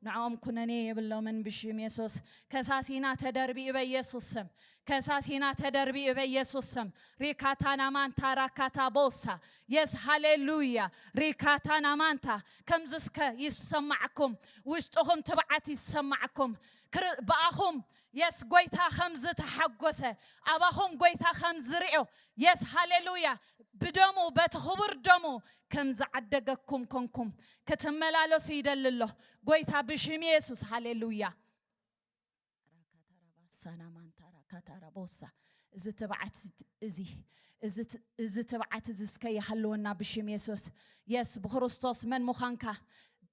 ንዕኦም ኩነኔ የብሎምን ብሽም የሱስ። ከሳሲና ተደርቢኡ በየሱስ ስም። ከሳሲና ተደርቢኡ በየሱስ ስም። ሪካታና ማንታ ራካታ ቦሳ። የስ ሃሌሉያ። ሪካታና ማንታ። ከምዚ እስከ ይሰማዕኩም። ውሽጥኹም ትብዓት ይሰማዕኩም። ክር-፣ ብኣኹም የስ ጎይታ ከም ዝተሓጎሰ፣ ኣባኹም ጎይታ ከም ዝርእዮ፣ የስ ሃሌሉያ፣ ብደሙ፣ በቲ ክቡር ደሙ ከም ዝዓደገኩም ኮንኩም ክትመላለሱ ይደሊ ኣሎ ጎይታ ብሽም የሱስ። ሃሌሉያ። ራካታራባሳና ማንታራ ካታራቦሳ። እዚ ትብዓት እዚ፣ እዚ ት-፣ እዚ ትብዓት እዚ እስከ ይሃልወና ብሽም የሱስ። የስ ብክርስቶስ መን ምዃንካ፣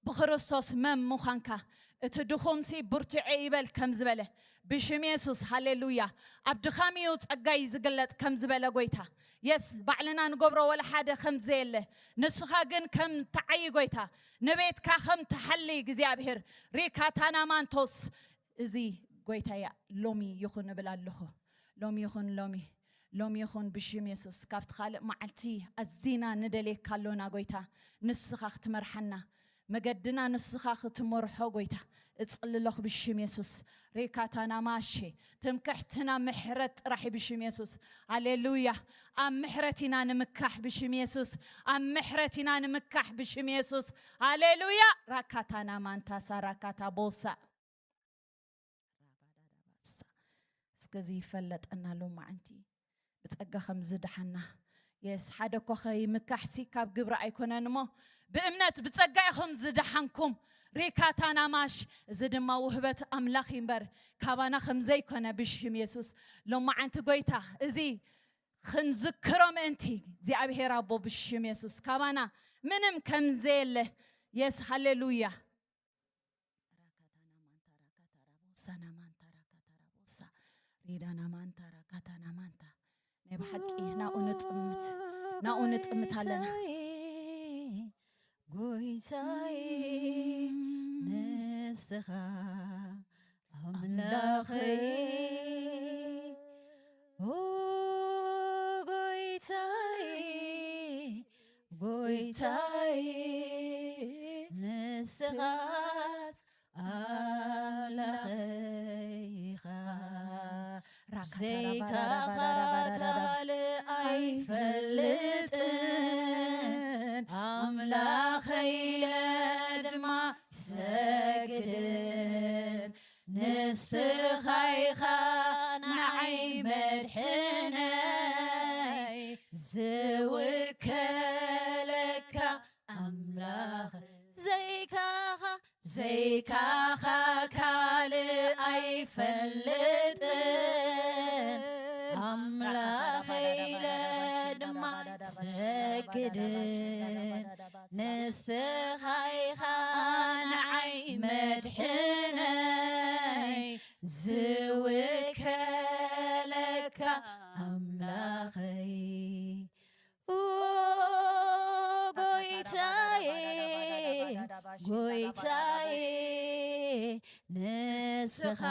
ብክርስቶስ መን ምዃንካ፣ እቲ ድኹምሲ ብርትዖ ይበል ከም ዝበለ ብሽም የሱስ። ሃሌሉያ። ኣብ ድኻም እዩ ጸጋይ ዝግለጥ ከም ዝበለ ጎይታ፣ የስ ባዕልና ንገብሮ ወላ ሓደ ከም ዘየለ፣ ንስኻ ግን ከም ትዓዪ ጎይታ፣ ንቤትካ ከም ትሓሊ እግዚኣብሔር። ሪካታና ማንቶስ። እዚ ጎይታ እያ። ሎሚ ይኹን እብል ኣለኹ። ሎሚ ይኹን፣ ሎሚ፣ ሎሚ ይኹን ብሽም የሱስ። ካብቲ ካልእ መዓልቲ ኣዚና ንደልየካ ኣሎና ጎይታ፣ ንስኻ ክትመርሓና፣ መገድና ንስኻ ክትመርሖ ጎይታ እጽልለኹ ብሽም የሱስ። ሬካታና ማሼ፣ ትምክሕትና ምሕረት ጥራሕ እዩ ብሽም የሱስ። ሃሌሉያ። ኣብ ምሕረት ኢና ንምካሕ ብሽም የሱስ። ኣብ ምሕረት ኢና ንምካሕ ብሽም የሱስ። ሃሌሉያ። ራካታና ማንታሳ ራካታ ቦሳ። እስከዚ ይፈለጠና ሎማዓንቲ ብጸጋ ከም ዝደሓና። የስ፣ ሓደ እኮ ከይምካሕሲ ካብ ግብሪ ኣይኮነን እሞ፣ ብእምነት ብጸጋ ኢኹም ዝደሓንኩም። ሪካታና ማሽ፣ እዚ ድማ ውህበት ኣምላኽ እዩ እምበር፣ ካባና ከም ዘይኮነ ብሽም የሱስ። ሎማዓንቲ ጎይታ፣ እዚ ክንዝክሮ ምእንቲ እግዚኣብሔር ኣቦ ብሽም የሱስ፣ ካባና ምንም ከም ዘየለ። የስ፣ ሃሌሉያ። ራካታና ማንታ ራካታ ራቦሳ ና ማንታ ራካታ ራቦሳ ሬዳና ማንታ ራካታና ማንታ። ናይ ብሓቂ ናኡ ንጥምት፣ ናኡ ንጥምት ኣለና። ጎይታዬ፣ ጎይታዬ፣ ንስኻ ኣምላኸይ፣ ኦ ጎይታዬ፣ ጎይታዬ፣ ንስኻስ ኣምላኸይ ኢኻ። ብዘይካኻ ካልእ ኣይፈልጥን፣ ኣምላኸይ ኢለ ድማ ሰግድን። ንስኻ ኢኻ ንዓይ መድሕነይ፣ ዝውከለካ ኣምላኽ። ዘይካኻ፣ ዘይካኻ ካልእ ኣይፈልጥን፣ ኣምላኸይ ኢለ ድማ ሰግድን። ንስኻ ኢኻ ንዓይ መድሕነይ፣ ዝውከለካ ኣምላኸይ። ኦ ጎይታዬ፣ ጎይታዬ፣ ንስኻ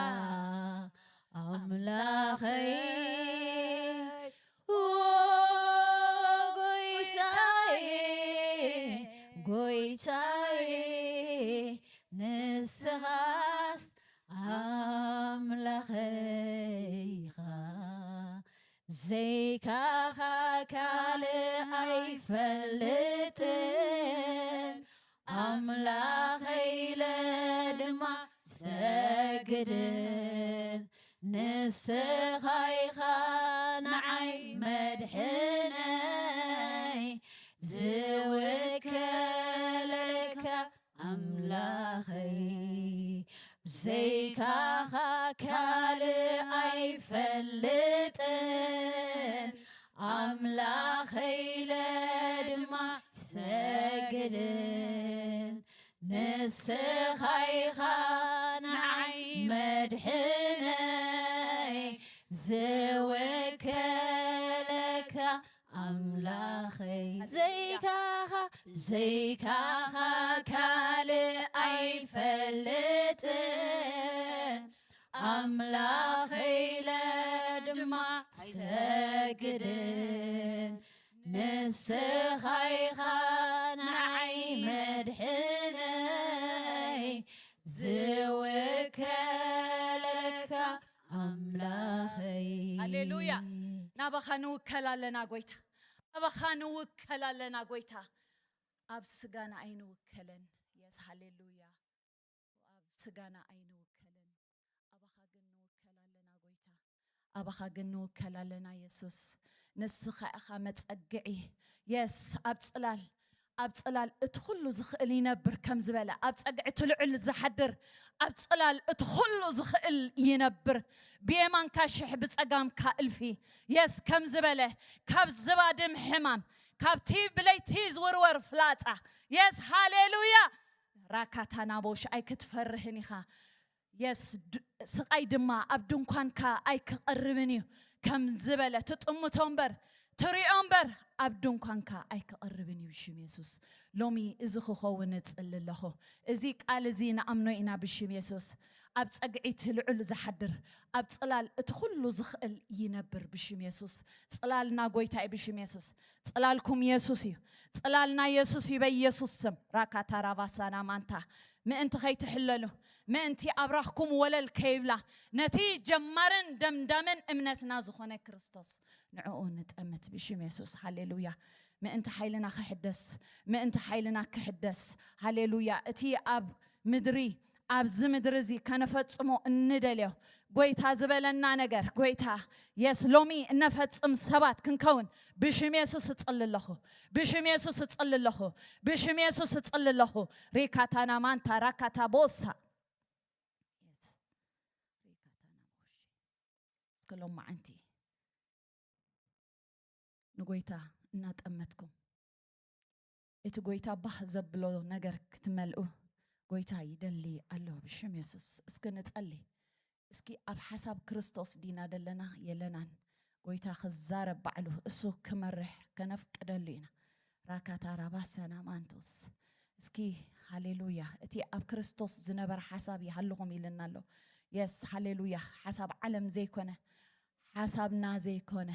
ኣምላኸይ። ኦ ጎይታዬ፣ ጎይታዬ፣ ንስኻስ ኣምላኸይ ኢኻ። ብዘይካኻ ካልእ ኣይፈልጥን፣ ኣምላኸይ ኢለ ድማ ሰግድን። ንስኻ ኢኻ ንዓይ መድሕነይ፣ ዝውከለካ ኣምላኸይ። ብዘይካኻ ካልእ ኣይፈልጥን፣ ኣምላኸይ ኢለ ድማ ሰግድን። ንስኻ ኢኻ ንዓይ መድሕነይ፣ ዝውከለካ ኣምላኸይ። ዘይካኻ፣ ዘይካኻ ካልእ ኣይፈልጥን፣ ኣምላኸይ ኢለ ድማ ኣይሰግድን። ንስኻ ኢኻ ንዓይ መድሕነይ፣ ዝውከለካ ኣምላኸይ። ሃሌሉያ። ናባኻ ንውከል ኣለና ጎይታ፣ ናባኻ ንውከል ኣለና ጎይታ። ኣብ ስጋና ኣይንውከልን። የስ ሃሌሉያ። ኣብ ስጋና ኣይንውከልን፣ ኣባኻ ግን ንውከል ኣለና ጎይታ። ኣባኻ ግን ንውከል ኣለና የሱስ። ንስኻ ኢኻ መጸግዒ። የስ ኣብ ጽላል ኣብ ጽላል እቲ ኩሉ ዝኽእል ይነብር ከም ዝበለ፣ ኣብ ጸግዒ እቲ ልዑል ዝሓድር፣ ኣብ ጽላል እቲ ኩሉ ዝኽእል ይነብር። ብየማንካ ሽሕ ብጸጋምካ እልፊ። የስ ከም ዝበለ፣ ካብ ዝባድም ሕማም፣ ካብቲ ብለይቲ ዝውርወር ፍላጻ። የስ ሃሌሉያ። ራካታናቦሽ ኣይክትፈርህን ኢኻ። የስ ስቓይ ድማ ኣብ ድንኳንካ ኣይክቐርብን እዩ ከም ዝበለ፣ ትጥምቶ እምበር ትሪኦ እምበር ኣብ ድንኳንካ ኣይክቐርብን እዩ ብሽም የሱስ። ሎሚ እዚ ክኸውን እጽሊ ኣለኹ። እዚ ቃል እዚ ንኣምኖ ኢና ብሽም የሱስ። ኣብ ጸግዒ እቲ ልዑል ዝሓድር፣ ኣብ ጽላል እቲ ኩሉ ዝኽእል ይነብር ብሽም የሱስ። ጽላልና ጎይታ እዩ ብሽም የሱስ። ጽላልኩም የሱስ እዩ። ጽላልና የሱስ እዩ በየሱስ ስም። ራካታ ራባሳና ማንታ ምእንቲ ከይትሕለሉ፣ ምእንቲ ኣብራኽኩም ወለል ከይብላ፣ ነቲ ጀማርን ደምዳምን እምነትና ዝኾነ ክርስቶስ ንዕኡ ንጠምት ብሽም የሱስ። ሃሌሉያ። ምእንቲ ሓይልና ክሕደስ፣ ምእንቲ ሓይልና ክሕደስ። ሃሌሉያ። እቲ ኣብ ምድሪ ኣብዚ ምድሪ እዚ ከነፈጽሞ እንደልዮ ጎይታ ዝበለና ነገር ጎይታ የስ ሎሚ እነፈጽም ሰባት ክንከውን ብሽም የሱስ እጽሊ ኣለኹ። ብሽም የሱስ እጽሊ ኣለኹ። ብሽም የሱስ እጽሊ ኣለኹ። ሪካታና ማንታ ራካታ ቦሳ እስከ ሎማዓንቲ ንጎይታ እናጠመትኩም እቲ ጎይታ ባህ ዘብሎ ነገር ክትመልኡ ጎይታ ይደሊ ኣሎ ብሽም የሱስ። እስኪ ንጸሊ። እስኪ ኣብ ሓሳብ ክርስቶስ ዲና ደለና የለናን? ጎይታ ክዛረብ ባዕሉ እሱ ክመርሕ ከነፍቅደሉ ኢና። ራካታ ራባሳና ማንቶስ እስኪ ሃሌሉያ። እቲ ኣብ ክርስቶስ ዝነበረ ሓሳብ ይሃልኹም ኢልና ኣሎ። የስ ሃሌሉያ። ሓሳብ ዓለም ዘይኮነ ሓሳብና ዘይኮነ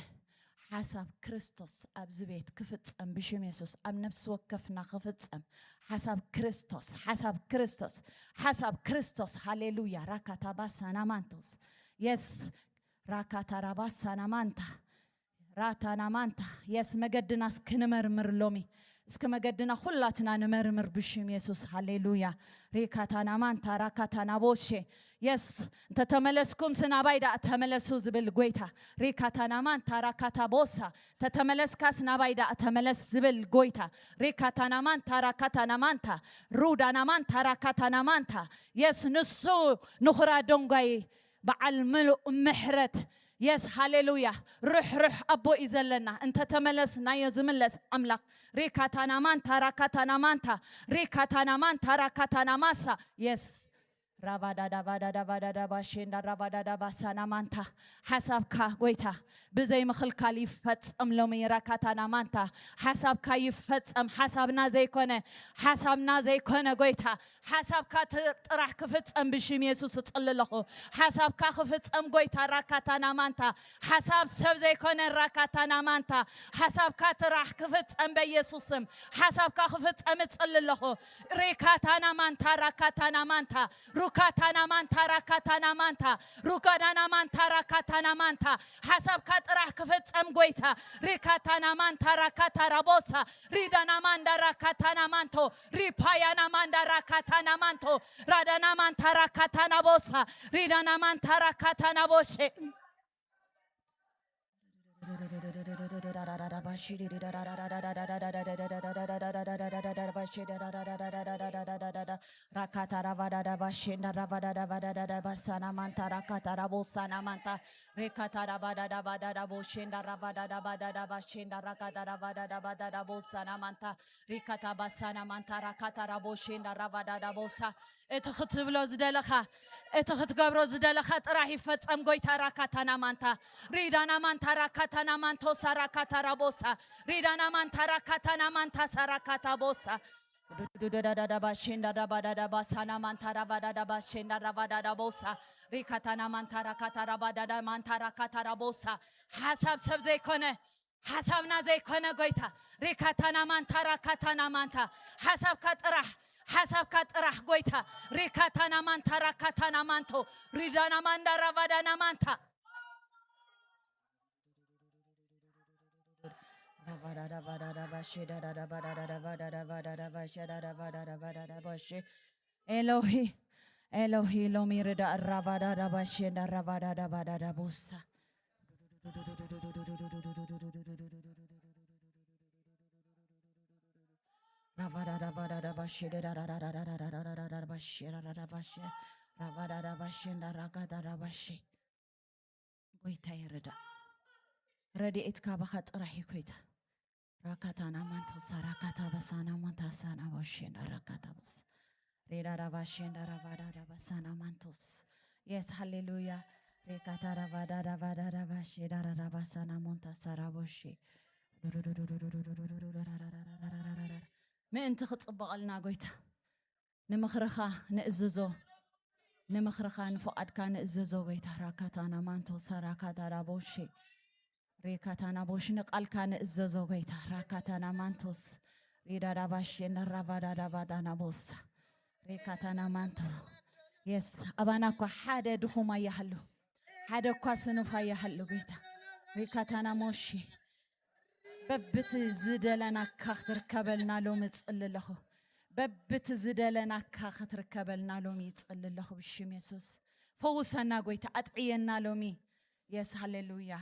ሓሳብ ክርስቶስ ኣብዚ ቤት ክፍጸም ብሽም የሱስ ኣብ ነፍሲ ወከፍና ክፍጸም ሓሳብ ክርስቶስ ሓሳብ ክርስቶስ ሓሳብ ክርስቶስ ሃሌሉያ። ራካታ ባሳና ማንቶስ የስ ራካታ ራባሳና ማንታ ራታና ማንታ የስ መገድናስ ክንመርምር ሎሚ እስኪ መገድና ኩላትና ንመርምር ብሽም የሱስ። ሃሌሉያ። ሪካታና ማንታ ራካታና ቦሼ የስ እንተተመለስኩም ስናባይ ዳ ተመለሱ ዝብል ጎይታ። ሪካታና ማንታ ራካታ ቦሳ ተተመለስካ ስናባይ ዳ ተመለስ ዝብል ጎይታ። ሪካታና ማንታ ራካታና ማንታ ሩዳና ማንታ ራካታና ማንታ የስ ንሱ ንኹራ ደንጓይ በዓል ምሉእ ምሕረት የስ ሃሌሉያ። ርሕርሕ ኣቦ እዩ ዘለና። እንተ ተመለስናዮ ዝምለስ ኣምላኽ። ሪካታና ማንታ ራካታና ማንታ ሪካታና ማንታ ራካታና ማሳ የስ ራባዳዳባዳዳባዳዳባሼንዳ ራባዳዳባሳና ማንታ ሓሳብካ ጎይታ ብዘይ ምኽልካል ይፈጸም ሎሚ ራካታና ማንታ ሓሳብካ ይፈጸም። ሓሳብና ዘይኮነ ሓሳብና ዘይኮነ ጎይታ ሓሳብካ ጥራሕ ክፍጸም ብሽም የሱስ እጽሊ ኣለኹ። ሓሳብካ ክፍጸም ጎይታ ራካታና ማንታ ሓሳብ ሰብ ዘይኮነ ራካታና ማንታ ሓሳብካ ጥራሕ ክፍጸም በየሱስ ስም ሓሳብካ ክፍጸም እጽሊ ኣለኹ። ሪካታና ማንታ ራካታና ማንታ ሩካታና ማንታ ራካታና ማንታ ሩጋዳና ማንታ ራካታና ማንታ ሓሳብካ ጥራሕ ክፍጸም ጎይታ ሪካታና ማንታ ራካታ ራቦሳ ሪዳና ማንዳ ራካታና ማንቶ ሪፓያና ማንዳ ራካታና ማንቶ ራዳና ማንታ ራካታና ቦሳ ሪዳና ማንታ ራካታና ቦሼ ራካታ ራባዳዳ ባሼ እንዳ ራባዳዳ ባዳዳ ባሳና ማንታ ራካታ ራቦሳና ማንታ ሬካታ ራባዳዳ ባዳዳ ቦሼ እንዳ ራባዳዳ ባዳዳ ባሼ እንዳ ራካታ ራባዳዳ ባዳዳ ቦሳና ማንታ ሪካታ ባሳና ማንታ ራካታ ራቦሼ እንዳ ራባዳዳ ቦሳ እቲ ክትብሎ ዝደለኻ እቲ ክትገብሮ ዝደለኻ ጥራሕ ይፈጸም ጎይታ ራካታና ማንታ ሪዳና ማንታ ራካታና ማንቶሳ ራካታ ራቦሳ ሪዳና ማንታ ራካታና ማንታ ሳራካታ ቦሳ ዱዱዳዳዳባሼንዳዳባዳዳባሳና ማንታ ራባዳዳባሼንዳ ራባዳዳቦሳ ሪካታና ማንታ ራካታ ራባዳዳ ማንታ ራካታ ራቦሳ ሓሳብ ሰብ ዘይኮነ ሓሳብና ዘይኮነ ጎይታ ሪካታና ማንታ ራካታና ማንታ ሓሳብካ ጥራሕ ሓሳብካ ጥራሕ ጎይታ። ሪካታና ማንታ ራካታና ማንቶ ሪዳና ማንዳ ራቫዳና ማንታ ኤሎሂ ኤሎሂ ሎሚ ርዳ ራባዳዳ ባሼ እንዳ ራባዳዳ ባዳዳ ቦሳ ራባዳዳ ባዳዳ ባሼ ደዳዳዳዳዳዳዳዳዳዳ ባሼ ራዳዳ ባሼ ራባዳዳ ባሼ እንዳ ራጋዳዳ ባሼ ጎይታ ይረዳ። ረድኤት ካባኻ ጥራሕ እዩ ጎይታ። ራካታና ማንቶሳ ራካታ በሳና ሞንታሳና ቦሼ እንዳ ራካታ ቦስ ሬዳዳ ባሼ እንዳ ራባዳዳ በሳና ማንቶስ የስ ሃሌሉያ ሬካታ ራባዳዳ ባዳዳ ባሼ ዳራዳ ባሳና ሞንታሳ ራቦሼ ምእንቲ ክጽበቐልና ጎይታ ንምኽርኻ ንእዝዞ ንምኽርኻ ንፍቓድካ ንእዝዞ ጎይታ ራካታና ማንቶሳ ራካታ ራቦሼ ሬካታና ቦሽ ንቃልካ ንእዘዞ ጎይታ ራካታና ማንቶስ ሬዳዳ ባሽ የንዳ ራባዳዳ ባዳና ቦሳ ሬካታና ማንቶ የስ ኣባና እኳ ሓደ ድኹም ኣይሃሉ ሓደ እኳ ስኑፍ ኣይሃሉ ጎይታ ሬካታና ሞሺ በብቲ ዝደለናካ ክትርከበልና ሎሚ ይጽሊ ኣለኹ በብቲ ዝደለናካ ክትርከበልና ሎሚ ይጽሊ ኣለኹ ብሽም የሱስ ፈውሰና ጎይታ ኣጥዕየና ሎሚ የስ ሃሌሉያ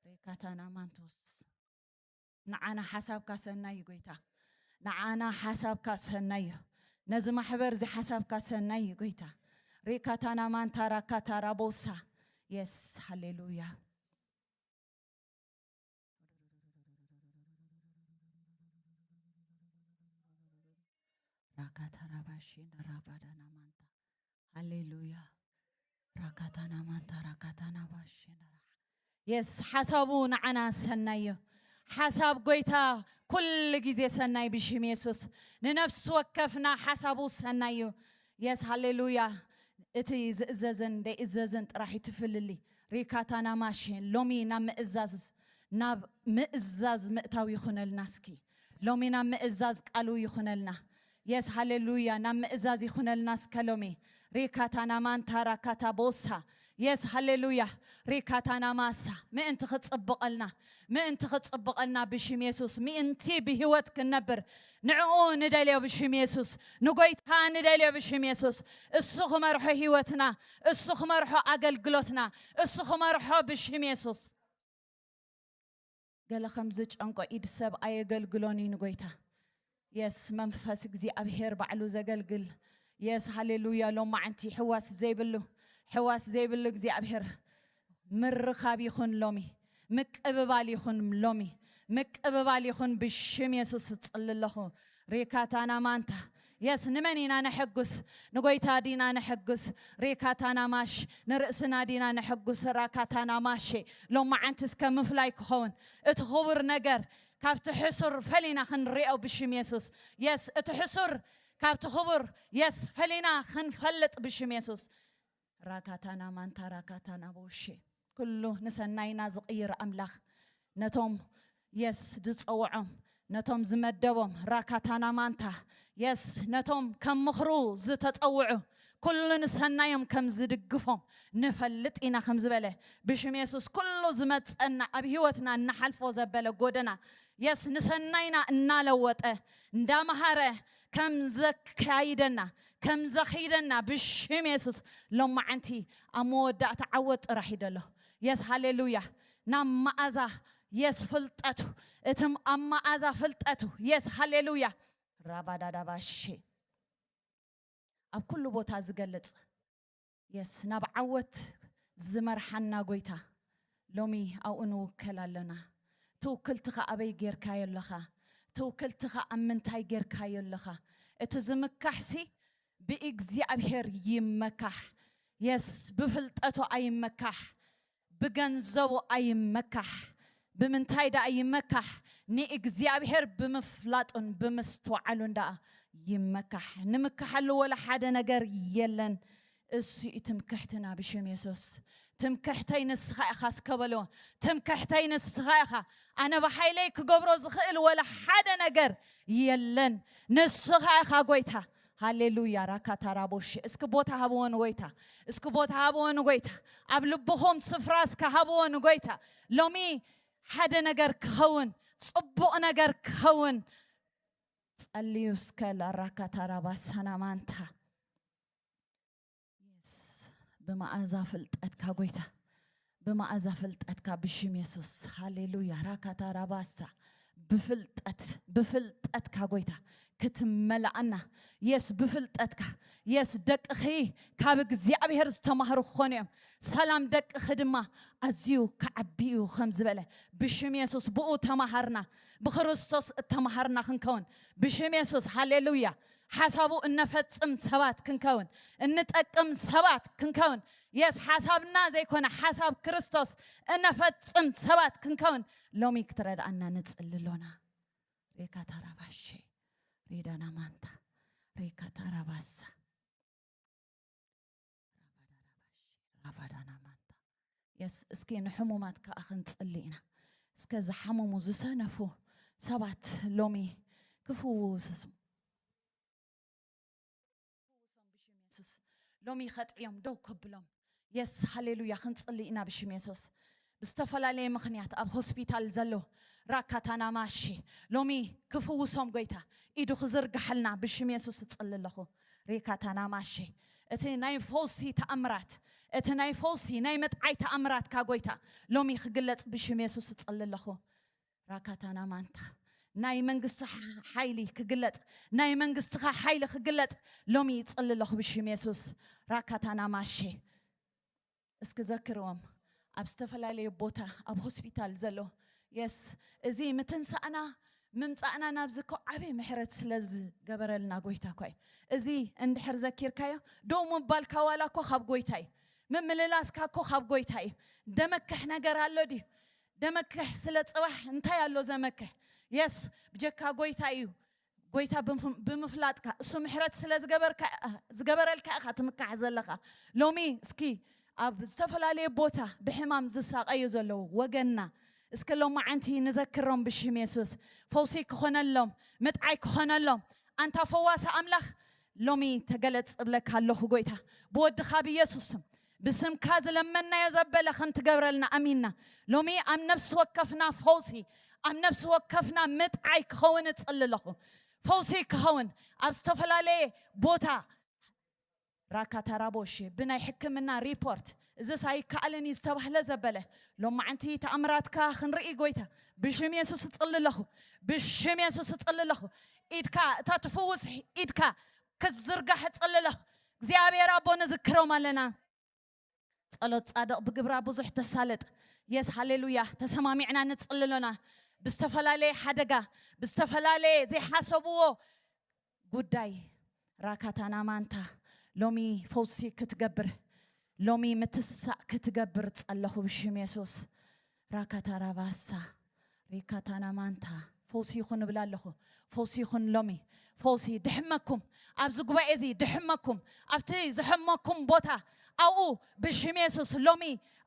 ሬካታና ማንቶስ ንዓና ሓሳብካ ሰናይ እዩ ጎይታ ንዓና ሓሳብካ ሰናይ እዩ ነዚ ማሕበር እዚ ሓሳብካ ሰናይ እዩ ጎይታ ሬካታና ማንታ ራካታ ራቦሳ የስ ሃሌሉያ ራካታ ራባሼ ራባዳና ማንታ ሃሌሉያ ራካታና ማንታ ራካታና ባሼ የስ ሓሳቡ ንዓና ሰናይ እዩ ሓሳብ ጎይታ ኩሉ ግዜ ሰናይ ብሽም የሱስ ንነፍሲ ወከፍና ሓሳቡ ሰናይ እዩ የስ ሃሌሉያ እቲ ዝእዘዝን ደይእዘዝን ጥራሕ ይትፍልሊ ሪካታና ማሼ ሎሚ ናብ ምእዛዝ ናብ ምእዛዝ ምእታው ይኹነልና እስኪ ሎሚ ናብ ምእዛዝ ቃሉ ይኹነልና የስ ሃሌሉያ ናብ ምእዛዝ ይኹነልና እስከ ሎሚ ሪካታና ማንታ ራካታ ቦሳ የስ ሃሌሉያ ሪካታና ማሳ ምእንቲ ክጽብቐልና ምእንቲ ክጽብቐልና ብሽም የሱስ ምእንቲ ብህይወት ክንነብር ንዕኡ ንደልዮ ብሽም የሱስ ንጎይታ ንደልዮ ብሽም የሱስ እሱ ክመርሖ ህይወትና እሱ ክመርሖ ኣገልግሎትና እሱ ክመርሖ ብሽም የሱስ ገለ ከም ዝጨንቆ ኢድ ሰብ ኣየገልግሎን እዩ ንጎይታ የስ መንፈስ እግዚኣብሔር ባዕሉ ዘገልግል የስ ሃሌሉያ ሎማዓንቲ ሕዋስ ዘይብሉ ሕዋስ ዘይብሉ እግዚኣብሔር ምርኻብ ይኹን ሎሚ ምቅብባል ይኹን ሎሚ ምቅብባል ይኹን ብሽም የሱስ እጽሊ ኣለኹ ሪካታና ማንታ የስ ንመን ኢና ነሐጉስ ንጎይታ ዲና ነሐጉስ ሪካታና ማሽ ንርእስና ዲና ነሐጉስ ራካታና ማሼ ሎማዓንቲ እስከ ምፍላይ ክኸውን እቲ ክቡር ነገር ካብቲ ሕሱር ፈሊና ክንሪኦ ብሽም የሱስ የስ እቲ ሕሱር ካብቲ ክቡር የስ ፈሊና ክንፈልጥ ብሽም የሱስ ራካታና ማንታ ራካታና ቦሼ ኩሉ ንሰናይና ዝቕይር ኣምላኽ ነቶም የስ ዝጸውዖም ነቶም ዝመደቦም ራካታና ማንታ የስ ነቶም ከም ምኽሩ ዝተጸውዑ ኩሉ ንሰናዮም ከም ዝድግፎም ንፈልጥ ኢና ከም ዝበለ ብሽም የሱስ ኩሉ ዝመጸና ኣብ ህይወትና እናሓልፎ ዘበለ ጎደና የስ ንሰናይና እናለወጠ እንዳመሃረ ከም ዘካይደና ከም ዘኺደና ብሽም የሱስ ሎማዓንቲ ኣብ መወዳእታ ዓወት ጥራሕ ይደሎ የስ ሃሌሉያ ናብ መኣዛ የስ ፍልጠቱ እትም ኣብ መኣዛ ፍልጠቱ የስ ሃሌሉያ ራባዳዳባሼ ኣብ ኩሉ ቦታ ዝገልጽ የስ ናብ ዓወት ዝመርሓና ጎይታ ሎሚ ኣብኡ ንውከል ኣለና ትውክልትኻ ኣበይ ጌርካዮ ኣለኻ ትውክልትኻ ኣብ ምንታይ ጌርካዮ ኣለኻ እቲ ዝምካሕሲ ብእግዚኣብሔር ይመካሕ የስ ብፍልጠቱ ኣይመካሕ ብገንዘቡ ኣይመካሕ ብምንታይ ደኣ ይመካሕ ንእግዚኣብሔር ብምፍላጡን ብምስትውዓሉን ደኣ ይመካሕ ንምካሓሉ ወላ ሓደ ነገር የለን እሱ እዩ ትምክሕትና ብሽም የሱስ ትምክሕተይ ንስኻ ኢኻ እስከ በልዎ ትምክሕተይ ንስኻ ኢኻ ኣነ ብሓይለይ ክገብሮ ዝኽእል ወላ ሓደ ነገር የለን ንስኻ ኢኻ ጎይታ ሃሌሉያ። ራካታራቦሽ እስኪ ቦታ ሃብዎ ንጎይታ። እስኪ ቦታ ሃብዎ ንጎይታ። ኣብ ልብኹም ስፍራ እስኪ ሃብዎ ንጎይታ። ሎሚ ሓደ ነገር ክኸውን፣ ጽቡቕ ነገር ክኸውን ጸልዩ እስከ። ላራካታራባሳናማንታ ብመኣዛ ፍልጠትካ ጎይታ፣ ብመኣዛ ፍልጠትካ ብሽም የሱስ። ሃሌሉያ። ራካታ ራባሳ። ብፍልጠት፣ ብፍልጠትካ ጎይታ ክትመላኣና። የስ፣ ብፍልጠትካ። የስ፣ ደቅኺ ካብ እግዚኣብሔር ዝተማህሩ ክኾኑ እዮም። ሰላም ደቅኺ ድማ ኣዝዩ ክዓቢ እዩ ከም ዝበለ ብሽም የሱስ። ብኡ ተማሃርና፣ ብክርስቶስ እተማሃርና ክንከውን ብሽም የሱስ። ሃሌሉያ። ሓሳቡ እነፈጽም ሰባት ክንከውን፣ እንጠቅም ሰባት ክንከውን። የስ፣ ሓሳብና ዘይኮነ ሓሳብ ክርስቶስ እነፈጽም ሰባት ክንከውን ሎሚ ክትረድኣና ንጽሊ ኣሎና። ሬካ ታራባሼ፣ ሬዳና ማንታ፣ ሬካ ታራባሳ፣ ራባዳና ማንታ። የስ፣ እስኪ ንሕሙማት ከኣ ክንጽሊ ኢና። እስከ ዝሓመሙ ዝሰነፉ ሰባት ሎሚ ክፍውሱ የሱስ ሎሚ ከጥዕዮም ደው ከብሎም። የስ፣ ሃሌሉያ። ክንጽሊ ኢና ብሽም የሱስ። ብዝተፈላለየ ምኽንያት ኣብ ሆስፒታል ዘሎ ራካታና ማሼ ሎሚ ክፍውሶም ጎይታ ኢዱ ክዝርግሐልና ብሽም የሱስ እጽሊ ኣለኹ። ሬካታና ማሼ እቲ ናይ ፈውሲ ተኣምራት፣ እቲ ናይ ፈውሲ ናይ ምጥዓይ ተኣምራትካ ጎይታ ሎሚ ክግለጽ ብሽም የሱስ እጽሊ ኣለኹ። ራካታና ማንታ ናይ መንግስቲ ሓይሊ ክግለጽ፣ ናይ መንግስትኻ ሓይሊ ክግለጽ ሎሚ ይጽሊ ኣለኹ ብሽም የሱስ። ራካታና ማሼ እስኪ ዘክርዎም ኣብ ዝተፈላለዩ ቦታ ኣብ ሆስፒታል ዘሎ። የስ፣ እዚ ምትንሳእና ምምጻእና ናብዚ እኮ ዓብዪ ምሕረት ስለ ዝገበረልና ጎይታ እኮ እዩ። እዚ እንድሕር ዘኪርካዮ ደው ምባልካ ዋላ እኮ ካብ ጎይታ እዩ። ምምልላስካ እኮ ካብ ጎይታ እዩ። ደመክሕ ነገር ኣሎ ድዩ? ደመክሕ ስለ ጽባሕ እንታይ ኣሎ ዘመክሕ? የስ፣ ብጀካ ጎይታ እዩ። ጎይታ ብምፍ- ብምፍላጥካ እሱ ምሕረት ስለ ዝገበርካ ዝገበረልካ ኢኻ ትምካሕ ዘለኻ። ሎሚ እስኪ ኣብ ዝተፈላለየ ቦታ ብሕማም ዝሳቐዩ ዘለዉ ወገንና እስከ ሎማዓንቲ ንዘክሮም ብሽም የሱስ። ፈውሲ ክኾነሎም፣ ምጥዓይ ክኾነሎም። ኣንታ ፈዋሲ ኣምላኽ ሎሚ ተገለጽ እብለካ ኣለኹ ጎይታ። ብወድኻ ብየሱስ ስም ብስምካ ዝለመንናዮ ዘበለ ከም ትገብረልና ኣሚንና ሎሚ ኣብ ነፍሲ ወከፍና ፈውሲ፣ ኣብ ነፍሲ ወከፍና ምጥዓይ ክኸውን እጽሊ ኣለኹ። ፈውሲ ክኸውን ኣብ ዝተፈላለየ ቦታ ራካታራቦሼ ብናይ ሕክምና ሪፖርት እዝስ ኣይከኣልን እዩ ዝተባህለ ዘበለ ሎማዓንቲ ተኣምራትካ ክንርኢ ጎይታ ብሽም የሱስ እጽሊ ኣለኹ። ብሽም የሱስ እጽሊ ኣለኹ። ኢድካ እታ ትፍውስ ኢድካ ክትዝርጋሕ እጽሊ ኣለኹ። እግዚኣብሔር ኣቦ ንዝክሮም ኣለና። ጸሎት ጻድቕ ብግብራ ብዙሕ ተሳልጥ። የስ ሃሌሉያ። ተሰማሚዕና ንጽሊ ኣሎና። ብዝተፈላለየ ሓደጋ ብዝተፈላለየ ዘይሓሰብዎ ጉዳይ ራካታና ማንታ ሎሚ ፈውሲ ክትገብር ሎሚ ምትሳእ ክትገብር ጸለኹ ብሽም የሱስ። ራካታ ራባሳ ሪካታና ማንታ ፈውሲ ይኹን እብል ኣለኹ። ፈውሲ ይኹን ሎሚ ፈውሲ ድሕመኩም ኣብዚ ጉባኤ እዚ ድሕመኩም ኣብቲ ዝሐመኩም ቦታ ኣብኡ ብሽም የሱስ ሎሚ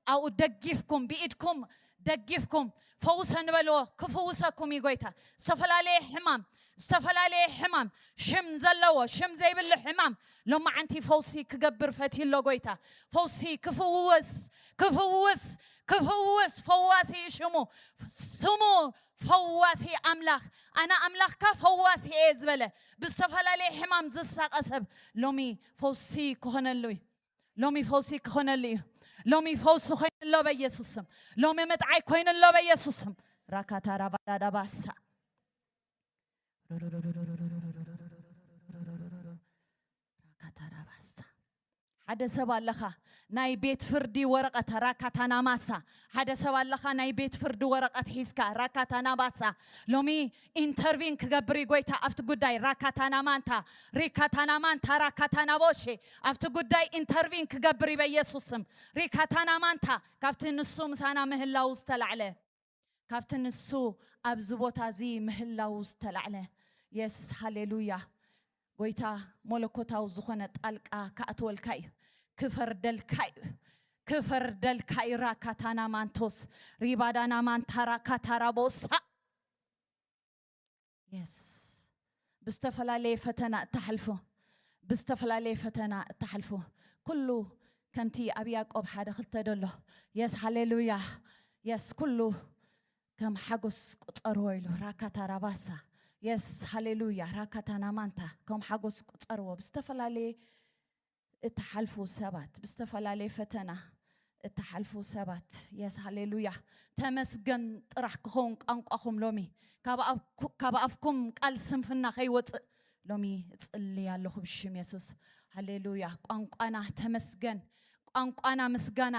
ኣብኡ ደጊፍኩም ብኢድኩም ደጊፍኩም ፈውሰ ንበልዎ ክፍውሰኩም እዩ ጎይታ። ዝተፈላለየ ሕማም ዝተፈላለየ ሕማም ሽም ዘለዎ ሽም ዘይብሉ ሕማም ሎማዓንቲ ፈውሲ ክገብር ፈትዩ ኣሎ ጎይታ። ፈውሲ ክፍውስ ክፍውስ ክፍውስ ፈዋሲ እዩ ሽሙ። ስሙ ፈዋሲ ኣምላኽ ኣነ ኣምላኽካ ፈዋሲ እየ ዝበለ ብዝተፈላለየ ሕማም ዝሳቐ ሰብ ሎሚ ፈውሲ ክኾነሉ እዩ። ሎሚ ፈውሲ ክኾነሉ እዩ። ሎሚ ፈውሲ ኮይኑሎ በኢየሱስም። ሎሚ ምጥዓይ ኮይኑሎ በኢየሱስም። ራካታ ራባዳዳባሳ ራካታ ራባሳ ሓደ ሰብ ኣለኻ ናይ ቤት ፍርዲ ወረቐት ራካታናማሳ ሓደ ሰብ ኣለኻ ናይ ቤት ፍርዲ ወረቐት ሒዝካ ራካታናባሳ ሎሚ ኢንተርቪን ክገብር እዩ ጎይታ ኣብቲ ጉዳይ ራካታናማንታ ሪካታናማንታ ራካታናቦሼ ኣብቲ ጉዳይ ኢንተርቪን ክገብር እዩ በኢየሱስ ስም። ሪካታናማንታ ካብቲ ንሱ ምሳና ምህላው ዝተላዕለ ካብቲ ንሱ ኣብዚ ቦታ እዚ ምህላው ዝተላዕለ የስ ሃሌሉያ ጎይታ መለኮታዊ ዝኾነ ጣልቃ ክኣትወልካ እዩ ክፈርደልካ እዩ ክፈርደልካ እዩ ራካታና ማንቶስ ሪባዳና ማንታ ራካታራ ቦሳ የስ ብዝተፈላለየ ፈተና እተሕልፎ ብዝተፈላለየ ፈተና እትሓልፉ ኩሉ ከምቲ ኣብ ያዕቆብ ሓደ ክልተ ደሎ የስ ሃሌሉያ የስ ኩሉ ከም ሓጎስ ቁጸርዎ ኢሉ ራካታ ራባሳ የስ ሃሌሉያ ራካታ ናማንታ ከም ሓጎስ ቁጸርዎ ብዝተፈላለየ እትሓልፉ ሰባት ብዝተፈላለየ ፈተና እትሓልፉ ሰባት የስ ሃሌሉያ ተመስገን ጥራሕ ክኸውን ቋንቋኹም ሎሚ ካብ ኣፍኩም ቃል ስንፍና ከይወፅእ ሎሚ እፅሊ ኣለኹ ብሽም የሱስ ሃሌሉያ ቋንቋና ተመስገን ቋንቋና ምስጋና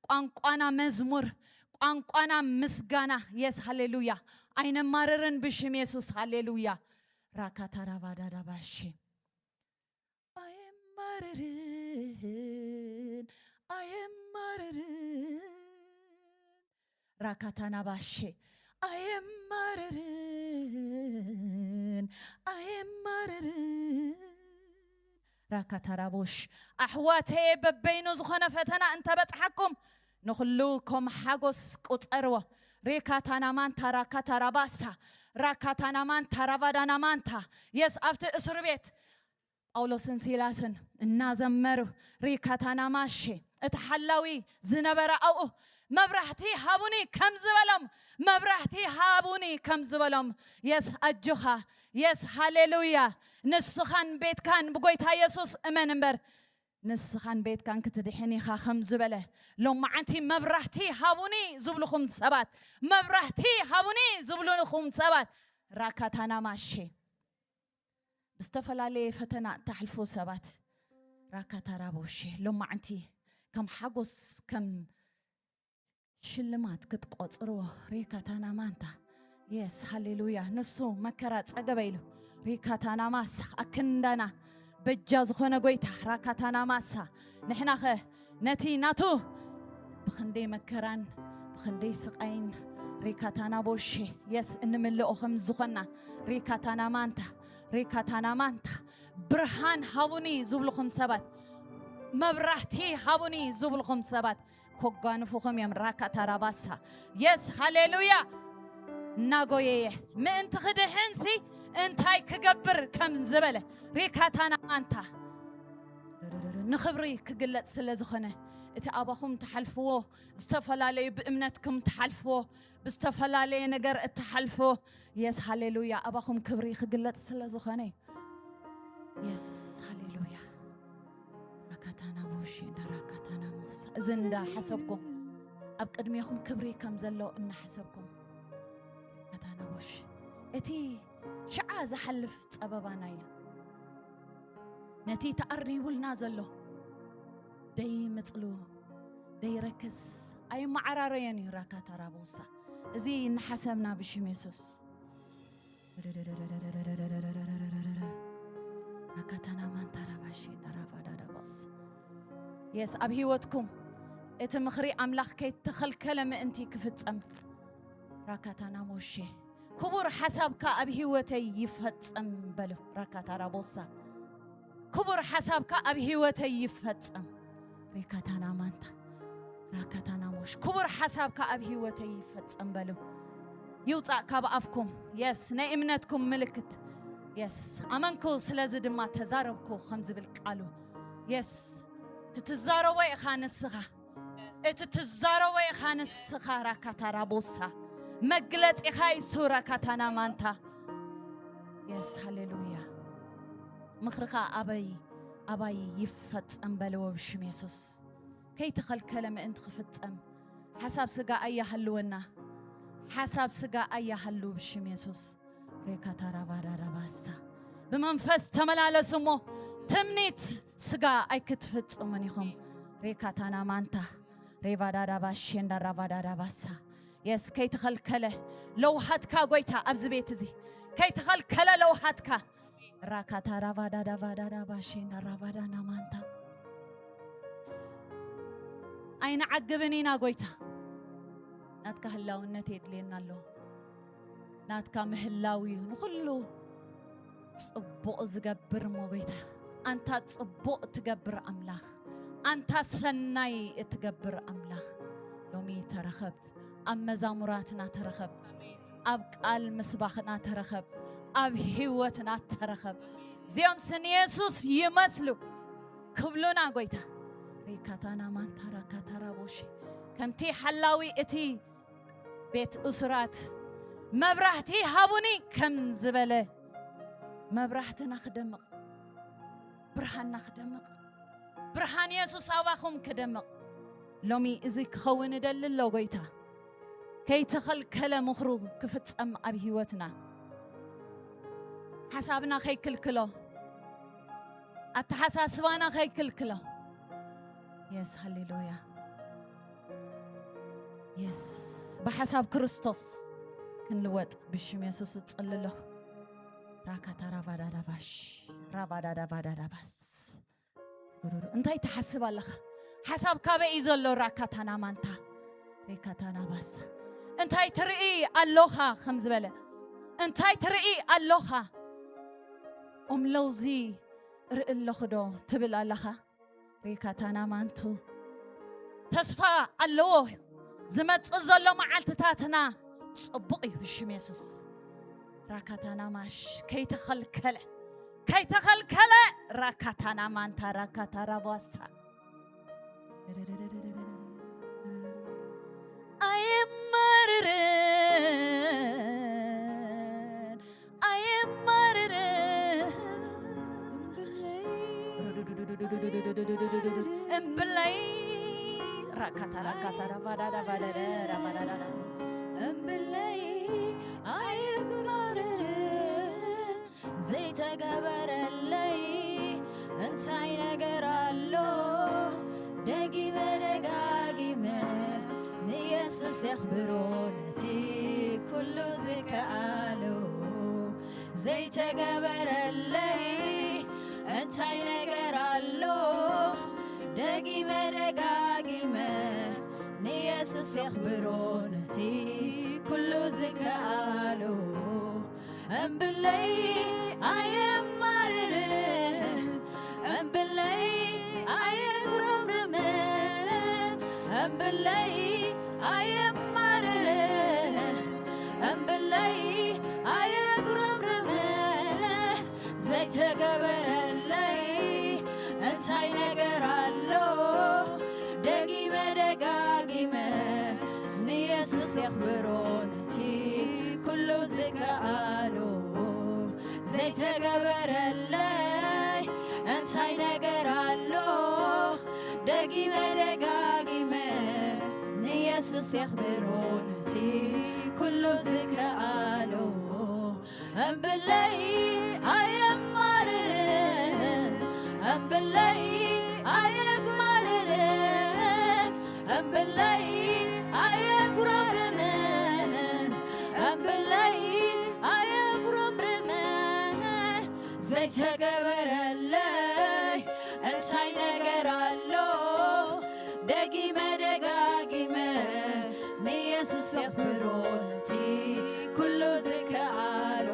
ቋንቋና መዝሙር ቋንቋና ምስጋና የስ ሃሌሉያ ኣይነማርርን ብሽም የሱስ ሃሌሉያ ራካታራባዳዳባሼ ኣየማርርን ኣየማርርን ራካታናባሼ ኣየማርርን ኣየማርርን ራካታራቦሽ ኣሕዋተየ በበይኑ ዝኾነ ፈተና እንተበፅሓኩም ንኹሉ ከም ሓጎስ ቁፀርዎ ሬካታናማንታ ራካታራባሳ ራካታናማንታ ራቫዳናማንታ የስ ኣብቲ እስር ቤት ጳውሎስን ሲላስን እናዘመሩ ሪካታናማሼ እቲ ሓላዊ ዝነበረ ኣብኡ መብራህቲ ሃቡኒ ከም ዝበሎም መብራህቲ ሃቡኒ ከም ዝበሎም የስ ኣጆኻ የስ ሃሌሉያ ንስኻን ቤትካን ብጎይታ የሱስ እመን እምበር ንስኻን ቤትካን ክትድሕን ኢኻ ከም ዝበለ ሎማዓንቲ መብራህቲ ሃቡኒ ዝብልኹም ሰባት መብራህቲ ሃቡኒ ዝብልኹም ሰባት ራካታናማሼ ብዝተፈላለየ ፈተና እተሕልፉ ሰባት ራካታራቦሼ ሎማዕንቲ ከም ሓጎስ ከም ሽልማት ክትቆፅርዎ ሪካታና ማንታ የስ ሃሌሉያ ንሱ መከራ ፀገበ ኢሉ ሪካታና ማሳ ኣክንዳና በጃ ዝኾነ ጎይታ ራካታና ማሳ ንሕናኸ ነቲ ናቱ ብኽንደይ መከራን ብኽንደይ ስቓይን ሪካታና ቦሼ የስ እንምልኦ ከም ዝኾንና ሪካታና ማንታ ሪካታና ማንታ ብርሃን ሃቡኒ ዝብልኹም ሰባት መብራህቲ ሃቡኒ ዝብልኹም ሰባት ኮጓንፉኹም እዮም ራካታራባሳ የስ ሃሌሉያ እናጎየየ ምእንቲ ክድሕንሲ እንታይ ክገብር ከም ዝበለ ሪካታና ማንታ ንኽብሪ ክግለጽ ስለ ዝኾነ እቲ ኣባኹም ትሓልፍዎ ዝተፈላለዩ ብእምነትኩም ትሓልፍዎ ብዝተፈላለየ ነገር እትሓልፍዎ የስ ሃሌሉያ ኣባኹም ክብሪ ክግለጽ ስለ ዝኾነ የስ ሃሌሉያ ራካታና ቦሺ እንዳ ራካታና ሞሳ እዚ እንዳ ሓሰብኩም ኣብ ቅድሜኹም ክብሪ ከም ዘሎ እናሓሰብኩም ራካታና ቦሺ እቲ ሽዓ ዝሓልፍ ጸበባና ኢሉ ነቲ ተኣሪቡልና ዘሎ ደይ ምጽሉ ደይ ረክስ ኣይመዓራረየን እዩ ራካታና ቦሳ እዚ እናሓሰብና ብሽም የሱስ ራካታና ማንታራባሺ ዳራባዳዳባስ የስ ኣብ ህይወትኩም እቲ ምኽሪ ኣምላኽ ከይተኸልከለ ምእንቲ ክፍጸም ራካታና ሞሼ ክቡር ሓሳብካ ኣብ ህይወተይ ይፈጸም በሉ ራካታና ቦሳ ክቡር ሓሳብካ ኣብ ህይወተይ ይፈጸም ሪካታና ማንታ ራካታና ሞሽ ክቡር ሓሳብካ ኣብ ህይወተይ ይፈጸም በሉ ይውጻእ ካብ ኣፍኩም የስ ናይ እምነትኩም ምልክት የስ ኣመንኩ ስለዚ ድማ ተዛረብኩ ከም ዝብል ቃሉ የስ እቲ ትዛረቦ ኢኻ ንስኻ እቲ ትዛረቦ ኢኻ ንስኻ ራካታራቦሳ መግለጺኻ ይሱ ራካታና ማንታ የስ ሃሌሉያ ምኽርኻ ኣበይ ኣባይ ይፈጸም በልዎ ብሽም የሱስ ከይተኸልከለ ምእንቲ ክፍጸም ሓሳብ ስጋ ኣያሃልወና ሓሳብ ስጋ ኣያሃሉ ብሽም የሱስ ሬካታራባዳዳባሳ ብመንፈስ ተመላለሱ እሞ ትምኒት ስጋ ኣይክትፍጽሙን ኢኹም ሬካታና ማንታ ሬባዳዳባሼንዳ ራባዳዳባሳ የስ ከይተኸልከለ ለውሃትካ ጎይታ ኣብዚ ቤት እዚ ከይተኸልከለ ለውሃትካ ራካታ ራባዳዳባዳዳባሼንዳ ራባዳና ማንታ ኣይንዓግብን ኢና ጎይታ ናትካ ህላውነት የድልየና ኣሎ ናትካ ምህላው እዩ ንኹሉ ጽቡቕ ዝገብር እሞ ጎይታ ኣንታ ጽቡቕ ትገብር ኣምላኽ ኣንታ ሰናይ እትገብር ኣምላኽ ሎሚ ተረኸብ ኣብ መዛሙራትና ተረኸብ ኣብ ቃል ምስባኽና ተረኸብ ኣብ ህይወትና ተረኸብ እዚኦምስ ንየሱስ ይመስሉ ክብሉና ጎይታ። ሪካታና ማንታ ራካታራ ቦሺ፣ ከምቲ ሓላዊ እቲ ቤት እሱራት፣ መብራህቲ ሃቡኒ ከም ዝበለ፣ መብራህትና ክደምቕ፣ ብርሃንና ክደምቕ፣ ብርሃን የሱስ ኣባኹም ክደምቕ። ሎሚ እዚ ክኸውን እደሊ ኣሎ ጎይታ። ከይተኸልከለ ምኽሩ ክፍጸም ኣብ ህይወትና። ሓሳብና ከይክልክሎ፣ ኣተሓሳስባና ከይክልክሎ። የስ፣ ሃሌሉያ። የስ፣ ብሓሳብ ክርስቶስ ክንልወጥ ብሽም የሱስ እጽሊ ኣለኹ። ራካታ ራባዳዳባሽ፣ ራባዳዳባዳዳባስ። እንታይ ትሓስብ ኣለኻ? ሓሳብ ካበይ እዩ ዘሎ? ራካታና ማንታ፣ ሬካታና ባሳ። እንታይ ትርኢ ኣሎኻ ከም ዝበለ፣ እንታይ ትርኢ ኣሎኻ? ኦም ለውዚ ርኢ ኣለኹ ዶ ትብል ኣለኻ? ሬካታና ማንቱ። ተስፋ ኣለዎ። ዝመጽእ ዘሎ መዓልትታትና ጽቡቕ እዩ ብሽም የሱስ። ራካታና ማሽ፣ ከይተኸልከለ፣ ከይተኸልከለ፣ ራካታና ማንታ፣ ራካታ ራቧሳ። ኣየማርርን፣ ኣየማርርን። እምብለይ፣ ራካታ፣ ራካታ፣ ራባዳዳ፣ ባዳዳ፣ ራባዳዳ። እምብለይ፣ ኣየማርርን። ዘይተገበረለይ እንታይ ነገር ኣሎ? ደጊመ ደጋጊመ ንየሱስ የኽብሮ ነቲ ኩሉ ዝከኣሎ። ዘይተገበረለይ እንታይ ነገር ኣሎ? ደጊመ ደጋጊመ ንየሱስ የኽብሮ ነቲ ኩሉ ዝከኣሎ። እምብለይ ኣየማርርን፣ እምብለይ ኣየጉረምርምን፣ እምብለይ ኣየማርርን፣ እምብለይ ኣየጉረምርምን። ዘይተገበረለይ እንታይ ነገር ኣሎ? ደጊመ ደጋጊመ ንየሱስ የኽብሮ ነቲ ኩሉ ዝከኣሎ። ዘይተገበረለይ እንታይ ነገር ኣሎ? ደጊመ ደጋጊመ ንየሱስ የኽብሮ ነቲ ኩሉ ዝከኣሎ። እምብለይ ኣየማርርን፣ እምብለይ ኣየማርርን፣ እምብለይ ኣየጉረምርምን፣ እምብለይ ኣየጉረምርምን። ዘይተገበረለይ እንታይ ነገር ኣሎ? ደጊመ ደጋጊመ ንየሱስ የኽብሮ ነቲ ኩሉ ዝከኣሎ።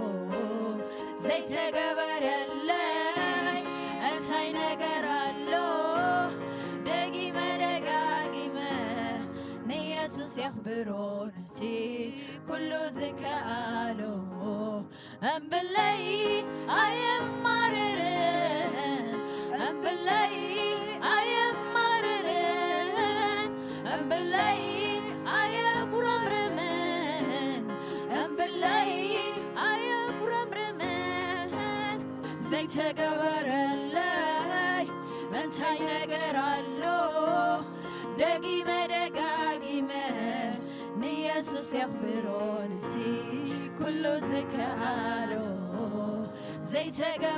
ዘይተገበረለይ እንታይ ነገር ኣሎ? ደጊመ ደጋጊመ ንየሱስ የኽብሮ ነቲ ኩሉ ዝከኣሎ። እምብለይ ኣየማርርን፣ እምብለይ ኣየማርርን፣ እምብለይ ኣየጉረምርምን፣ እምብለይ ኣየጉረምርምን። ዘይተገበረለይ እንታይ ነገር ኣሎ? ደጊመ ደጋጊመ ንየሱስ የኽብሮ ነቲ ኩሉ ዝከኣሎ።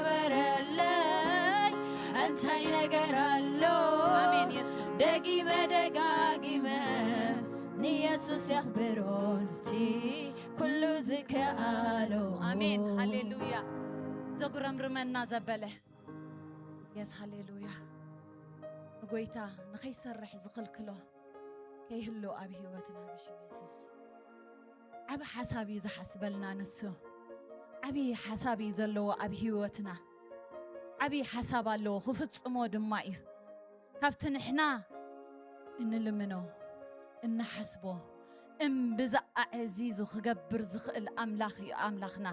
ዘይተገበረለይ እንታይ ነገር ኣሎ? ኣሜን የሱስ። ደጊመ ደጋጊመ ንየሱስ የኽብሮ ነቲ ኩሉ ዝከኣሎ። ኣሜን፣ ሃሌሉያ። ዘጉረምርመና ዘበለ። የስ፣ ሃሌሉያ። ንጎይታ ንኸይሰርሕ ዝኽልክሎ ከይህሉ ኣብ ህይወትና ብሽም የሱስ። ዓቢ ሓሳብ እዩ ዝሓስበልና ንሱ። ዓቢ ሓሳብ እዩ ዘለዎ ኣብ ህይወትና። ዓቢ ሓሳብ ኣለዎ፣ ክፍጽሞ ድማ እዩ። ካብቲ ንሕና እንልምኖ፣ እንሓስቦ፣ እምብዛ ኣዕዚዙ ክገብር ዝኽእል ኣምላኽ እዩ ኣምላኽና።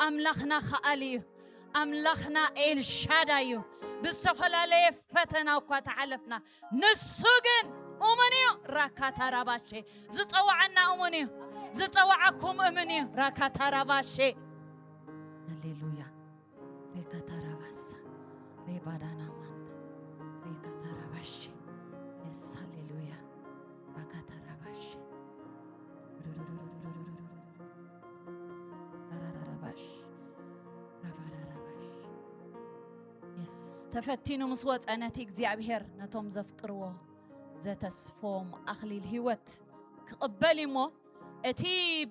ኣምላኽና ከኣሊ እዩ። ኣምላኽና ኤልሻዳይ እዩ። ብዝተፈላለየ ፈተና እኳ ተሓለፍና፣ ንሱ ግን እሙን እዩ። ራካታራባሼ ዝጸዋዓና እሙን እዩ። ዝጸዋዓኩም እሙን እዩ። ራካታራባሼ። ሃሌሉያ። ሬካታራባሳ ሬባዳና ማንታ ሬካታራባሼ። የስ ሃሌሉያ። ራካታራባሼ ራራራባሽ ራባዳራባሽ። የስ ተፈቲኑ ምስ ወፀ ነቲ እግዚኣብሔር ነቶም ዘፍቅርዎ ዘተስፎም ኣኽሊል ህይወት ክቕበል እሞ እቲ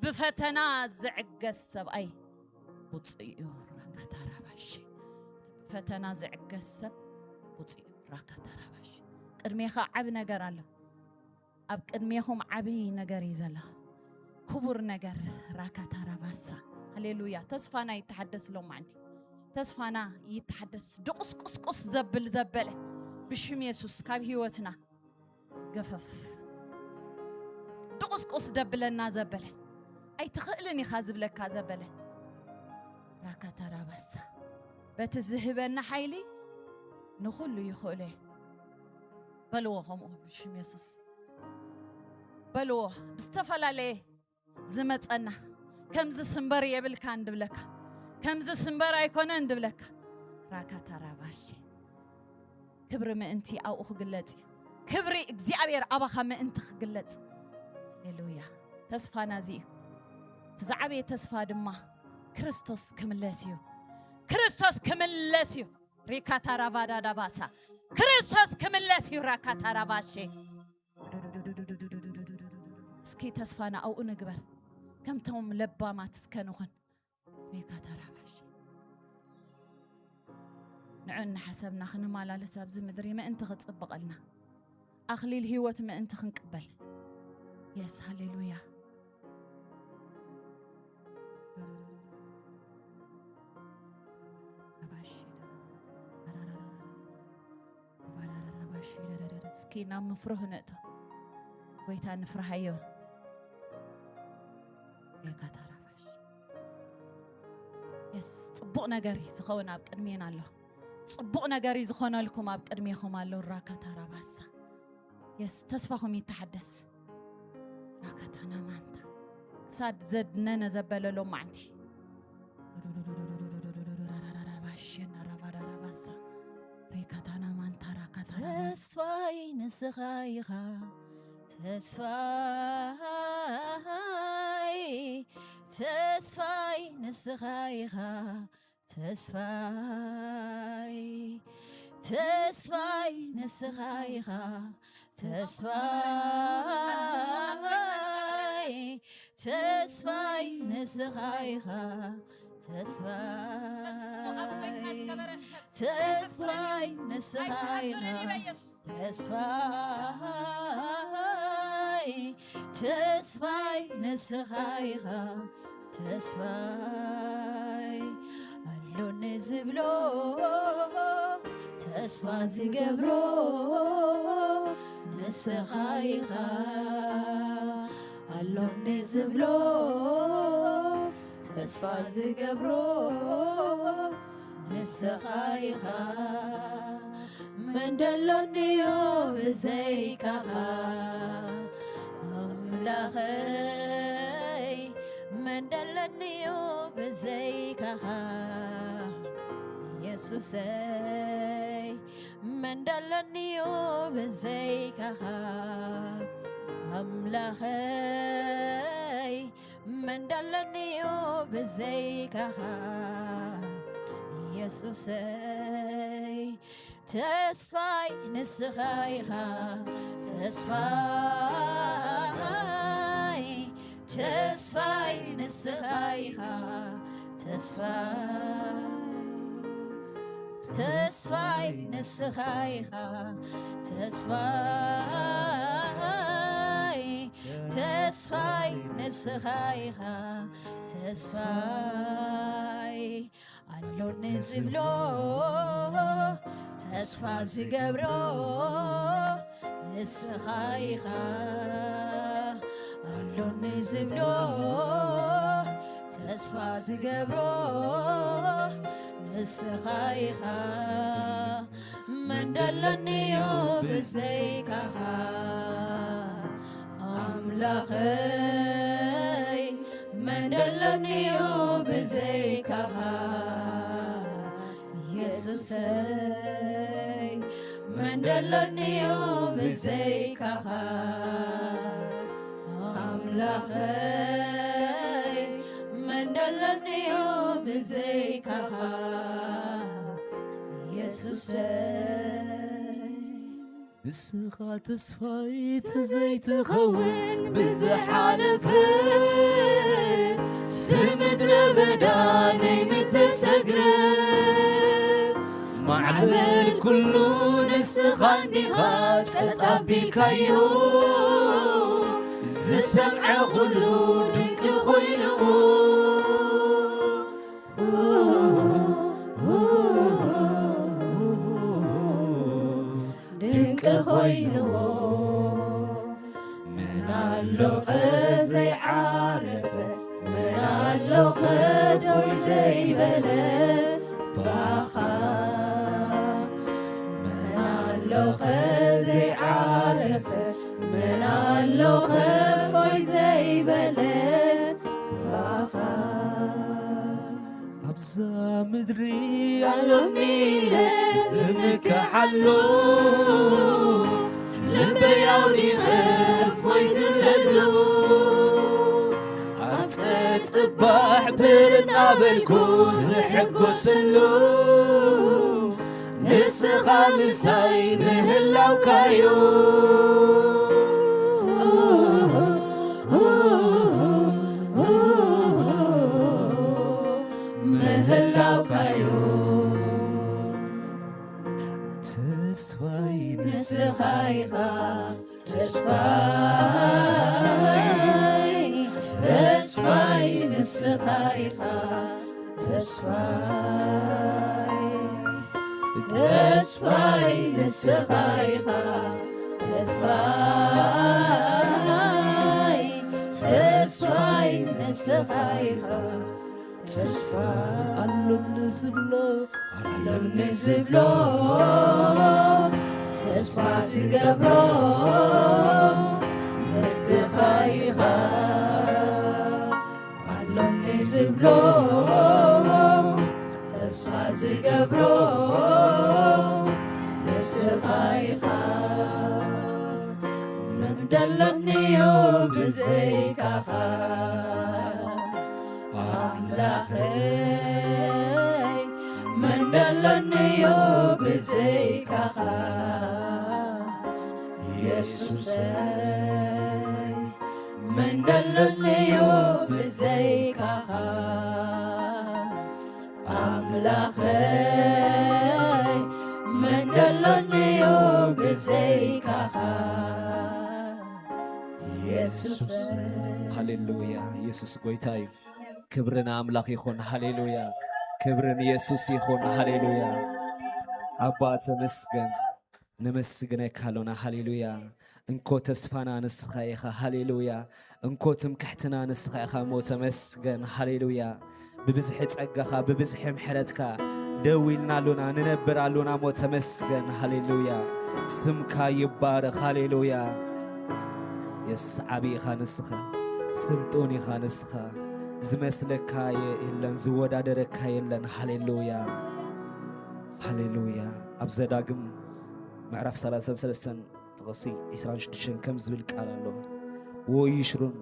ብፈተና ዝዕገስ ሰብኣይ ብፁዕ እዩ። ራካታራባሽ እቲ ብፈተና ዝዕገስ ሰብ ብፁዕ እዩ። ራካታራባሽ ቅድሜኻ ዓቢ ነገር ኣሎ። ኣብ ቅድሜኹም ዓብዪ ነገር እዩ ዘሎ። ክቡር ነገር ራካታራባሳ። ሃሌሉያ። ተስፋና ይተሓደስ ሎማዕንቲ። ተስፋና ይተሓደስ። ድቁስቁስቁስ ዘብል ዘበለ ብሽም የሱስ ካብ ህይወትና ገፈፍ። ድቁስቁስ ደብለና ዘበለ ኣይትኽእልን ኢኻ ዝብለካ ዘበለ ራካታራባሳ በቲ ዝህበና ሓይሊ ንኹሉ ይኽእሎ እየ። በልዎ ከምኡ ብሽም የሱስ በልዎ። ብዝተፈላለየ ዝመፀና ከምዚ ስምበር የብልካ እንድብለካ ከምዚ ስምበር ኣይኮነ እንድብለካ ራካታራባሼ ክብሪ ምእንቲ ኣብኡ ክግለጽ እዩ። ክብሪ እግዚኣብሔር ኣባኻ ምእንቲ ክግለጽ። ሃሌሉያ። ተስፋና እዚ እዩ። እቲ ዝዓበየ ተስፋ ድማ ክርስቶስ ክምለስ እዩ። ክርስቶስ ክምለስ እዩ። ሪካታራባዳዳባሳ ክርስቶስ ክምለስ እዩ። ራካታራባሼ እስኪ ተስፋና ኣብኡ ንግበር። ከምቶም ለባማት እስከ ንኹን። ሬካታራባሽ ንዑ እናሓሰብና ክንመላለስ ኣብዚ ምድሪ ምእንቲ ክጽብቐልና ኣኽሊል ህይወት ምእንቲ ክንቅበል። የስ ሃሌሉያ። እስኪ ናብ ምፍርህ ንእቶ። ጎይታ ንፍርሃዮ። የካታራባሽ የስ ጽቡቕ ነገር እዩ ዝኸውን ኣብ ቅድሜና ኣሎ። ጽቡቕ ነገር እዩ ዝኾነልኩም ኣብ ቅድሜኹም ኣሎ። ራካታራባሳ የስ ተስፋኹም ይተሓደስ። ራካታና ማንታ ክሳድ ዘድነነ ዘበለሎም ማዕንቲ ባሸና ራባዳራባሳ ሬካታና ማንታ ራካታራባሳ ተስፋይ ንስኻ ኢኻ ተስፋይ ተስፋይ ንስኻ ኢኻ ተስፋይ ተስፋይ ንስኻ ኢኻ ተስፋይ ተስፋይ ንስኻ ኢኻ ተስፋይ ተስፋይ ንስኻ ኢኻ ተስፋይ ተስፋይ ንስኻ ኢኻ ተስፋይ ኣሎኒ ዝብሎ ተስፋ ዝገብሮ ንስኻ ኢኻ ኣሎኒ ዝብሎ ተስፋ ዝገብሮ ንስኻ ኢኻ መን ደሎኒዮ ብዘይካኻ ኣምላኸይ መን ደሎኒዮ ብዘይካኻ ኢየሱሰይ መን ደሎኒዮ ብዘይካኻ ኣምላኸይ መን ደሎኒዮ ብዘይካኻ ኢየሱሰይ ተስፋይ ንስኻ ኢኻ ተስፋይ ተስፋይ ንስኻ ኢኻ ተስፋይ ተስፋይ ንስኻ ኢኻ ተስፋይ ተስፋይ ንስኻ ኢኻ ተስፋይ ኣሎኒ ዝብሎ ተስፋ ዝገብሮ ንስኻ ኢኻ ኣሎኒ ዝብሎ ተስፋ ዝገብሮ እስኻ ኢኻ መን ደለኒዮ ብዘይካኻ ኣምላኸይ፣ መን ደለኒዮ ብዘይካኻ የሱሰይ፣ መን ደለኒዮ ብዘይካኻ ኣምላኸይ፣ መን ደለኒዮ ብዘይካኻ የሱሰይ። ንስኻ ተስፋይ ተዘይትኸውን ብዝሓለፈ እቲ ምድረ በዳ ናይ ምተሰግረ ማዕበል ኩሉ ንስኻ እንዲኻ ጸጥ ኣቢልካዮ ዝሰምዐ ኩሉ ድንቂ ኮይንዎ። ድንቂ ኮይንዎ። ምን ኣሎ ዘይዓረፈ፣ ምን ኣሎ ከደው ዘይበለ ባኻ። ምን ኣሎ ዘይዓረፈ፣ ምን ኣሎ ከፎይ ዘይበለ ባኻ። ኣብዛ ምድሪ ኣሎኒ ኢለ ዝምክሓሉ፣ ልበይ ኣውዲቐ እፎይ ዝብለሉ፣ ኣብ ጸጥባሕ ብር እናበልኩ ዝሕጎሰሉ፣ ንስኻ ምሳይ ምህላውካዩ። ምህላውካዩ። ተስፋይ ንስኻ ኢኻ፣ ተስፋይ፣ ተስፋይ ንስኻ ኢኻ፣ ተስፋይ፣ ተስፋይ ንስኻ ኢኻ፣ ተስፋይ፣ ተስፋይ ንስኻ ኢኻ። ተስፋ ኣሎኒ ዝብሎ፣ ኣሎኒ ዝብሎ፣ ተስፋ ዝገብሮ ንስኻ ኢኻ። ኣሎኒ ዝብሎ፣ ተስፋ ዝገብሮ ንስኻ ኢኻ። መን ደለኒዮ ብዘይካኻ ኣምላኸይ፣ መን ደለኒዮ ብዘይካኻ የሱሰይ፣ መን ደለኒዮ ብዘይካኻ ኣምላኸይ፣ መን ደለኒዮ ብዘይካኻ የሱሰይ። ሃሌሉያ፣ ኢየሱስ ጎይታ እዩ። ክብሪ ንኣምላኽ ይኹን። ሃሌሉያ፣ ክብሪ ንየሱስ ይኹን። ሃሌሉያ፣ ኣባ ተመስገን፣ ነመስግነካ ኣሎና። ሃሌሉያ፣ እንኮ ተስፋና ንስኻ ኢኻ። ሃሌሉያ፣ እንኮ ትምክሕትና ንስኻ ኢኻ እሞ ተመስገን። ሃሌሉያ፣ ብብዝሒ ጸጋኻ፣ ብብዝሒ ምሕረትካ ደው ኢልና ኣሎና፣ ንነብር ኣሎና እሞ ተመስገን። ሃሌሉያ፣ ስምካ ይባረኽ። ሃሌሉያ፣ የስ ዓቢ ኢኻ ንስኻ፣ ስልጡን ኢኻ ንስኻ፣ ዝመስለካ የለን፣ ዝወዳደረካ የለን። ሃሌሉያ፣ ሃሌሉያ። ኣብ ዘዳግም ምዕራፍ ሰላሳን ሰለስተን ጥቕሲ ዒስራን ሽዱሽተን ከም ዝብል ቃል ኣሎ። ወይሽሩን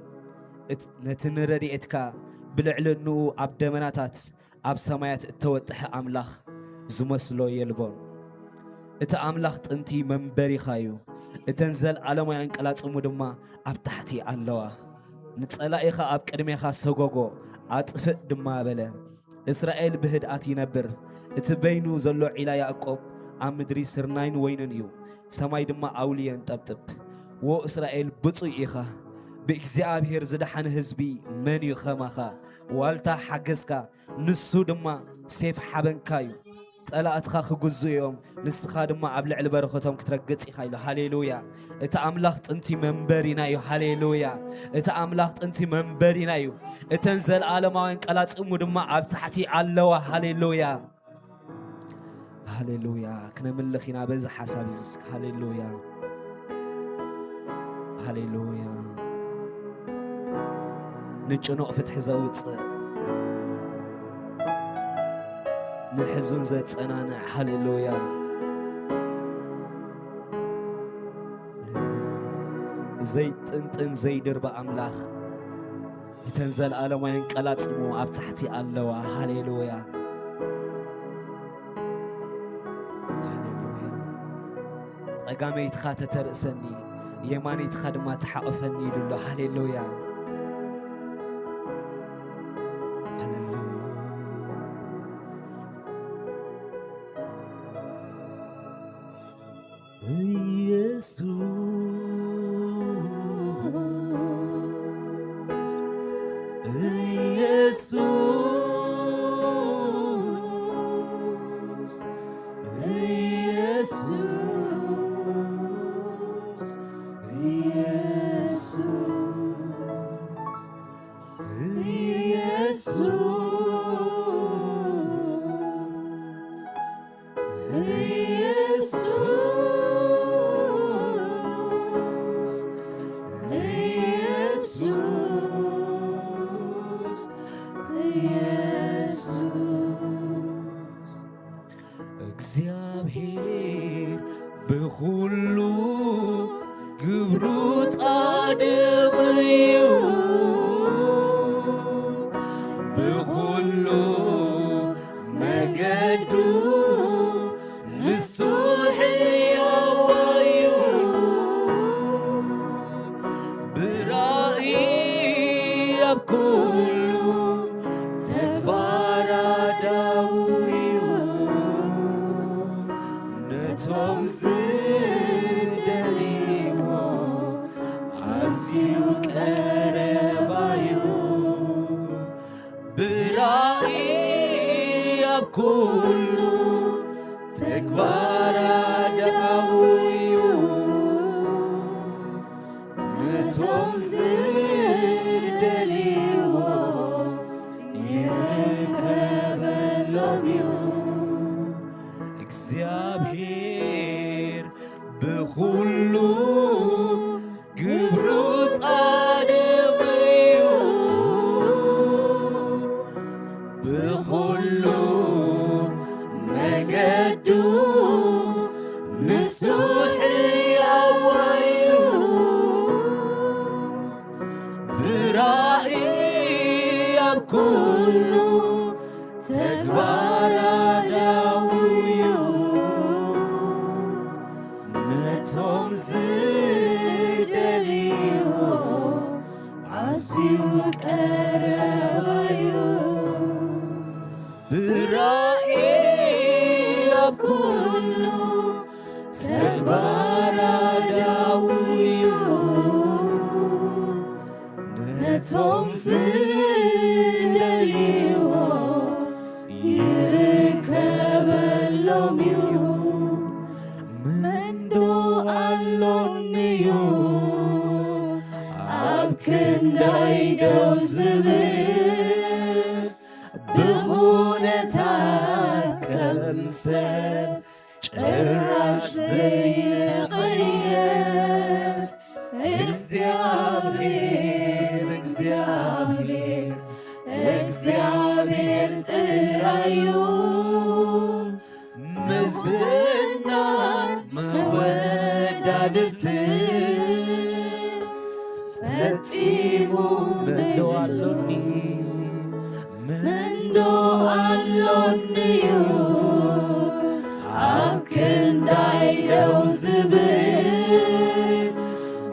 እት-፣ ነቲ ንረድኤትካ ብልዕሊ እንኡ ኣብ ደመናታት ኣብ ሰማያት እተወጥሐ ኣምላኽ ዝመስሎ የልቦን። እቲ ኣምላኽ ጥንቲ መንበሪኻ እዩ፣ እተን ዘለኣለማውያን ቀላጽሙ ድማ ኣብ ታሕቲ ኣለዋ። ንጸላኢኻ ኣብ ቅድሜኻ ሰጎጎ፣ ኣጥፍእ ድማ በለ። እስራኤል ብህድኣት ይነብር፣ እቲ በይኑ ዘሎ ዒላ ያዕቆብ ኣብ ምድሪ ስርናይን ወይንን እዩ፣ ሰማይ ድማ ኣውሊ የንጠብጥብ። ዎ እስራኤል ብጹይ ኢኻ፣ ብእግዚኣብሔር ዝደሓነ ህዝቢ መን እዩ ኸማኻ? ዋልታ ሓገዝካ፣ ንሱ ድማ ሴፍ ሓበንካ እዩ። ጸላእትኻ ክግዙ እዮም፣ ንስኻ ድማ ኣብ ልዕሊ በረኸቶም ክትረግጽ ኢኻ ኢሉ። ሃሌሉያ! እቲ ኣምላኽ ጥንቲ መንበሪና እዩ። ሃሌሉያ! እቲ ኣምላኽ ጥንቲ መንበሪና እዩ። እተን ዘለኣለማውያን ቀላጽሙ ድማ ኣብ ታሕቲ ኣለዋ። ሃሌሉያ! ሃሌሉያ። ክነምልኽ ኢና በዚ ሓሳብ እዚ እስኪ። ሃሌሉያ፣ ሃሌሉያ። ንጭኑቕ ፍትሒ ዘውፅእ፣ ንሕዙን ዘጸናንዕ። ሃሌሉያ። ዘይጥንጥን ዘይድርባ ኣምላኽ፣ እተን ዘለኣለማውያን ቀላጽሙ ኣብ ታሕቲ ኣለዋ። ሃሌሉያ፣ ሃሌሉያ። ጸጋመይትኻ ተተርእሰኒ፣ የማነይትኻ ድማ ተሓቑፈኒ ኢሉ ኣሎ። ሃሌሉያ፣ ሃሌሉያ። ኢየሱስ፣ ኢየሱስ፣ ኢየሱስ፣ ኢየሱስ፣ ኢየሱስ። ኢየሱስ፣ ኢየሱስ፣ ኢየሱስ። እግዚኣብሔር ብኹሉ ግብሩ ጻድቕ እዩ፣ ብኹሉ መገዱ ንሱ ሕያው እዩ። ብራእይ ኣብ ኩሉ ተግባር ኣዳዊ እዩ። ነቶም ዝደልይዎ ኣዝዩ ቀረባ እዩ። ብራእይ ኣብ ኩሉ ተግባር ኣዳዊ እዩ። ነቶም ዝደልይዎ ይርከበሎም እዩ። እግዚኣብሔር ብኹሉ ግብሩ ጻድቕ እዩ፣ ብኹሉ መገዱ ንሱ ሕያው እዩ። ብራእይ ኣብ ኩሉ ተግባር ኣዳዊ እዩ። ነቶም ዝደልይዎ ኣዝዩ ቀረባ እዩ። ብራእይ ኣብ ኩሉ ተግባር ኣዳዊ እዩ። ነቶም ዝደልይዎ ይርከበሎም እዩ። መንዶ ኣሎንዩ ኣብ ክንዳይ ደው ዝብል፣ ብኹነታት ከም ሰብ ጭራሽ ዘይቕየር። እግዚኣብሔር፣ እግዚኣብሔር፣ እግዚኣብሔር ጥራዩ መዘናን መወዳድርትን ፈጺሙ መንዶ ዘይብሉ ኣሎኒ፣ መንዶ ኣሎኒዩ ኣብ ክንዳይ ደው ዝብል፣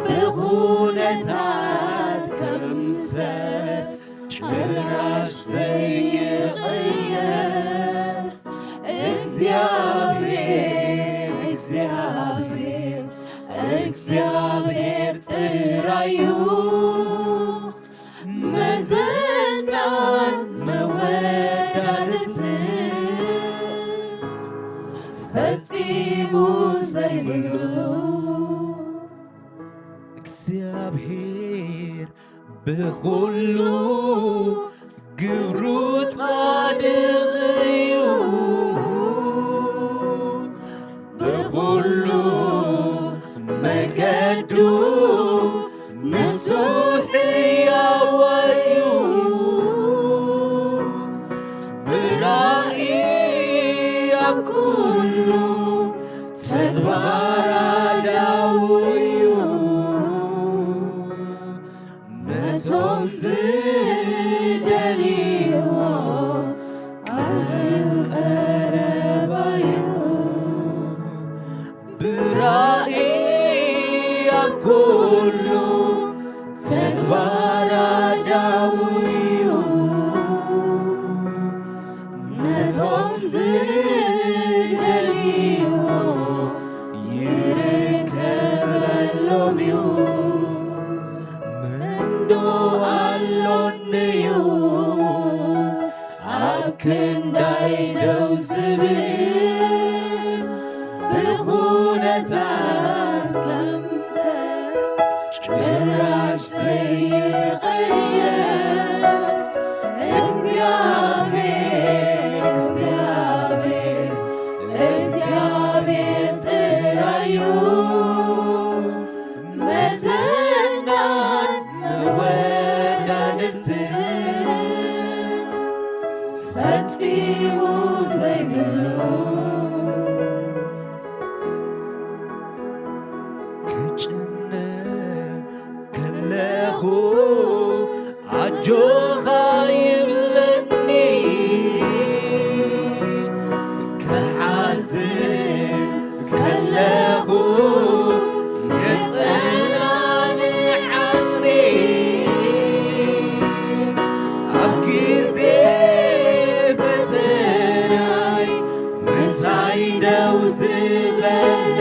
ብኹነታት ከም ሰብ ጭራሽ ዘይቕየር። እግዚኣብሔር፣ እግዚኣብሔር፣ እግዚኣብሔር ጥራዩ መዘናን መወዳድርትን ፈጺሙ ዘይብሉ። እግዚኣብሔር ብኹሉ ግብሩ ጻድቕ እዩ። ንሱ ሕያው እዩ። ብራእይ ኣብ ኩሉ ተግባር ኣዳዊ እዩ። ነቶም ዝደልይዎ ኣዝዩ ቀረባ እዩ። ብራእይ ኣብ ኩሉ ተግባር ኣዳዊ እዩ። ነቶም ዝደልይዎ ይርከበሎም እዩ። መንዶ ኣሎኒ እዩ ኣብ ክንዳይ ደው ዝብል፣ ብኹነታት ከም ሰብ ጭራሽ ዘይቕየር። እግዚኣብሔር፣ እግዚኣብሔር፣ እግዚኣብሔር ጥራይ እዩ። መዘናን መወዳድርትን ፈጺሙ ዘይብሉ። ክጭነቕ ከለኹ ኣጆኻ ይብለኒ፣ ክሓዝን ከለኹ የጸናንዓኒ። ኣብ ግዜ ፈተናይ ምሳይ ደው ዝበለ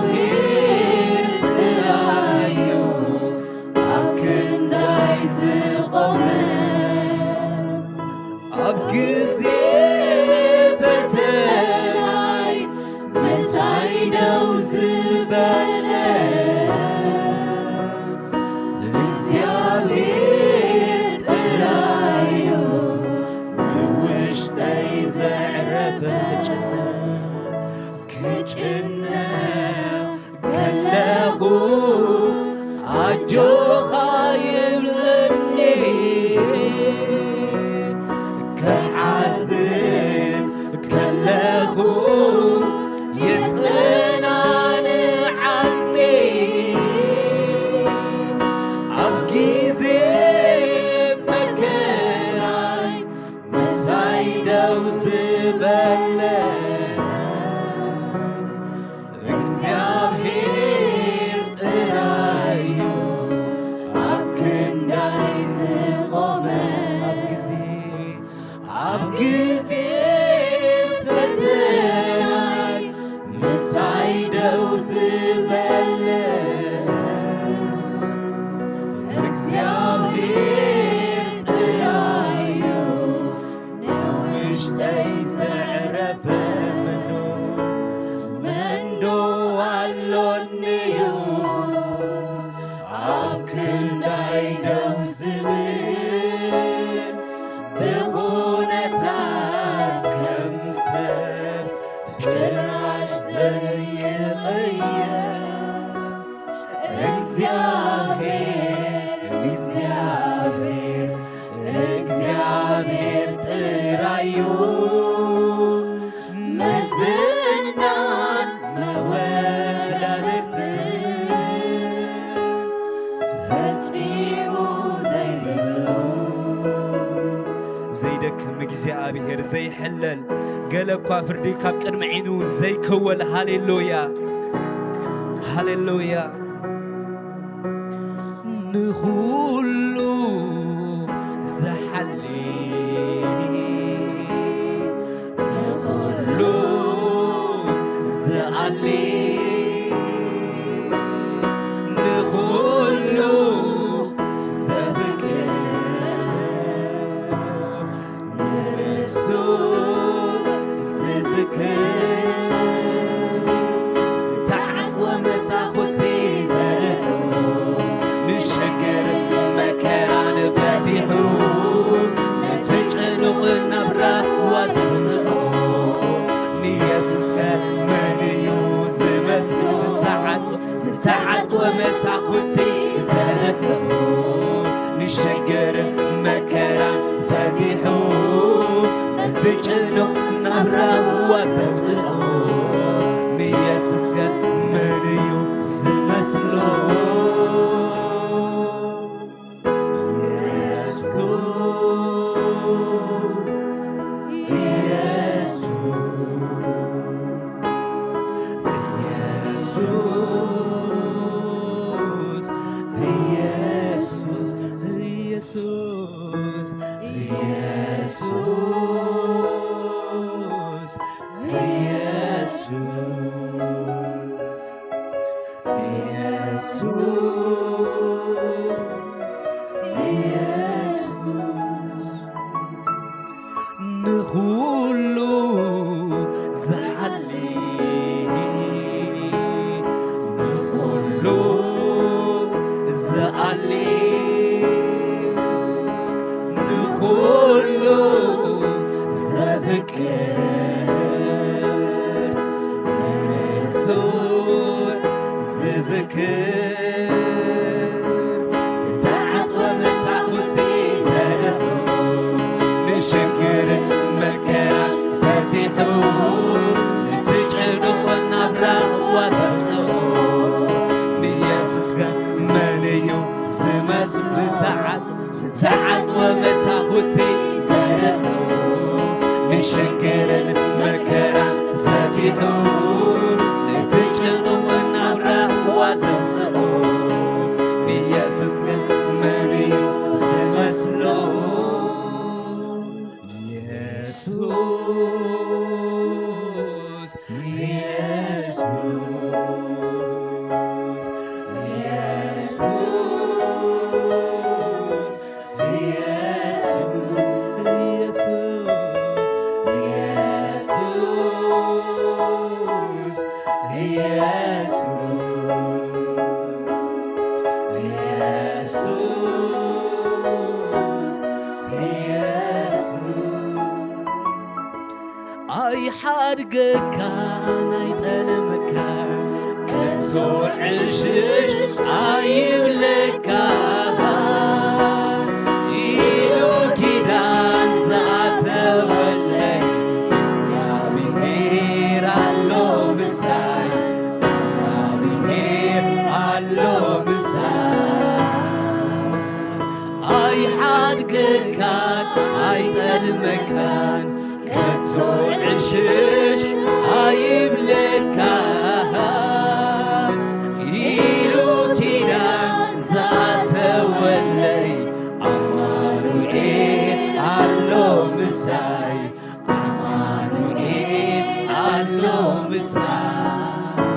እግዚኣብሔር ጥራይ እዩ ኣብ ክንዳይ ዝቖመ። ኣብ ግዜ ፈተናይ ምሳይ ደው ዝበለ እግዚኣብሔር ጥራይ እዩ ብውሽጠይ ዘዕረፈ። ክጭነቕ ከለኹ ኣጆኻ ይብለኒ፣ ክሓዝን ከለኹ የጸናንዓኒ። ኣብ ግዜ ፈተናይ ምሳይ ደው ዝበለ እግዚኣብሔር ጥራይ እዩ ኣብ ክንዳይ ዝቖመ። ኣብ ግዜ፣ ኣብ ግዜ ፈተናይ ምሳይ ደው ዝበለ እግዚኣብሔር ጥራይ እዩ ንውሽጠይ ዘዕረፈ። መንዶ፣ መንዶ ኣሎኒ እዩ ኣብ ክንዳይ ደው ዝብል፣ ብኹነታት ከም ሰብ ጭራሽ ዘይቕየር። እግዚኣብሔር፣ እግዚኣብሔር፣ እግዚኣብሔር ጥራይ እዩ መዘናን መወዳድርትን ፈጺሙ ዘይብሉ። ዘይደክም እግዚኣብሔር፣ ዘይሕለል፣ ገለ እኳ ፍርዲ ካብ ቅድሚ ዒኑ ዘይከወል። ሃሌሉያ፣ ሃሌሉያ። ንኹሉ ዝሓሊ፣ ንኹሉ ዝኣሊ፣ ንኹሉ ዘፍቅር፣ ንርእሱ ዝዝክር፣ ዝተዓጽወ መሳኹቲ ዘርሑ፣ ንሽግር መከራን ፈቲሑ፣ ነቲ ጭኑቕ ናብራ ዋዘጽንሖ፣ ንየሱስከ መን እዩ ዝተዓጽወ መሳኹቲ ዘርሑ፣ ንሽግር መከራን ፈቲሑ፣ ነቲ ጭኑቕ ናብራ ዋ ዘምጽኦ፣ ንየሱስከ መን እዩ ዝመስሎ? ኢየሱስ፣ ኢየሱስ፣ ኢየሱስ፣ ኢየሱስ፣ ኢየሱስ፣ ኢየሱስ፣ ኢየሱስ፣ ኢየሱስ፣ ንኹሉ ዝሓሊ፣ ንኹሉ ዝኣሊ፣ ንኹሉ ዘፍቅር፣ ንሱ ዝዝክር፣ ዝተዓጽወ መሳኹቲ ዘርሑ፣ ንሽግር መከራ ፈቲሑ፣ ነቲ ጭኑቕ ናብራ ዋ ዘምጽኦ፣ ንየሱስከ መን እዩ ዝመስል? ዝተዓጽወ፣ ዝተዓጽወ መሳኹቲ ዘርሑ፣ ንሽግርን መከራን ፈቲሑ፣ ነቲ ጭኑቕ ናብራ ዋ ዘምጽኦ፣ ንየሱስከ መን እዩ ዝመስሎ? ኢየሱስ፣ ኢየሱስ፣ ኢየሱስ፣ ኢየሱስ፣ ኢየሱስ፣ ኢየሱስ፣ ኢየሱስ። ኣይሓድገካን ኣይጠልመካን ከቶ ዕሽሽ ኣይብለካን ኢሉ ኪዳን ዝኣተወለይ እግዚኣብሔር ኣሎ ምሳይ፣ እግዚኣብሔር ኣሎ ምሳይ። ኣይሓድገካን ኣይጠልመካን ከቶ ዕሽሽ ኣይብለካን ኢሉ ኪዳን ዝኣተወለይ ኣማኑኤል ኣሎ ምሳይ፣ ኣማኑኤል ኣሎ ምሳይ።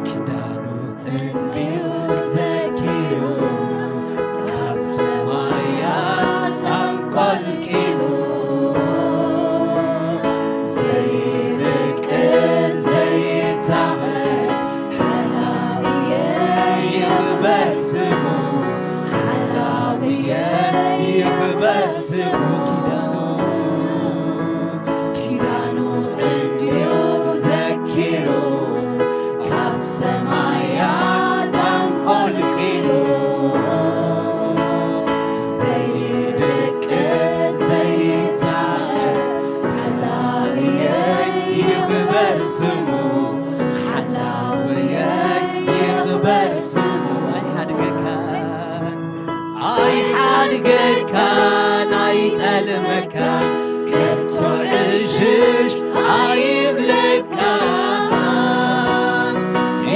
ኪዳኑ እንዲዩ ዘኪሩ ካብ ሰማያት ኣንቆልቂሉ ዘይደቅስ ዘይታኸስ ሓላውየ ይኽበር ስሙ፣ ሓላውየ ይኽበር ስሙ። ኪዳኑ ኪዳኑ እንዲዩ ዘኪሩ ካብ ሰማያት ኣንቆልቂሉ ዘይደቅስ ዘይታኸስ ሓላውየ ይኽበር ስሙ፣ ሓላውየ ይኽበር ስሙ። ኣይሓድገካን ኣይሓድገካን ኣይጠልመካን ከቶ ዕሽሽ ኣይብለካን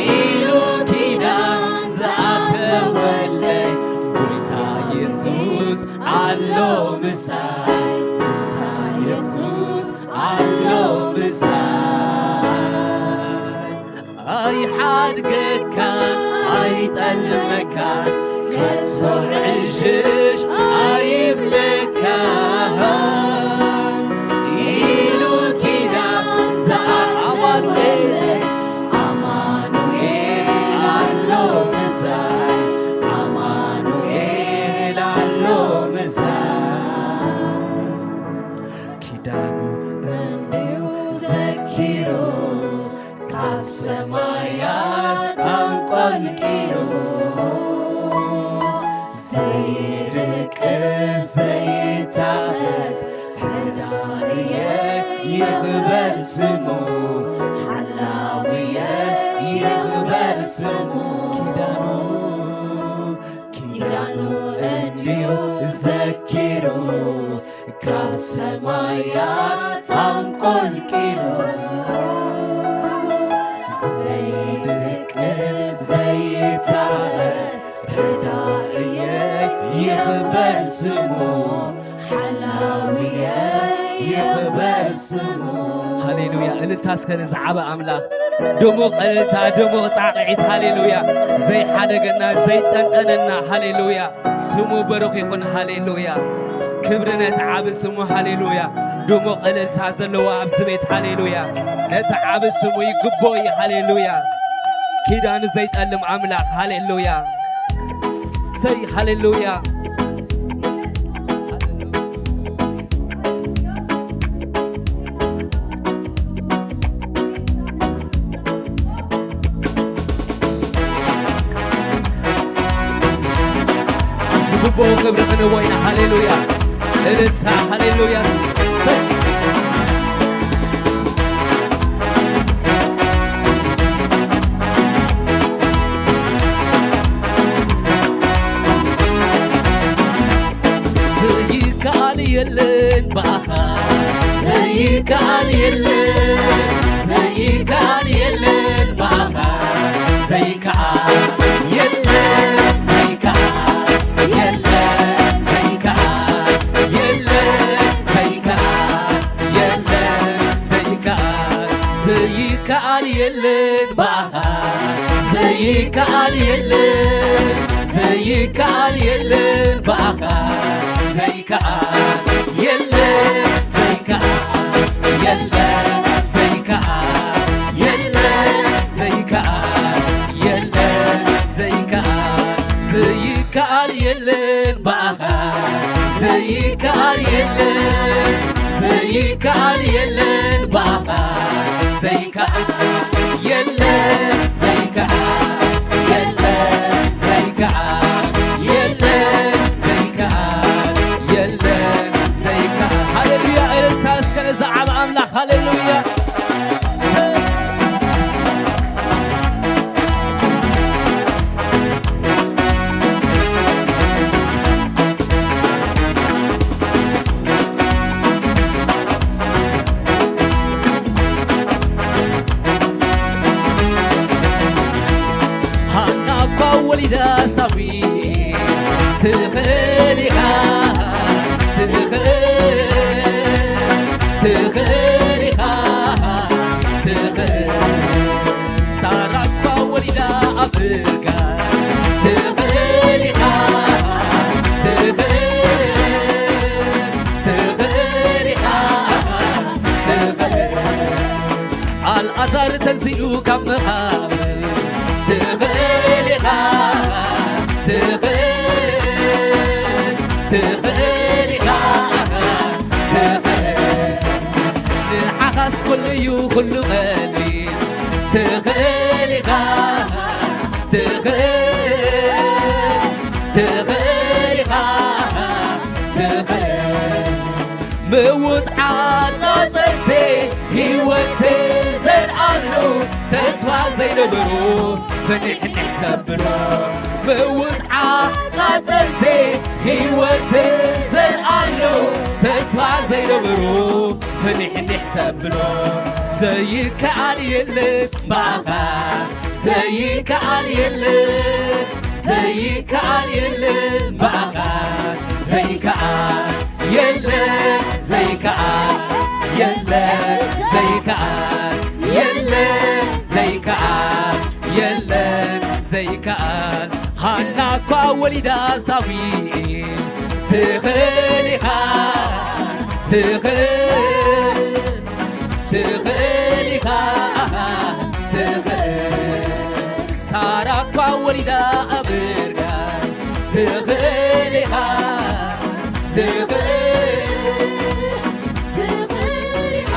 ኢሉ ኪዳን ዝኣተወለይ ጎይታ የሱስ ኣሎ ምሳይ፣ ጎይታ የሱስ ኣሎ ምሳይ። ኣይሓድገካን ኣይጠልመካን ከቶ ዕሽሽ ኣይብለካን ኢሉ ኪዳን ዝኣተወለይ ኣማኑኤል ኣሎ ምሳይ፣ ኣማኑኤል ኣሎ ምሳይ። ኪዳኑ እንዲዩ ዘኪሩ ካብ ሰማያት ኣንቂሩ ዘይድቅስ ዘይታኸስ ረዳእየ ይኽበር ስሙ፣ ሓላውየ ይኽበር ስሙ። ኪዳኑ ኪዳኑ እንዲዩ ዘኪሩ ካብ ሰማያት ኣንቆልቂሉ ዘይድቅስ ዘይታረስ ረዳእየ ይኽበር ስሙ፣ ሓላውየ ይኽበር ስሙ። ሃሌሉያ። እልልታ እስከ ንዝዓበ ኣምላኽ። ድሙቕ እልልታ፣ ድሙቕ ጻቕዒት። ሃሌሉያ። ዘይሓደገና፣ ዘይጠንጠነና። ሃሌሉያ። ስሙ ብሩኽ ይኹን። ሃሌሉያ። ክብሪ ነቲ ዓቢ ስሙ። ሃሌሉያ። ድሙቕ እልልታ ዘለዎ ኣብዚ ቤት። ሃሌሉያ። ነቲ ዓቢ ስሙ ይግቦ እዩ። ሃሌሉያ። ኪዳኑ ዘይጠልም ኣምላኽ። ሃሌሉያ። ሰይ ሃሌሉያ። ዝግብኦ ክብሪ ክንህቦ ኢና። ሃሌሉያ። እልልታ። ሃሌሉያ። ሰይ። ዘይከኣል የለን ብኣኻ፣ ዘይከኣል የለን፣ ዘይከኣል የለን ብኣኻ፣ ዘይከኣል የለን፣ ዘይከኣል የለን፣ ዘይከኣል የለን፣ ዘይከኣል የለን፣ ዘይከኣል፣ ዘይከኣል የለን ብኣኻ፣ ዘይከኣል የለን፣ ዘይከኣል የለን ብኣኻ፣ ዘይከኣል የለን፣ ዘይከኣል የለን፣ ዘይከኣል የለን፣ ዘይከኣል የለን፣ ዘይከኣል፣ ዘይከኣል የለን ብኣኻ፣ ዘይከኣል የለን፣ ዘይከኣል የለን ብኣኻ፣ ዘይከኣል የለን፣ ዘይከኣል የለን፣ ዘይከኣል የለን፣ ዘይከኣል የለን፣ ዘይከኣል። ሃሌሉያ፣ እልልታ እስከ ነዛ ዓቢ ኣምላኽ። ሃሌሉያ። ሃና እኳ ወሊዳ ሳሙኤል ትኽእል ኢኻ፣ ትኽእል፣ ትኽእል ኢኻ፣ ትኽእል። ሳራ እኳ ወሊዳ ኣብ እርጋ ትኽእል ኢኻ፣ ትኽእል፣ ትኽእል ኢኻ፣ ትኽእል። ኣልኣዛር ተንሲኡ ካብ መቓብር ትኽእል ኢኻ፣ ትኽእል፣ ትኽእል ኢኻ፣ ትኽእል። ንዓኻስ ኩሉ እዩ ኩሉ ቀሊል። ትኽእል ኢኻ፣ ትኽእል፣ ትኽእል ኢኻ፣ ትኽእል። ምውት ዓጻጸርቴ ህይወት ትዘርኣሉ ተስፋ ዘይነበሮ ፍንሕንሕ ተብሎ። ምውት ዓጻጸርቴ ህይወት ትዘርኣሉ ተስፋ ዘይነበሮ ፍንሕንሕ ተብሎ። ዘይከኣል የለን ብኣኻ፣ ዘይከኣል የለን፣ ዘይከኣል የለን ብኣኻ፣ ዘይከኣል የለን፣ ዘይከኣል የለን፣ ዘይከኣል የለን፣ ዘይከኣል የለን፣ ዘይከኣል። ሃና እኳ ወሊዳ ሳሙኤል ትኽእል ኢኻ፣ ትኽእል፣ ትኽእል ኢኻ፣ ትኽእል። ሳራ እኳ ወሊዳ ኣብ እርጋን ትኽእል ኢኻ፣ ትኽእል፣ ትኽእል ኢኻ፣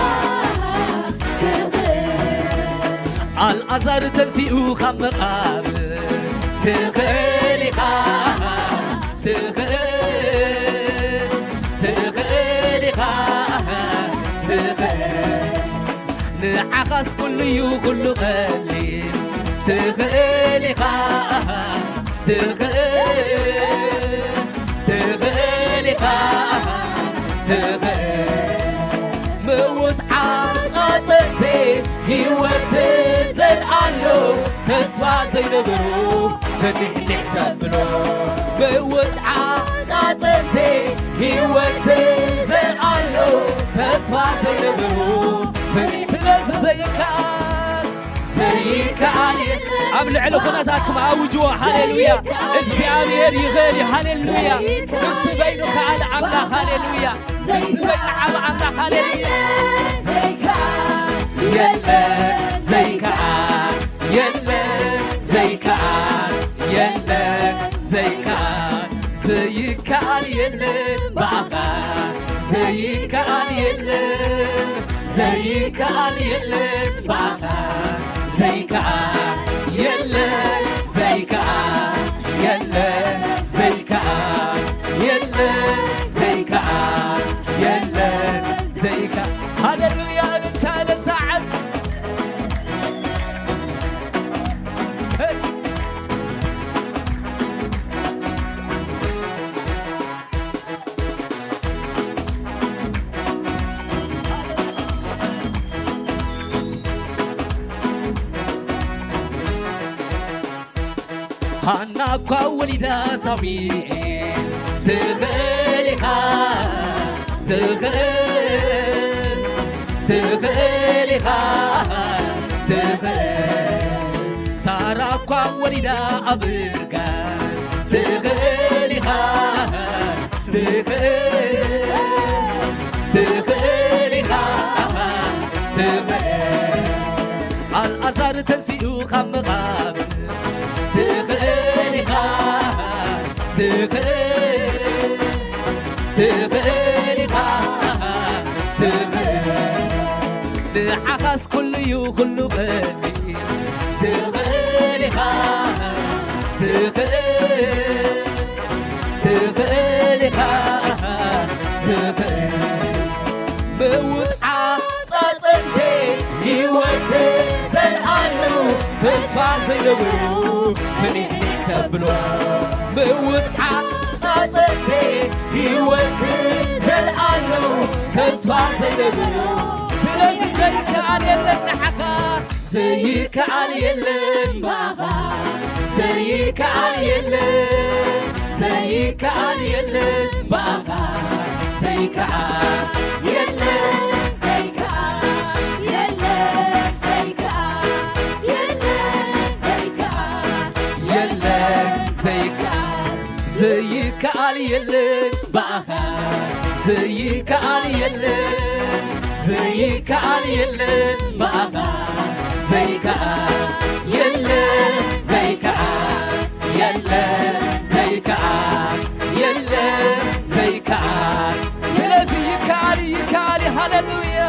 ትኽእል። ኣልኣዛር ተንሲኡ ካብ መቓብር ትኽእል ኢኻ፣ ትኽእል፣ ትኽእል ኢኻ፣ ትኽእል። ንዓኻስ ኩሉ እዩ ኩሉ ቀሊል። ትኽእል ኢኻ፣ ትኽእል፣ ትኽእል ኢኻ፣ ትኽእል። ምዉት ዓጻጸቴ ህይወት ዘርኣሎ፣ ተስፋ ዘይነበሮ ፍንሕንሕ ተብሎ። ምዉት ዓጻጸቴ ህይወት ዘርኣሎ፣ ተስፋ ዘይነበሮ ፍንሕንሕ። ስለዚ ዘይከኣል ዘይከኣል የለን። ኣብ ልዕሊ ኩነታትኩም ኣውጅዎ። ሃሌሉያ። እግዚኣብሔር ይኽእል እዩ። ሃሌሉያ። ንሱ በይኑ ከኣለ ኣምላኽ። ሃሌሉያ። ንሱ በይኑ ዓቢ ኣምላኽ። ሃሌሉያ። የለ ዘይከኣል፣ የለ ዘይከኣል፣ የለ ዘይከኣል፣ ዘይከኣል የለን ብኣኻ፣ ዘይከኣል የለን፣ ዘይከኣል የለን ብኣኻ፣ ዘይከኣል የለን፣ ዘይከኣል የለን፣ ዘይከኣል የለን፣ ዘይከኣል የለን፣ ዘይከኣል። ሃሌሉያ፣ እልልታ፣ እልልታ፣ ዓብ-፣ ሃና እኳ ወሊዳ ሳሙኤል፣ ትኽእል ኢኻ፣ ትኽእል፣ ትኽእል ኢኻ፣ ትኽእል። ሳራ እኳ ወሊዳ ኣብ እርጋን፣ ትኽእል ኢኻ፣ ትኽእል፣ ትኽእል ኢኻ፣ ትኽእል። ኣልኣዛር ተንሲኡ ካብ መቓብር፣ ትኽእል ኢኻ፣ ትኽእል፣ ትኽእል ኢኻ፣ ትኽእል። ንዓኻስ ኩሉ እዩ ኩሉ ቀሊል። ትኽእል ኢኻ፣ ትኽእል፣ ትኽእል ኢኻ፣ ትኽእል። ምውት ዓጻጸንቴ ህይወት ዘርኣሉ፣ ተስፋ ዘይነብሩ ፍኒሕኒሕ ተብሎ። ምውት ዓጻጸንቴ ህይወት ዘርኣሉ፣ ተስፋ ዘይነብሩ። ስለዚ ዘይከኣል የለን ንዓኻ፣ ዘይከኣል የለን ብኣኻ፣ ዘይከኣል የለን፣ ዘይከኣል የለን ብኣኻ፣ ዘይከኣል የለን፣ ዘይከኣል የለን፣ ዘይከኣል የለን፣ ዘይከኣል የለን፣ ዘይከኣል ዘይከኣል የለን ብኣኻ፣ ዘይከኣል የለን፣ ዘይከኣል የለን ብኣኻ፣ ዘይከኣል የለን፣ ዘይከኣል የለን፣ ዘይከኣል የለን፣ ዘይከኣል። ስለዚ ይከኣል፣ ይከኣል፣ ሃሌሉያ።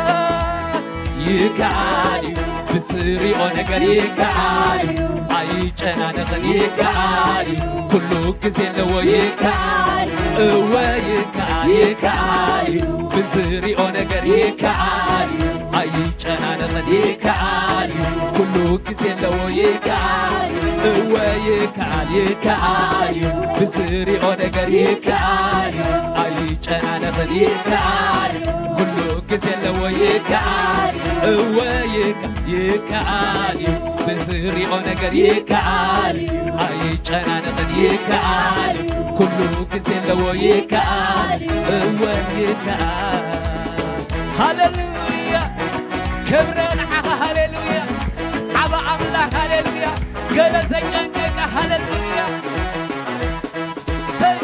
ይከኣል እዩ፣ ብዝሪኦ ነገር ይከኣል እዩ፣ ኣይጨናነቕን፣ ይከኣል እዩ፣ ኩሉ ግዜ ኣለዎ፣ ይከኣል እዩ፣ እወ ይከኣል፣ ይከኣል እዩ፣ ብዝሪኦ ነገር ይከኣል እዩ፣ ኣይጨናነቕን፣ ይከኣል እዩ፣ ኩሉ ግዜ ኣለዎ፣ ይከኣል እዩ፣ እወ ይከኣል፣ ይከኣል እዩ፣ ብዝሪኦ ነገር ይከኣል እዩ፣ ኣይጨናነቕን፣ ይከኣል እዩ፣ ኩሉ ግዜ ኣለዎ ይከኣል፣ እወ ይከ-፣ ይከኣል እዩ። ብዝሪኦ ነገር ይከኣል፣ ኣይጨናነቕን ይከኣል፣ ኩሉ ግዜ ኣለዎ ይከኣል፣ እወ ይከኣል። ሃሌሉያ፣ ክብሪ ንዓኻ፣ ሃሌሉያ፣ ዓቢ ኣምላኽ፣ ሃሌሉያ፣ ገለ ዘጨንቀካ፣ ሃሌሉያ። ሰይ።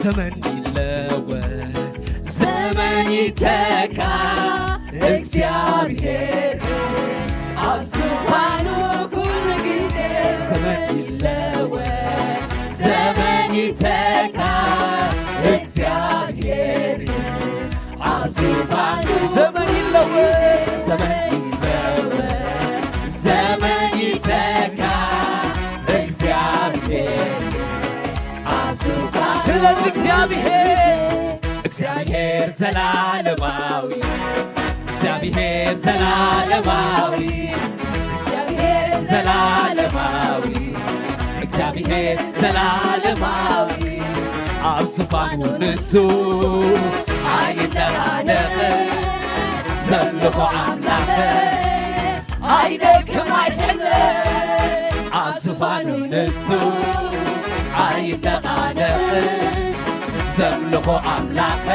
ዘመን ይለወጥ፣ ዘመን ይተካ፣ እግዚኣብሔር ኣብ ዙፋኑ ኩሉ ግዜ። ዘመን ይለወጥ፣ ዘመን ይተካ እግዚኣብሔር እዩ። ኣብ ዙፋኑ ዘመን ይለወጥ፣ ዘመን ይለወጥ፣ ዘመን ይተካ እግዚኣብሔር እዩ። ኣብ ዙፋኑ ስለዚህ እግዚኣብሔር እግዚኣብሔር ዘላለማዊ፣ እግዚኣብሔር ዘላለማዊ፣ እግዚኣብሔር ዘላለማዊ፣ እግዚኣብሔር ዘላለማዊ፣ ኣብ ዙፋኑ ንሱ ኣይነቓነቕ፣ ዘምልኾ ኣምላኽ ኣይደክም ኣይሕለ፣ ኣብ ዙፋኑ ንሱ ኣይነቓነቕ፣ ዘምልኾ ኣምላኽ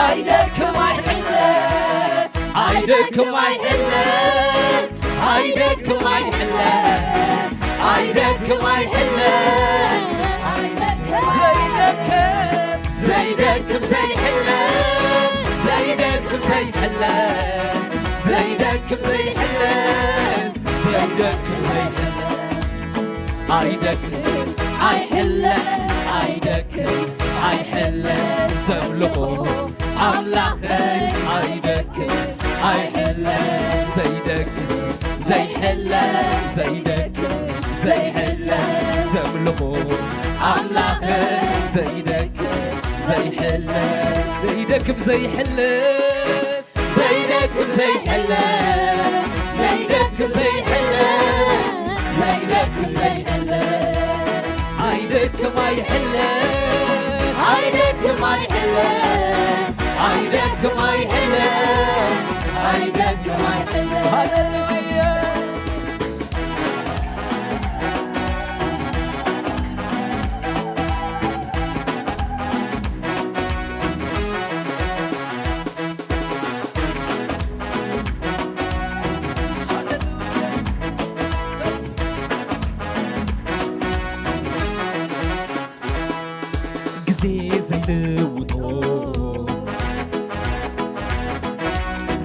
ኣይደክም ኣይሕለ፣ ኣይደክም ኣይሕለ፣ ኣይደክም ኣይሕለ፣ ኣይደክም ኣይሕለ፣ ዘይደክም ዘይደክም ዘይሕለ፣ ዘይደክም ዘይሕለ፣ ዘይደክም ዘይሕለ፣ ዘይደክም ዘይሕለ፣ ኣይደክም ኣይሕለ፣ ኣይደክም ኣይሕለ፣ ዘምልኾ ኣምላኸይ ኣይደክም ኣይሕለ፣ ዘይደክም ዘይሕለ፣ ዘይደክም ዘይሕለ፣ ዘምልኾ ኣምላኸይ ዘይደክም ዘይሕለ፣ ዘይደክም ዘይሕለ፣ ዘይደክም ዘይሕለ፣ ዘይደክም ዘይሕለ፣ ዘይደክም ዘይሕለ፣ ኣይደክም ኣይሕለ፣ ኣይደክም ኣይሕለ፣ ኣይደክም ኣይሕለ፣ ኣይደክም ኣይሕለ። ሃሌሉያ። ግዜ ዘይልውጦ፣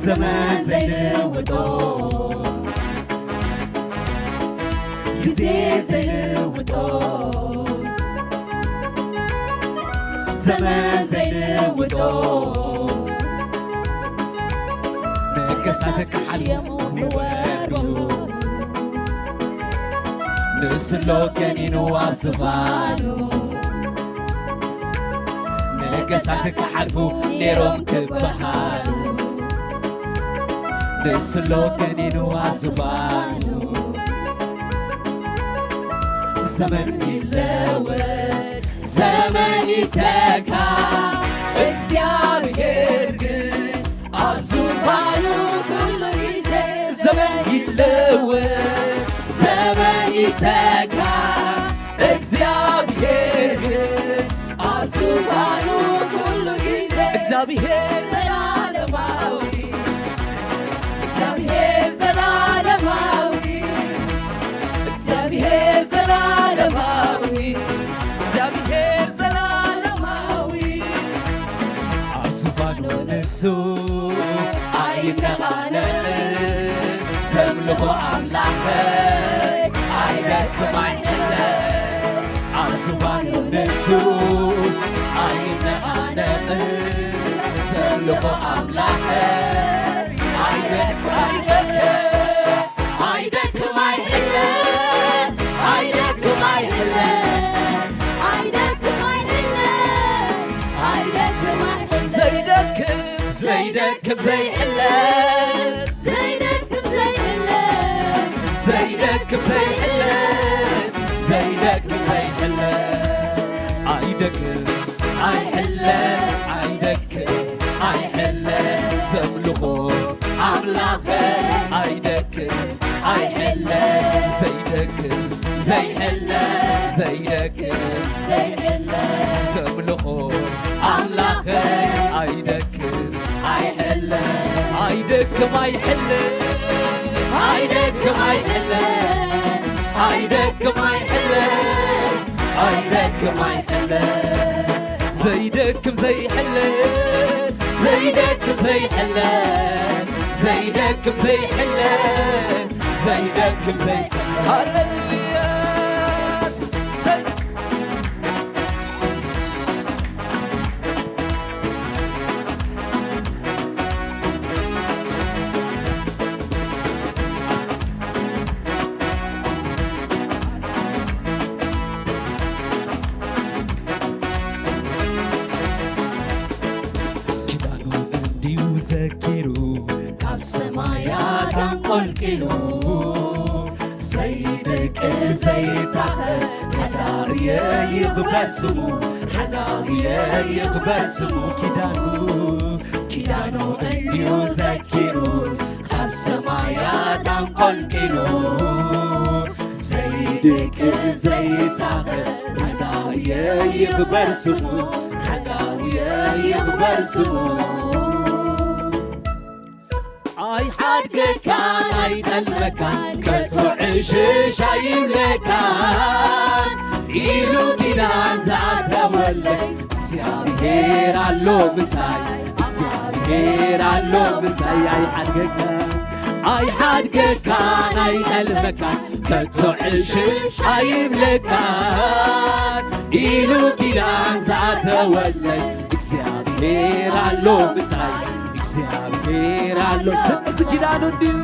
ዘመን ዘይልውጦ፣ ግዜ ዘይልውጦ፣ ዘመን ዘይልውጦ፣ ነገስታት ክሓልፉ ክወርዱ፣ ንስሎ ገኒኑ ኣብ ዝፋኑ፣ ነገስታት ክሓልፉ ነይሮም ክበሃሉ፣ ንስሎ ገኒኑ ኣብ ዝፋኑ፣ ዘመን ይለወጥ፣ ዘመን ይተካ፣ እግዚኣብሔር ግን ኣብ ዙፋኑ ኩሉ ግዜ። ዘመን ይለወጥ፣ ዘመን ይተካ፣ እግዚኣብሔር ግን ኣብ ዙፋኑ ኩሉ ግዜ። እግዚኣብሔር ዘላለማዊ፣ እግዚኣብሔር ዘላለማዊ፣ እግዚኣብሔር ዘላለማዊ፣ እግዚኣብሔር ዘላለማዊ፣ ኣብ ዙፋኑ ንሱ ኣይነቓነቕን፣ ዘምልኾ ኣምላኸይ ኣይደክም ኣይሕለ፣ ኣብ ዙፋኑ ንሱ ኣይነቓነቕን፣ ዘምልኾ ኣምላኸይ ኣይደክም ኣይደክም ኣይደክም ኣይሕለ፣ ኣይደክም ኣይሕለ፣ ኣይደክም ኣይሕለ፣ ኣይደክም ኣይሕለ፣ ዘይደክም ዘይደክም ዘይሕለ፣ ዘይደክም ዘይሕለ፣ ዘይደክም ዘይሕለ፣ ዘይደክም ዘይሕለ፣ ኣይደክም ኣይሕለ፣ ኣይደክም ኣይሕለ፣ ዘምልኾ ኣምላኸይ ኣይደክም ኣይሕለ፣ ዘይደክም ዘይሕለ፣ ዘይደክም ዘይሕለ፣ ዘምልኾ ኣምላኸይ ኣይደክም ኣይሕለ፣ ኣይደክም ኣይሕለ፣ ኣይደክም ኣይሕለ፣ ኣይደክም ኣይሕለ፣ ኣይደክም ኣይሕለ፣ ዘይደክም ዘይሕለ፣ ዘይደክም ዘይሕለ፣ ዘይደክም ዘይሕለ፣ ዘይደክም ዘይሕለ። ሃሌሉያ። ዘኪሩ ካብ ሰማያት ኣንቆልቂሉ ዘይደቂ ዘይታኸስ ሓላውየ ይኽበር ስሙ ሓላውየ ይኽበር ስሙ ኪዳኑ ኪዳኑ እንዲዩ ዘኪሩ ካብ ሰማያት ኣንቆልቂሉ ዘይደቂ ዘይታኸስ ሓላውየ ይኽበር ስሙ ሓላውየ ይኽበር ስሙ ኣይሓድገካን ኣይጠልመካን ከቶ ዕሽሽ ኣይብለካን ኢሉ ኪዳን ዝኣተወለይ እግዚኣብሔር ኣሎ ምሳይ እግዚኣብሔር ኣሎ ምሳይ ኣይሓድገካን ኣይሓድገካን ኣይጠልመካን ከቶ ዕሽሽ ኣይብለካን ኢሉ ኪዳን ዝኣተወለይ እግዚኣብሔር ኣሎ ምሳይ እግዚኣብሔር ኣሎ ስምዚ ኪዳኑ እንድዩ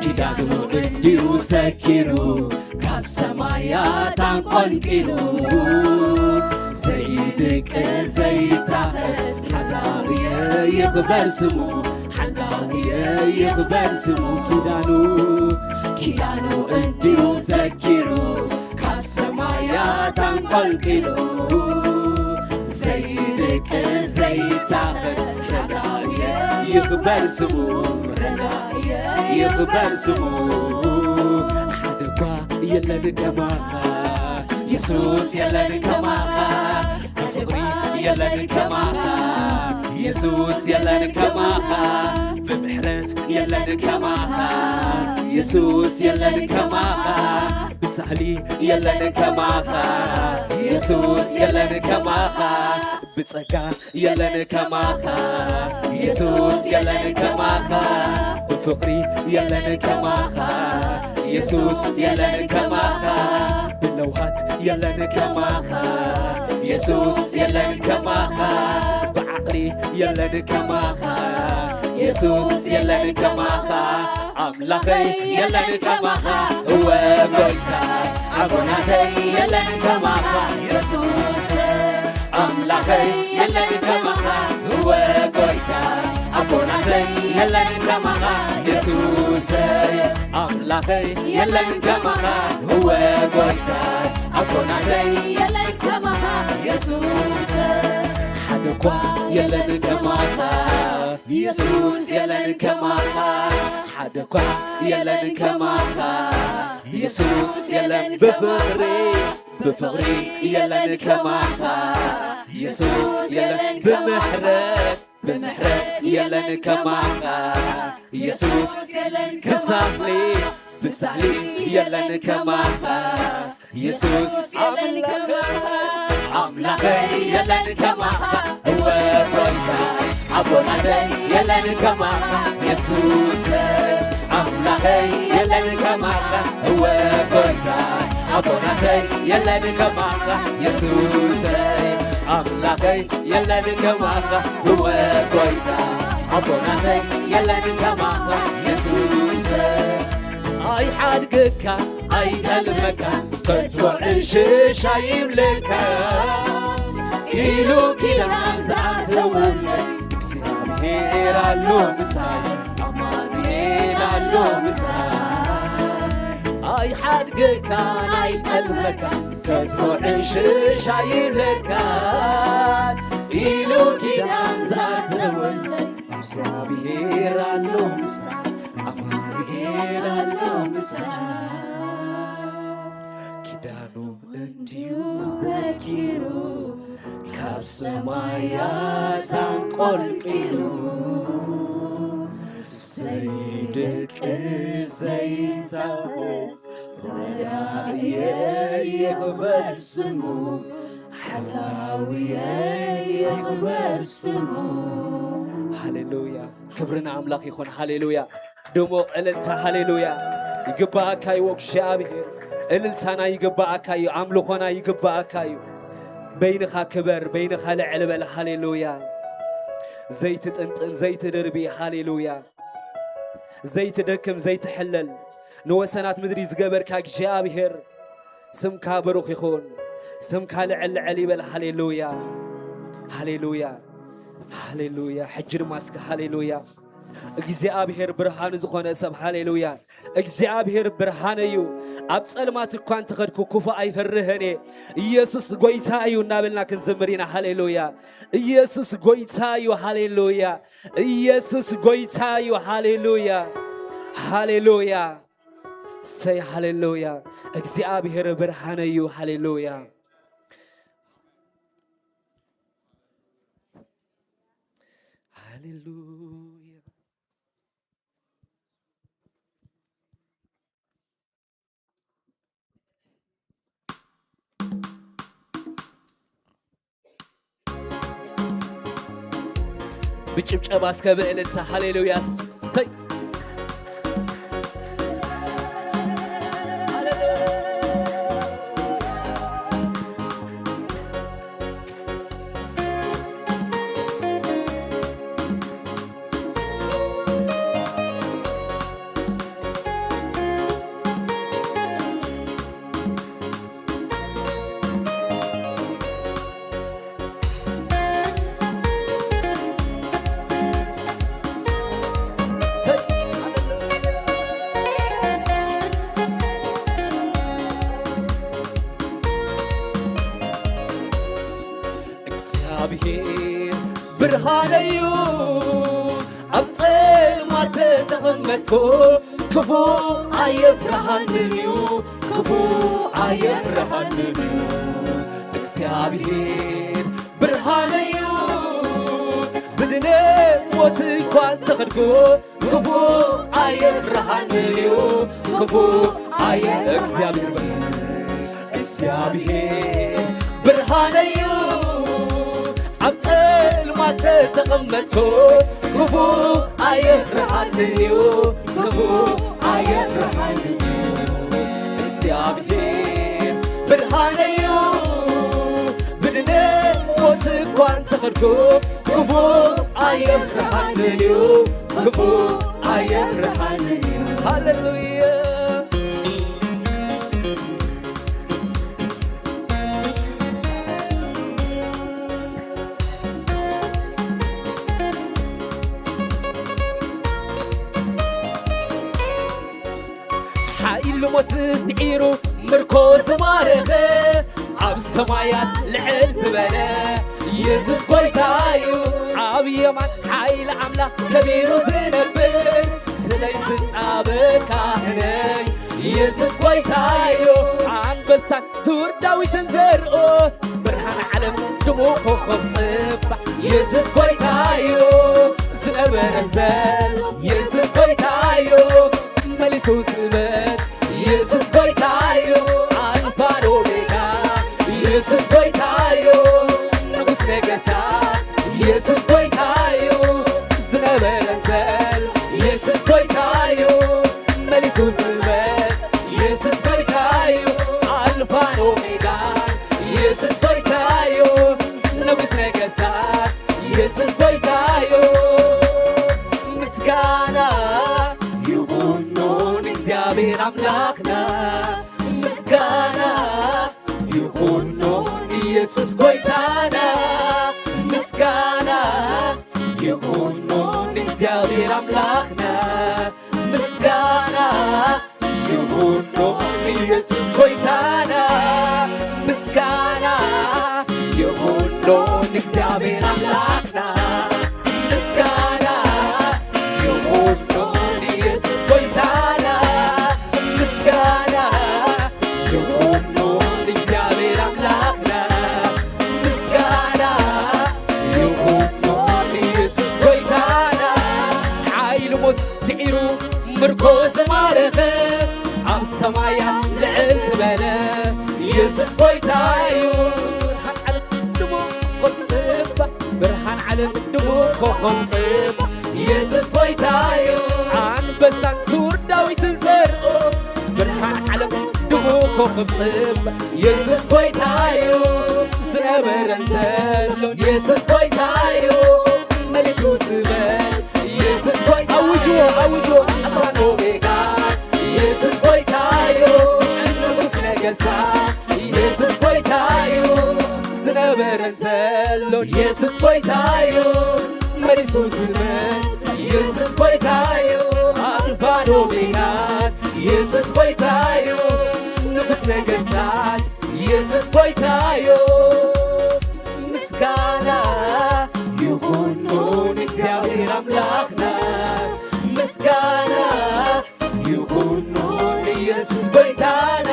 ኪዳኑ እንድዩ ዘኪሩ ካብ ሰማያት ኣንቆልቂሉ ዘይድቅ ዘይታኸስ ሓላውየ ይኽበር ስሙ ሓላውየ ይኽበር ስሙ ኪዳኑ ኪዳኑ እንድዩ ዘኪሩ ካብ ሰማያት ኣንቆልቂሉ ዘይድቅ ዘይታኸስ ሓላውየ ይኽበር ስሙ ይኽበር ስሙ ሓደ እኳ የለን ከማኻ የሱስ የለን ከማኻ ብፍቕሪ የለን ከማኻ የሱስ የለን ከማኻ ብምሕረት የለን ከማኻ የሱስ የለን ከማኻ ብሳህሊ የለን ከማኻ የሱስ የለን ከማኻ ብጸጋ የለን ከማኻ የሱስ የለን ከማኻ ብፍቕሪ የለን ከማኻ የሱስ የለን ከማኻ ብለውሃት የለን ከማኻ የሱስ የለን ከማኻ ብዓቕሊ የለን ከማኻ የሱስ የለን ከማኻ ኣምላኸይ የለን ከማኻ እወ ጎይታ ኣቦናተይ የለን ከማኻ የሱስ ኣምላኸይ የለን ከማኻ እወ ጎይታ ኣቦናተይ የለን ከማኻ የሱስ ኣምላኸይ የለን ከማኻ እወ ጎይታ ኣቦናተይ የለን ከማኻ የሱስ ሓደ እኳ የለን ከማኻ የሱስ የለን ከማኻ ሓደ እኳ የለን ከማኻ የሱስ የለን ብፍቕሪ ብፍቕሪ የለን ከማኻ የሱስ የለን ብምሕረት ብምሕረት የለን ከማኻ የሱስ የለን ከማኻ ብሳህሊ የለን ከማኻ የሱስ የለን ከማኻ ኣምላኸይ የለን ከማኻ እወ ጎይታ ኣቦናተይ የለን ከማኻ የሱስ ኣምላኸይ የለን ከማኻ እወ ጎይታ ኣቦናተይ የለን ከማኻ የሱስ ኣምላኸይ የለን ከማኻ እወ ጎይታ ኣቦናተይ የለን ከማኻ የሱስ ኣይሓድገካ ኣይጠልመካ ከቶ ዕሽሽ ኣይብለካ ኢሉ ኪዳን ዝኣተወለይ እግዚኣብሔር ኣሎ ምሳይ ኣማኑኤል ኣሎ ምሳይ ኣይሓድገካን ኣይጠልመካን ከቶ ዕሽሽ ኣይብለካን ኢሉ ኪዳን ዝኣተወለይ እግዚኣብሔር ኣሎ ምሳይ ኣማኑኤል ኣሎ ምሳይ ኪዳኑ እንዲዩ ዘኪሩ ካብ ሰማያት ኣንቆልቂሉ ዘይድቅ ዘይታወስ ረዳእየ ይኽበር ስሙ ሓላውየ ይኽበር ስሙ ሃሌሉያ ክብሪ ንኣምላኽ ይኹን ሃሌሉያ ድሙቕ እልልታ ሃሌሉያ ይግባኣካ እዩ እግዚኣብሔር እልልታና ይግባኣካ እዩ ኣምልኾና ይግባኣካ እዩ በይንኻ ክበር በይንኻ ልዕል በል ሃሌሉያ ዘይትጥንጥን ዘይትድርቢ ሃሌሉያ ዘይትደክም ዘይትሕለል ንወሰናት ምድሪ ዝገበርካ እግዚኣብሔር ስምካ ብሩኽ ይኹን ስምካ ልዕል ልዕል ይበል ሃሌሉያ ሃሌሉያ ሃሌሉያ። ሕጂ ድማ እስከ ሃሌሉያ። እግዚኣብሔር ብርሃኑ ዝኾነ ሰብ፣ ሃሌሉያ። እግዚኣብሔር ብርሃነ እዩ። ኣብ ጸልማት እኳ እንተኸድኩ ክፉ ኣይፈርህን እየ። ኢየሱስ ጎይታ እዩ እናበልና ክንዝምር ኢና። ሃሌሉያ። ኢየሱስ ጎይታ እዩ። ሃሌሉያ። ኢየሱስ ጎይታ እዩ። ሃሌሉያ። ሃሌሉያ። ሰይ ሃሌሉያ። እግዚኣብሔር ብርሃነ እዩ። ሃሌሉያ። ሃሌሉያ። ብጭብጨባ እስከ ብእልልታ ሃሌሉያ። ሰይ እግዚኣብሔር ብርሃነዩ፣ ኣብ ጸልማት ተተቐመጥኩ፣ ክፉ ኣየፍርሃንን እዩ፣ ክፉ ኣየፍርሃንን እዩ። እግዚኣብሔር ብርሃነዩ፣ ብድነ ሞት እኳ እንተኸድኩ፣ ክፉ ኣየፍርሃንን እዩ፣ ክፉ ኣየ እግዚኣብሔር ብርሃን እግዚኣብሔር ብርሃነዩ፣ ኣብ ጸልማት ተተቐመጥኩ፣ ክፉ ኣየፍርሃንን እዩ፣ ክፉ ኣየፍርሃንን እዩ። እግዚኣብሔር ብርሃነዩ፣ ብድነ ሞት እኳ እንተኸድኩ፣ ክፉ ኣየፍርሃንን እዩ፣ ክፉ ኣየፍርሃንን እዩ። ሃሌሉያ። ሓይሉ ሞት ስዒሩ ምርኮ ዝማረኸ ኣብ ሰማያት ልዕል ዝበለ ኢየሱስ ጎይታ እዩ። ኣብ የማን ሓይሊ ኣምላኽ ከቢሩ ዝነብር ስለይ ዝጣበ ካህነይ ኢየሱስ ጎይታ እዩ። ኣንበሳን ሱር ዳዊትን ዘርኦ ብርሃን ዓለም ድሙ ኮኸብ ጽባሕ ኢየሱስ ጎይታ እዩ። ዝነበረ ዘሎ ኢየሱስ ጎይታ እዩ። መሊሱ ዝመጽእ ኢየሱስ ጎይታ እዩ። ኣልፋን ኦሜጋ ኢየሱስ ጎይታ እዩ። ንጉስ ነገሳት ኢየሱስ ጎይታ እዩ። ዝነበረ ዘሎ ኢየሱስ ጎይታ እዩ። መሊሱ ዝመጽእ ኢየሱስ ጎይታ እዩ። ኣልፋን ኦሜጋን ኢየሱስ ጎይታ እዩ። ንጉስ ነገሳት ኢየሱስ ጎይታ እዩ። ምስጋና ይኹኖ ንእግዚኣብሔር ኣምላኽና። ምስጋና ይኹኖ ንኢየሱስ ጎይታና። ምስጋና ይኹኖ ንእግዚኣብሔር ኣምላኽና። ምስጋና ይኹኖ ንኢየሱስ ጎይታና። ምስጋና ይኹኖ ንእግዚኣብሔር ኣምላኽና። ምስጋና ይኹኖ ንኢየሱስ ጎይታና። ምስጋና ይኹኖ ንእግዚኣብሔር ኣምላኽና። ምስጋና ይኹኖ ንኢየሱስ ጎይታና። ሓይሊ ሞት ስዒሩ ምርኮ ዝማረኸ ኣብ ሰማያት ልዕል ዝበለ ኢየሱስ ጎይታ እዩ። ብርሃን ዓለም ድሙ ኮም ጽባሕ፣ ብርሃን ዓለም ድሙ ኮኾብ ጽባሕ ኢየሱስ ጎይታ እዩ። ኣንበሳን ሱር ዳዊትን ዘርኦ ብርሃን ዓለም ድሙ ኮኾብ ጽባሕ ኢየሱስ ጎይታ እዩ። ዝነበረን ዘሎን ኢየሱስ ጎይታ እዩ። መሊሱ ዝመጽእ ኢየሱስ ጎይታ እዩ። ኣውጅዎ፣ ኣውጅዎ። ኣልፋን ኦሜጋ ኢየሱስ ጎይታ እዩ። ንጉስ ነገስታት ኢየሱስ ጎይታ እዩ። ዝነበረ ዘሎን ኢየሱስ ጎይታ እዩ። መሊሱ ዝመጽእ ኢየሱስ ጎይታ እዩ። ኣልፋን ኦሜጋን ኢየሱስ ጎይታ እዩ። ንጉስ ነገስታት ኢየሱስ ጎይታ እዩ። ምስጋና ይኹኖ ንእግዚኣብሔር ኣምላኽና። ምስጋና ይኹኖ ንኢየሱስ ጎይታና።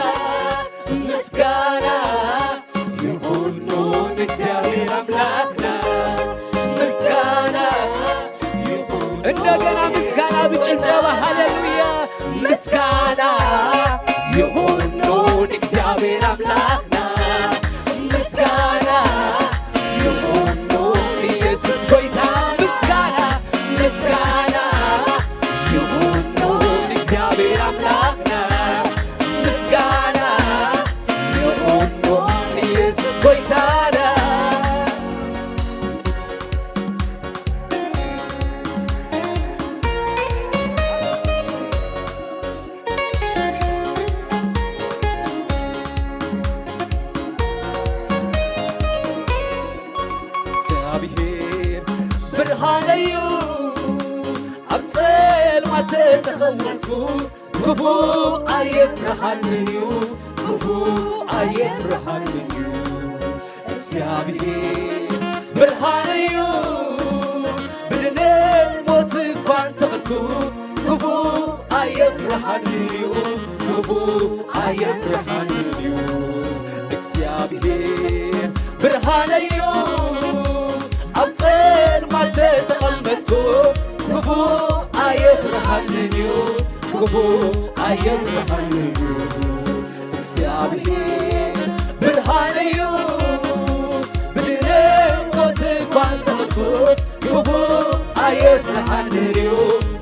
ምስጋና ይኹኖ ንእግዚኣብሔር ኣምላኽና። ምስጋና ይኹኖ። እንደገና ምስጋና ብጭብጨባ፣ ሃሌሉያ። ምስጋና ይኹኖ ንእግዚኣብሔር ኣምላኽና። ምስጋና ይኹኖ ንኢየሱስ ጎይታ። ምስጋና፣ ምስጋና ይኹኖ ንእግዚኣብሔር ኣምላኽና። ምስጋና ይኹኖ ንኢየሱስ ጎይታና። እግዚኣብሔር ብርሃነዩ፣ ኣብ ጸልማት ተተኸወልኩ፣ ክፉእ ኣየፍርሃንን እዩ፣ ክፉእ ኣየፍርሃንን እዩ። እግዚኣብሔር ብርሃነዩ፣ ብድነት ሞት እኳ እንተኸድኩ፣ ክፉእ ኣየፍርሃንን እዩ፣ ክፉእ ኣየፍርሃንን እዩ። እግዚኣብሔር ብርሃነዩ፣ ኣብ ጸልማት ተተቐመጥኩ፣ ክፉእ ኣየፍርሃንን እዩ፣ ክፉእ ኣየፍርሃንን እዩ። እግዚኣብሔር ብርሃነዩ፣ ብድነት ሞት እኳ እንተኸድኩ፣ ክፉእ ኣየፍርሃንን እዩ፣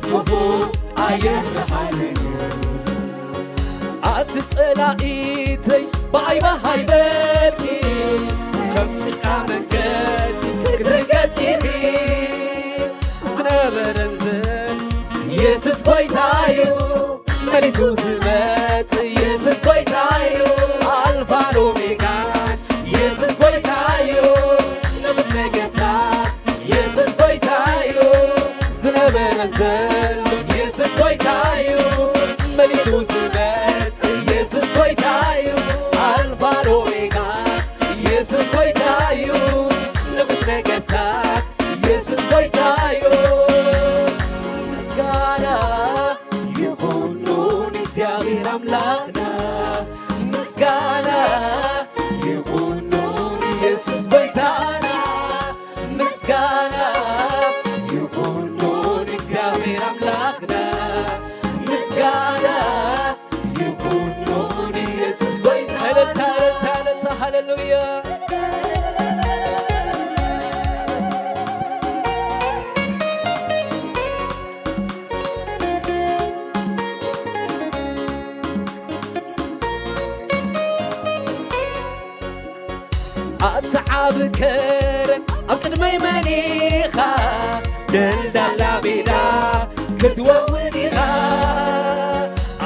ክፉእ ኣየፍርሃንን እዩ። ኣቲ ጸላኢተይ ብኣይ ባህ ኣይበልኪ፣ ከም ጭቃ መንገዲ ክትርገጺ ኢኺ። ዝነበረን ዘሎ ኢየሱስ ጎይታ እዩ፣ መሊሱ ዝመጽእ ኢየሱስ ጎይታ እዩ፣ ኣልፋን ኦሜጋን ኢየሱስ ጎይታ እዩ፣ ንጉስ ነገስታት ኢየሱስ ጎይታ እዩ። ዝነበረ ዘሎ ኢየሱስ ጎይታ እዩ። መሊሱ ዝመጽእ ኢየሱስ ጎይታ እዩ። ኣልፋን ኦሜጋ ኢየሱስ ጎይታ እዩ። ንጉስ ነገስታት ኢየሱስ ጎይታ እዩ። ምስጋና ይኹኖ ንእግዚኣብሔር ኣምላኽና። ምስጋና ይኹኖ ንኢየሱስ ጎይታና። ምስጋና ይኹኖ ንእግዚኣብሔር ኣምላኽና። ምስጋና ይኹኖ ንኢየሱስ ጎይታ። እልልታ፣ እልልታ፣ እልልታ፣ ሃሌሉያ። ኣታ ዓቢ ከረን ኣብ ቅድመይ መን ኢኻ? ደልዳላ ሜዳ ክትወውን ኢኻ።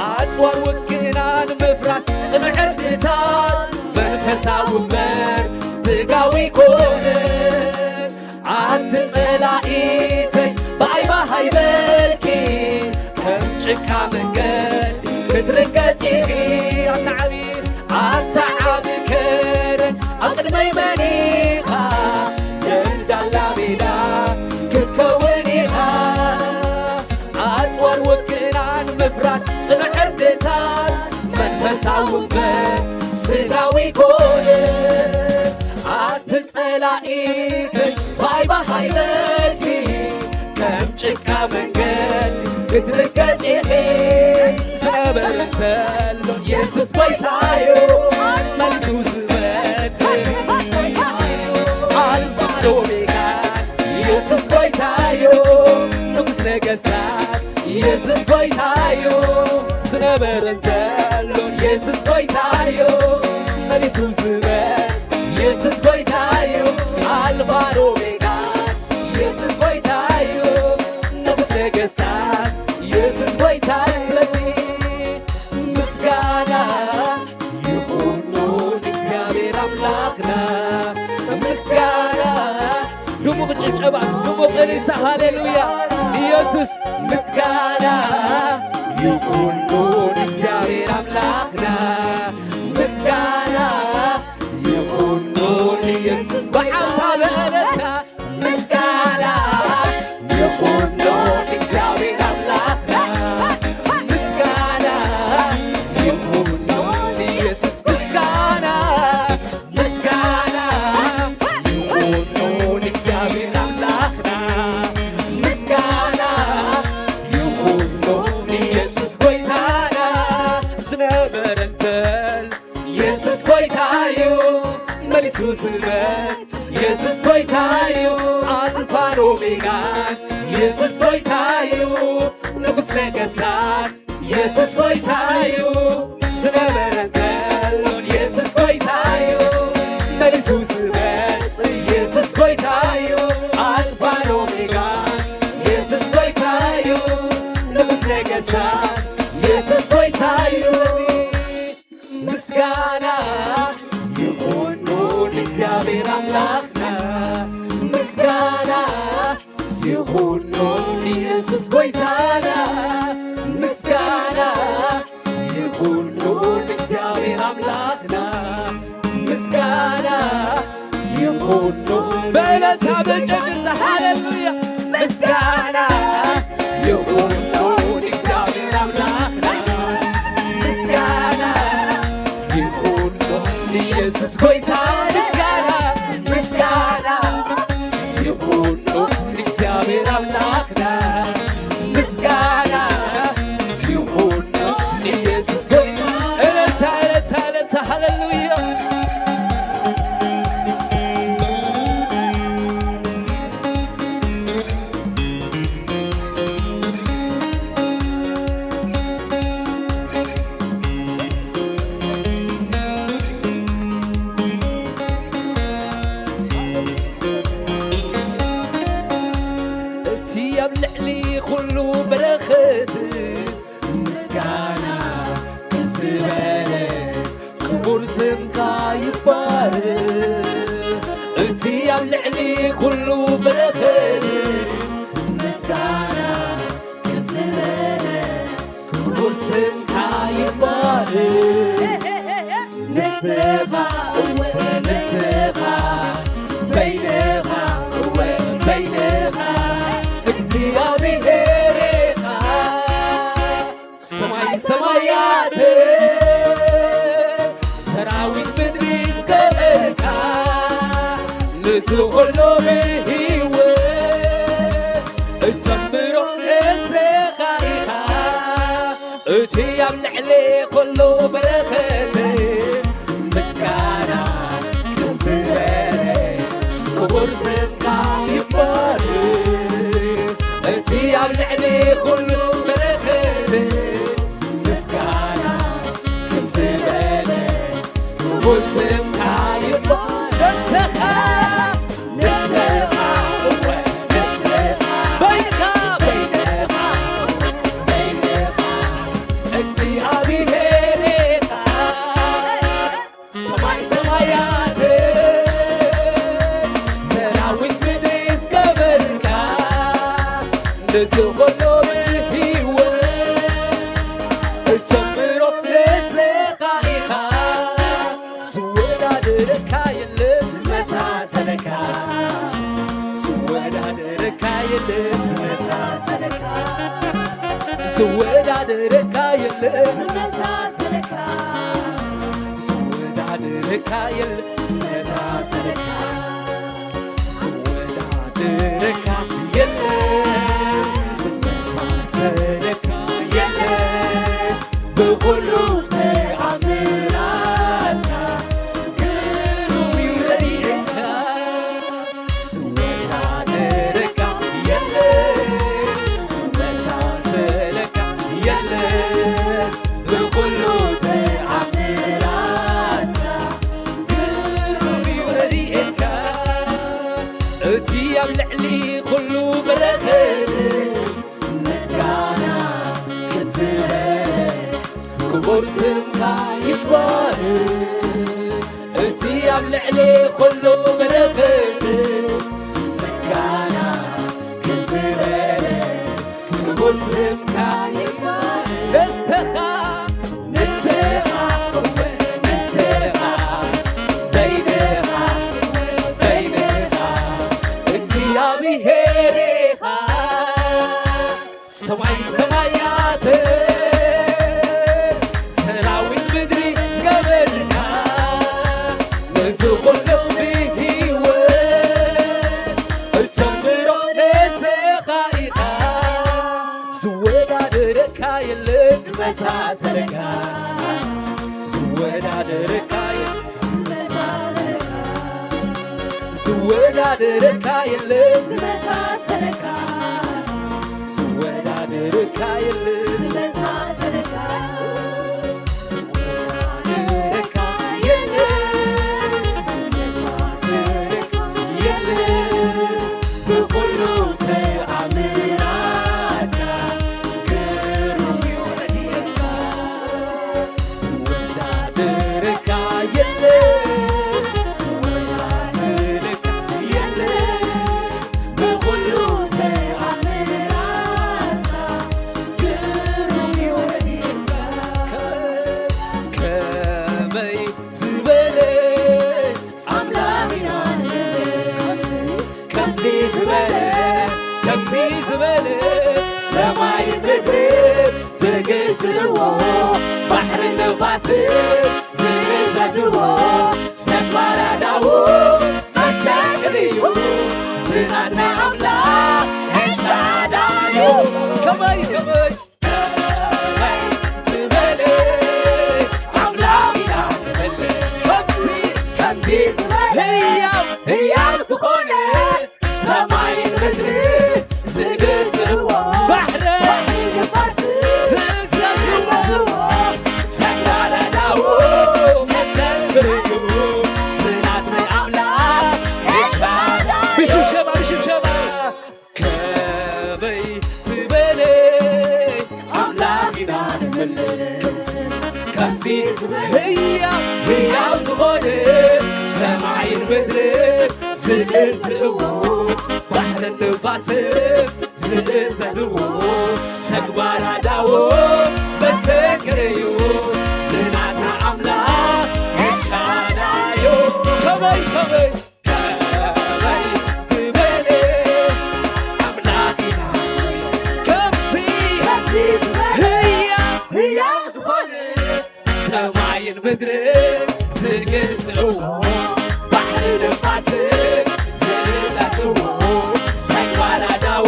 ኣጽዋር ውግእና ንምፍራስ ጽኑዕ ዕርድታት፣ መንፈሳዊ እምበር ስጋዊ ኣይኮነን። ኣቲ ጸላኢተይ ብኣይ ባህ ኣይበልኪ፣ ከም ጭቃ መንገዲ ክትርገጺ ኢኺ። ኣታ ዓቢ፣ ኣታ ዓቢ ከረን ኣብ ቅድመይ መን ኢኻ? ደልዳላ ሜዳ ክትከውን ኢኻ። ኣጽዋር ውግእና ንምፍራስ ጽኑዕ ዕርድታት፣ መንፈሳዊ እምበር ስጋዊ ኣይኮነን። ኣቲ ጸላኢተይ ብኣይ ባህ ኣይበልኪ፣ ከም ጭቃ መንገዲ ክትርገጺ ኢኺ። ዝነበረ ዘሎ ኢየሱስ ጎይታ እዩ፣ መሊሱ ዝመጽእ ኣልፋ ኦሜጋ ኢየሱስ ጎይታ እዩ፣ ንጉስ ነገስታት ኢየሱስ ጎይታ እዩ። ዝነበረን ዘሎን ኢየሱስ ጎይታ እዩ፣ መሊሱ ዝመጽእ ኢየሱስ ጎይታ እዩ። ኣልፋን ኦሜጋን ኢየሱስ ጎይታ እዩ፣ ንጉስ ነገስታት ኢየሱስ ጎይታ እዩ። ስለዚ ምስጋና ይኹኖ ንእግዚኣብሔር ኣምላኽና፣ ምስ ድሙቕ ጭብጨባ፣ ድሙቕ እልልታ፣ ሃሌሉያ። ኢየሱስ ምስጋና ይኹን ንእግዚኣብሔር ኣምላኽና፣ ምስጋና ይኹን ንኢየሱስ በዓልታ በእለታ፣ ምስጋና ይኹን ንእግዚኣብሔር ኣምላኽና፣ ምስጋና ይኹን ንኢየሱስ፣ ምስጋና ምስጋና ይኹን ንእግዚኣብሔር ኣምላኽና፣ ምስጋና ይኹን ንኢየሱስ ጎይታና። ዝነበረን ዘሎ ኢየሱስ ጎይታ እዩ፣ መሊሱ ዝመጽእ ኢየሱስ ጎይታ እዩ፣ ኣልፋን ኦሜጋን ኢየሱስ ጎይታ እዩ፣ ንጉስ ነገስታት ኢየሱስ ጎይታ እዩ፣ ዝነበረን ዘሎን ኢየሱስ ጎይታ እዩ፣ መሊሱ ዝመጽእ ኢየሱስ ጎይታ እዩ፣ ኣልፋን ኦሜጋን ኢየሱስ ጎይታ እዩ፣ ንጉስ ነገስታት ኢየሱስ ጎይታ እዩ። ስለዚ ምስጋና ይኹን ንእግዚኣብሔር ኣምላኽና፣ ምስጋና ይኹን ንኢየሱስ ጎይታና፣ ምስጋና ይኹን ንእግዚኣብሔር ኣምላኽና፣ ምስጋና ይኹን ን-፣ በእልልታ በጭብጨባ፣ ሃሌሉያ። ምስጋና ይኹን ንእግዚኣብሔር ኣምላኽና፣ ምስጋና ይኹን ንኢየሱስ ጎይታ፣ ምስጋና፣ ምስጋና ይኹን ንእግዚኣብሔር ኣምላኽና፣ ምስጋና ይኹን ንኢየሱስ ጎይታ። እልልታ፣ እልልታ፣ እልልታ፣ ሃሌሉያ። እቲ ኣብ ልዕሊ ኩሉ በረኸት ምስጋና ምስ ዝበለ ክቡር ስምካ ይባረክ። እቲ ኣብ ልዕሊ ኩሉ በረኸት ምስጋና ምስ ዝበለ ክቡር ስምካ ይባረክ። ንስኻ እወ ንስኻ በይንኻ እወ በይንኻ እግዚኣብሔር ኢኻ። ሰማይ ሰማያት ሰራዊት ምድሪ ዝገበርካ፣ ነዚ ኩሉ ብህይወት እተንብሮ ንስኻ ኢኻ። እቲ ኣብ ልዕሊ ኩሉ በረኸት ምስጋና ክብረት ክቡር ስምካ ይባረክ። እቲ ኣብ ልዕሊ ኩሉ በረኸት ምስጋና ክብረት ክቡር ስምካ ይባረክ። ንስኻ ንስኻ እወ ንስኻ በይንኻ በይንኻ በይንኻ እግዚኣብሔር ኢኻ። ሰማይ ሰማያት ሰራዊት ምድሪ ዝገበርካ፣ ነዚ ኩሉ ብህይወት እተንብሮ ንስኻ ኢኻ። ዝወዳደረካ የለን ዝመሳሰለካ፣ ዝወዳደረካ የለን ዝመሳሰለካ፣ ዝወዳደረካ የለን ዝመሳሰለካ፣ ዝወዳደረካ የለን ዝመሳሰለካ፣ ዝወዳደረካ የለን ዝመሳሰለካ የለን። ብኹሉ ተኣምራትካ ግሩም እዩ ረድኤትካ። ዝወዳደረካ የለን፣ ዝመሳሰለካ የለን። ብኹሉ ተኣምራትካ ግሩም እዩ ረድኤትካ። እቲ ኣብ ልዕሊ ኩሉ በረኸት ምስጋና ክብረት ክቡር ስምካ ይባረክ። እቲ ኣብ ልዕሊ ኩሉ በረኸት ምስጋ ብሄሬኻ ሰማይ ሰማያት ሰራዊት ምድሪ ዝገበርካ ነዚ ኩሉ ብህይወት እተምሮ ንስኻ ኢኻ። ዝወዳደረካ የለን ዝመሳሰለካ ዝወዳደረካ የለን ዝወዳደረካ የለን ዝመሳሰለካ ዝወዳደረካ የለን ዝመሳሰለካ ዝወዳደረካ የለን ዝመሳሰለካ የለን ብኹሉ ተኣምራትካ ግሩም እዩ ረድኤትካ ዝወዳደረካ የለን ዝወዳደረካ የለን ብኹሉ ተኣምራትካ ግሩም እዩ ረድኤትካ ከመይ ዝበለ ኣምላኽ ኢና ንብል ከምዚ ዝበለ ከምዚ ዝበለ ሰማይን ምድርን ዝግዝእዎ ባሕርን ንፋስን ዝእዘዝዎ ተግባር ኣእዳዉ መስተንክር እዩ ዝናትና ኣምላኽ ኤልሻዳይ እዩ ከመይ ከመይ ዝበለ ኣምላኽ ኢና ንብል ከምዚ ከምዚ ዝበለ ህያው ህያው ዝኾነ ሰማይን ምድሪ ዝግዝእዎ ባሕሪ ባሕሪ ንፋስ ዝእዘዝዎ ተግባረ ዳዉ መስተንክር እዩ ዝናት ናይ ኣምላኽ ኤልሻዳይ ብሽብሸባ ብሽብሸባ ከመይ ዝበለ ኣምላኽ ኢና ንብል ከምዚ ከምዚ ዝበለ ህያው ህያው ዝኾነ ሰማይን ምድርን ዝእዝእዎ ባሕርን ንፋስን ዝእዘዝዎ ተግባር ኣዳዎ መስተንክር እዩ ዝናትና ኣምላኽ ኤልሻዳይ እዩ ከመይ ከመይ ሰማይን ምድርን ዝግዝእዎ ባሕሪ ንፋስን ዝእዘዝዎ ተግባር ኣዳዎ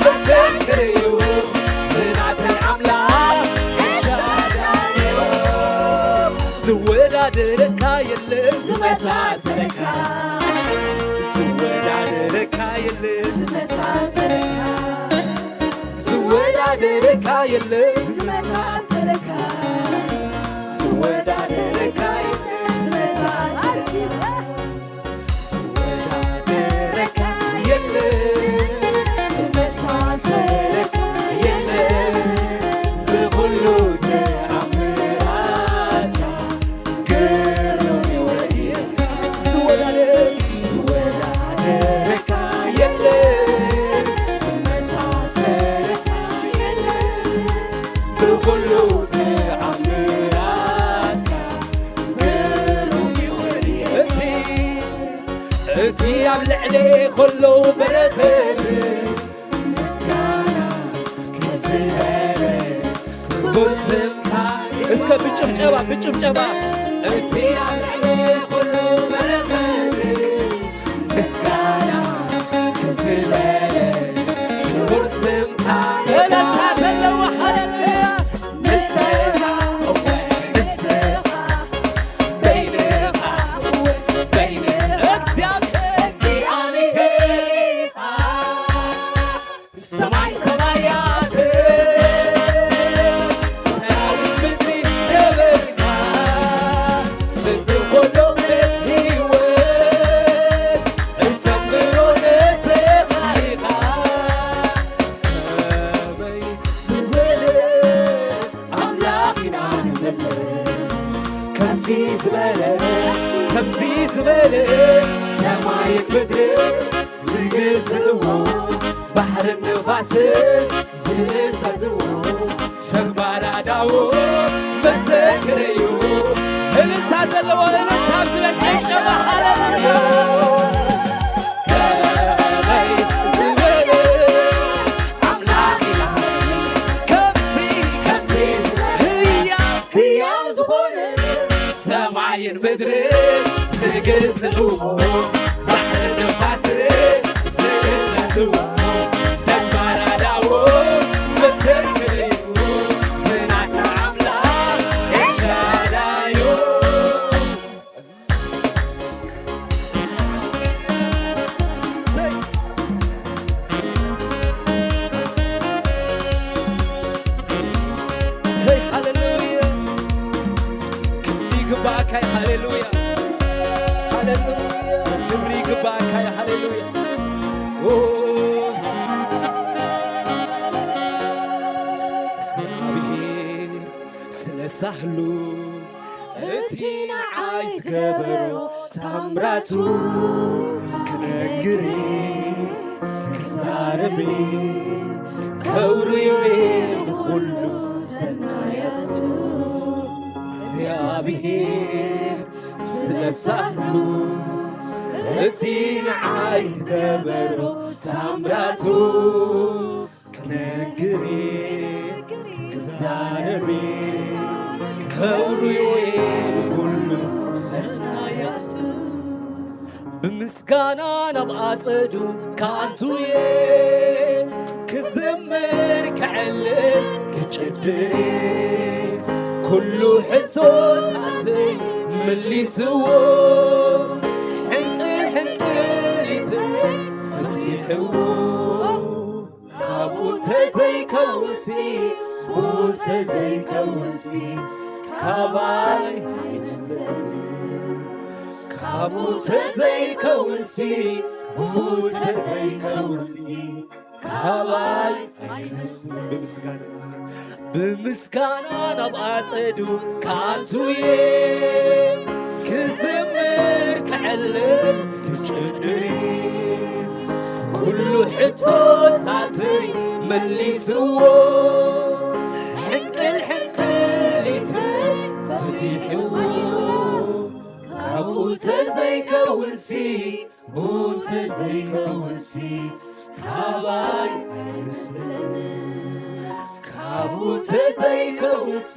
መሰክር እዩ ዝናት ኣምላኽ ኤልሻዳይ እዩ ዝወዳደረካ የለን ዝመሳሰለካ ዝወዳደረካ የለን ዝመሳሰለካ ዝወዳደረካ የለን ዝመሳሰለካ ዝወዳደረካ የለን ዝመሳሰለካ ዝወዳደረካ የለን ዝመሳሰለካ የለን ብኹሉ ተኣምራትካ እቲ ኣብ ልዕለ ከሎ በረኸት ምስጋና ክብዝበለ ክቡር ስምካ እስከ ብጭብጨባ ብጭብጨባ እቲ ኣብ ልዕሊ ኩሉ በረኸት ምስጋና ክብዝበለ ክቡር ስምካ እልልታ ዘለዎ ሃሌሉያ ንስኻ እወ ንስኻ በይንኻ እወ በይንኻ እግዚኣብሔር እግዚኣብሔር ሰማይ ሰማያት ሰራዊት ምድሪ ክብርካ ምድሪ ኩሎም ህይወት እንተምሮ ንስኻ ኢኻ ከመይ ዝበለ ኣምላኽ ኢና ንብል ከምዚ ዝበለ ከምዚ ዝበለ ሰማይን ምድሪ ዝግዝእዎ ባሕርን ንፋስን ዝእዘዝዎ ተግባር ኣዳዎ መስተክር እዩ እልልታ ዘለዎ እልልታ ኣብ ዝበል ጭብጨባ ሃሌሉያ ሃሌሉያ። ኦ፣ እግዚኣብሔር ስለ ሳህሉ እቲ ንዓይ ዝገበሮ ታምራቱ ክነግር ክዛረብ ከውርዮ ኩሉ ሰናያቱ እግዚኣብሔር ስለ ሳህሉ እቲ ንዓይ ዝገበሮ ታምራቱ ክነግር ክዛረብ ከውርዮ ኩሉ ሰናያቱ ብምስጋና ናብ ኣጸዱ ክኣቱየ ክዝምር ክዕልል ክጭድር ኩሉ ሕቶታተይ መሊስዎ ሕንቅል ሕንቅሊተይ ፈቲሕዎ ካብኡ ተዘይከውንሲ ብኡ ተዘይከውንሲ ካባይ ኣይመስለኒ ካብኡ ተዘይከውንሲ ብኡ ተዘይከውንሲ ካባይ ኣይመስለኒ ብምስጋና ብምስጋና ናብ ኣጸዱ ክኣቱየ ክዝምር ክዕልል ክጭድር ኩሉ ሕቶታተይ መሊስዎ ሕንቅል ሕንቅሊተይ ፈቲሕዎ ካብኡ ተዘይከውንሲ ብኡ ተዘይከውንሲ ካባይ ኣይመስለኒ ካብኡ ተዘይከውንሲ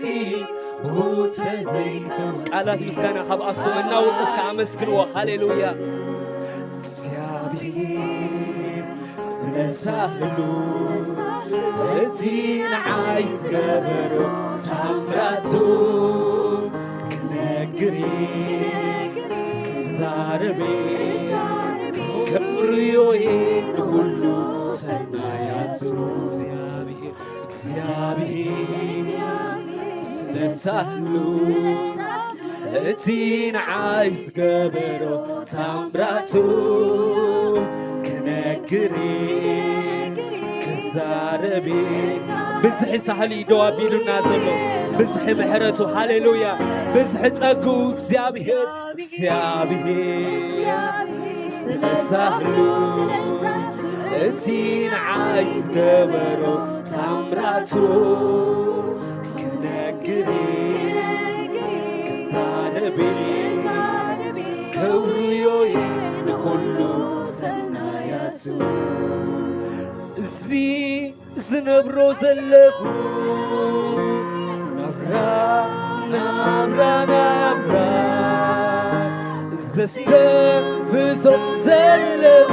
ብኡ ተዘይከውንሲ ቃላት ምስጋና ካብ ኣፍኩም እናወፀ እስከ ኣመስግንዎ ሃሌሉያ እግዚኣብሔር ስለሳህሉ እቲ ንዓይ ዝገበሮ ታምራቱ ክነግር ክዛረብ ከውርዮየ ንኹሉ ሰናያቱ እግዚኣብሔር እግዚኣብሔር ስለሳህሉ እቲ ንዓይ ዝገበሮ ታምራቱ ክነግር ክዛረብ ብዝሒ ሳህሊ ደው ኣቢሉና ዘሎ ብዝሒ ምሕረቱ ሃሌሉያ ብዝሒ ጸግኡ እግዚኣብሔር እግዚኣብሔር ስለሳህሉ እቲ ንዓይ ዝገበሮ ታምራቱ ክነግር ክዛረብ ከውርዮየ ንኹሉ ሰናያቱ እዚ ዝነብሮ ዘለኹ ናብራ ናብራ ናብራ ዘስተንፍሶ ዘለኹ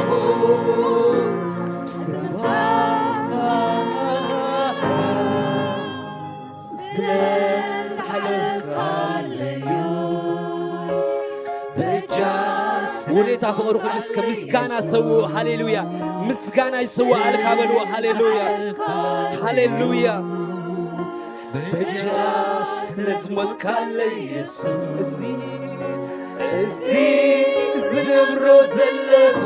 ውዴታ ፍቕርኹም እስከ ምስጋና ሰውኡ ሃሌሉያ ምስጋና ይሰዋኣልካ በልዎ ሃሌሉያ ሃሌሉያ በጃ ስለ ዝሞትካለይ የሱስ እዚ ዝነብሮ ዘለኹ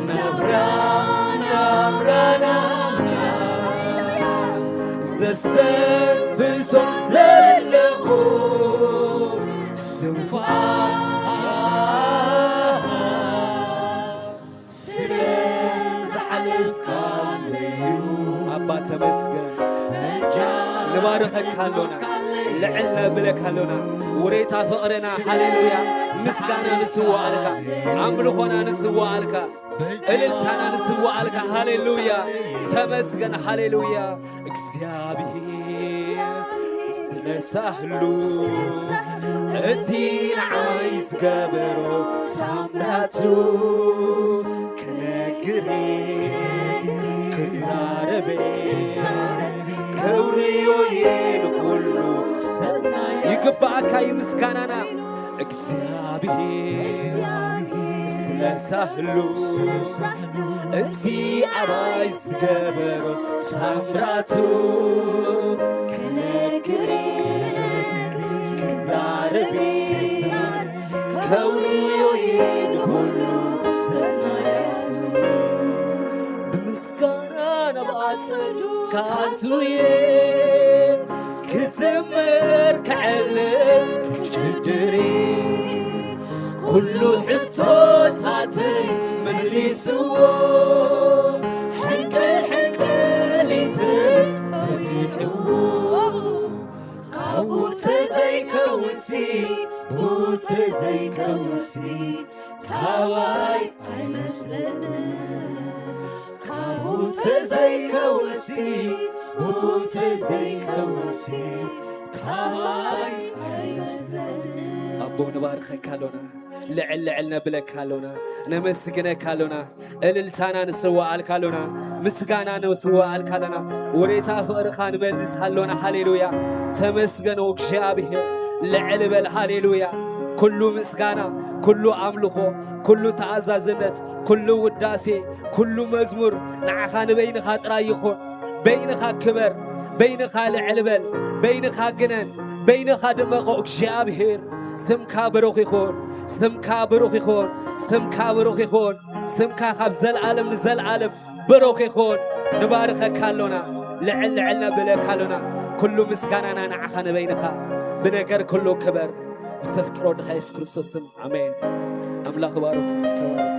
ናብራ ናብራ ናብራ ዘስተንፍሶ ዘለኹ እስትንፋስ ስለ ዝሓለፍካለዩ ኣባ ተመስገን ንባርኸካ ኣሎና ልዕል ነብለካ ኣሎና ውሬታ ፍቕርና ሃሌሉያ ምስጋና ንስዋኣልካ ኣምልኾና ንስዋኣልካ እልልታና ንስዋኣልካ ሃሌሉያ ተመስገን ሃሌሉያ እግዚኣብሔር ስለሳህሉ እቲ ንዓይ ዝገበሮ ታምራቱ ክነግር ክዛረብ ከውርዮየ ንኹሉ ይግባኣካ እዩ ምስጋናና እግዚኣብሔር ስለሳህሉ እቲ ኣባይ ዝገበሮ ታምራቱ ክነግር ክዛረብ ከውርዮ እየ ንኹሉ ሰናያቱ። ብምስጋና ናብ ኣጸዱ ካቱ እየ ክዝምር ክዕልል ክጭድር እየ። ኩሉ ሕቶታተይ መሊስዎ። ሕንቅል ሕንቅሊተይ ፈቲሕዎ። ካብኡ ተዘይከውንሲ፣ ብኡ ተዘይከውንሲ፣ ካባይ ኣይመስለንን። ካብኡ ተዘይከውንሲ፣ ብኡ ተዘይከውንሲ፣ ካባይ ኣይመስለንን። ኣቦ ንባርኸካ ኣሎና፣ ልዕል ልዕል ነብለካ ኣሎና፣ ነመስግነካ ኣሎና። እልልታና ንስዋኣልካ ኣሎና፣ ምስጋና ንስዋኣልካ ኣሎና። ውሬታ ፍቕርኻ ንመልስ ኣሎና። ሃሌሉያ። ተመስገን እግዚኣብሔር። ልዕል በል። ሃሌሉያ። ኩሉ ምስጋና፣ ኩሉ ኣምልኾ፣ ኩሉ ተኣዛዝነት፣ ኩሉ ውዳሴ፣ ኩሉ መዝሙር ንዓኻ ንበይንኻ ጥራይ ይኹን። በይንኻ ክበር፣ በይንኻ ልዕል በል፣ በይንኻ ግነን፣ በይንኻ ድመቕ እግዚኣብሔር። ስምካ ብሩኽ ይኹን፣ ስምካ ብሩኽ ይኹን፣ ስምካ ብሩኽ ይኹን። ስምካ ካብ ዘልኣለም ንዘልኣለም ብሩኽ ይኹን። ንባርኸካ ኣሎና፣ ልዕል ልዕል ነብለካ ኣሎና። ኩሉ ምስጋናና ንዓኻ ንበይንኻ። ብነገር ኩሉ ክበር። ብተፍቅሮ ድኻ የሱስ ክርስቶስ ስም ኣሜን። ኣምላኽ ይባርኹም። ተባረኹ።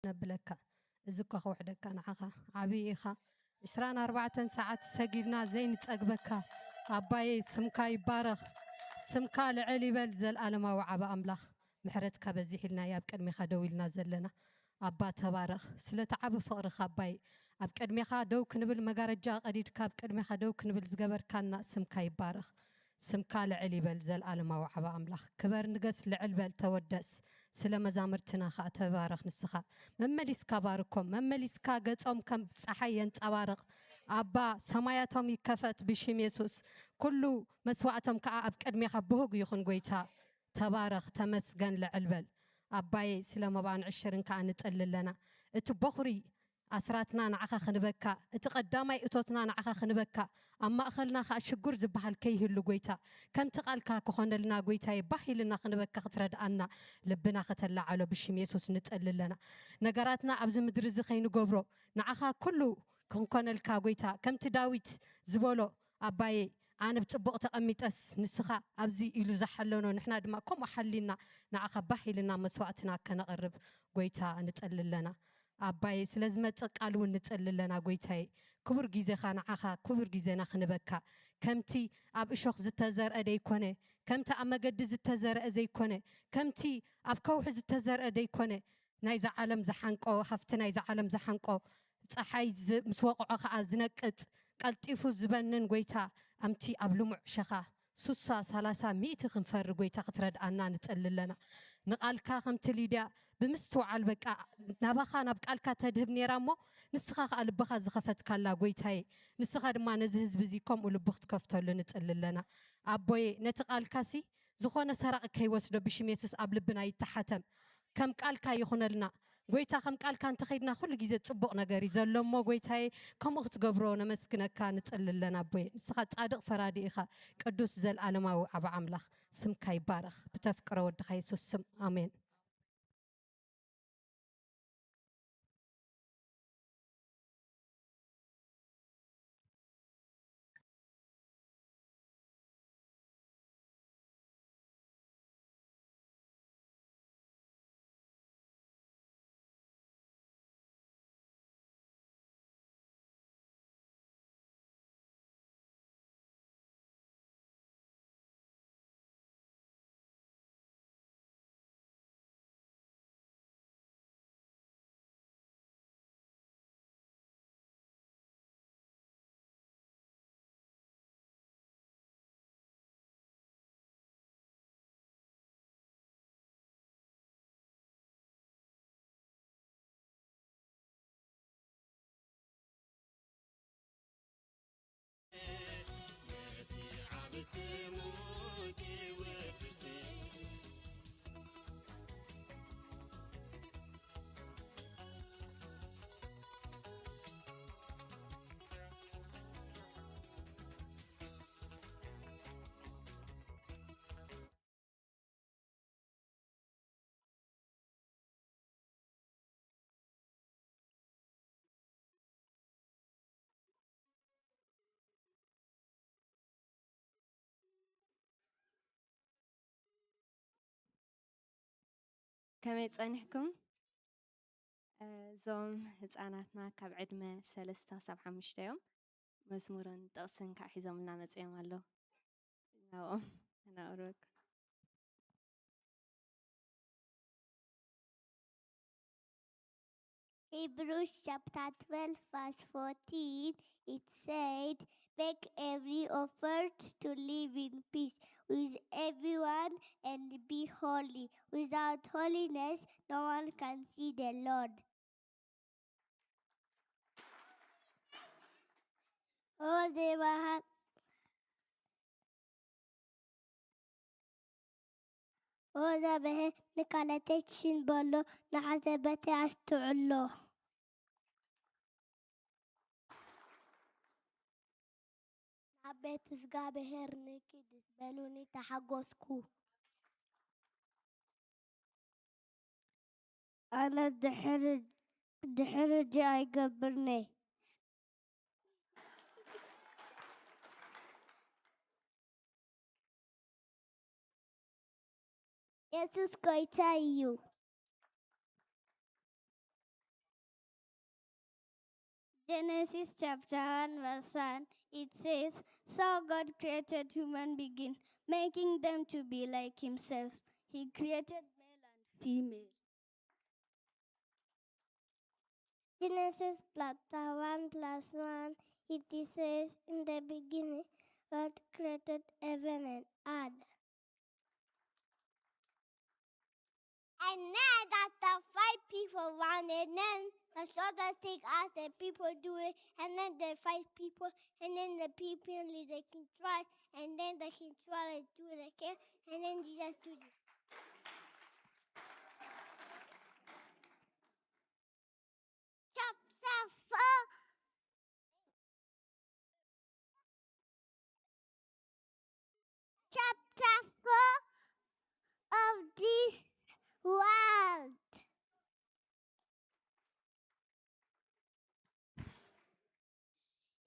ነብለካ። እዚ እኳ ክውሕደካ ንዓኻ ዓብዪ ኢኻ። ዕስራን ኣርባዕተን ሰዓት ሰጊድና ዘይንጸግበካ ኣባየይ፣ ስምካ ይባረኽ። ስምካ ልዕል ይበል። ዘልኣለማዊ ዓቢ ኣምላኽ፣ ምሕረትካ በዚሕልና ኣብ ቅድሜኻ ደው ኢልና ዘለና። ኣባ ተባረኽ። ስለቲ ዓቢ ፍቕርኻ ኣባይ፣ ኣብ ቅድሜኻ ደው ክንብል፣ መጋረጃ ቀዲድካ ኣብ ቅድሜኻ ደው ክንብል ዝገበርካና ስምካ ይባረኽ። ስምካ ልዕል ይበል። ዘልኣለማዊ ዓቢ ኣምላኽ፣ ክበር ንገስ፣ ልዕል በል፣ ተወደስ። ስለ መዛምርትና ኸኣ ተባረኽ ንስኻ። መመሊስካ ባርኮም፣ መመሊስካ ገጾም ከም ጸሓይ የንጸባርቕ። ኣባ፣ ሰማያቶም ይከፈት ብሽም የሱስ። ኩሉ መስዋእቶም ከኣ ኣብ ቅድሜኻ ብሁግ ይኹን ጎይታ። ተባረኽ፣ ተመስገን፣ ልዕል በል። ኣባየይ፣ ስለ መባን ዕሽርን ከኣ ንጽሊ ኣለና። እቲ በኹሪ ኣስራትና ንዓኻ ክንበካ፣ እቲ ቀዳማይ እቶትና ንዓኻ ክንበካ፣ ኣብ ማእኸልና ኸኣ ሽጉር ዝበሃል ከይህሉ ጎይታ፣ ከምቲ ቃልካ ክኾነልና ጎይታየ፣ ባህ ኢልና ክንበካ ክትረድኣና ልብና ከተላዓሎ ብሽም የሱስ ንጽሊ ኣለና። ነገራትና ኣብዚ ምድሪ እዚ ከይንገብሮ ንዓኻ ኩሉ ክንኮነልካ ጎይታ፣ ከምቲ ዳዊት ዝበሎ ኣባየ ኣነ ብጽቡቕ ተቐሚጠስ ንስኻ ኣብዚ ኢሉ ዝሓለኖ ንሕና ድማ ከምኡ ሓሊና ንዓኻ ባህ ኢልና መስዋእትና ከነቕርብ ጎይታ ንጽሊ ኣለና። ኣባየ ስለ ዝመጽእ ቃል እውን ንጽሊ ኣለና ጎይታየ። ክቡር ግዜኻ ንዓኻ ክቡር ግዜና ክንበካ ከምቲ ኣብ እሾኽ ዝተዘርአ ደይኮነ ከምቲ ኣብ መገዲ ዝተዘርአ ዘይኮነ ከምቲ ኣብ ከውሒ ዝተዘርአ ደይኮነ ናይዛ ዓለም ዝሓንቆ ሃፍቲ ናይዛ ዓለም ዝሓንቆ ጸሓይ ዝ- ምስ ወቕዖ ኸኣ ዝነቅጽ ቀልጢፉ ዝበንን ጎይታ ኣምቲ ኣብ ልሙዕ ሸኻ ሱሳ ሳላሳ ሚእቲ ክንፈሪ ጎይታ ክትረድኣና ንጸሊ ኣለና። ንቓልካ ከምቲ ሊድያ ብምስትውዓል በቃ ናባኻ ናብ ቃልካ ተድህብ ነይራ እሞ ንስኻ ኸኣ ልብኻ ዝኸፈትካላ ጎይታየ ንስኻ ድማ ነዚ ህዝቢ እዚ ከምኡ ልቡ ክትከፍተሉ ንጽሊ ኣለና። ኣቦየ ነቲ ቃልካሲ ዝኾነ ሰራቒ ከይወስዶ ብሽም የሱስ ኣብ ልብና ይተሓተም። ከም ቃልካ ይኹነልና ጎይታ፣ ከም ቃልካ እንተኸይድና ኩሉ ግዜ ጽቡቕ ነገር እዩ ዘሎ እሞ ጎይታየ ከምኡ ክትገብሮ ነመስግነካ ንጽሊ ኣለና ኣቦየ። ንስኻ ጻድቕ ፈራዲ ኢኻ። ቅዱስ ዘልኣለማዊ ዓቢ ኣምላኽ ስምካ ይባረኽ። ብተፍቅሮ ወድኻ የሱስ ስም ኣሜን። ከመይ ጸኒሕኩም? እ፣ እዞም ህጻናትና ካብ ዕድመ ሰለስተ ክሳብ ሓሙሽተ እዮም። መዝሙርን ጥቕስን ከዓ ሒዞምልና መጺኦም ኣለዉ። ናብኦም ከነቕርበኩም። Hebrews chapter twelve, verse fourteen, it said, "Make every effort to live in peace with everyone and be holy. Without holiness, no one can see the Lord." ኦ ዜማሃር ኦ ዛብሄ ንካለተችን በሎ ንሓሰበተ ኣስተውዕሎ። ናብ ቤት እግዚኣብሄር ንኪድ በሉኒ ተሓጎስኩ። ኣነ ድሕሪ ድሕሪ ዲ ኣይገብርኒ። የሱስ ጎይታ እዩ። Genesis chapter one, verse one, it says, "So God created human being, making them to be like himself. He created male and female." Genesis chapter one, verse one, it says, "In the beginning, God created heaven and earth." And then after five people ran, and then the shortest thing as the people do it, and then the five people, and then the people is the king try, and then the king try to the king, and then Jesus do this. Chapter four. Chapter four of this world.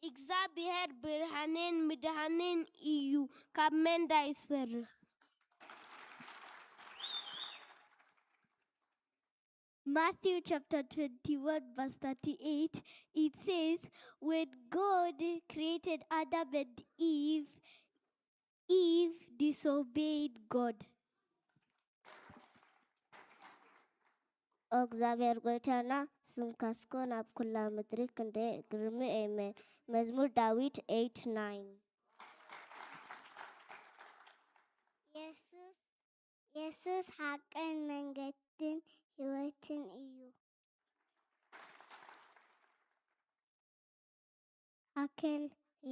እግዚኣብሔር ብርሃንን ምድሃንን እዩ፣ ካብ መን ዳ ይስፈርህ? Matthew chapter twenty-one, verse thirty-eight, it says, "When God created Adam and Eve, Eve disobeyed God." እግዚኣብሔር ጎይታና ስምካ ስኮን ኣብ ኩላ ምድሪ ክንደይ ግርሚ። ኤሜን። መዝሙር ዳዊት eight nine። የሱስ የሱስ ሓቅን መንገድን ህይወትን እዩ። ሓቅን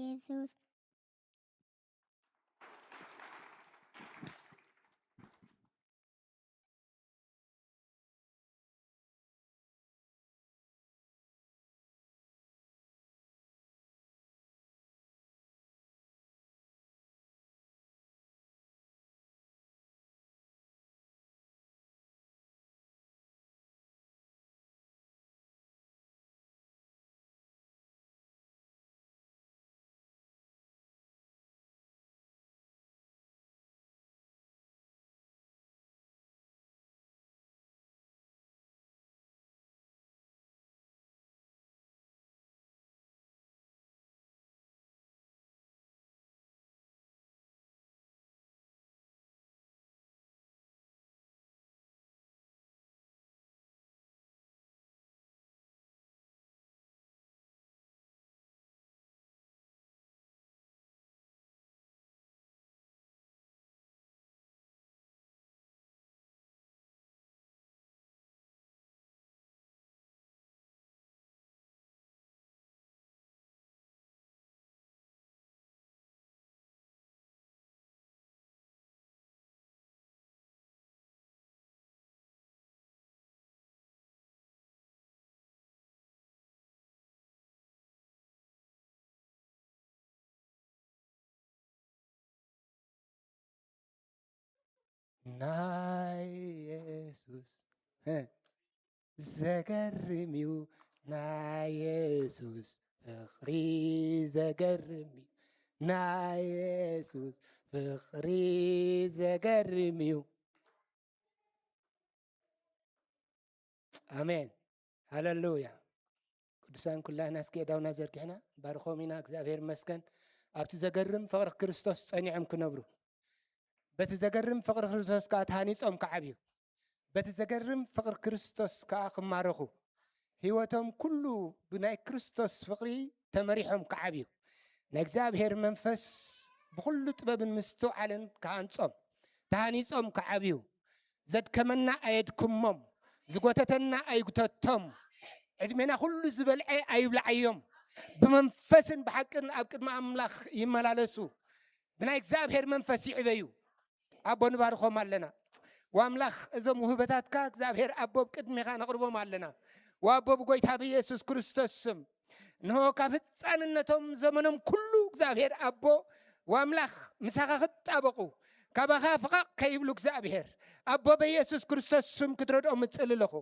የሱስ። ናይ የሱስ፣ እ፣ ዘገርም እዩ። ናይ የሱስ ፍቕሪ ዘገርም እዩ። ናይ የሱስ ፍቕሪ ዘገርም እዩ። ኣሜን። ሃለሉያ። ቅዱሳን ኩላህና እስኪ ኣእዳውና ዘርጊሕና ባርኾም ኢና። እግዚኣብሔር ይመስገን። ኣብቲ ዘገርም ፍቕሪ ክርስቶስ ጸኒዖም ክነብሩ፣ በቲ ዘገርም ፍቕሪ ክርስቶስ ከኣ ተሃኒጾም ክዓብዩ፣ በቲ ዘገርም ፍቕሪ ክርስቶስ ከኣ ክማረኹ፣ ህይወቶም ኩሉ ብናይ ክርስቶስ ፍቕሪ ተመሪሖም ክዓብዩ፣ ናይ እግዚኣብሔር መንፈስ ብኹሉ ጥበብን ምስትውዓልን ክሃንጾም፣ ተሃኒጾም ክዓብዩ፣ ዘድከመና ኣየድክሞም፣ ዝጎተተና ኣይጉተቶም፣ ዕድሜና ኩሉ ዝበልዐ ኣይብልዓዮም፣ ብመንፈስን ብሓቅን ኣብ ቅድሚ ኣምላኽ ይመላለሱ፣ ብናይ እግዚኣብሔር መንፈስ ይዕበዩ። ኣቦ ንባርኾም ኣለና። ወኣምላኽ እዞም ውህበታትካ እግዚኣብሔር ኣቦ ኣብ ቅድሜኻ ነቕርቦም ኣለና። ወኣቦ ብጎይታ ብኢየሱስ ክርስቶስ ስም፣ እንሆ ካብ ህፃንነቶም ዘመኖም ኩሉ እግዚኣብሔር ኣቦ ወኣምላኽ ምሳኻ ክጣበቑ፣ ካባኻ ፈቐቕ ከይብሉ እግዚኣብሔር ኣቦ በኢየሱስ ክርስቶስ ስም ክትረድኦም እጽሊ ኣለኹ።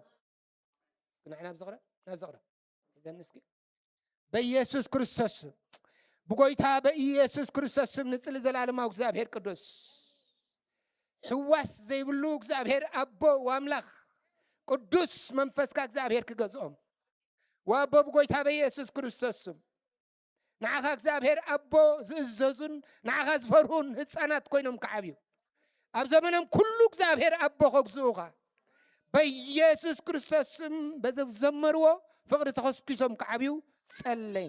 እስኪ ንዓና ኣብዚ ቅረብ፣ ናብዚ ቅረብ። ሒዘኒ እስኪ። በኢየሱስ ክርስቶስ ስም፣ ብጎይታ በኢየሱስ ክርስቶስ ስም ንጽሊ። ዘላለማዊ እግዚኣብሔር ቅዱስ፣ ሕዋስ ዘይብሉ እግዚኣብሔር ኣቦ ወኣምላኽ ቅዱስ መንፈስካ እግዚኣብሔር ክገዝኦም። ወኣቦ ብጎይታ በኢየሱስ ክርስቶስ ስም፣ ንዓኻ እግዚኣብሔር ኣቦ ዝእዘዙን ንዓኻ ዝፈርሁን ህፃናት ኮይኖም ክዓብዩ፣ ኣብ ዘመኖም ኩሉ እግዚኣብሔር ኣቦ ከግዝኡኻ፣ በኢየሱስ ክርስቶስ ስም በዚ ዝዘመርዎ ፍቕሪ ተኸስኪሶም ክዓብዩ ጸለይ።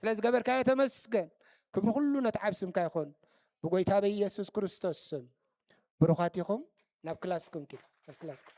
ስለ ዝገበርካዮ ተመስገን። ክብሪ ኩሉ ነቲ ዓብ ስምካ ይኹን። ብጎይታ በኢየሱስ ክርስቶስ ስም። ብሩኻት ኢኹም። ናብ ክላስኩም ኪድ። ናብ ክላስኩም።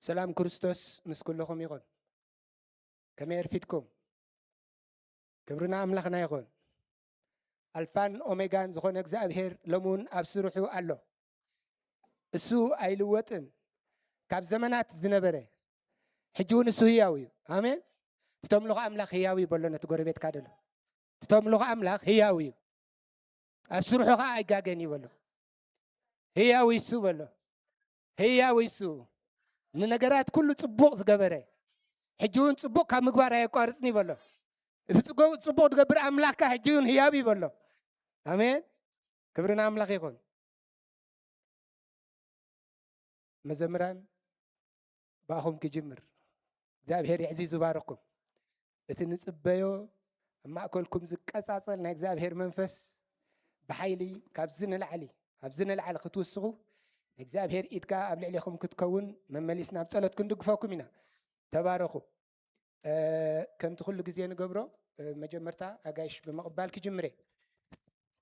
ሰላም ክርስቶስ ምስ ኩልኹም ይኹን። ከመይ ኣርፊድኩም? ክብሪ ንኣምላኽና ይኹን። ኣልፋን ኦሜጋን ዝኾነ እግዚኣብሔር ሎሚ እውን ኣብ ስርሑ ኣሎ። እሱ ኣይልወጥን። ካብ ዘመናት ዝነበረ፣ ሕጂ እውን እሱ ህያው እዩ። ኣሜን። ትተምልኹ ኣምላኽ ህያው እዩ በሎ ነቲ ጎረቤትካ ደሎ። ትተምልኹ ኣምላኽ ህያው እዩ። ኣብ ስርሑ ኸዓ ኣይጋገን እዩ በሎ። ህያው እዩ እሱ በሎ። ህያው እዩ እሱ። ንነገራት ኩሉ ጽቡቕ ዝገበረ፣ ሕጂ እውን ጽቡቕ ካብ ምግባር ኣየቋርጽን እዩ በሎ። እቲ ጽጎ-፣ ጽቡቕ ዝገብር ኣምላኽካ ሕጂ እውን ህያው እዩ በሎ። ኣሜን። ክብሪ ንኣምላኽ ይኹን። መዘምራን ብኣኹም ክጅምር። እግዚኣብሔር የዕዚዙ ይባርኽኩም። እቲ ንጽበዮ ኣብ ማእከልኩም ዝቀጻጸል ናይ እግዚኣብሔር መንፈስ ብሓይሊ ካብዚ ንላዕሊ፣ ካብዚ ንላዕሊ ክትውስኹ፣ እግዚኣብሔር ኢድ ከኣ ኣብ ልዕሌኹም ክትከውን መመሊስና ኣብ ጸሎት ክንድግፈኩም ኢና። ተባረኹ። እ፣ ከምቲ ኩሉ ግዜ ንገብሮ፣ እ፣ መጀመርታ ኣጋይሽ ብምቕባል ክጅምር እየ።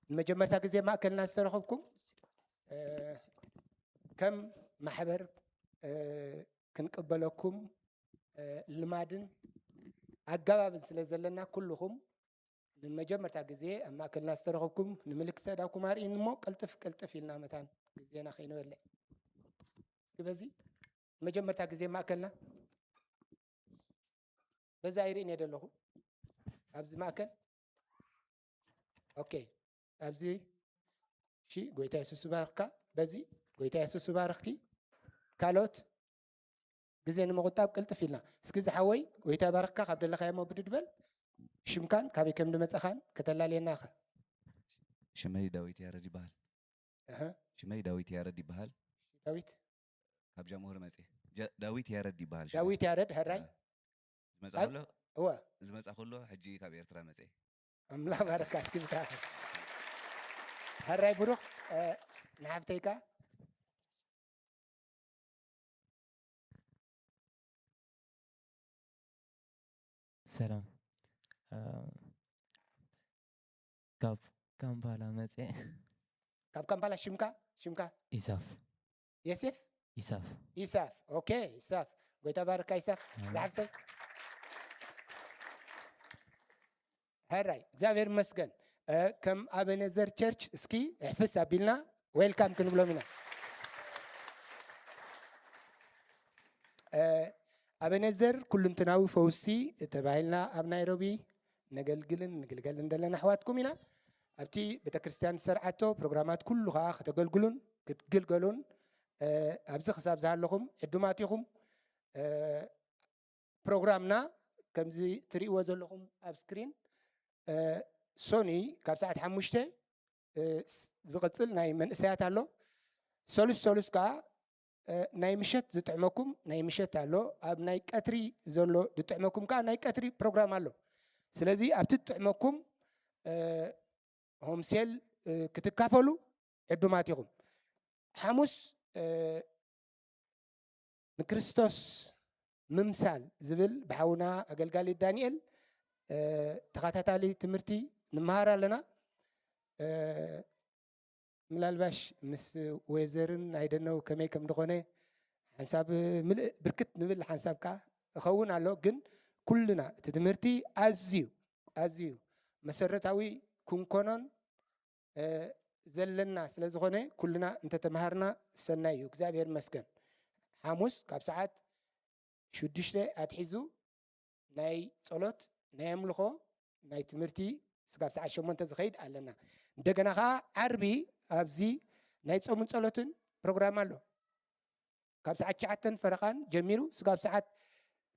ንመጀመርታ ግዜ ማእከልና ዝተረኸብኩም፣ እ፣ ከም ማሕበር፣ እ፣ ክንቅበለኩም፣ እ፣ ልማድን ኣገባብን ስለ ዘለና፣ ኩልኹም ንመጀመርታ ግዜ ኣብ ማእከልና ዝተረኸብኩም ንምልክት ኣእዳውኩም ኣርእዩኒ እሞ፣ ቅልጥፍ ቅልጥፍ ኢልና መታን ግዜና ከይንበልዕ። እስኪ በዚ መጀመርታ ግዜ ማእከልና በዛ ኣይርእን እየ ዘለኹ። ኣብዚ ማእከል። ኦኬ። ኣብዚ። እሺ፣ ጎይታ የሱስ ይባርኽካ። በዚ። ጎይታ የሱስ ይባርኽኪ። ካልኦት ግዜ ንምቑጣብ ቅልጥፍ ኢልና። እስኪ ዝሓወይ፣ ጎይታ ይባርኽካ። ካብ ደለኻዮ እሞ ብድድ በል። ሽምካን ካበይ ከም ዝመጻኻን ከተላልየና ኢኻ። ሽመይ ዳዊት ያረድ ይበሃል። እህ። ሽመይ ዳዊት ያረድ ይበሃል። ዳዊት። ካብ ጃምሆሪ መጽየ። ጃ-፣ ዳዊት ያረድ ይበሃል ሽመይ። ዳዊት ያረድ፣ ሕራይ። እ። ዝመጻ ኣብ-፣ ከሎ፣ እወ። ዝመጻ ከሎ ሕጂ ካብ ኤርትራ መጽየ። ኣምላኽ ባረካ። እስኪ ብታ-፣ ሕራይ ብሩኽ፣ እ፣ ንሓፍተይ ከኣ። ሰላም። እ፣ ካብ ካምፓላ መጽየ። ካብ ካምፓላ። ሽምካ? ሽምካ? ኢሳፍ። የሴፍ? ኢሳፍ። ኢሳፍ። ኦኬ፣ ኢሳፍ። ጎይታ ባርካ ኢሳፍ። ኣሜን። ዝሓፍተይ። ሕራይ እግዚኣብሔር ይመስገን። ከም ኣበነዘር ቸርች እስኪ ሕፍስ ኣቢልና ዌልካም ክንብሎም ኢና። ኣበነዘር ኩልንትናዊ ፈውሲ ተባሂልና ኣብ ናይሮቢ ነገልግልን ንግልገልን ዘለና ኣሕዋትኩም ኢና። ኣብቲ ቤተክርስትያን ዝሰርዓቶ ፕሮግራማት ኩሉ ከዓ ከተገልግሉን ክትግልገሉን ኣብዚ ክሳብ ዝሃለኹም ዕዱማት ኢኹም። ፕሮግራምና ከምዚ ትርእይዎ ዘለኹም ኣብ ስክሪን ሶኒ ካብ ሰዓት ሓሙሽተ ዝቕፅል ናይ መንእሰያት ኣሎ። ሰሉስ ሰሉስ ከዓ ናይ ምሸት ዝጥዕመኩም ናይ ምሸት ኣሎ። ኣብ ናይ ቀትሪ ዘሎ ዝጥዕመኩም ከዓ ናይ ቀትሪ ፕሮግራም ኣሎ። ስለዚ ኣብቲ ዝጥዕመኩም ሆምሴል ክትካፈሉ ዕዱማት ኢኹም። ሓሙስ ንክርስቶስ ምምሳል ዝብል ብሓውና ኣገልጋሊ ዳንኤል ተኸታታሊ ትምህርቲ ንመሃር ኣለና። ምናልባሽ ምስ ዌዘርን ኣይደነው ከመይ ከም ዝኾነ ሓንሳብ ምልእ ብርክት ንብል ሓንሳብ ከዓ እኸውን ኣሎ። ግን ኩልና እቲ ትምህርቲ ኣዝዩ ኣዝዩ መሰረታዊ ክንኮኖን ዘለና ስለ ዝኾነ ኩልና እንተተምሃርና ሰናይ እዩ። እግዚኣብሔር ይመስገን። ሓሙስ ካብ ሰዓት ሽዱሽተ ኣትሒዙ ናይ ጸሎት ናይ ኣምልኾ ናይ ትምህርቲ ስጋብ ሰዓት ሸሞንተ ዝኸይድ ኣለና። እንደገና ከዓ ዓርቢ ኣብዚ ናይ ጾምን ጸሎትን ፕሮግራም ኣሎ። ካብ ሰዓት ትሽዓተን ፈረቓን ጀሚሩ ስጋብ ሰዓት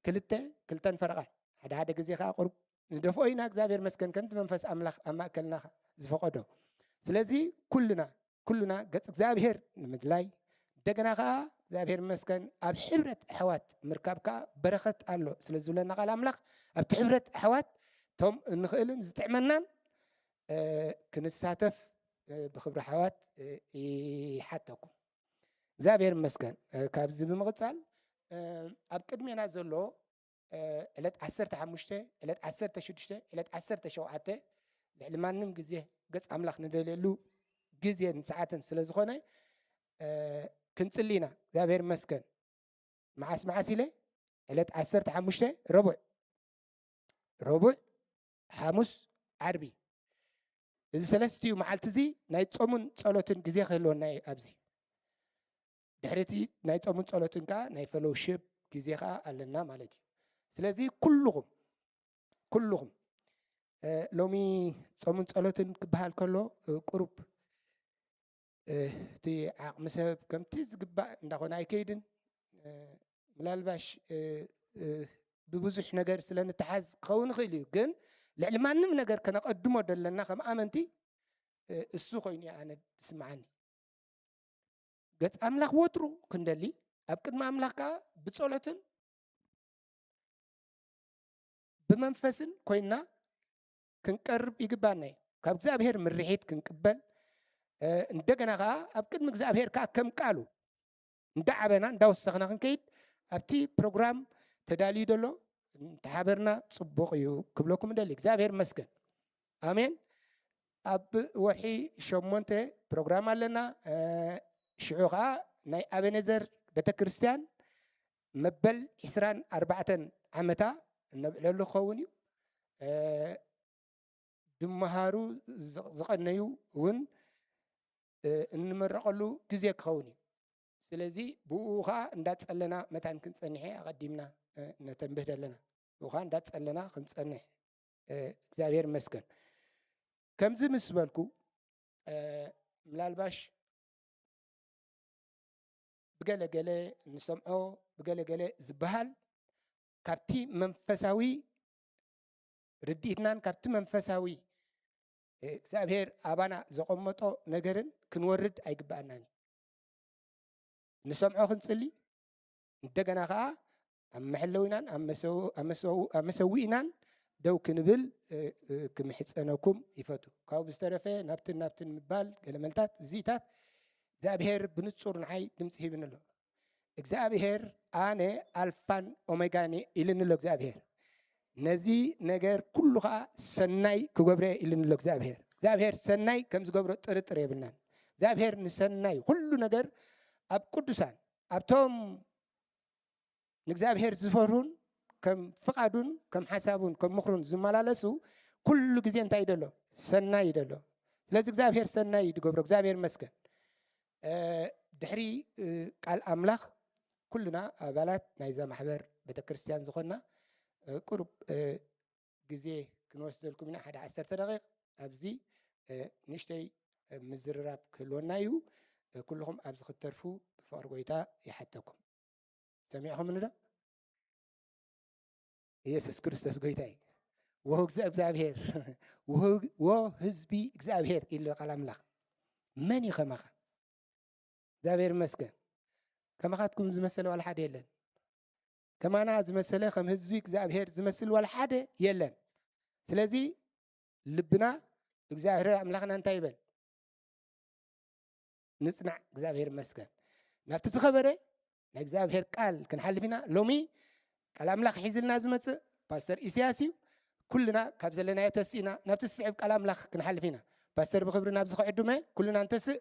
ክልተ ክልተን ፈረቓን ሓደ ሓደ ግዜ ከዓ ቁሩብ ንደፍኦ ኢና። እግዚኣብሔር መስገን ከምቲ መንፈስ ኣምላኽ ኣብ ማእከልና ዝፈቐዶ። ስለዚ ኩልና ኩልና ገጽ እግዚኣብሔር ንምድላይ እንደገና ከዓ እግዚኣብሔር መስገን ኣብ ሕብረት ኣሕዋት ምርካብ ከዓ በረኸት ኣሎ ስለ ዝብለና ቃል ኣምላኽ ኣብቲ ሕብረት ኣሕዋት እቶም እንኽእልን ዝጥዕመናን ክንሳተፍ ብክብሪ ኣሕዋት ይሓተኩም። እግዚኣብሔር መስገን። ካብዚ ብምቕጻል ኣብ ቅድሜና ዘሎ ዕለት ዓሰርተ ሓሙሽተ ዕለት ዓሰርተ ሽዱሽተ ዕለት ዓሰርተ ሸውዓተ ልዕሊ ማንም ግዜ ገጽ ኣምላኽ ንደልየሉ ግዜን ሰዓትን ስለ ዝኾነ ክንጽሊ ኢና። እግዚኣብሔር መስገን። መዓስ መዓስ ኢለ ዕለት ዓሰርተ ሓሙሽተ ረቡዕ ረቡዕ ሓሙስ ዓርቢ እዚ ሰለስቲኡ መዓልቲ እዚ ናይ ጾሙን ጸሎትን ግዜ ክህልወና እዩ ኣብዚ። ድሕሪ እቲ ናይ ጾሙን ጸሎትን ከዓ ናይ ፈሎውሽፕ ግዜ ከዓ ኣለና ማለት እዩ። ስለዚ ኩልኹም ኩልኹም ሎሚ ጾሙን ጸሎትን ክበሃል ከሎ ቁሩብ እቲ ዓቕሚ ሰብ ከምቲ ዝግባእ እንዳኾነ ኣይከይድን። ምናልባሽ ብብዙሕ ነገር ስለ ንተሓዝ ክኸውን ይኽእል እዩ፣ ግን ልዕሊ ማንም ነገር ከነቐድሞ ደለና ከም ኣመንቲ እሱ ኮይኑ እዩ ኣነ ዝስምዓኒ። ገጽ ኣምላኽ ወትሩ ክንደሊ ኣብ ቅድሚ ኣምላኽ ከዓ ብጸሎትን ብመንፈስን ኮይንና ክንቀርብ ይግባና እዩ። ካብ እግዚኣብሔር ምርሒት ክንቅበል እንደገና ከዓ ኣብ ቅድሚ እግዚኣብሔር ከዓ ከም ቃሉ እንዳዓበና እንዳወሰኽና ክንከይድ ኣብቲ ፕሮግራም ተዳልዩ ዘሎ እንተሓበርና ጽቡቕ እዩ ክብለኩም እንደሊ። እግዚኣብሔር መስገን። ኣሜን። ኣብ ወርሒ ሸሞንተ ፕሮግራም ኣለና። ሽዑ ከዓ ናይ ኣቤኔዘር ቤተክርስትያን መበል ዕስራን ኣርባዕተን ዓመታ እነብዕለሉ ክኸውን እዩ። ድመሃሩ ዝቐነዩ እውን እንመረቐሉ ግዜ ክኸውን እዩ። ስለዚ ብኡ ከዓ እንዳጸለና መታን ክንጸንሐ ኣቐዲምና ነተንብህ ዘለና ብኡ ከዓ እንዳጸለና ክንጸንሕ እግዚኣብሔር ይመስገን። ከምዚ ምስ በልኩ ምላልባሽ ብገለገለ ንሰምዖ ብገለገለ ዝበሃል ካብቲ መንፈሳዊ ርድኢትናን ካብቲ መንፈሳዊ እግዚኣብሔር ኣባና ዘቐመጦ ነገርን ክንወርድ ኣይግብኣናን እዩ። ንሰምዖ ክንጽሊ እንደገና ከዓ ኣብ መሐለዊናን ኣብ መሰዊእናን ደው ክንብል ክምሕፀነኩም ይፈቱ። ካብኡ ብዝተረፈ ናብትን ናብትን ምባል ገለመልታት እዚታት እግዚኣብሔር ብንጹር ንዓይ ድምፂ ሂብኒ ኣሎ። እግዚኣብሔር ኣነ ኣልፋን ኦሜጋን ኢልኒ ኣሎ እግዚኣብሔር። ነዚ ነገር ኩሉ ከዓ ሰናይ ክገብረ ኢልኒ ኣሎ እግዚኣብሔር። እግዚኣብሔር ሰናይ ከም ዝገብሮ ጥርጥር የብልናን። እግዚኣብሔር ንሰናይ ኩሉ ነገር ኣብ ቅዱሳን ኣብቶም ንእግዚኣብሔር ዝፈርሁን ከም ፍቓዱን ከም ሓሳቡን ከም ምኽሩን ዝመላለሱ ኩሉ ግዜ እንታይ ይደሎ? ሰናይ ይደሎ። ስለዚ እግዚኣብሔር ሰናይ እዩ ዝገብሮ። እግዚኣብሔር ይመስገን። ድሕሪ ቃል ኣምላኽ ኩልና ኣባላት ናይዛ ማሕበር ቤተክርስትያን ዝኾንና ቁሩብ ግዜ ክንወስደልኩም ኢና። ሓደ ዓሰርተ ደቂቕ ኣብዚ ንእሽተይ ምዝርራብ ክህልወና እዩ። ኩልኹም ኣብዚ ክትተርፉ ብፍቕሪ ጎይታ ይሓተኩም። ሰሚዕኹምኒ ዶ? ኢየሱስ ክርስቶስ ጎይታ እዩ። ወህግዘ እግዚኣብሔር፣ ወህዝቢ እግዚኣብሔር ኢሉ ቃል ኣምላኽ። መን እዩ ከማኻ? እግዚኣብሔር ይመስገን። ከማኻትኩም ዝመሰለ ዋላ ሓደ የለን። ከማና ዝመሰለ ከም ህዝቢ እግዚኣብሔር ዝመስል ዋላ ሓደ የለን። ስለዚ ልብና እግዚኣብሔር ኣምላኽና እንታይ ይበል? ንጽናዕ። እግዚኣብሔር ይመስገን። ናብቲ ዝኸበረ ናይ እግዚኣብሔር ቃል ክንሓልፍ ኢና። ሎሚ ቃል ኣምላኽ ሒዝልና ዝመጽእ ፓስተር ኢሳያስ እዩ። ኩልና ካብ ዘለናዮ ተስኢና ናብቲ ዝስዕብ ቃል ኣምላኽ ክንሓልፍ ኢና። ፓስተር ብኽብሪ ናብዚ ክዕድመ ኩልና ንተስእ።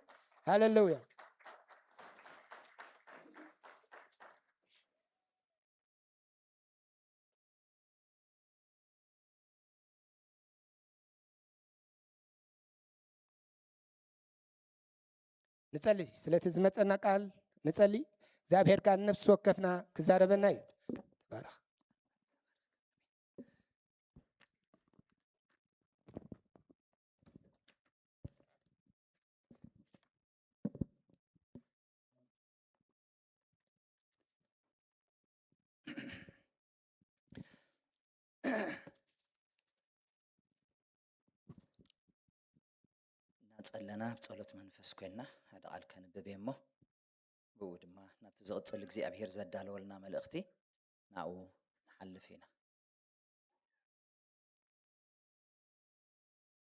ሃለሉያ። ንጸሊ፣ ስለቲ ዝመጸና ቃል ንጸሊ። እግዚኣብሔር ቃል ነፍሲ ወከፍና ክዛረበና እዩ። ተባረኽ። እናጸለና ኣብ ጸሎት መንፈስ ኮይንና ሓደ ቃል ከንብብ እየ እሞ፣ ብኡ ድማ ናብቲ ዝቕጽል እግዚኣብሔር ዘዳለወልና መልእኽቲ ናብኡ ንሓልፍ ኢና።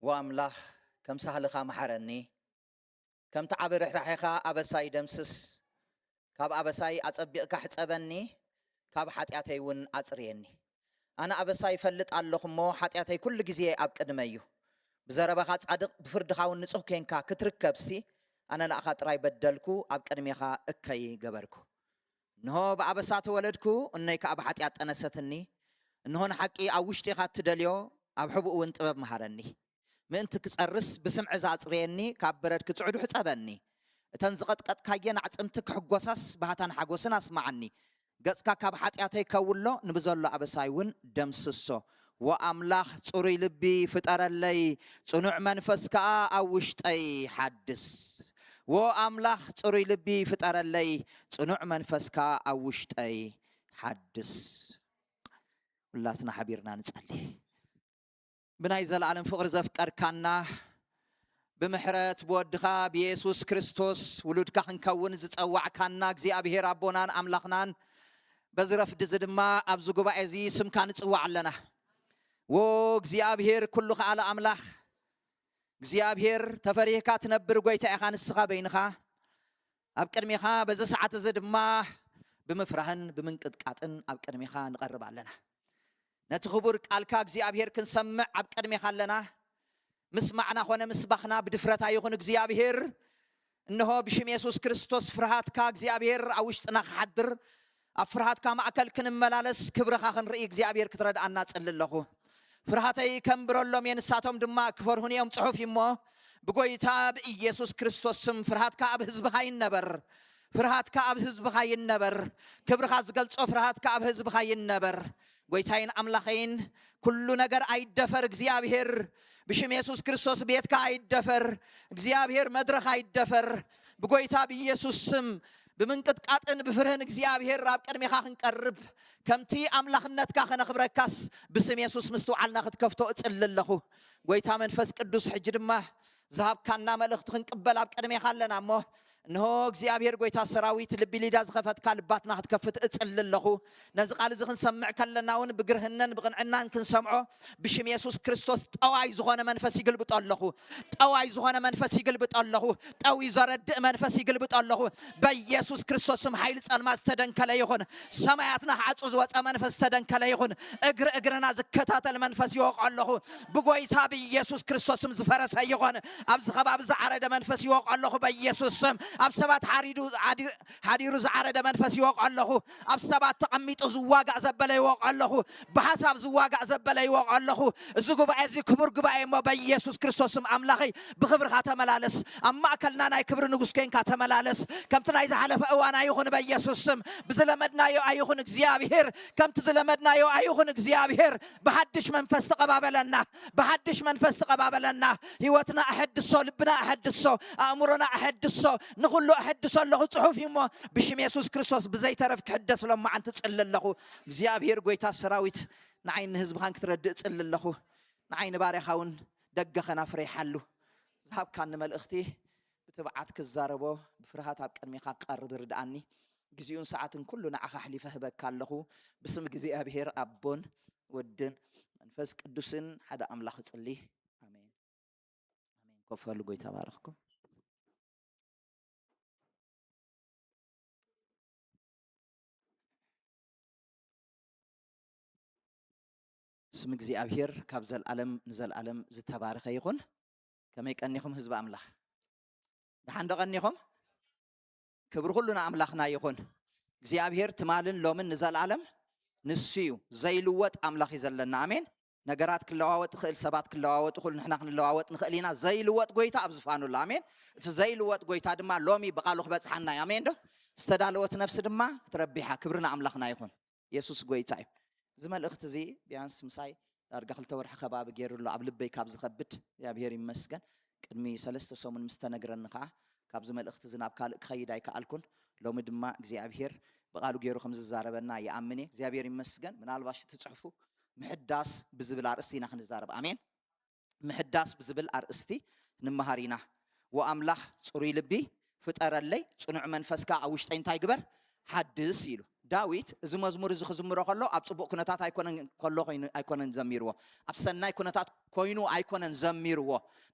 ወኣምላኽ፣ ከም ሳህልኻ መሓረኒ፣ ከምቲ ዓቢ ርሕራሔኻ ኣበሳይ ደምስስ። ካብ ኣበሳይ ኣጸቢቕካ ሕጸበኒ፣ ካብ ሓጢኣተይ እውን ኣጽርየኒ። ኣነ ኣበሳይ እፈልጥ ኣለኹ እሞ፣ ሓጢኣተይ ኩሉ ግዜ ኣብ ቅድመይ እዩ። ብዘረባኻ ጻድቕ፣ ብፍርድኻ እውን ንጹህ ኬንካ ክትርከብሲ፣ ኣነ ንኣኻ ጥራይ በደልኩ፣ ኣብ ቅድሜኻ እከይ ገበርኩ። እንሆ ብኣበሳ ተወለድኩ፣ እኖይ ከኣ ብሓጢኣት ጠነሰትኒ። እንሆ ንሓቂ ኣብ ውሽጢኻ እትደልዮ፣ ኣብ ሕቡእ እውን ጥበብ መሃረኒ። ምእንቲ ክጸርስ ብስምዒ ዘጽርየኒ፣ ካብ በረድ ክጽዕዱ ሕጸበኒ። እተን ዝቐጥቀጥካየን ኣዕጽምቲ ክሕጎሳስ፣ ባህታን ሓጎስን ኣስምዓኒ። ገጽካ ካብ ሓጢኣተይ ከውሎ፣ ንብዘሎ ኣበሳይ እውን ደምስሶ። ወኣምላኽ ጽሩይ ልቢ ፍጠረለይ፣ ጽኑዕ መንፈስ ከኣ ኣብ ውሽጠይ ሓድስ። ወኣምላኽ ጽሩይ ልቢ ፍጠረለይ፣ ጽኑዕ መንፈስ ከኣ ኣብ ውሽጠይ ሓድስ። ሁላትና ሓቢርና ንጸሊ። ብናይ ዘለኣለም ፍቕሪ ዘፍቀርካና፣ ብምሕረት ብወድኻ ብየሱስ ክርስቶስ ውሉድካ ክንከውን ዝጸዋዕካና እግዚኣብሔር ኣቦናን ኣምላኽናን፣ በዚ ረፍዲ እዚ ድማ ኣብዚ ጉባኤ እዚ ስምካ ንጽዋዕ ኣለና። ዎ እግዚኣብሔር ኩሉ ከኣለ ኣምላኽ፣ እግዚኣብሔር ተፈሪህካ ትነብር ጐይታ ኢኻ። ንስኻ በይንኻ ኣብ ቅድሜኻ በዚ ሰዓት እዚ ድማ ብምፍራህን ብምንቅጥቃጥን ኣብ ቅድሜኻ ንቐርብ ኣለና። ነቲ ክቡር ቃልካ እግዚኣብሔር ክንሰምዕ ኣብ ቅድሜኻ ኣለና። ምስማዕና ኾነ ምስባኽና ብድፍረት ኣይኹን እግዚኣብሔር። እንሆ ብሽም የሱስ ክርስቶስ ፍርሃትካ እግዚኣብሔር ኣብ ውሽጥና ክሓድር፣ ኣብ ፍርሃትካ ማእከል ክንመላለስ፣ ክብርኻ ክንርኢ እግዚኣብሔር ክትረድኣና እጽሊ ኣለኹ። ፍርሃተይ ከንብረሎም እየ፣ ንሳቶም ድማ ክፈርሁኒ እዮም ጽሑፍ እዩ እሞ፣ ብጎይታ ብኢየሱስ ክርስቶስ ስም ፍርሃትካ ኣብ ህዝብኻ ይነበር። ፍርሃትካ ኣብ ህዝብኻ ይነበር። ክብርኻ ዝገልጾ ፍርሃትካ ኣብ ህዝብኻ ይነበር። ጎይታይን ኣምላኸይን፣ ኩሉ ነገር ኣይደፈር እግዚኣብሔር። ብሽም የሱስ ክርስቶስ ቤትካ ኣይደፈር እግዚኣብሔር፣ መድረኽ ኣይደፈር። ብጎይታ ብኢየሱስ ስም ብምንቅጥቃጥን ብፍርህን እግዚኣብሔር ኣብ ቅድሜኻ ክንቀርብ፣ ከምቲ ኣምላኽነትካ ከነኽብረካስ ብስም የሱስ ምስትውዓልና ክትከፍቶ እጽሊ ኣለኹ። ጎይታ መንፈስ ቅዱስ፣ ሕጂ ድማ ዝሃብካና መልእኽቲ ክንቅበል ኣብ ቅድሜኻ ኣለና እሞ፣ እንሆ እግዚኣብሔር ጎይታ ሰራዊት፣ ልቢ ሊዳ ዝኸፈትካ ልባትና ክትከፍት እጽሊ ኣለኹ። ነዚ ቃል እዚ ክንሰምዕ ከለና እውን ብግርህነን ብቕንዕናን ክንሰምዖ፣ ብሽም የሱስ ክርስቶስ ጠዋይ ዝኾነ መንፈስ ይግልብጦ ኣለኹ። ጠዋይ ዝኾነ መንፈስ ይግልብጦ ኣለኹ። ጠውዩ ዘረድእ መንፈስ ይግልብጦ ኣለኹ። በኢየሱስ ክርስቶስ ስም ሓይሊ ጸልማት ዝተደንከለ ይኹን። ሰማያትና ክዓጹ ዝወጸ መንፈስ ዝተደንከለ ይኹን። እግሪ እግርና ዝከታተል መንፈስ ይወቕዖ ኣለኹ። ብጎይታ ብኢየሱስ ክርስቶስ ስም ዝፈረሰ ይኹን። ኣብዚ ከባቢ ዝዓረደ መንፈስ ይወቕዖ ኣለኹ በኢየሱስ ስም። ኣብ ሰባት ሓሪዱ ሓዲ- ሓዲሩ ዝዓረደ መንፈስ ይወቕዖ ኣለኹ። ኣብ ሰባት ተቐሚጡ ዝዋጋእ ዘበለ ይወቕዖ ኣለኹ። ብሓሳብ ዝዋጋእ ዘበለ ይወቕዖ ኣለኹ። እዚ ጉባኤ እዚ ክቡር ጉባኤ እሞ በኢየሱስ ክርስቶስ ስም ኣምላኸይ ብኽብርኻ ተመላለስ። ኣብ ማእከልና ናይ ክብሪ ንጉስ ኮይንካ ተመላለስ። ከምቲ ናይ ዝሓለፈ እዋን ኣይኹን በኢየሱስ ስም። ብዝለመድናዮ ኣይኹን እግዚኣብሔር፣ ከምቲ ዝለመድናዮ ኣይኹን እግዚኣብሔር። ብሓድሽ መንፈስ ተቐባበለና። ብሓድሽ መንፈስ ተቐባበለና። ህይወትና ኣሐድሶ፣ ልብና ኣሐድሶ፣ ኣእምሮና ኣሐድሶ። ንኹሉ ኣሐድሶ ኣለኹ ጽሑፍ እዩ እሞ ብሽም የሱስ ክርስቶስ ብዘይተረፍ ክሕደስ ሎማዓንቲ ጽሊ ኣለኹ። እግዚኣብሔር ጎይታ ሰራዊት ንዓይ ንህዝብኻን ክትረድእ ጽሊ ኣለኹ። ንዓይ ንባርያኻ እውን ደገ ኸናፍረ ይሓሉ። ዝሃብካኒ መልእኽቲ ብትብዓት ክዛረቦ ብፍርሃት ኣብ ቅድሚኻ ክቐርብ ርድኣኒ። ግዜኡን ሰዓትን ኩሉ ንዓኻ ኣሕሊፈ ህበካ ኣለኹ። ብስም እግዚኣብሔር ኣቦን ወድን መንፈስ ቅዱስን ሓደ ኣምላኽ እጽሊ። ኣሜን። ኣሜን። ኮፍ በሉ፣ ጎይታ ባረኽኩም። ስም እግዚኣብሔር ካብ ዘልኣለም ንዘልኣለም ዝተባረኸ ይኹን። ከመይ ቀኒኹም ህዝቢ ኣምላኽ? ደሓን ዶ ቀኒኹም? ክብሪ ኩሉ ንኣምላኽና ይኹን። እግዚኣብሔር ትማልን ሎምን ንዘልኣለም ንሱ እዩ። ዘይልወጥ ኣምላኽ እዩ ዘለና። ኣሜን። ነገራት ክለዋወጥ ይኽእል፣ ሰባት ክለዋወጡ ይኽእሉ፣ ንሕና ክንለዋወጥ ንኽእል ኢና። ዘይልወጥ ጎይታ ኣብ ዝፋኑ ኣሎ። ኣሜን። እቲ ዘይልወጥ ጎይታ ድማ ሎሚ ብቓሉ ክበጽሓና እዩ። ኣሜን ዶ? ዝተዳለወት ነፍሲ ድማ ክትረቢሓ። ክብሪ ንኣምላኽና ይኹን። የሱስ ጎይታ እዩ። እዚ መልእኽቲ እዚ ቢያንስ ምሳይ ዳርጋ ክልተ ወርሒ ከባቢ ገይሩ ኣሎ፣ ኣብ ልበይ ካብ ዝኸብድ። እግዚኣብሔር ይመስገን። ቅድሚ ሰለስተ ሰሙን ምስ ተነግረኒ ከኣ ካብዚ መልእኽቲ እዚ ናብ ካልእ ክኸይድ ኣይከኣልኩን። ሎሚ ድማ እግዚኣብሔር ብቓሉ ገይሩ ከም ዝዛረበና ይኣምን እየ። እግዚኣብሔር ይመስገን። ምናልባሽ እቲ ጽሑፉ ምሕዳስ ብዝብል ኣርእስቲ ኢና ክንዛረብ። ኣሜን። ምሕዳስ ብዝብል ኣርእስቲ ንመሃር ኢና። ወኣምላኽ ጽሩይ ልቢ ፍጠረለይ፣ ጽኑዕ መንፈስ ከኣ ኣብ ውሽጠይ እንታይ ግበር? ሓድስ ኢሉ። ዳዊት እዚ መዝሙር እዚ ክዝምሮ ከሎ ኣብ ጽቡቕ ኩነታት ኣይኮነን ከሎ ኮይኑ ኣይኮነን ዘሚርዎ። ኣብ ሰናይ ኩነታት ኮይኑ ኣይኮነን ዘሚርዎ።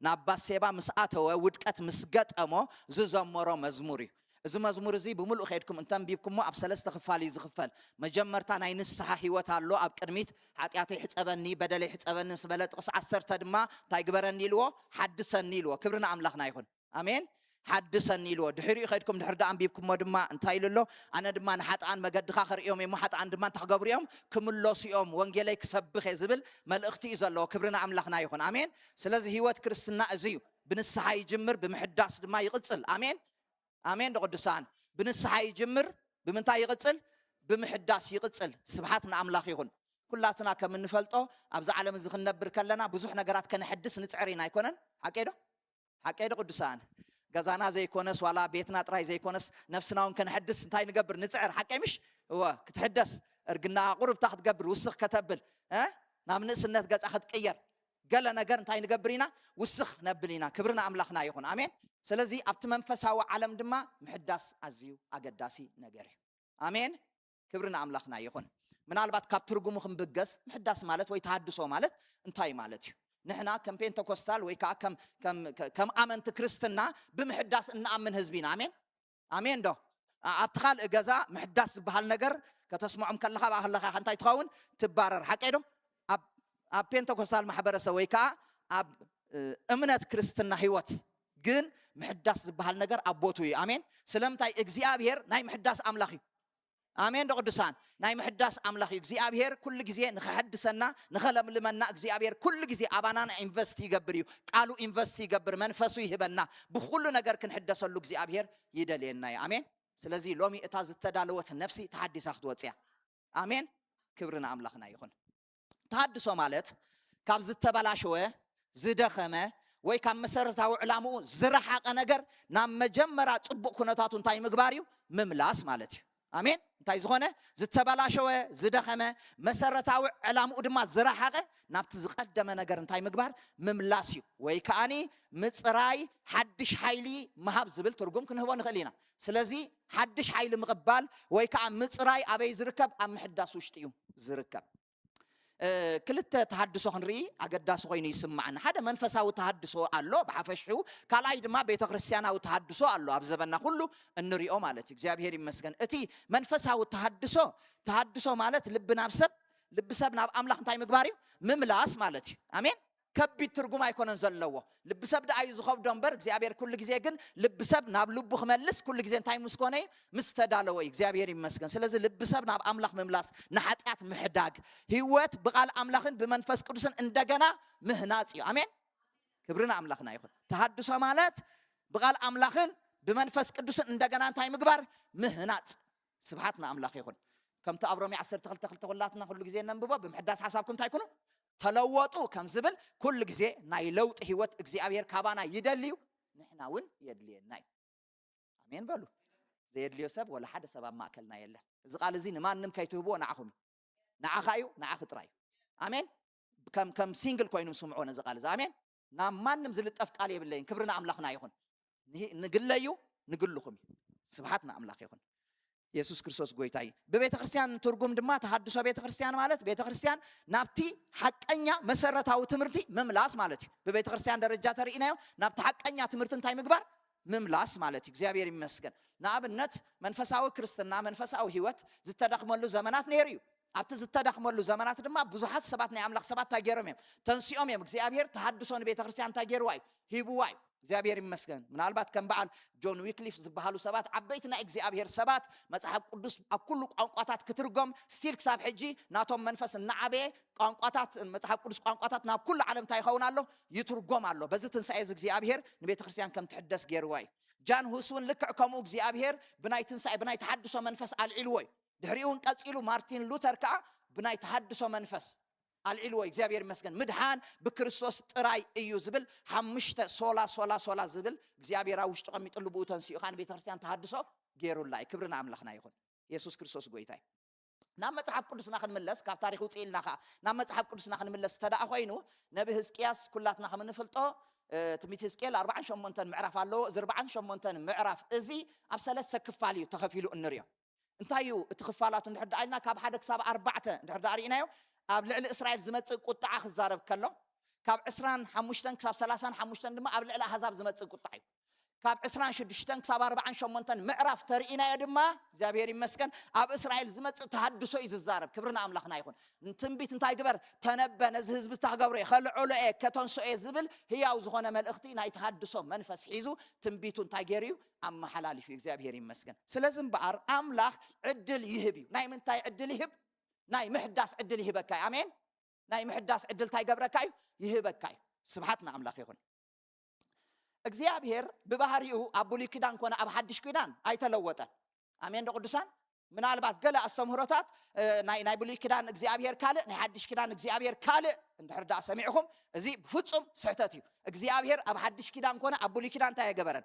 ናብ ባሴባ ምስ ኣተወ፣ ውድቀት ምስ ገጠሞ ዝዘመሮ መዝሙር እዩ። እዚ መዝሙር እዚ ብምሉእ ከይድኩም እንተንቢብኩሞ ኣብ ሰለስተ ክፋል እዩ ዝኽፈል። መጀመርታ ናይ ንስሓ ህይወት ኣሎ። ኣብ ቅድሚት ሓጢኣተይ ሕጸበኒ፣ በደለይ ሕጸበኒ ምስ በለ ጥቕሲ ዓሰርተ ድማ እንታይ ግበረኒ ኢልዎ? ሓድሰኒ ኢልዎ። ክብሪ ንኣምላኽና ይኹን። ኣሜን። ሓድሰኒ ኢልዎ። ድሕሪኡ ከይድኩም ድሕሪ ደኣ ኣንቢብኩሞ ድማ እንታይ ኢሉ ኣሎ? ኣነ ድማ ንሓጥኣን መገድኻ ከርእዮም እየ እሞ ሓጥኣን ድማ እንታይ ክገብሩ እዮም? ክምለሱ እዮም። ወንጌለይ ክሰብኽ እየ ዝብል መልእኽቲ እዩ ዘለዎ። ክብሪ ንኣምላኽና ይኹን። ኣሜን። ስለዚ ህይወት ክርስትና እዚ እዩ። ብንስሓ ይጅምር፣ ብምሕዳስ ድማ ይቕጽል። ኣሜን። ኣሜን ዶ ቅዱሳን? ብንስሓ ይጅምር፣ ብምንታይ ይቕጽል? ብምሕዳስ ይቕጽል። ስብሓት ንኣምላኽ ይኹን። ኩላትና ከም እንፈልጦ ኣብዚ ዓለም እዚ ክንነብር ከለና ብዙሕ ነገራት ከነሐድስ ንጽዕር ኢና ኣይኮነን? ሓቀይ ዶ? ሓቀይ ዶ ቅዱሳን? ገዛና ዘይኮነስ ዋላ ቤትና ጥራይ ዘይኮነስ ነፍስና እውን ከነሐድስ እንታይ ንገብር? ንጽዕር። ሓቀይ ምሽ? እወ፣ ክትሕደስ እርግና ቁርብታ ክትገብር ውስኽ ከተብል እ? ናብ ንእስነት ገጻ ክትቅየር ገለ ነገር እንታይ ንገብር ኢና? ውስኽ ነብል ኢና። ክብሪ ንኣምላኽና ይኹን። ኣሜን። ስለዚ ኣብቲ መንፈሳዊ ዓለም ድማ ምሕዳስ ኣዝዩ ኣገዳሲ ነገር እዩ። ኣሜን። ክብሪ ንኣምላኽና ይኹን። ምናልባት ካብ ትርጉሙ ክንብገስ ምሕዳስ ማለት ወይ ተሃድሶ ማለት እንታይ ማለት እዩ? ንሕና ከም ፔንተኮስታል ወይ ከዓ ከም ኣመንቲ ክርስትና ብምሕዳስ እንኣምን ህዝቢ ኢና። ኣሜን። ኣሜን ዶ? ኣብቲ ካልእ ገዛ ምሕዳስ ዝበሃል ነገር ከተስምዖም ከለኻ ብኣኸለኻ እንታይ ትኸውን? ትባረር። ሓቀይ ዶ? ኣብ ፔንተኮስታል ማሕበረሰብ ወይ ከዓ ኣብ እምነት ክርስትና ህይወት ግን ምሕዳስ ዝበሃል ነገር ኣብ ቦቱ እዩ። ኣሜን። ስለምንታይ? እግዚኣብሔር ናይ ምሕዳስ ኣምላኽ እዩ። ኣሜን ዶ ቅዱሳን? ናይ ምሕዳስ ኣምላኽ እዩ እግዚኣብሔር። ኩሉ ግዜ ንኸሐድሰና ንኸለምልመና እግዚኣብሔር ኩሉ ግዜ ኣባናና ኢንቨስት ይገብር እዩ። ቃሉ ኢንቨስት ይገብር፣ መንፈሱ ይህበና። ብኩሉ ነገር ክንሕደሰሉ እግዚኣብሔር ይደልየና እዩ። ኣሜን። ስለዚ ሎሚ እታ ዝተዳለወት ነፍሲ ተሓዲሳ ክትወፅያ። ኣሜን። ክብሪ ንኣምላኽና ይኹን። ተሃድሶ ማለት ካብ ዝተበላሸወ፣ ዝደኸመ ወይ ካብ መሰረታዊ ዕላምኡ ዝረሓቐ ነገር ናብ መጀመርያ ጽቡቕ ኩነታቱ እንታይ ምግባር እዩ? ምምላስ ማለት እዩ። ኣሜን። እንታይ ዝኾነ ዝተበላሸወ፣ ዝደኸመ፣ መሰረታዊ ዕላምኡ ድማ ዝረሓቐ ናብቲ ዝቐደመ ነገር እንታይ ምግባር? ምምላስ እዩ። ወይ ከኣኒ ምጽራይ፣ ሓድሽ ሓይሊ ምሃብ ዝብል ትርጉም ክንህቦ ንኽእል ኢና። ስለዚ ሓድሽ ሓይሊ ምቕባል ወይ ከዓ ምጽራይ ኣበይ ዝርከብ? ኣብ ምሕዳስ ውሽጢ እዩ ዝርከብ። ክልተ ተሃድሶ ክንርኢ ኣገዳሲ ኮይኑ ይስምዓኒ። ሓደ መንፈሳዊ ተሃድሶ ኣሎ ብሓፈሽኡ፣ ካልኣይ ድማ ቤተ ክርስቲያናዊ ተሃድሶ ኣሎ ኣብ ዘበና ኩሉ እንሪኦ ማለት እዩ። እግዚኣብሔር ይመስገን። እቲ መንፈሳዊ ተሃድሶ፣ ተሃድሶ ማለት ልቢ ናብ ሰብ፣ ልቢ ሰብ ናብ ኣምላኽ እንታይ ምግባር እዩ? ምምላስ ማለት እዩ። ኣሜን። ከቢድ ትርጉም ኣይኮነን ዘለዎ። ልቢ ሰብ ደኣ እዩ ዝኸብዶ እምበር፣ እግዚኣብሔር ኩሉ ግዜ ግን ልቢ ሰብ ናብ ልቡ ክመልስ ኩሉ ግዜ እንታይ ምስ ኮነ እዩ? ምስ ተዳለወ እዩ። እግዚኣብሔር ይመስገን። ስለዚ ልቢ ሰብ ናብ ኣምላኽ ምምላስ፣ ንሓጢኣት ምሕዳግ፣ ህይወት ብቓል ኣምላኽን ብመንፈስ ቅዱስን እንደገና ምህናጽ እዩ። ኣሜን። ክብሪ ንኣምላኽና ይኹን። ተሃድሶ ማለት ብቓል ኣምላኽን ብመንፈስ ቅዱስን እንደገና እንታይ ምግባር? ምህናጽ። ስብሓት ንኣምላኽ ይኹን። ከምቲ ኣብ ሮሜ ዓሰርተ ክልተ ክልተ ኩላትና ኩሉ ግዜ ነንብቦ፣ ብምሕዳስ ሓሳብኩም እንታይ ኩኑ? ተለወጡ ከም ዝብል ኩሉ ግዜ ናይ ለውጢ ህይወት እግዚኣብሔር ካባና ይደሊ እዩ፣ ንሕና እውን የድልየና እዩ። ኣሜን በሉ። ዘየድልዮ ሰብ ወላ ሓደ ሰብ ኣብ ማእከልና የለን። እዚ ቃል እዚ ንማንም ከይትህብዎ ንዓኹም እዩ። ንዓኻ እዩ፣ ንዓኺ ጥራይ እዩ። ኣሜን። ከም ከም ሲንግል ኮይኑም ስምዑ ነዚ ቃል እዚ። ኣሜን። ናብ ማንም ዝልጠፍ ቃል የብለይን። ክብሪ ንኣምላኽና ይኹን። ንሂ- ንግለዩ፣ ንግልኹም እዩ። ስብሓት ንኣምላኽ ይኹን። የሱስ ክርስቶስ ጎይታ እዩ። ብቤተ ክርስቲያን ትርጉም ድማ ተሃድሶ ቤተ ክርስቲያን ማለት ቤተ ክርስቲያን ናብቲ ሓቀኛ መሰረታዊ ትምህርቲ ምምላስ ማለት እዩ። ብቤተ ክርስቲያን ደረጃ ተርኢናዮ ናብቲ ሓቀኛ ትምህርቲ እንታይ ምግባር? ምምላስ ማለት እዩ። እግዚኣብሔር ይመስገን። ንኣብነት መንፈሳዊ ክርስትና፣ መንፈሳዊ ህይወት ዝተዳኽመሉ ዘመናት ነይሩ እዩ። ኣብቲ ዝተዳኽመሉ ዘመናት ድማ ብዙሓት ሰባት፣ ናይ ኣምላኽ ሰባት እንታይ ገይሮም እዮም? ተንሲኦም እዮም። እግዚኣብሔር ተሃድሶ ንቤተ ክርስቲያን እንታይ ገይርዋ እዩ? ሂብዋ እዩ። እግዚኣብሔር ይመስገን። ምናልባት ከም በዓል ጆን ዊክሊፍ ዝበሃሉ ሰባት፣ ዓበይቲ ናይ እግዚኣብሔር ሰባት፣ መጽሓፍ ቅዱስ ኣብ ኩሉ ቋንቋታት ክትርጎም፣ ስቲል ክሳብ ሕጂ ናቶም መንፈስ እናዓበየ ቋንቋታት፣ መጽሓፍ ቅዱስ ቋንቋታት ናብ ኩሉ ዓለም እንታይ ይኸውን ኣሎ? ይትርጎም ኣሎ። በዚ ትንሳኤ እዚ እግዚኣብሔር ንቤተ ክርስቲያን ከም ትሕደስ ገይርዋ እዩ። ጃን ሁስ እውን ልክዕ ከምኡ እግዚኣብሔር ብናይ ትንሳኤ፣ ብናይ ተሓድሶ መንፈስ ኣልዒልዎ እዩ። ድሕሪኡ እውን ቀጺሉ ማርቲን ሉተር ከኣ ብናይ ተሓድሶ መንፈስ ኣልዒልዎ እዩ። እግዚኣብሔር ይመስገን። ምድሓን ብክርስቶስ ጥራይ እዩ ዝብል ሓሙሽተ ሶላ ሶላ ሶላ ዝብል እግዚኣብሔር ኣብ ውሽጡ ቀሚጥሉ፣ ብኡ ተንሲኡ ከኣ ንቤተ ክርስቲያን ተሃድሶ ገይሩላ እዩ። ክብሪ ንኣምላኽና ይኹን። የሱስ ክርስቶስ ጎይታ እዩ። ናብ መጽሓፍ ቅዱስና ክንምለስ፣ ካብ ታሪኽ ውፅእ ኢልና ኸዓ ናብ መጽሓፍ ቅዱስና ክንምለስ እንተ ደኣ ኮይኑ፣ ነቢ ህዝቅያስ ኩላትና ከም እንፈልጦ፣ እ፣ ትንቢት ህዝቅኤል ኣርባዓን ሸሞንተን ምዕራፍ ኣለዎ። እዚ ኣርባዓን ሸሞንተን ምዕራፍ እዚ ኣብ ሰለስተ ክፋል እዩ ተኸፊሉ እንሪኦ። እንታይ እዩ እቲ ክፋላቱ እንድሕር ደኣ ኢልና፣ ካብ ሓደ ክሳብ ኣርባዕተ እንድሕር ደኣ ርኢናዮ፣ ኣብ ልዕሊ እስራኤል ዝመጽእ ቁጥዓ ክዛረብ ከሎ፣ ካብ ዕስራን ሓሙሽተን ክሳብ ሰላሳን ሓሙሽተን ድማ ኣብ ልዕሊ ኣህዛብ ዝመጽእ ቁጥዓ እዩ። ካብ ዕስራን ሽዱሽተን ክሳብ ኣርባዓን ሸሞንተን ምዕራፍ ተርኢናዮ ድማ፣ እግዚኣብሔር ይመስገን፣ ኣብ እስራኤል ዝመጽእ ተሃድሶ እዩ ዝዛረብ። ክብሪ ንኣምላኽና ይኹን። ንትንቢት እንታይ ግበር? ተነበ፣ ነዚ ህዝቢ እንታይ ክገብሮ እየ? ከልዕሎ እየ፣ ከተንስኦ እየ ዝብል ህያው ዝኾነ መልእኽቲ ናይ ተሃድሶ መንፈስ ሒዙ ትንቢቱ እንታይ ገይሩ እዩ? ኣመሓላሊፉ እዩ። እግዚኣብሔር ይመስገን። ስለዚ እምበኣር ኣምላኽ ዕድል ይህብ እዩ። ናይ ምንታይ ዕድል ይህብ? ናይ ምሕዳስ ዕድል ይህበካ እዩ። ኣሜን። ናይ ምሕዳስ ዕድል እንታይ ይገብረካ እዩ? ይህበካ እዩ። ስብሓት ንኣምላኽ ይኹን። እግዚኣብሔር ብባህሪኡ ኣብ ብሉይ ኪዳን ኮነ ኣብ ሓድሽ ኪዳን ኣይተለወጠን። ኣሜን ዶ ቅዱሳን? ምናልባት ገለ ኣስተምህሮታት፣ እ፣ ናይ ናይ ብሉይ ኪዳን እግዚኣብሔር ካልእ፣ ናይ ሓድሽ ኪዳን እግዚኣብሔር ካልእ እንድሕር ደኣ ሰሚዕኹም፣ እዚ ብፍጹም ስሕተት እዩ። እግዚኣብሔር ኣብ ሓድሽ ኪዳን ኮነ ኣብ ብሉይ ኪዳን እንታይ ኣይገበረን?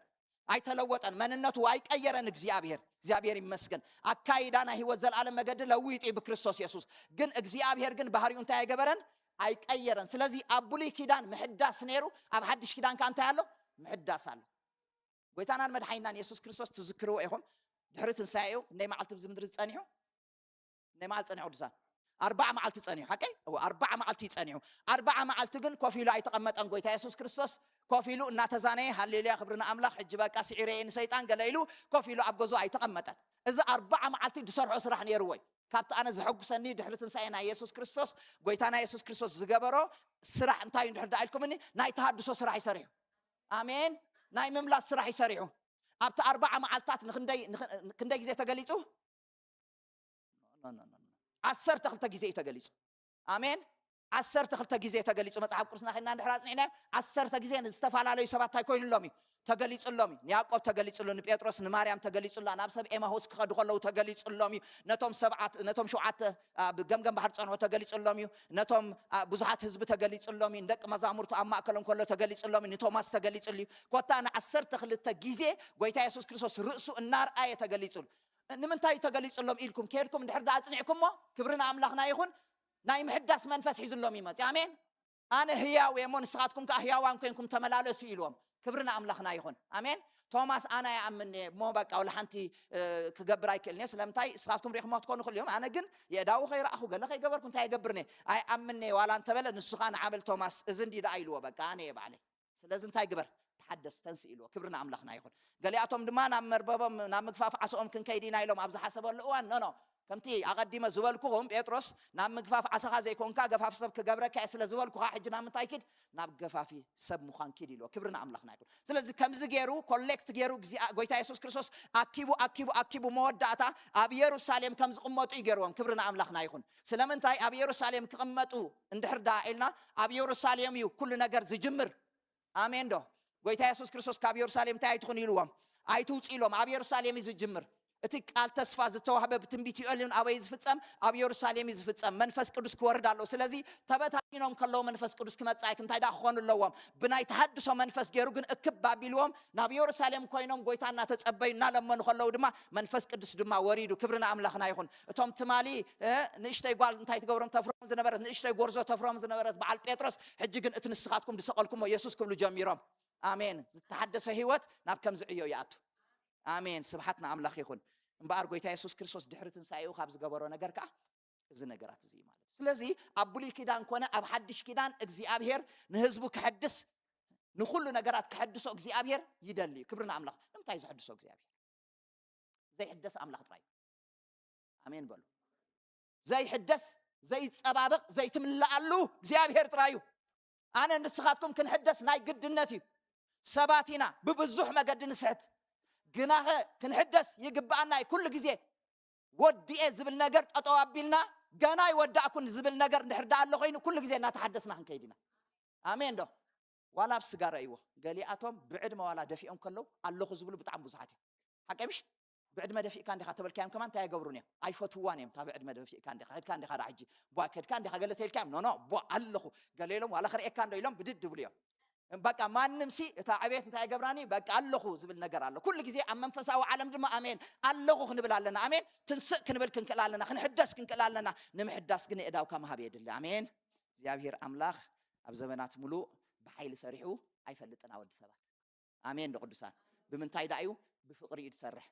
ኣይተለወጠን። መንነቱ ኣይቀየረን። እግዚኣብሔር እግዚኣብሔር ይመስገን። ኣካይዳ ናይ ህይወት ዘላለም መገዲ ለዊጡ እዩ ብክርስቶስ የሱስ። ግን እግዚኣብሔር ግን ባህሪኡ እንታይ ኣይገበረን? ኣይቀየረን። ስለዚ ኣብ ብሉይ ኪዳን ምሕዳስ ነይሩ፣ ኣብ ሓድሽ ኪዳን ከኣ እንታይ ኣሎ? ምሕዳስ ኣሎ። ጎይታናን መድሓኒናን የሱስ ክርስቶስ ትዝክርዎ ኢኹም። ድሕሪ ትንሳኤኡ ክንደይ መዓልቲ ኣብዚ ምድሪ ዝጸኒሑ? ክንደይ መዓልቲ ጸኒሑ ቅዱሳን? ኣርባዓ መዓልቲ ጸኒሑ። ሓቀይ? እወ፣ ኣርባዓ መዓልቲ እዩ ጸኒሑ። ኣርባዓ መዓልቲ ግን ኮፍ ኢሉ ኣይተቐመጠን። ጎይታ የሱስ ክርስቶስ ኮፍ ኢሉ እናተዛነየ፣ ሃሌሉያ፣ ክብሪ ንኣምላኽ፣ ሕጂ በቃ ስዒረ እየ ንሰይጣን ገለ ኢሉ ኮፍ ኢሉ ኣብ ገዝኡ ኣይተቐመጠን። እዚ ኣርባዓ መዓልቲ ዝሰርሖ ስራሕ ነይርዎ እዩ። ካብቲ ኣነ ዘሐጉሰኒ ድሕሪ ትንሳኤ ናይ የሱስ ክርስቶስ፣ ጎይታና የሱስ ክርስቶስ ዝገበሮ ስራሕ እንታይ እዩ እንድሕር ደኣ ኢልኩምኒ፣ ናይ ተሃድሶ ስራሕ እዩ ሰሪሑ። ኣሜን። ናይ ምምላስ ስራሕ እዩ ሰሪሑ። ኣብቲ ኣርባዓ መዓልታት ንክንደይ፣ ንክ-፣ ክንደይ ግዜ ተገሊጹ? ኖ፣ ኖ፣ ኖ፣ ኖ። ዓሰርተ ክልተ ግዜ እዩ ተገሊጹ። ኣሜን። ዓሰርተ ክልተ ግዜ ተገሊጹ። መጽሓፍ ቅዱስና ኸድና እንድሕር ኣጽኒዕናዮ፣ ዓሰርተ ግዜ ንዝተፈላለዩ ሰባት እንታይ ኮይኑሎም እዩ? ተገሊጹሎም እዩ። ንያዕቆብ ተገሊጹሉ፣ ንጴጥሮስ፣ ንማርያም ተገሊጹላ፣ ናብ ሰብ ኤማሁስ ክኸዱ ከለዉ ተገሊጹሎም እዩ። ነቶም ሰብዓት-፣ ነቶም ሸውዓተ ኣብ ገምገም ባሕሪ ጸንሑ ተገሊጹሎም እዩ። ነቶም፣ ኣ፣ ብዙሓት ህዝቢ ተገሊጹሎም እዩ። ንደቂ መዛሙርቱ ኣብ ማእከሎም ከሎ ተገሊጹሎም እዩ። ንቶማስ ተገሊጹሉ እዩ። ኮታ ንዓሰርተ ክልተ ግዜ ጎይታ የሱስ ክርስቶስ ርእሱ እናርኣየ ተገሊጹሉ። ንምንታይ እዩ ተገሊጹሎም ኢልኩም ከድኩም እንድሕር ደኣ ኣጽኒዕኩሞ፣ ክብሪ ንኣምላኽና ይኹን፣ ናይ ምሕዳስ መንፈስ ሒዙሎም ይመጽእ። ኣሜን። ኣነ ህያው እየ እሞ ንስኻትኩም ከኣ ህያዋን ኮይንኩም ተመላለሱ ኢልዎም። ክብሪ ንኣምላኽና ይኹን። ኣሜን። ቶማስ ኣነ ኣይኣምን'የ እሞ በቃ ወላ ሓንቲ፣ እ፣ ክገብር ኣይክእልን እየ። ስለምንታይ? ንስኻትኩም ርኢኹሞ ክትኮኑ ትኽእሉ እዮም። ኣነ ግን የእዳዉ ከይረኣኹ፣ ገለ ከይገበርኩ እንታይ እገብር እየ? ኣይኣምን'የ ዋላ እንተበለ፣ ንሱ ኸኣ ንዓ በል ቶማስ፣ እዚ እንድዩ ደኣ ኢልዎ። በቃ ኣነ እየ ባዕለይ። ስለዚ እንታይ ግበር? ተሓደስ፣ ተንስእ ኢልዎ። ክብሪ ንኣምላኽና ይኹን። ገሊኣቶም ድማ ናብ መርበቦም፣ ናብ ምግፋፍ ዓሶኦም ክንከይድ ኢና ኢሎም ኣብ ዝሓሰበሉ እዋን፣ ኖ፣ ኖ፣ ከምቲ ኣቐዲመ ዝበልኩኹም፣ ጴጥሮስ ናብ ምግፋፍ ዓሳኻ ዘይኮንካ ገፋፊ ሰብ ክገብረካ እየ ስለ ዝበልኩኻ፣ ሕጂ ናብ ምንታይ ኪድ? ናብ ገፋፊ ሰብ ምዃን ኪድ ኢልዎ። ክብሪ ንኣምላኽና ይኹን። ስለዚ ከምዚ ገይሩ ኮሌክት ገይሩ እግዚኣብ-፣ ጎይታ የሱስ ክርስቶስ ኣኪቡ ኣኪቡ ኣኪቡ መወዳእታ ኣብ የሩሳሌም ከም ዝቕመጡ እዩ ገይርዎም። ክብሪ ንኣምላኽና ይኹን። ስለምንታይ ኣብ የሩሳሌም ክቕመጡ እንድሕር ደኣ ኢልና፣ ኣብ የሩሳሌም እዩ ኩሉ ነገር ዝጅምር። ኣሜን ዶ? ጎይታ የሱስ ክርስቶስ ካብ የሩሳሌም እንታይ ኣይትኹን ኢልዎም? ኣይትውፁ ኢሎም። ኣብ የሩሳሌም እዩ ዝጅምር። እቲ ቃል ተስፋ ዝተዋህበ ብትንቢት ዮኤል እውን ኣበይ ዝፍጸም? ኣብ የሩሳሌም እዩ ዝፍጸም። መንፈስ ቅዱስ ክወርድ ኣለዎ። ስለዚ ተበታቲኖም ከለዉ መንፈስ ቅዱስ ክመጽእ እንታይ ደኣ ክኾኑ ኣለዎም? ብናይ ተሃድሶ መንፈስ ገይሩ ግን እክብ ኣቢልዎም ናብ የሩሳሌም ኮይኖም ጎይታ እናተጸበዩ እናለመኑ ከለዉ ድማ መንፈስ ቅዱስ ድማ ወሪዱ። ክብሪ ንኣምላኽና ይኹን። እቶም ትማሊ እ፣ ንእሽተይ ጓል እንታይ ትገብሮም ተፍሮም ዝነበረት፣ ንእሽተይ ጎርዞ ተፍሮም ዝነበረት በዓል ጴጥሮስ፣ ሕጂ ግን እቲ ንስኻትኩም ዝሰቐልኩሞ የሱስ ክብሉ ጀሚሮም። ኣሜን። ዝተሓደሰ ህይወት ናብ ከምዚ ዕዮ ይኣቱ። ኣሜን። ስብሓት ንኣምላኽ ይኹን። እምበኣር ጎይታ የሱስ ክርስቶስ ድሕሪ ትንሳኤኡ ካብ ዝገበሮ ነገር ከኣ እዚ ነገራት እዚ እዩ ማለት እዩ። ስለዚ ኣብ ብሉይ ኪዳን ኮነ ኣብ ሓድሽ ኪዳን እግዚኣብሔር ንህዝቡ ክሕድስ፣ ንኹሉ ነገራት ክሕድሶ እግዚኣብሔር ይደሊ እዩ። ክብሪ ንኣምላኽ። ንምንታይ ዘሕድሶ እግዚኣብሔር? ዘይሕደስ ኣምላኽ ጥራይ እዩ። ኣሜን በሉ። ዘይሕደስ፣ ዘይጸባበቕ፣ ዘይትምልኣሉ እግዚኣብሔር ጥራይ እዩ። ኣነ ንስኻትኩም ክንሕደስ ናይ ግድነት እዩ። ሰባት ኢና፣ ብብዙሕ መገዲ ንስሕት። ግናኸ ክንሕደስ ይግብኣና እዩ። ኩሉ ግዜ ወዲኤ ዝብል ነገር ጠጠው ኣቢልና፣ ገና ኣይወዳእኩን ዝብል ነገር እንድሕር ደኣ ኣሎ ኮይኑ፣ ኩሉ ግዜ እናተሓደስና ክንከይድ ኢና። ኣሜን ዶ? ዋላ ኣብ ስጋ ረእይዎ። ገሊኣቶም ብዕድመ ዋላ ደፊኦም ከለዉ ኣለኹ ዝብሉ ብጣዕሚ ብዙሓት እዮም። ሓቀይ ምሽ? ብዕድመ ደፊእካ እንዲኻ ተበልካዮም ከማን እንታይ ኣይገብሩን እዮም? ኣይፈትውዋን እዮም። እታ ብዕድመ ደፊእካ እንዲኻ፣ ከድካ እንዲኻ ደኣ ሕጂ፣ ቧ ከድካ እንዲኻ ገለ ተኢልካዮም፣ ኖ፣ ኖ፣ ቧ ኣለኹ። ገለ ኢሎም ዋላ ክርእየካ እንዶ ኢሎም ብድድ ድብሉ እዮም። በቃ ማንም ሲ እታ ዕቤት እንታይ ይገብራኒ? በቃ ኣለኹ ዝብል ነገር ኣሎ። ኩሉ ግዜ ኣብ መንፈሳዊ ዓለም ድማ ኣሜን ኣለኹ ክንብል ኣለና። ኣሜን ትንስእ ክንብል ክንክእል ኣለና። ክንሕደስ ክንክእል ኣለና። ንምሕዳስ ግን የእዳውካ ምሃብ የድሊ። ኣሜን። እግዚኣብሔር ኣምላኽ ኣብ ዘመናት ሙሉእ ብሓይሊ ሰሪሑ ኣይፈልጥን ኣብ ወዲ ሰባት። ኣሜን ዶ ቅዱሳን? ብምንታይ ደኣ እዩ? ብፍቕሪ እዩ ዝሰርሕ።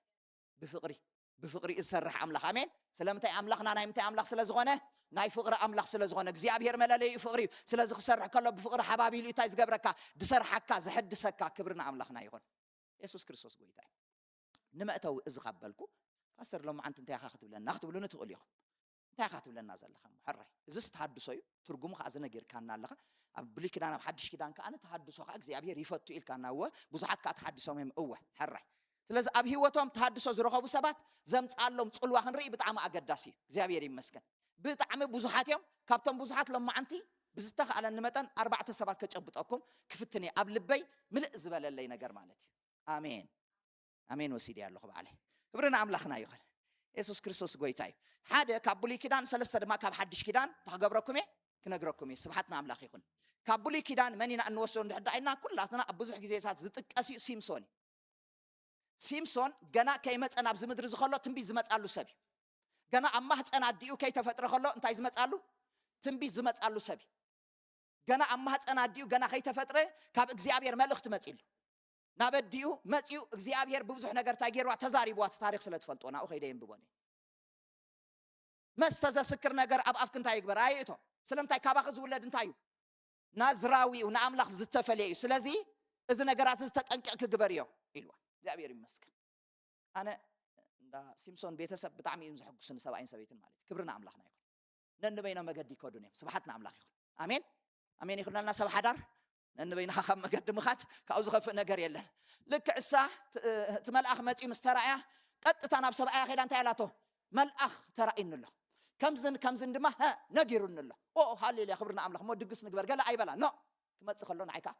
ብፍቕሪ፣ ብፍቕሪ እዩ ዝሰርሕ ኣምላኽ። ኣሜን። ስለምንታይ? ኣምላኽና ናይ ምንታይ ኣምላኽ ስለ ዝኾነ? ናይ ፍቕሪ ኣምላኽ ስለ ዝኾነ። እግዚኣብሔር መለለይኡ ፍቕሪ እዩ። ስለዚ ክሰርሕ ከሎ ብፍቕሪ ሓባቢሉ እዩ እንታይ ዝገብረካ? ዝሰርሓካ፣ ዘሕድሰካ። ክብሪ ንኣምላኽና ይኹን። የሱስ ክርስቶስ ጎይታ እዩ። ንመእተዊ እዚ ካብ በልኩ፣ ፓስተር ሎማዓንቲ እንታይ ኢኻ ክትብለና ክትብሉኒ ትኽእሉ ኢኹም። እንታይ ኢኻ ትብለና ዘለኻ እሞ? ሕራይ። እዝስ ተሃድሶ እዩ። ትርጉሙ ከኣ እዚ ነጊርካና ኣለኻ። ኣብ ብሉይ ኪዳን፣ ኣብ ሓድሽ ኪዳን ከኣ ተሃድሶ ከኣ እግዚኣብሔር ይፈቱ ኢልካና። እወ፣ ብዙሓት ከኣ ተሓዲሶም እዮም። እወ፣ ሕራይ። ስለዚ ኣብ ህይወቶም ተሃድሶ ዝረኸቡ ሰባት ዘምጽኣሎም ጽልዋ ክንርኢ ብጣዕሚ ኣገዳሲ እዩ። እግዚኣብሔር ይመስገን። ብጣዕሚ ብዙሓት እዮም። ካብቶም ብዙሓት ሎማዓንቲ ብዝተኻእለኒ መጠን ኣርባዕተ ሰባት ከጨብጠኩም ክፍትን እየ። ኣብ ልበይ ምልእ ዝበለለይ ነገር ማለት እዩ። ኣሜን። ኣሜን ወሲደ ኣለኹ ባዕለይ። ክብሪ ንኣምላኽና ይኹን። የሱስ ክርስቶስ ጎይታ እዩ። ሓደ ካብ ብሉይ ኪዳን፣ ሰለስተ ድማ ካብ ሓድሽ ኪዳን እንታይ ክገብረኩም እየ? ክነግረኩም እየ። ስብሓት ንኣምላኽ ይኹን። ካብ ብሉይ ኪዳን መን ኢና እንወስዶ እንድሕር ደኣ ኢልና፣ ኩላትና ኣብ ብዙሕ ግዜታት ዝጥቀስ እዩ፣ ሲምሶን እዩ። ሲምሶን ገና ከይመጸ ናብዚ ምድሪ እዚ ከሎ ትንቢት ዝመጻሉ ሰብ እዩ። ገና ኣብ ማህፀን ኣዲኡ ከይተፈጥረ ከሎ እንታይ ዝመጻሉ? ትንቢት ዝመጻሉ ሰብ እዩ። ገና ኣብ ማህፀን ኣዲኡ ገና ከይተፈጥረ ካብ እግዚኣብሔር መልእኽቲ መጺሉ። ናብ ኣዲኡ መጺኡ እግዚኣብሔር ብብዙሕ ነገር እንታይ ገይርዋ? ተዛሪብዋ። እቲ ታሪኽ ስለ ትፈልጦ ናብኡ ከይደ የንብቦ እየ። መስተ ዘስክር ነገር ኣብ ኣፍኪ እንታይ ይግበር? ኣይእቶ። ስለምንታይ? ካባኺ ዝውለድ እንታይ እዩ? ናዝራዊ እዩ፣ ንኣምላኽ ዝተፈልየ እዩ። ስለዚ እዚ ነገራት እዚ ተጠንቂቕኪ ግበርዮ ኢልዋ። እግዚኣብሔር ይመስገን። ኣነ እንዳ ሲምሶን ቤተሰብ ብጣዕሚ እዮም ዘሐጉስኒ፣ ሰብኣይን ሰበይትን ማለት እዩ። ክብሪ ንኣምላኽና ይኹን። ነንበይኖም መገዲ ይከዱን እዮም። ስብሓት ንኣምላኽ ይኹን። ኣሜን፣ ኣሜን ይኹነልና። ሰብ ሓዳር ነንበይንኻ ካብ መገዲ ምኻድ ካብኡ ዝኸፍእ ነገር የለን። ልክዕ እሳ ት-፣ እቲ መልኣኽ መፂኡ ምስ ተራእያ ቀጥታ ናብ ሰብኣያ ከይዳ እንታይ ኣላቶ? መልኣኽ ተራእዩኒ ኣሎ፣ ከምዝን ከምዝን ድማ፣ ሀ፣ ነጊሩኒ ኣሎ። ኦ ሃሌሉያ፣ ክብሪ ንኣምላኽ። እሞ ድግስ ንግበር ገለ ኣይበላ። ኖ፣ ክመፅእ ከሎ ንዓይ ከዓ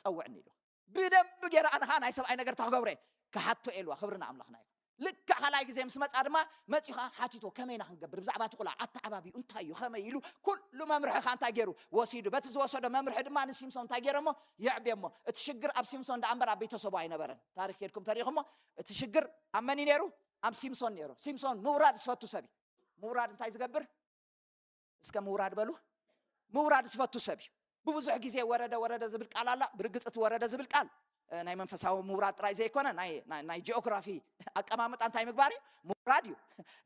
ጸውዕኒ ኢሉ ብደንብ ገይራ ኣነ ኸዓ ናይ ሰብኣይ ነገር እንታይ ክገብረ? ክሓቶ እየ ኢልዋ። ክብሪ ንኣምላኽና ይኹን። ልክዕ ካልኣይ ግዜ ምስ መጻ ድማ መጺኡ ኸዓ ሓቲቶ፣ ከመይ ኢና ክንገብር ብዛዕባ እቲ ቁልዓ? ኣተዓባቢኡ እንታይ እዩ? ከመይ ኢሉ? ኩሉ መምርሒ ኸዓ እንታይ ገይሩ? ወሲዱ። በቲ ዝወሰዶ መምርሒ ድማ ንሲምሶን እንታይ ገይረሞ? የዕብየሞ። እቲ ሽግር ኣብ ሲምሶን ደኣ እምበር ኣብ ቤተሰቡ ኣይነበረን። ታሪኽ ኬድኩም ተሪእኹሞ፣ እቲ ሽግር ኣብ መን እዩ ነይሩ? ኣብ ሲምሶን ነይሩ። ሲምሶን ምውራድ ዝፈቱ ሰብ እዩ። ምውራድ እንታይ ዝገብር? እስከ ምውራድ በሉ። ምውራድ ዝፈቱ ሰብ እዩ። ብብዙሕ ግዜ ወረደ ወረደ ዝብል ቃል ኣላ። ብርግጽ እቲ ወረደ ዝብል ቃል፣ እ፣ ናይ መንፈሳዊ ምውራድ ጥራይ ዘይኮነ፣ ናይ፣ ናይ፣ ናይ ጂኦግራፊ ኣቀማምጣ እንታይ ምግባር እዩ? ምውራድ እዩ።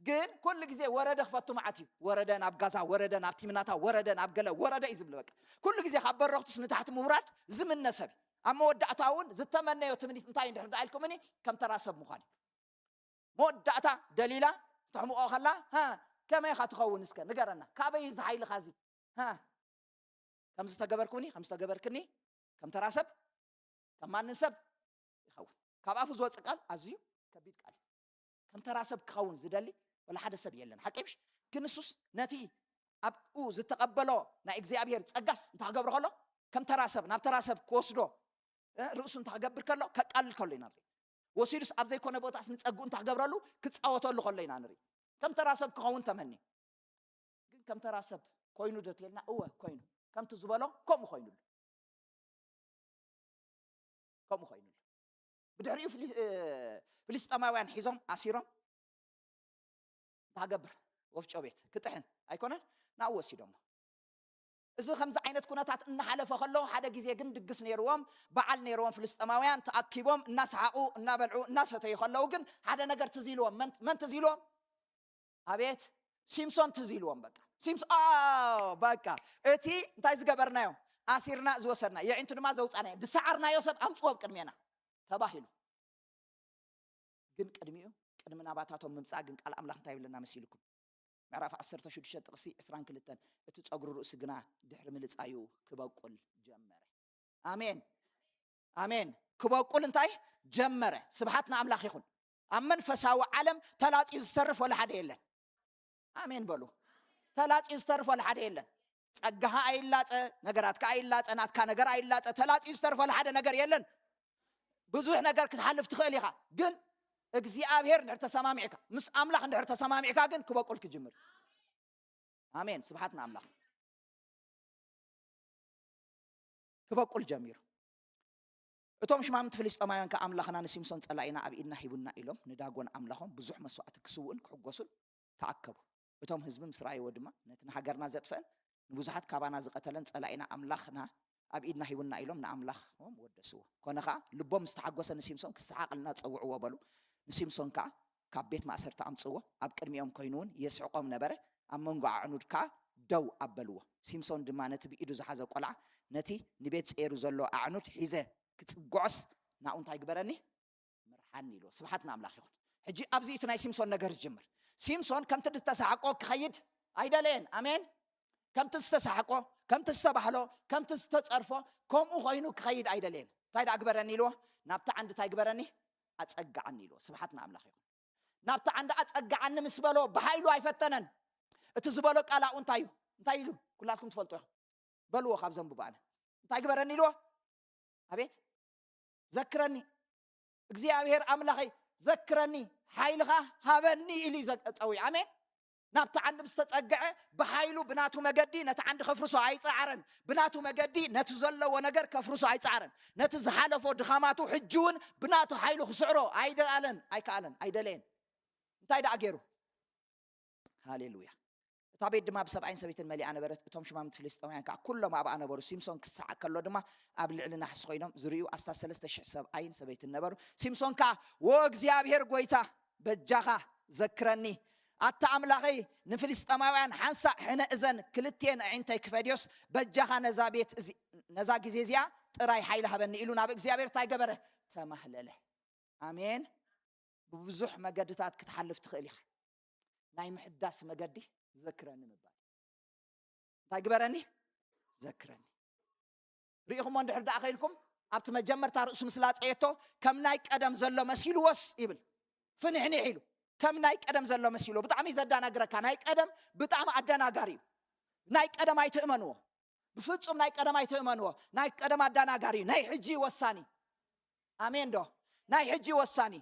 ግን ኩሉ ግዜ ወረደ ክፈቱ መዓት እዩ። ወረደ ናብ ጋዛ፣ ወረደ ናብ ቲምናታ፣ ወረደ ናብ ገለ፣ ወረደ እዩ ዝብል። በቃ ኩሉ ግዜ ካብ በረኽቱስ ንታሕቲ ምውራድ ዝምነ ሰብ እዩ። ኣብ መወዳእታ እውን ዝተመነዮ ትምኒት እንታይ እንድሕር ደኣ ኢልኩምኒ፣ ከም ተራ ሰብ ምዃን እዩ። መወዳእታ ደሊላ ትሕምቆ ከላ፣ ሃ፣ ከመይ ኢኻ ትኸውን? እስከ ንገረና፣ ካበይ እዩ እዚ ሓይልኻ እዚ? ሃ፣ ከምዚ ተገበርኩኒ፣ ከምዚ ተገበርክኒ፣ ከም ተራ ሰብ፣ ከም ማንም ሰብ ይኸውን። ካብ ኣፉ ዝወፅእ ቃል ኣዝዩ ከቢድ ቃል እዩ። ከም ተራ ሰብ ክኸውን ዝደሊ ወላ ሓደ ሰብ የለን። ሓቂ ምሽ? ግን ንሱስ ነቲ ኣብኡ ዝተቐበሎ ናይ እግዚኣብሔር ጸጋስ እንታይ ክገብሮ ከሎ፣ ከም ተራ ሰብ፣ ናብ ተራ ሰብ ክወስዶ፣ እ፣ ርእሱ እንታይ ክገብር ከሎ፣ ከቃልል ከሎ ኢና ንርኢ። ወሲዱስ ኣብ ዘይኮነ ቦታስ ንጸግኡ እንታይ ክገብረሉ፣ ክጻወተሉ ከሎ ኢና ንርኢ። ከም ተራ ሰብ ክኸውን ተመኒ። ግን ከም ተራ ሰብ ኮይኑ ዶ ትልና? እወ፣ ኮይኑ። ከምቲ ዝበሎ ከምኡ ኮይኑሉ። ከምኡ ኮይኑሉ። ብድሕሪኡ ፍሊ-፣ እ፣ ፍልስጤማውያን ሒዞም ኣሲሮም፣ እንታይ ክገብር? ወፍጮ ቤት ክጥሕን ኣይኮነን? ናብኡ ወሲዶሞ። እዚ ከምዚ ዓይነት ኩነታት እናሓለፈ ከሎ፣ ሓደ ግዜ ግን ድግስ ነይርዎም፣ በዓል ነይርዎም። ፍልስጤማውያን ተኣኪቦም እናሰሓቑ፣ እናበልዑ፣ እናሰተዩ ከለዉ ግን ሓደ ነገር ትዝ ኢልዎም። መን፣ መን ትዝ ኢልዎም? ኣቤት፣ ሲምሶን ትዝ ኢልዎም። በቃ ሲምሶን፣ ኣ፣ በቃ እቲ እንታይ ዝገበርናዮ፣ ኣሲርና ዝወሰድና፣ የዒንቱ ድማ ዘውፃናዮ፣ ዝሰዓርናዮ ሰብ ኣምፅዎ ኣብ ቅድሜና ተባሂሉ። ግን ቅድሚኡ፣ ቅድሚ ናባታቶም ምምፃእ ግን ቃል ኣምላኽ እንታይ ይብለና መሲልኩም? ምዕራፍ ዓሰርተ ሽዱሽተ ጥቕሲ ዕስራን ክልተን፣ እቲ ጸጉሪ ርእሲ ግና ድሕሪ ምልጻዩ ክበቁል ጀመረ። ኣሜን፣ ኣሜን። ክበቁል እንታይ ጀመረ? ስብሓት ንኣምላኽ ይኹን። ኣብ መንፈሳዊ ዓለም ተላጽዩ ዝተርፍ ወላ ሓደ የለን። ኣሜን በሉ። ተላጽዩ ዝተርፍ ወላ ሓደ የለን። ጸጋኻ ኣይላጸ፣ ነገራትካ ኣይላጸ፣ ናትካ ነገር ኣይላጸ፣ ተላጽዩ ዝተርፍ ወላ ሓደ ነገር የለን። ብዙሕ ነገር ክትሓልፍ ትኽእል ኢኻ፣ ግን እግዚኣብሔር እንድሕር ተሰማሚዕካ፣ ምስ ኣምላኽ እንድሕር ተሰማሚዕካ ግን ክበቁል ክጅምር። ኣሜን፣ ስብሓት ንኣምላኽ። ክበቁል ጀሚሩ። እቶም ሽማምንቲ ፍልስጤማውያን ከኣ ኣምላኽና ንሲምሶን ጸላኢና ኣብ ኢድና ሂቡና ኢሎም ንዳጎን ኣምላኾም ብዙሕ መስዋእቲ ክስውኡን ክሕጎሱን ተኣከቡ። እቶም ህዝቢ ምስ ረኣይዎ ድማ ነቲ ንሃገርና ዘጥፍአን ንብዙሓት ካባና ዝቐተለን ጸላኢና ኣምላኽና ኣብ ኢድና ሂቡና ኢሎም ንኣምላኾም ወደስዎ። ኮነ ኸኣ ልቦም ምስ ተሓጎሰ ንሲምሶን ክሰሓቐልና ጸውዕዎ በሉ። ንሲምሶን ከኣ ካብ ቤት ማእሰርቲ ኣምጽእዎ፣ ኣብ ቅድሚኦም ኮይኑ እውን የስሕቖም ነበረ። ኣብ መንጎ ኣዕኑድ ከኣ ደው ኣበልዎ። ሲምሶን ድማ ነቲ ብኢዱ ዝሓዘ ቆልዓ፣ ነቲ ንቤት ጸይሩ ዘሎ ኣዕኑድ ሒዘ ክጽግዖስ ናብኡ እንታይ ግበረኒ? ምርሓኒ ኢልዎ። ስብሓት ንኣምላኽ ይኹን። ሕጂ ኣብዚ እቲ ናይ ሲምሶን ነገር ዝጅምር። ሲምሶን ከምቲ ዝተሰሓቆ ክኸይድ ኣይደለየን። ኣሜን። ከምቲ ዝተሰሓቆ፣ ከምቲ ዝተባህሎ፣ ከምቲ ዝተጸርፎ፣ ከምኡ ኮይኑ ክኸይድ ኣይደለየን። እንታይ ደኣ ግበረኒ ኢልዎ? ናብቲ ዓንዲ እንታይ ግበረኒ? ኣጸግዓኒ ኢልዎ። ስብሓት ንኣምላኽ ይኹን። ናብቲ ዓንዲ ኣጸግዓኒ ምስ በሎ ብሓይሉ ኣይፈተነን። እቲ ዝበሎ ቃል ኣብኡ እንታይ እዩ? እንታይ ኢሉ? ኩላትኩም ትፈልጡ ኢኹም። በልዎ ካብ ዘንብቡ ኣነ። እንታይ ግበረኒ ኢልዎ? ኣቤት። ዘክረኒ። እግዚኣብሔር ኣምላኸይ ዘክረኒ፣ ሓይልኻ ሃበኒ ኢሉ እዩ ዘ-፣ ጸዊዑ። ኣሜን። ናብቲ ዓንዲ ምስ ተጸግዐ ብሓይሉ ብናቱ መገዲ ነቲ ዓንዲ ከፍርሶ ኣይጸዓረን። ብናቱ መገዲ ነቲ ዘለዎ ነገር ከፍርሶ ኣይጸዓረን። ነቲ ዝሓለፎ ድኻማቱ ሕጂ እውን ብናቱ ሓይሉ ክስዕሮ ኣይደኣለን፣ ኣይከኣለን፣ ኣይደለየን። እንታይ ደኣ ገይሩ? ሃሌሉያ። እታ ቤት ድማ ብሰብኣይን ሰበይትን መሊኣ ነበረት። እቶም ሽማምንቲ ፍልስጤማውያን ከኣ ኩሎም ኣብኣ ነበሩ። ሲምሶን ክሰዓር ከሎ ድማ ኣብ ልዕሊ ናሕሲ ኮይኖም ዝርእዩ ኣስታት ሰለስተ ሽሕ ሰብኣይን ሰበይትን ነበሩ። ሲምሶን ከኣ፣ "ዎ እግዚኣብሔር ጐይታ፣ በጃኻ ዘክረኒ። ኣታ ኣምላኸይ፣ ንፍልስጤማውያን ሓንሳእ ሕነ እዘን ክልቴን ኣዒንተይ ክፈድዮስ፣ በጃኻ ነዛ ቤት እዚ፣ ነዛ ግዜ እዚኣ ጥራይ ሓይሊ ሃበኒ" ኢሉ ናብ እግዚኣብሔር እንታይ ገበረ? ተማህለለ። ኣሜን። ብብዙሕ መገድታት ክትሓልፍ ትኽእል ኢኻ። ናይ ምሕዳስ መገዲ ዘክረኒ ምባል። እንታይ ግበረኒ? ዘክረኒ። ርኢኹሞ እንድሕር ደኣ ኸይልኩም፣ ኣብቲ መጀመርታ ርእሱ ምስ ላጸየቶ፣ ከም ናይ ቀደም ዘሎ መሲልዎስ ይብል። ፍንሕኒሕ ኢሉ። ከም ናይ ቀደም ዘሎ መሲልዎ። ብጣዕሚ እዩ ዘደናግረካ። ናይ ቀደም ብጣዕሚ ኣደናጋሪ እዩ። ናይ ቀደም ኣይትእመንዎ። ብፍጹም ናይ ቀደም ኣይትእመንዎ። ናይ ቀደም ኣደናጋሪ እዩ። ናይ ሕጂ ወሳኒ። ኣሜን ዶ? ናይ ሕጂ ወሳኒ።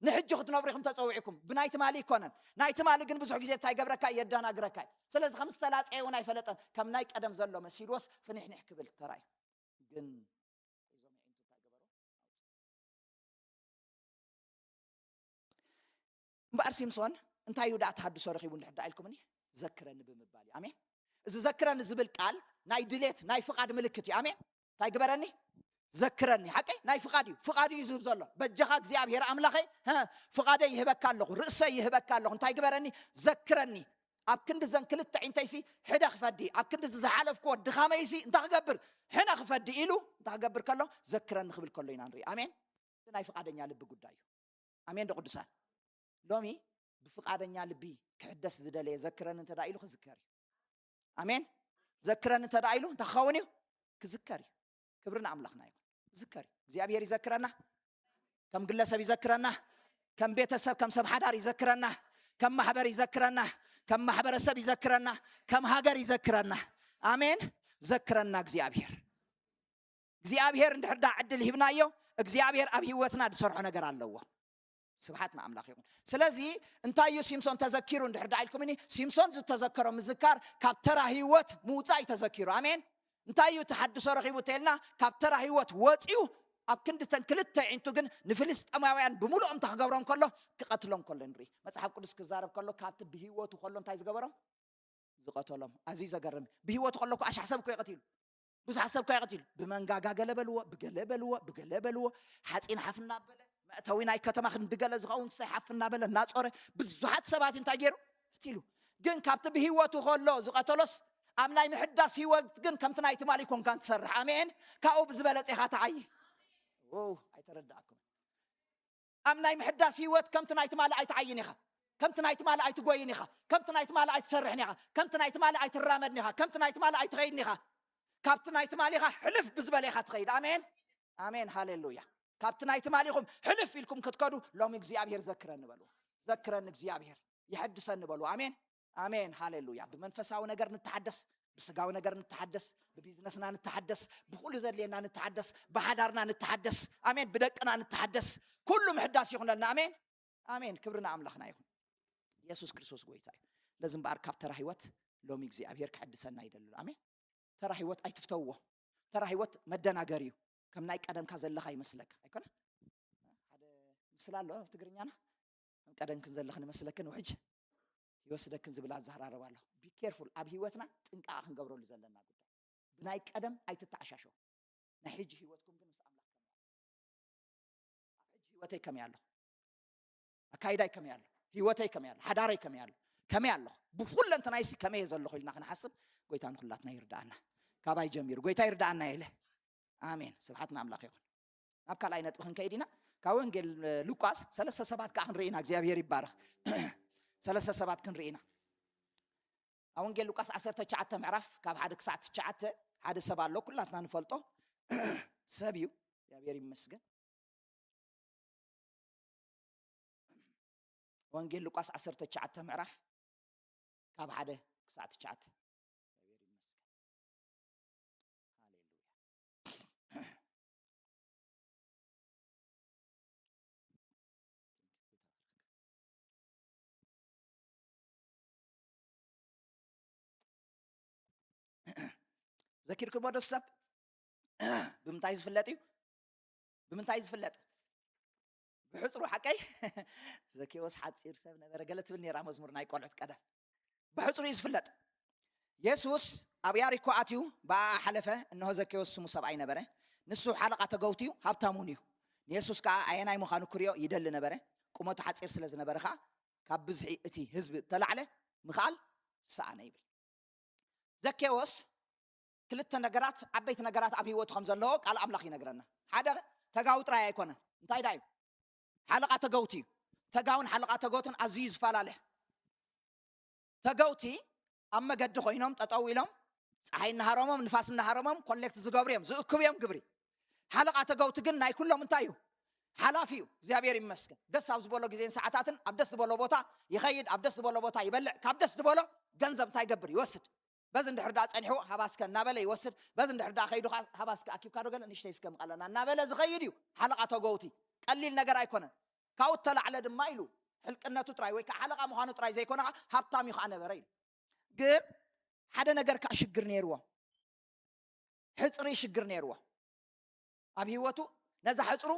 ንሕጂ ክትነብሩ ኢኹም ተጸዊዕኩም። ብናይ ትማሊ ኣይኮነን። ናይ ትማሊ ግን ብዙሕ ግዜ እንታይ ይገብረካ? የደናግረካ እዩ። ስለዚ ከም ዝተላጸየ እውን ኣይፈለጠን። ከም ናይ ቀደም ዘሎ መሲልዎስ ፍንሕንሕ ክብል ተራእዩ። ግን ሒዞም ኣዒንቱ እንታይ ገበሩ? እምበኣር ሲምሶን እንታይ እዩ ደኣ ተሃድሶ ረኺቡ እንድሕር ደኣ ኢልኩምኒ? ዘክረኒ ብምባል እዩ። ኣሜን። እዚ ዘክረኒ ዝብል ቃል ናይ ድሌት፣ ናይ ፍቓድ ምልክት እዩ። ኣሜን። እንታይ ግበረኒ? ዘክረኒ። ሓቀይ ናይ ፍቓድ እዩ። ፍቓድ እዩ ዝህብ ዘሎ። በጃኻ እግዚኣብሔር ኣምላኸይ፣ ሀ፣ ፍቓደይ ይህበካ ኣለኹ፣ ርእሰይ ይህበካ ኣለኹ። እንታይ ግበረኒ? ዘክረኒ። ኣብ ክንዲ ዘን ክልተ ዒንተይሲ ሕደ ክፈዲ፣ ኣብ ክንዲ ዝሓለፍክዎ ድኻመይሲ እንታይ ክገብር? ሕነ ክፈዲ ኢሉ እንታይ ክገብር ከሎ? ዘክረኒ ክብል ከሎ ኢና ንርኢ። ኣሜን። እቲ ናይ ፍቓደኛ ልቢ ጉዳይ እዩ። ኣሜን ዶ ቅዱሳን? ሎሚ ብፍቓደኛ ልቢ ክሕደስ ዝደለየ ዘክረኒ እንተ ኢሉ ክዝከር እዩ። ኣሜን። ዘክረኒ እንተ ኢሉ እንታይ ክኸውን እዩ? ክዝከር እዩ። ክብሪ ንኣምላኽና ይኹን። ዝከር እዩ። እግዚኣብሔር ይዘክረና። ከም ግለሰብ ይዘክረና። ከም ቤተሰብ፣ ከም ሰብ ሓዳር ይዘክረና። ከም ማሕበር ይዘክረና። ከም ማሕበረሰብ ይዘክረና። ከም ሃገር ይዘክረና። ኣሜን። ዘክረና እግዚኣብሔር። እግዚኣብሔር እንድሕር ዳ ዕድል ሂብናዮ፣ እግዚኣብሔር ኣብ ህይወትና ዝሰርሖ ነገር ኣለዎ። ስብሓት ንኣምላኽ ይኹን። ስለዚ እንታይ እዩ ሲምሶን ተዘኪሩ እንድሕር ዳ ኢልኩምኒ፣ ሲምሶን ዝተዘከሮ ምዝካር ካብ ተራ ህይወት ምውፃእ እዩ ተዘኪሩ። ኣሜን። እንታይ እዩ ተሓድሶ ረኺቡ ተልና፣ ካብ ተራ ህይወት ወፂኡ ኣብ ክንድተን ክልተ ዒንቱ ግን ንፍልስጠማውያን ብምሉኦም እንታይ ክገብሮም ከሎ፣ ክቐትሎም ከሎ ንርኢ። መጽሓፍ ቅዱስ ክዛረብ ከሎ ካብቲ ብህይወቱ ከሎ እንታይ ዝገበሮም? ዝቐተሎም። ኣዝዩ ዘገርም። ብህይወቱ ከሎ እኮ ኣሻሕ ሰብ እኮ ይቐትሉ። ብዙሓት ሰብ እኮ ይቐትሉ። ብመንጋጋ ገለ በልዎ፣ ብገለ በልዎ፣ ብገለ በልዎ። ሓፂን ሓፍ እናበለ፣ መእተዊ ናይ ከተማ ክንዲ ገለ ዝኸውን ክሳይ ሓፍ እናበለ፣ እናጾረ፣ ብዙሓት ሰባት እንታይ ገይሩ? ቀቲሉ። ግን ካብቲ ብህይወቱ ከሎ ዝቐተሎስ፣ ኣብ ናይ ምሕዳስ ህይወት ግን ከምቲ ናይ ትማሊ ኮንካን ትሰርሕ። ኣሜን። ካብኡ ብዝበለጸ ኢኻ ትዓዪ። ው፣ ኣይተረዳእኩም። ኣብ ናይ ምሕዳስ ህይወት ከምቲ ናይ ትማሊ ኣይትዓይን ኢኻ። ከምቲ ናይ ትማሊ ኣይትጎይን ኢኻ። ከምቲ ናይ ትማሊ ኣይትሰርሕን ኢኻ። ከምቲ ናይ ትማሊ ኣይትራመድን ኢኻ። ከምቲ ናይ ትማሊ ኣይትኸይድን ኢኻ። ካብቲ ናይ ትማሊ ኢኻ ሕልፍ ብዝበለ ኢኻ ትኸይድ። ኣሜን፣ ኣሜን፣ ሃሌሉያ። ካብቲ ናይ ትማሊኹም ሕልፍ ኢልኩም ክትከዱ ሎሚ እግዚኣብሔር ዘክረኒ በልዎ። ዘክረኒ እግዚኣብሔር፣ የሐድሰኒ በልዎ። ኣሜን፣ ኣሜን፣ ሃሌሉያ። ብመንፈሳዊ ነገር ንተሓደስ፣ ብስጋዊ ነገር ንተሓደስ፣ ብቢዝነስና ንተሓደስ፣ ብኹሉ ዘድልየና ንተሓደስ፣ ብሓዳርና ንተሓደስ። ኣሜን። ብደቅና ንተሓደስ። ኩሉ ምሕዳስ ይኹነልና። ኣሜን፣ ኣሜን። ክብሪ ንኣምላኽና ይኹን። የሱስ ክርስቶስ ጎይታ እዩ። ለዚ እምበኣር ካብ ተራ ህይወት ሎሚ እግዚኣብሔር ክሕድሰና ይደሊ ኣሎ። ኣሜን። ተራ ህይወት ኣይትፍተውዎ። ተራ ህይወት መደናገሪ እዩ። ከም ናይ ቀደምካ ዘለኻ ይመስለካ ኣይኮነ? ሓደ ምስላ ኣሎ ኣብ ትግርኛና፣ ከም ቀደምክን ዘለኽን ይመስለክን ውሕጅ ይወስደክን ዝብል ኣዘራርባ ኣሎ። ቢ ኬርፉል። ኣብ ህይወትና ጥንቃቐ ክንገብረሉ ዘለና ጉዳይ። ብናይ ቀደም ኣይትተዓሻሸው። ናይ ሕጂ ህይወትኩም ግን ምስ ኣምላኽ ከመይ ኣሎ? ኣብ ሕጂ ህይወተይ ከመይ ኣሎ? ኣካይዳይ ከመይ ኣሎ? ህይወተይ ከመይ ኣሎ? ሓዳረይ ከመይ ኣሎ? ከመይ ኣለኹ? ብኹለንተናይሲ ከመይ እየ ዘለኹ ኢልና ክንሓስብ ጎይታ ንኹላትና ይርዳኣና። ካባይ ጀሚሩ ጎይታ ይርዳኣና ኢለ። ኣሜን። ስብሓት ንኣምላኽ ይኹን። ናብ ካልኣይ ነጥቢ ክንከይድ ኢና። ካብ ወንጌል ሉቃስ ሰለስተ ሰባት ከዓ ክንርኢ ኢና። እግዚኣብሔር ይባረኽ። ሰለስተ ሰባት ክንርኢ ኢና። ኣብ ወንጌል ሉቃስ ዓሰርተ ትሽዓተ ምዕራፍ ካብ ሓደ ክሳዕ ትሽዓተ ሓደ ሰብ ኣሎ፣ ኩላትና ንፈልጦ ሰብ እዩ። እግዚኣብሔር ይመስገን። ወንጌል ሉቃስ ዓሰርተ ትሽዓተ ምዕራፍ ካብ ሓደ ክሳዕ ትሽዓተ። እግዚኣብሔር ይመስገን። ሃሌሉያ። ዘኪርኩሞ ዶ ሰብ? ብምንታይ ዝፍለጥ እዩ? ብምንታይ ዝፍለጥ? ብሕፅሩ ሓቀይ? ዘኪዎስ ሓፂር ሰብ ነበረ ገለ ትብል ነይራ መዝሙር ናይ ቆልዑት ቀደም። ብሕፅሩ እዩ ዝፍለጥ። የሱስ ኣብ ያሪኮ ኣትዩ ብኣ ሓለፈ። እንሆ ዘኪዎስ ስሙ ሰብኣይ ነበረ። ንሱ ሓለቓ ተገውቲ እዩ፣ ሃብታም እውን እዩ። ንየሱስ ከዓ ኣየናይ ምዃኑ ክሪኦ ይደሊ ነበረ። ቁመቱ ሓፂር ስለ ዝነበረ ከዓ ካብ ብዝሒ እቲ ህዝቢ እተላዕለ ምኽኣል ሰኣነ ይብል። ዘኬዎስ ክልተ ነገራት፣ ዓበይቲ ነገራት ኣብ ህይወቱ ከም ዘለዎ ቃል ኣምላኽ ይነግረና። ሓደ ተጋዊ ጥራይ ኣይኮነን። እንታይ ዳ እዩ? ሓለቓ ተገውቲ እዩ። ተጋውን ሓለቓ ተገውትን ኣዝዩ እዩ ዝፈላለ። ተገውቲ ኣብ መገዲ ኮይኖም ጠጠው ኢሎም ፀሓይ እናሃረሞም ንፋስ እናሃረሞም ኮሌክት ዝገብሩ እዮም፣ ዝእክቡ እዮም ግብሪ። ሓለቓ ተገውቲ ግን ናይ ኩሎም እንታይ እዩ? ሓላፊ እዩ። እግዚኣብሔር ይመስገን። ደስ ኣብ ዝበሎ ግዜን ሰዓታትን ኣብ ደስ ዝበሎ ቦታ ይኸይድ፣ ኣብ ደስ ዝበሎ ቦታ ይበልዕ፣ ካብ ደስ ዝበሎ ገንዘብ እንታይ ይገብር? ይወስድ። በዚ እንድሕር ዳ ጸኒሕዎ ሃባስከ እናበለ ይወስድ። በዚ እንድሕር ዳ ከይዱ ከኣ ሃባስከ ኣኪብካ ዶ ገለ ንእሽተይ እስከ ምቐለና እናበለ ዝኸይድ እዩ። ሓለቓ ተገውቲ ቀሊል ነገር ኣይኮነን። ካብኡ እተላዕለ ድማ ኢሉ ሕልቅነቱ ጥራይ ወይ ከዓ ሓለቓ ምዃኑ ጥራይ ዘይኮነ ከዓ ሃብታም እዩ ከዓ ነበረ ኢሉ። ግን ሓደ ነገር ከዓ ሽግር ነይርዎ። ሕፅሪ ሽግር ነይርዎ ኣብ ህይወቱ። ነዛ ሕፅሩ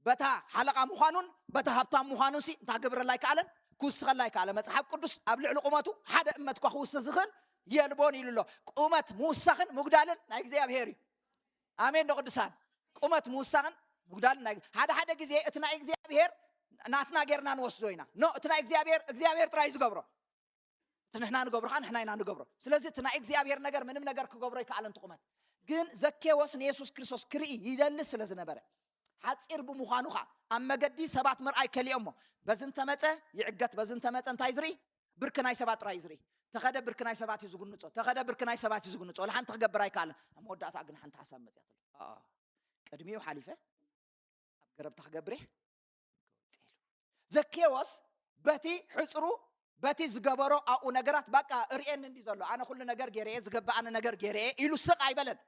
በታ ሓለቓ ምዃኑን በታ ሃብታም ምዃኑን ሲ እንታ ክገብረላ ኣይከኣለን፣ ክውስኸላ ኣይከኣለ። መፅሓፍ ቅዱስ ኣብ ልዕሊ ቁመቱ ሓደ እመት እኳ ክውስኽ ዝኽእል የልቦን ኢሉ ኣሎ። ቁመት ምውሳኽን ምጉዳልን ናይ እግዚኣብሔር እዩ። ኣሜን ዶ ቅዱሳን? ቁመት ምውሳኽን ምጉዳልን ናይ ሓደ ሓደ ግዜ እቲ ናይ እግዚኣብሔር ናትና ጌርና ንወስዶ ኢና። ኖ፣ እቲ ናይ እግዚኣብሔር እግዚኣብሔር ጥራይ እዩ ዝገብሮ። እቲ ንሕና ንገብሮ ከዓ ንሕና ኢና ንገብሮ። ስለዚ እቲ ናይ እግዚኣብሔር ነገር ምንም ነገር ክገብሮ ይከኣለን። ትቑመት ግን ዘኬዎስ ንየሱስ ክርስቶስ ክርኢ ይደሊ ስለ ዝነበረ ሓጺር ብምዃኑ ኸዓ ኣብ መገዲ ሰባት ምርኣይ ከሊኦሞ። በዚ እንተመጸ ይዕገት፣ በዚ እንተመጸ እንታይ ዝርኢ? ብርኪ ናይ ሰባት ጥራይ ዝርኢ። ተኸደ ብርኪ ናይ ሰባት እዩ ዝጉንጾ፣ ተኸደ ብርኪ ናይ ሰባት እዩ ዝጉንጾ። ወላ ሓንቲ ክገብር ኣይከኣለን። ኣብ መወዳእታ ግን ሓንቲ ሓሳብ መጽያትሉ። ኣኣ፣ ቅድሚኡ ሓሊፈ ኣብ ገረብታ ክገብር እየ። ዘኬዎስ በቲ ሕጽሩ፣ በቲ ዝገበሮ ኣብኡ ነገራት፣ በቃ እርእየኒ እንዲ ዘሎ፣ ኣነ ኩሉ ነገር ገይረ እየ፣ ዝገበኣኒ ነገር ገይረ እየ ኢሉ ስቕ ኣይበለን።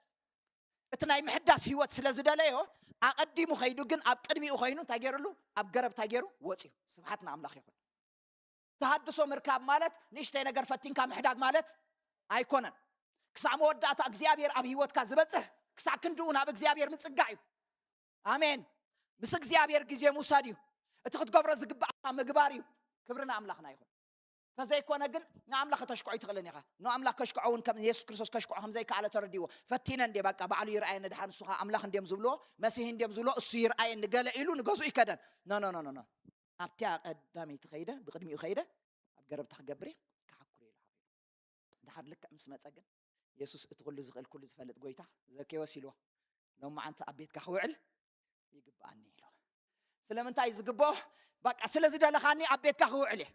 እቲ ናይ ምሕዳስ ህይወት ስለ ዝደለዮ ኣቐዲሙ ኸይዱ፣ ግን ኣብ ቅድሚኡ ኾይኑ እንታይ ገይሩሉ? ኣብ ገረብ እንታይ ገይሩ? ወፂኡ። ስብሓት ንኣምላኽ ይኹን። ተሃድሶ ምርካብ ማለት ንእሽተይ ነገር ፈቲንካ ምሕዳግ ማለት ኣይኮነን። ክሳዕ መወዳእታ እግዚኣብሔር ኣብ ህይወትካ ዝበፅሕ፣ ክሳዕ ክንድኡ ናብ እግዚኣብሔር ምፅጋዕ እዩ። ኣሜን። ምስ እግዚኣብሔር ግዜ ምውሳድ እዩ። እቲ ክትገብሮ ዝግባእካ ምግባር እዩ። ክብሪ ንኣምላኽና ይኹን። ተዘይኮነ ግን ንኣምላኽ ከተሽክዖ ይትኽእልን ኢኻ። ንኣምላኽ ከሽክዖ እውን ከም የሱስ ክርስቶስ ከሽክዖ ከም ዘይከኣለ ተረዲእዎ። ፈቲነ እንዴ፣ በቃ ባዕሉ ይርኣየኒ ድሓን፣ ንሱ ኸዓ ኣምላኽ እንድዮም ዝብልዎ፣ መሲህ እንድዮም ዝብልዎ፣ እሱ ይርኣየኒ ገለ ኢሉ ንገዝኡ ይከደን። ኖ፣ ኖ፣ ኖ፣ ኖ፣ ኖ። ኣብቲኣ ቀዳመይቲ ኸይደ፣ ብቕድሚኡ ኸይደ፣ ኣብ ገረብታ ክገብር እየ፣ ክሓኩር እየ ኢሉ ሓቢሩ። ድሓር ልክዕ ምስ መጸ ግን፣ የሱስ እቲ ኩሉ ዝኽእል፣ ኩሉ ዝፈልጥ ጐይታ፣ ዘኬዎስ ኢልዎ፣ ሎማዓንቲ ኣብ ቤትካ ክውዕል ይግብኣኒ ኢልዎ። ስለምንታይ ዝግብኦ? በቃ ስለ ዝደለኻኒ ኣብ ቤትካ ክውዕል እየ።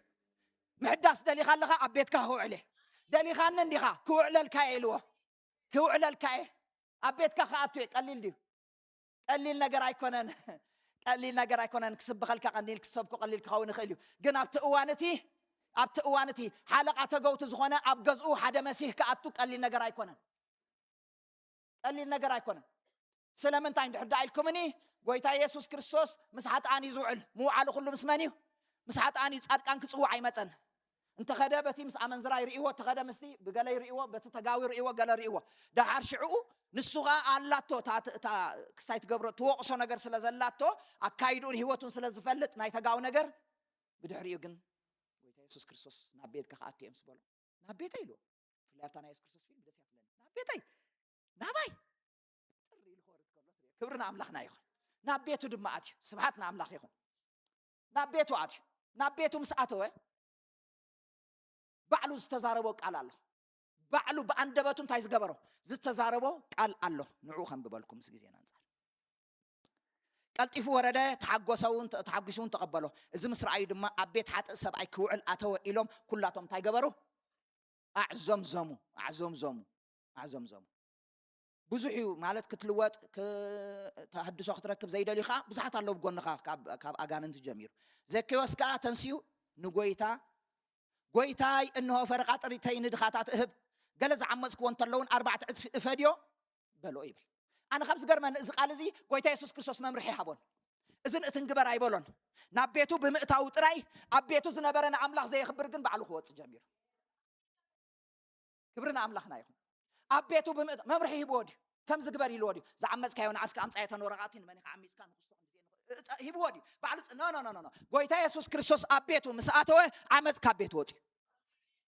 ምሕዳስ ደሊኻ ኣለኻ፣ ኣብ ቤትካ ክውዕል እየ። ደሊኻኒ እንዲኻ፣ ክውዕለልካ እየ ኢልዎ። ክውዕለልካ እየ። ኣብ ቤትካ ክኣቱ እየ። ቀሊል ድዩ? ቀሊል ነገር ኣይኮነን። ቀሊል ነገር ኣይኮነን። ክስብኸልካ ቀሊል፣ ክሰብኮ ቀሊል ክኸውን ይኽእል እዩ። ግን ኣብቲ እዋን እቲ፣ ኣብቲ እዋን እቲ ሓለቓ ተገውቲ ዝኾነ ኣብ ገዝኡ ሓደ መሲህ ክኣቱ ቀሊል ነገር ኣይኮነን። ቀሊል ነገር ኣይኮነን። ስለምንታይ እንድሕር ደኣ ኢልኩምኒ፣ ጐይታ የሱስ ክርስቶስ ምስ ሓጥኣን እዩ ዝውዕል። ምውዓሉ ኩሉ ምስ መን እዩ? ምስ ሓጥኣን እዩ። ጻድቃን ክጽውዕ ኣይመጸን። እንተኸደ በቲ ምስ ኣመንዝራ ይርእይዎ፣ እንተኸደ ምስቲ ብገለ ይርእይዎ፣ በቲ ተጋዊ ይርእይዎ፣ ገለ ይርእይዎ። ደሓር ሽዕኡ ንሱ ኸኣ ኣላቶ፣ እታ፣ እታ ክስታይ ትገብሮ፣ ትወቕሶ ነገር ስለ ዘላቶ፣ ኣካይድኡን ህይወቱን ስለ ዝፈልጥ ናይ ተጋዊ ነገር፣ ብድሕሪኡ ግን ጐይታ የሱስ ክርስቶስ ናብ ቤትካ ክኣቱ እየ ምስ በሎ፣ ናብ ቤተይ ኢልዎ። ብፍላይ ኣብታ ናይ የሱስ ክርስቶስ ፊልም ደስ እያ ትብለኒ። ናብ ቤተይ፣ ናባይ ጥሪ ኢሉ ክወርድ ከሎ ትሪኦ። ክብሪ ንኣምላኽና ይኹን። ናብ ቤቱ ድማ ኣትዩ። ስብሓት ንኣምላኽ ይኹን። ናብ ቤቱ ኣትዩ። ናብ ቤቱ ምስ ኣተወ፣ ባዕሉ ዝተዛረቦ ቃል ኣሎ። ባዕሉ ብኣንደበቱ እንታይ ዝገበሮ? ዝተዛረቦ ቃል ኣሎ። ንዕኡ ከንብበልኩም ምስ ግዜና ኣንጻር። ቀልጢፉ ወረደ፣ ተሓጎሰ እውን፣ ተሓጒሱ እውን ተቐበሎ። እዚ ምስ ረኣዩ ድማ ኣብ ቤት ሓጥእ ሰብኣይ ክውዕል ኣተወ ኢሎም ኩላቶም እንታይ ገበሩ? ኣዕዘምዘሙ፣ ኣዕዘምዘሙ፣ ኣዕዘምዘሙ። ብዙሕ እዩ ማለት ክትልወጥ፣ ክ-፣ ተሃድሶ ክትረክብ ዘይደልዩ ከዓ ብዙሓት ኣለዉ ብጎንኻ፣ ካብ፣ ካብ ኣጋንንቲ ጀሚሩ። ዘኬዎስ ከዓ ተንስዩ ንጎይታ፣ "ጎይታይ፣ እንሆ ፈረቓ ጥሪተይ ንድኻታት እህብ፣ ገለ ዝዓመፅክዎ እንተለውን ኣርባዕተ ዕፅፊ እፈድዮ" በሎ ይብል። ኣነ ካብ ዝገርመኒ እዚ ቃል እዚ ጎይታ የሱስ ክርስቶስ መምርሒ ይሃቦን። እዚ ንእትን ግበር ኣይበሎን። ናብ ቤቱ ብምእታው ጥራይ ኣብ ቤቱ ዝነበረ ንኣምላኽ ዘየኽብር ግን ባዕሉ ክወፅእ ጀሚሩ። ክብሪ ንኣምላኽና ይኹን። ኣብ ቤቱ ብምእት-፣ መምርሒ ሂብዎ ድዩ? ከምዚ ግበር ኢልዎ ድዩ? ዝዓመፅካዮ ንዓስካ ኣምፃ እተን ወረቓቲ ንመን ኢኻ ዓሚፅካ ንክስቶ ከምዚ እየ ንኽ-፣ እፀ-፣ ሂብዎ ድዩ? ባዕሉ ፅ-፣ ኖ፣ ኖ፣ ኖ፣ ኖ፣ ኖ። ጎይታ የሱስ ክርስቶስ ኣብ ቤቱ ምስ ኣተወ ዓመፅ ካብ ቤት ወፅዩ።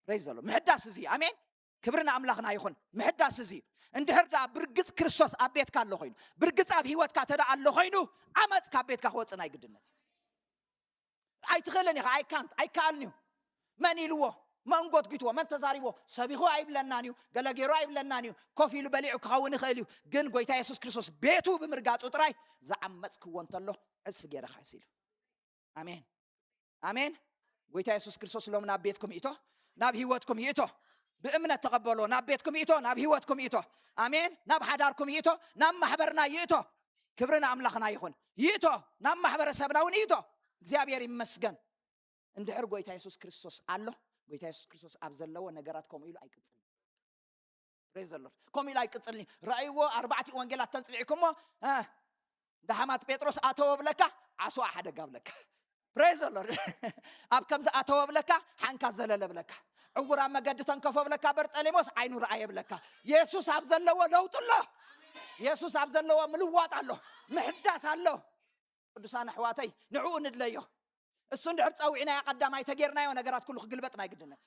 ፕሬዝ ዘሎ ምሕዳስ እዚ። ኣሜን። ክብሪ ንኣምላኽና ይኹን። ምሕዳስ እዚ። እንድሕር ደኣ ብርግፅ ክርስቶስ ኣብ ቤትካ ኣሎ ኮይኑ፣ ብርግፅ ኣብ ህይወትካ ተደኣ ኣሎ ኮይኑ፣ ዓመፅ ካብ ቤትካ ክወፅእ ናይ ግድነት እዩ። ኣይትኽእልን ኢኻ። ኣይ ካንት፣ ኣይከኣልን እዩ። መን ኢልዎ? መን ጎትጒትዎ? መን ተዛሪብዎ? ሰቢኹ ኣይብለናን እዩ፣ ገለ ገይሩ ኣይብለናን እዩ። ኮፍ ኢሉ በሊዑ ክኸውን ይኽእል እዩ። ግን ጎይታ የሱስ ክርስቶስ ቤቱ ብምርጋጹ ጥራይ ዝዓመጽክዎ እንተሎ ዕጽፊ ገይረ ክሕስ ኢሉ። ኣሜን፣ ኣሜን። ጎይታ የሱስ ክርስቶስ ሎም ናብ ቤትኩም ይእቶ፣ ናብ ህይወትኩም ይእቶ። ብእምነት ተቐበሎ። ናብ ቤትኩም ይእቶ፣ ናብ ህይወትኩም ይእቶ። ኣሜን። ናብ ሓዳርኩም ይእቶ፣ ናብ ማሕበርና ይእቶ። ክብሪ ንኣምላኽና ይኹን። ይእቶ፣ ናብ ማሕበረሰብና እውን ይእቶ። እግዚኣብሔር ይመስገን። እንድሕር ጎይታ የሱስ ክርስቶስ ኣሎ፣ ጎይታ የሱስ ክርስቶስ ኣብ ዘለዎ ነገራት ከምኡ ኢሉ ኣይቅጽልን። ፕሬዝ ዘሎር። ከምኡ ኢሉ ኣይቅጽልን እዩ። ረኣይዎ፣ ኣርባዕቲ ወንጌላት ተንጽሊዕኩሞ፣ እ፣ እንዳ ሓማት ጴጥሮስ ኣተወ ብለካ፣ ዓስዋ ሓደ ጋብለካ። ፕሬዝ ዘሎር። ኣብ ከምዚ ኣተወ ብለካ፣ ሓንካ ዘለለ ብለካ። ዕውር ኣብ መገዲ ተንከፎ ብለካ፣ በርጠሌሞስ ዓይኑ ረኣየ ብለካ። የሱስ ኣብ ዘለዎ ለውጢ ኣሎ። የሱስ ኣብ ዘለዎ ምልዋጥ ኣሎ። ምሕዳስ ኣሎ። ቅዱሳን ኣሕዋተይ፣ ንዕኡ ንድለዮ። እሱ እንድሕር ጸዊዕናዮ፣ ቀዳማይ ተጌርናዮ፣ ነገራት ኩሉ ክግልበጥ ናይ ግድነት።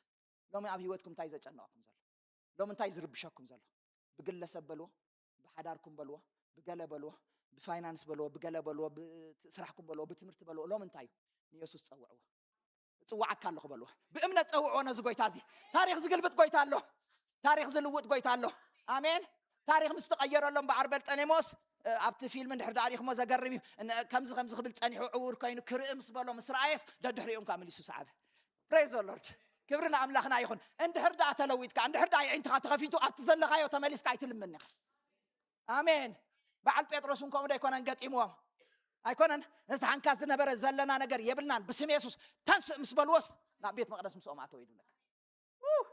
ሎሚ ኣብ ህይወትኩም እንታይ ዘጨንቐኩም ዘሎ? ሎሚ እንታይ ዝርብሸኩም ዘሎ? ብግለሰብ በልዎ፣ ብሓዳርኩም በልዎ፣ ብገለ በልዎ፣ ብፋይናንስ በልዎ፣ ብገለ በልዎ፣ ብስራሕኩም በልዎ፣ ብትምህርቲ በልዎ። ሎሚ እንታይ እዩ? ንየሱስ ጸውዕዎ። እጽውዓካ ኣለኹ በልዎ። ብእምነት ጸውዕዎ ነዚ ጎይታ እዚ። ታሪኽ ዝግልብጥ ጎይታ ኣሎ። ታሪኽ ዝልውጥ ጎይታ ኣሎ። ኣሜን። ታሪኽ ምስ ተቐየረሎም በዓር በርጠሌሞስ ኣብቲ ፊልም እንድሕር ደኣ ሪእኹሞ ዘገርም እዩ። ን-፣ ከምዚ ከምዚ ክብል ጸኒሑ፣ ዕውር ኮይኑ ክርኢ ምስ በሎ፣ ምስ ረኣየስ ደድሕሪኦም ከኣ መሊሱ ሰዓበ። Praise the Lord። ክብሪ ንኣምላኽና ይኹን። እንድሕር ደኣ ተለዊጥካ፣ እንድሕር ደኣ የዒንትኻ ተኸፊቱ፣ ኣብቲ ዘለኻዮ ተመሊስካ ኣይትልምን ኢኻ። ኣሜን። በዓል ጴጥሮስ እውን ከምኡ ዶ ኣይኮነን ገጢምዎም? ኣይኮነን? ነቲ ሓንካስ ዝነበረ ዘለና ነገር የብልናን፣ ብስም የሱስ ተንስእ ምስ በልዎስ ናብ ቤት መቕደስ ምስኦም ኣተወ እዩ ዝብለካ። ው!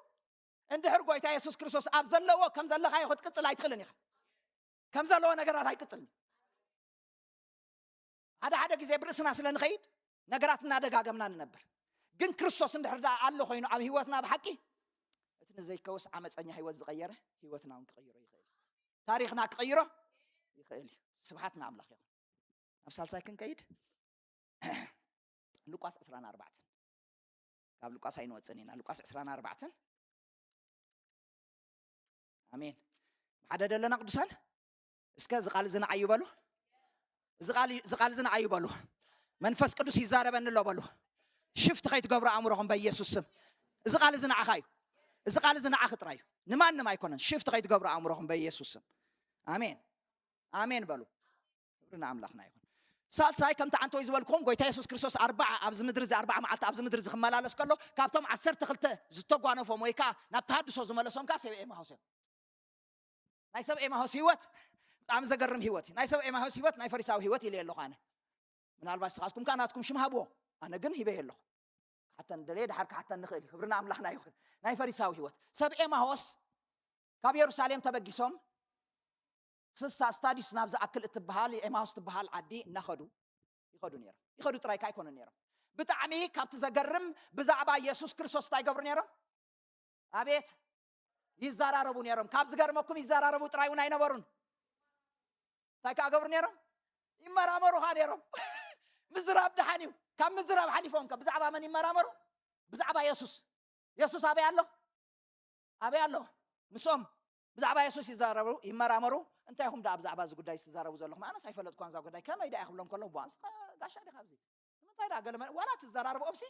እንድሕር ጎይታ የሱስ ክርስቶስ ኣብ ዘለዎ ከም ዘለኻዮ ክትቅጽል ኣይትኽእልን ኢኻ። ከም ዘለዎ ነገራት ኣይቅጽልን። ሓደ ሓደ ግዜ ብርእስና ስለ ንኸይድ ነገራት እናደጋገምና ንነብር። ግን ክርስቶስ እንድሕር ደኣ ኣሎ ኮይኑ ኣብ ህይወትና ብሓቂ፣ እቲ ንዘይከውስ ዓመፀኛ ህይወት ዝቐየረ ህይወትና እውን ክቐይሮ ይኽእል እዩ። ታሪኽና ክቐይሮ ይኽእል እዩ። ስብሓት ንኣምላኽ ይኹን። ኣብ ሳልሳይ ክንከይድ ሉቃስ ዕስራን ኣርባዕተን፣ ካብ ሉቃስ ኣይንወፅን ኢና። ሉቃስ ዕስራን ኣርባዕተን። ኣሜን። ብሓደ ደለና ቅዱሳን? እስከ እዚ ቃል እዚ ንዓዩ በሉ። እዚ ቃል፣ እዚ ቃል እዚ ንዓዩ በሉ። መንፈስ ቅዱስ ይዛረበኒ ኣሎ በሉ። ሽፍት ከይትገብሩ ኣእምሮኹም በኢየሱስ ስም። እዚ ቃል እዚ ንዓኻ እዩ። እዚ ቃል እዚ ንዓኺ ጥራይ እዩ። ንማንም ኣይኮነን። ሽፍት ከይትገብሩ ኣእምሮኹም በኢየሱስ ስም። ኣሜን። ኣሜን በሉ። ክብሪ ንኣምላኽና ይኹን። ሳልሳይ፣ ከምቲ ዓንተወይ ዝበልኩኹም፣ ጎይታ የሱስ ክርስቶስ ኣርባዓ ኣብዚ ምድሪ እዚ፣ ኣርባዓ መዓልቲ ኣብዚ ምድሪ እዚ ክመላለስ ከሎ፣ ካብቶም ዓሰርተ ክልተ ዝተጓነፎም ወይ ከዓ ናብ ተሃድሶ ዝመለሶም ከዓ ሰብ ኤማሆስ እዮም። ናይ ሰብ ኤማሆስ ህይወት ብጣዕሚ ዘገርም ህይወት እዩ። ናይ ሰብ ኤማሆስ ህይወት ናይ ፈሪሳዊ ህይወት ኢለ ኣለኹ ኣነ። ምናልባት ንስኻትኩም ከዓ ናትኩም ሽም ሃብዎ፣ ኣነ ግን ሂበ ኣለኹ። ክሓተን ደለየ፣ ድሓር ክሓተን ንኽእል እዩ። ክብሪ ንኣምላኽና ይኹን። ናይ ፈሪሳዊ ህይወት፣ ሰብ ኤማሆስ ካብ የሩሳሌም ተበጊሶም ስሳ ስታዲስ ናብ ዝኣክል እትበሃል የኤማሁስ ትበሃል ዓዲ እናኸዱ ይኸዱ ነይሮም። ይኸዱ ጥራይ ከ ኣይኮኑን ነይሮም። ብጣዕሚ ካብቲ ዘገርም፣ ብዛዕባ የሱስ ክርስቶስ እንታይ ይገብሩ ነይሮም? ኣቤት፣ ይዘራረቡ ነይሮም። ካብ ዝገርመኩም፣ ይዘራረቡ ጥራይ እውን ኣይነበሩን። እንታይ ከኣ ገብሩ ነይሮም? ይመራመሩ ኸኣ ነይሮም። ምዝራብ ደሓን እዩ። ካብ ምዝራብ ሓሊፎም ከ ብዛዕባ መን ይመራመሩ? ብዛዕባ የሱስ። የሱስ ኣበይ ኣሎ? ኣበይ ኣሎ? ምስኦም ብዛዕባ የሱስ ይዛረቡ፣ ይመራመሩ። እንታይ ኢኹም ደኣ ብዛዕባ እዚ ጉዳይ ትዛረቡ ዘለኹም? ኣነስ ኣይፈለጥኳን እዛ ጉዳይ። ከመይ ደኣ ክብሎም ከለኹ፣ "ቧ፣ ንስኻ ጋሻ ዲኻ ኣብዚ? ንምንታይ ደኣ ገለ መለ?" ዋላ ትዘራርብኦምሲ፣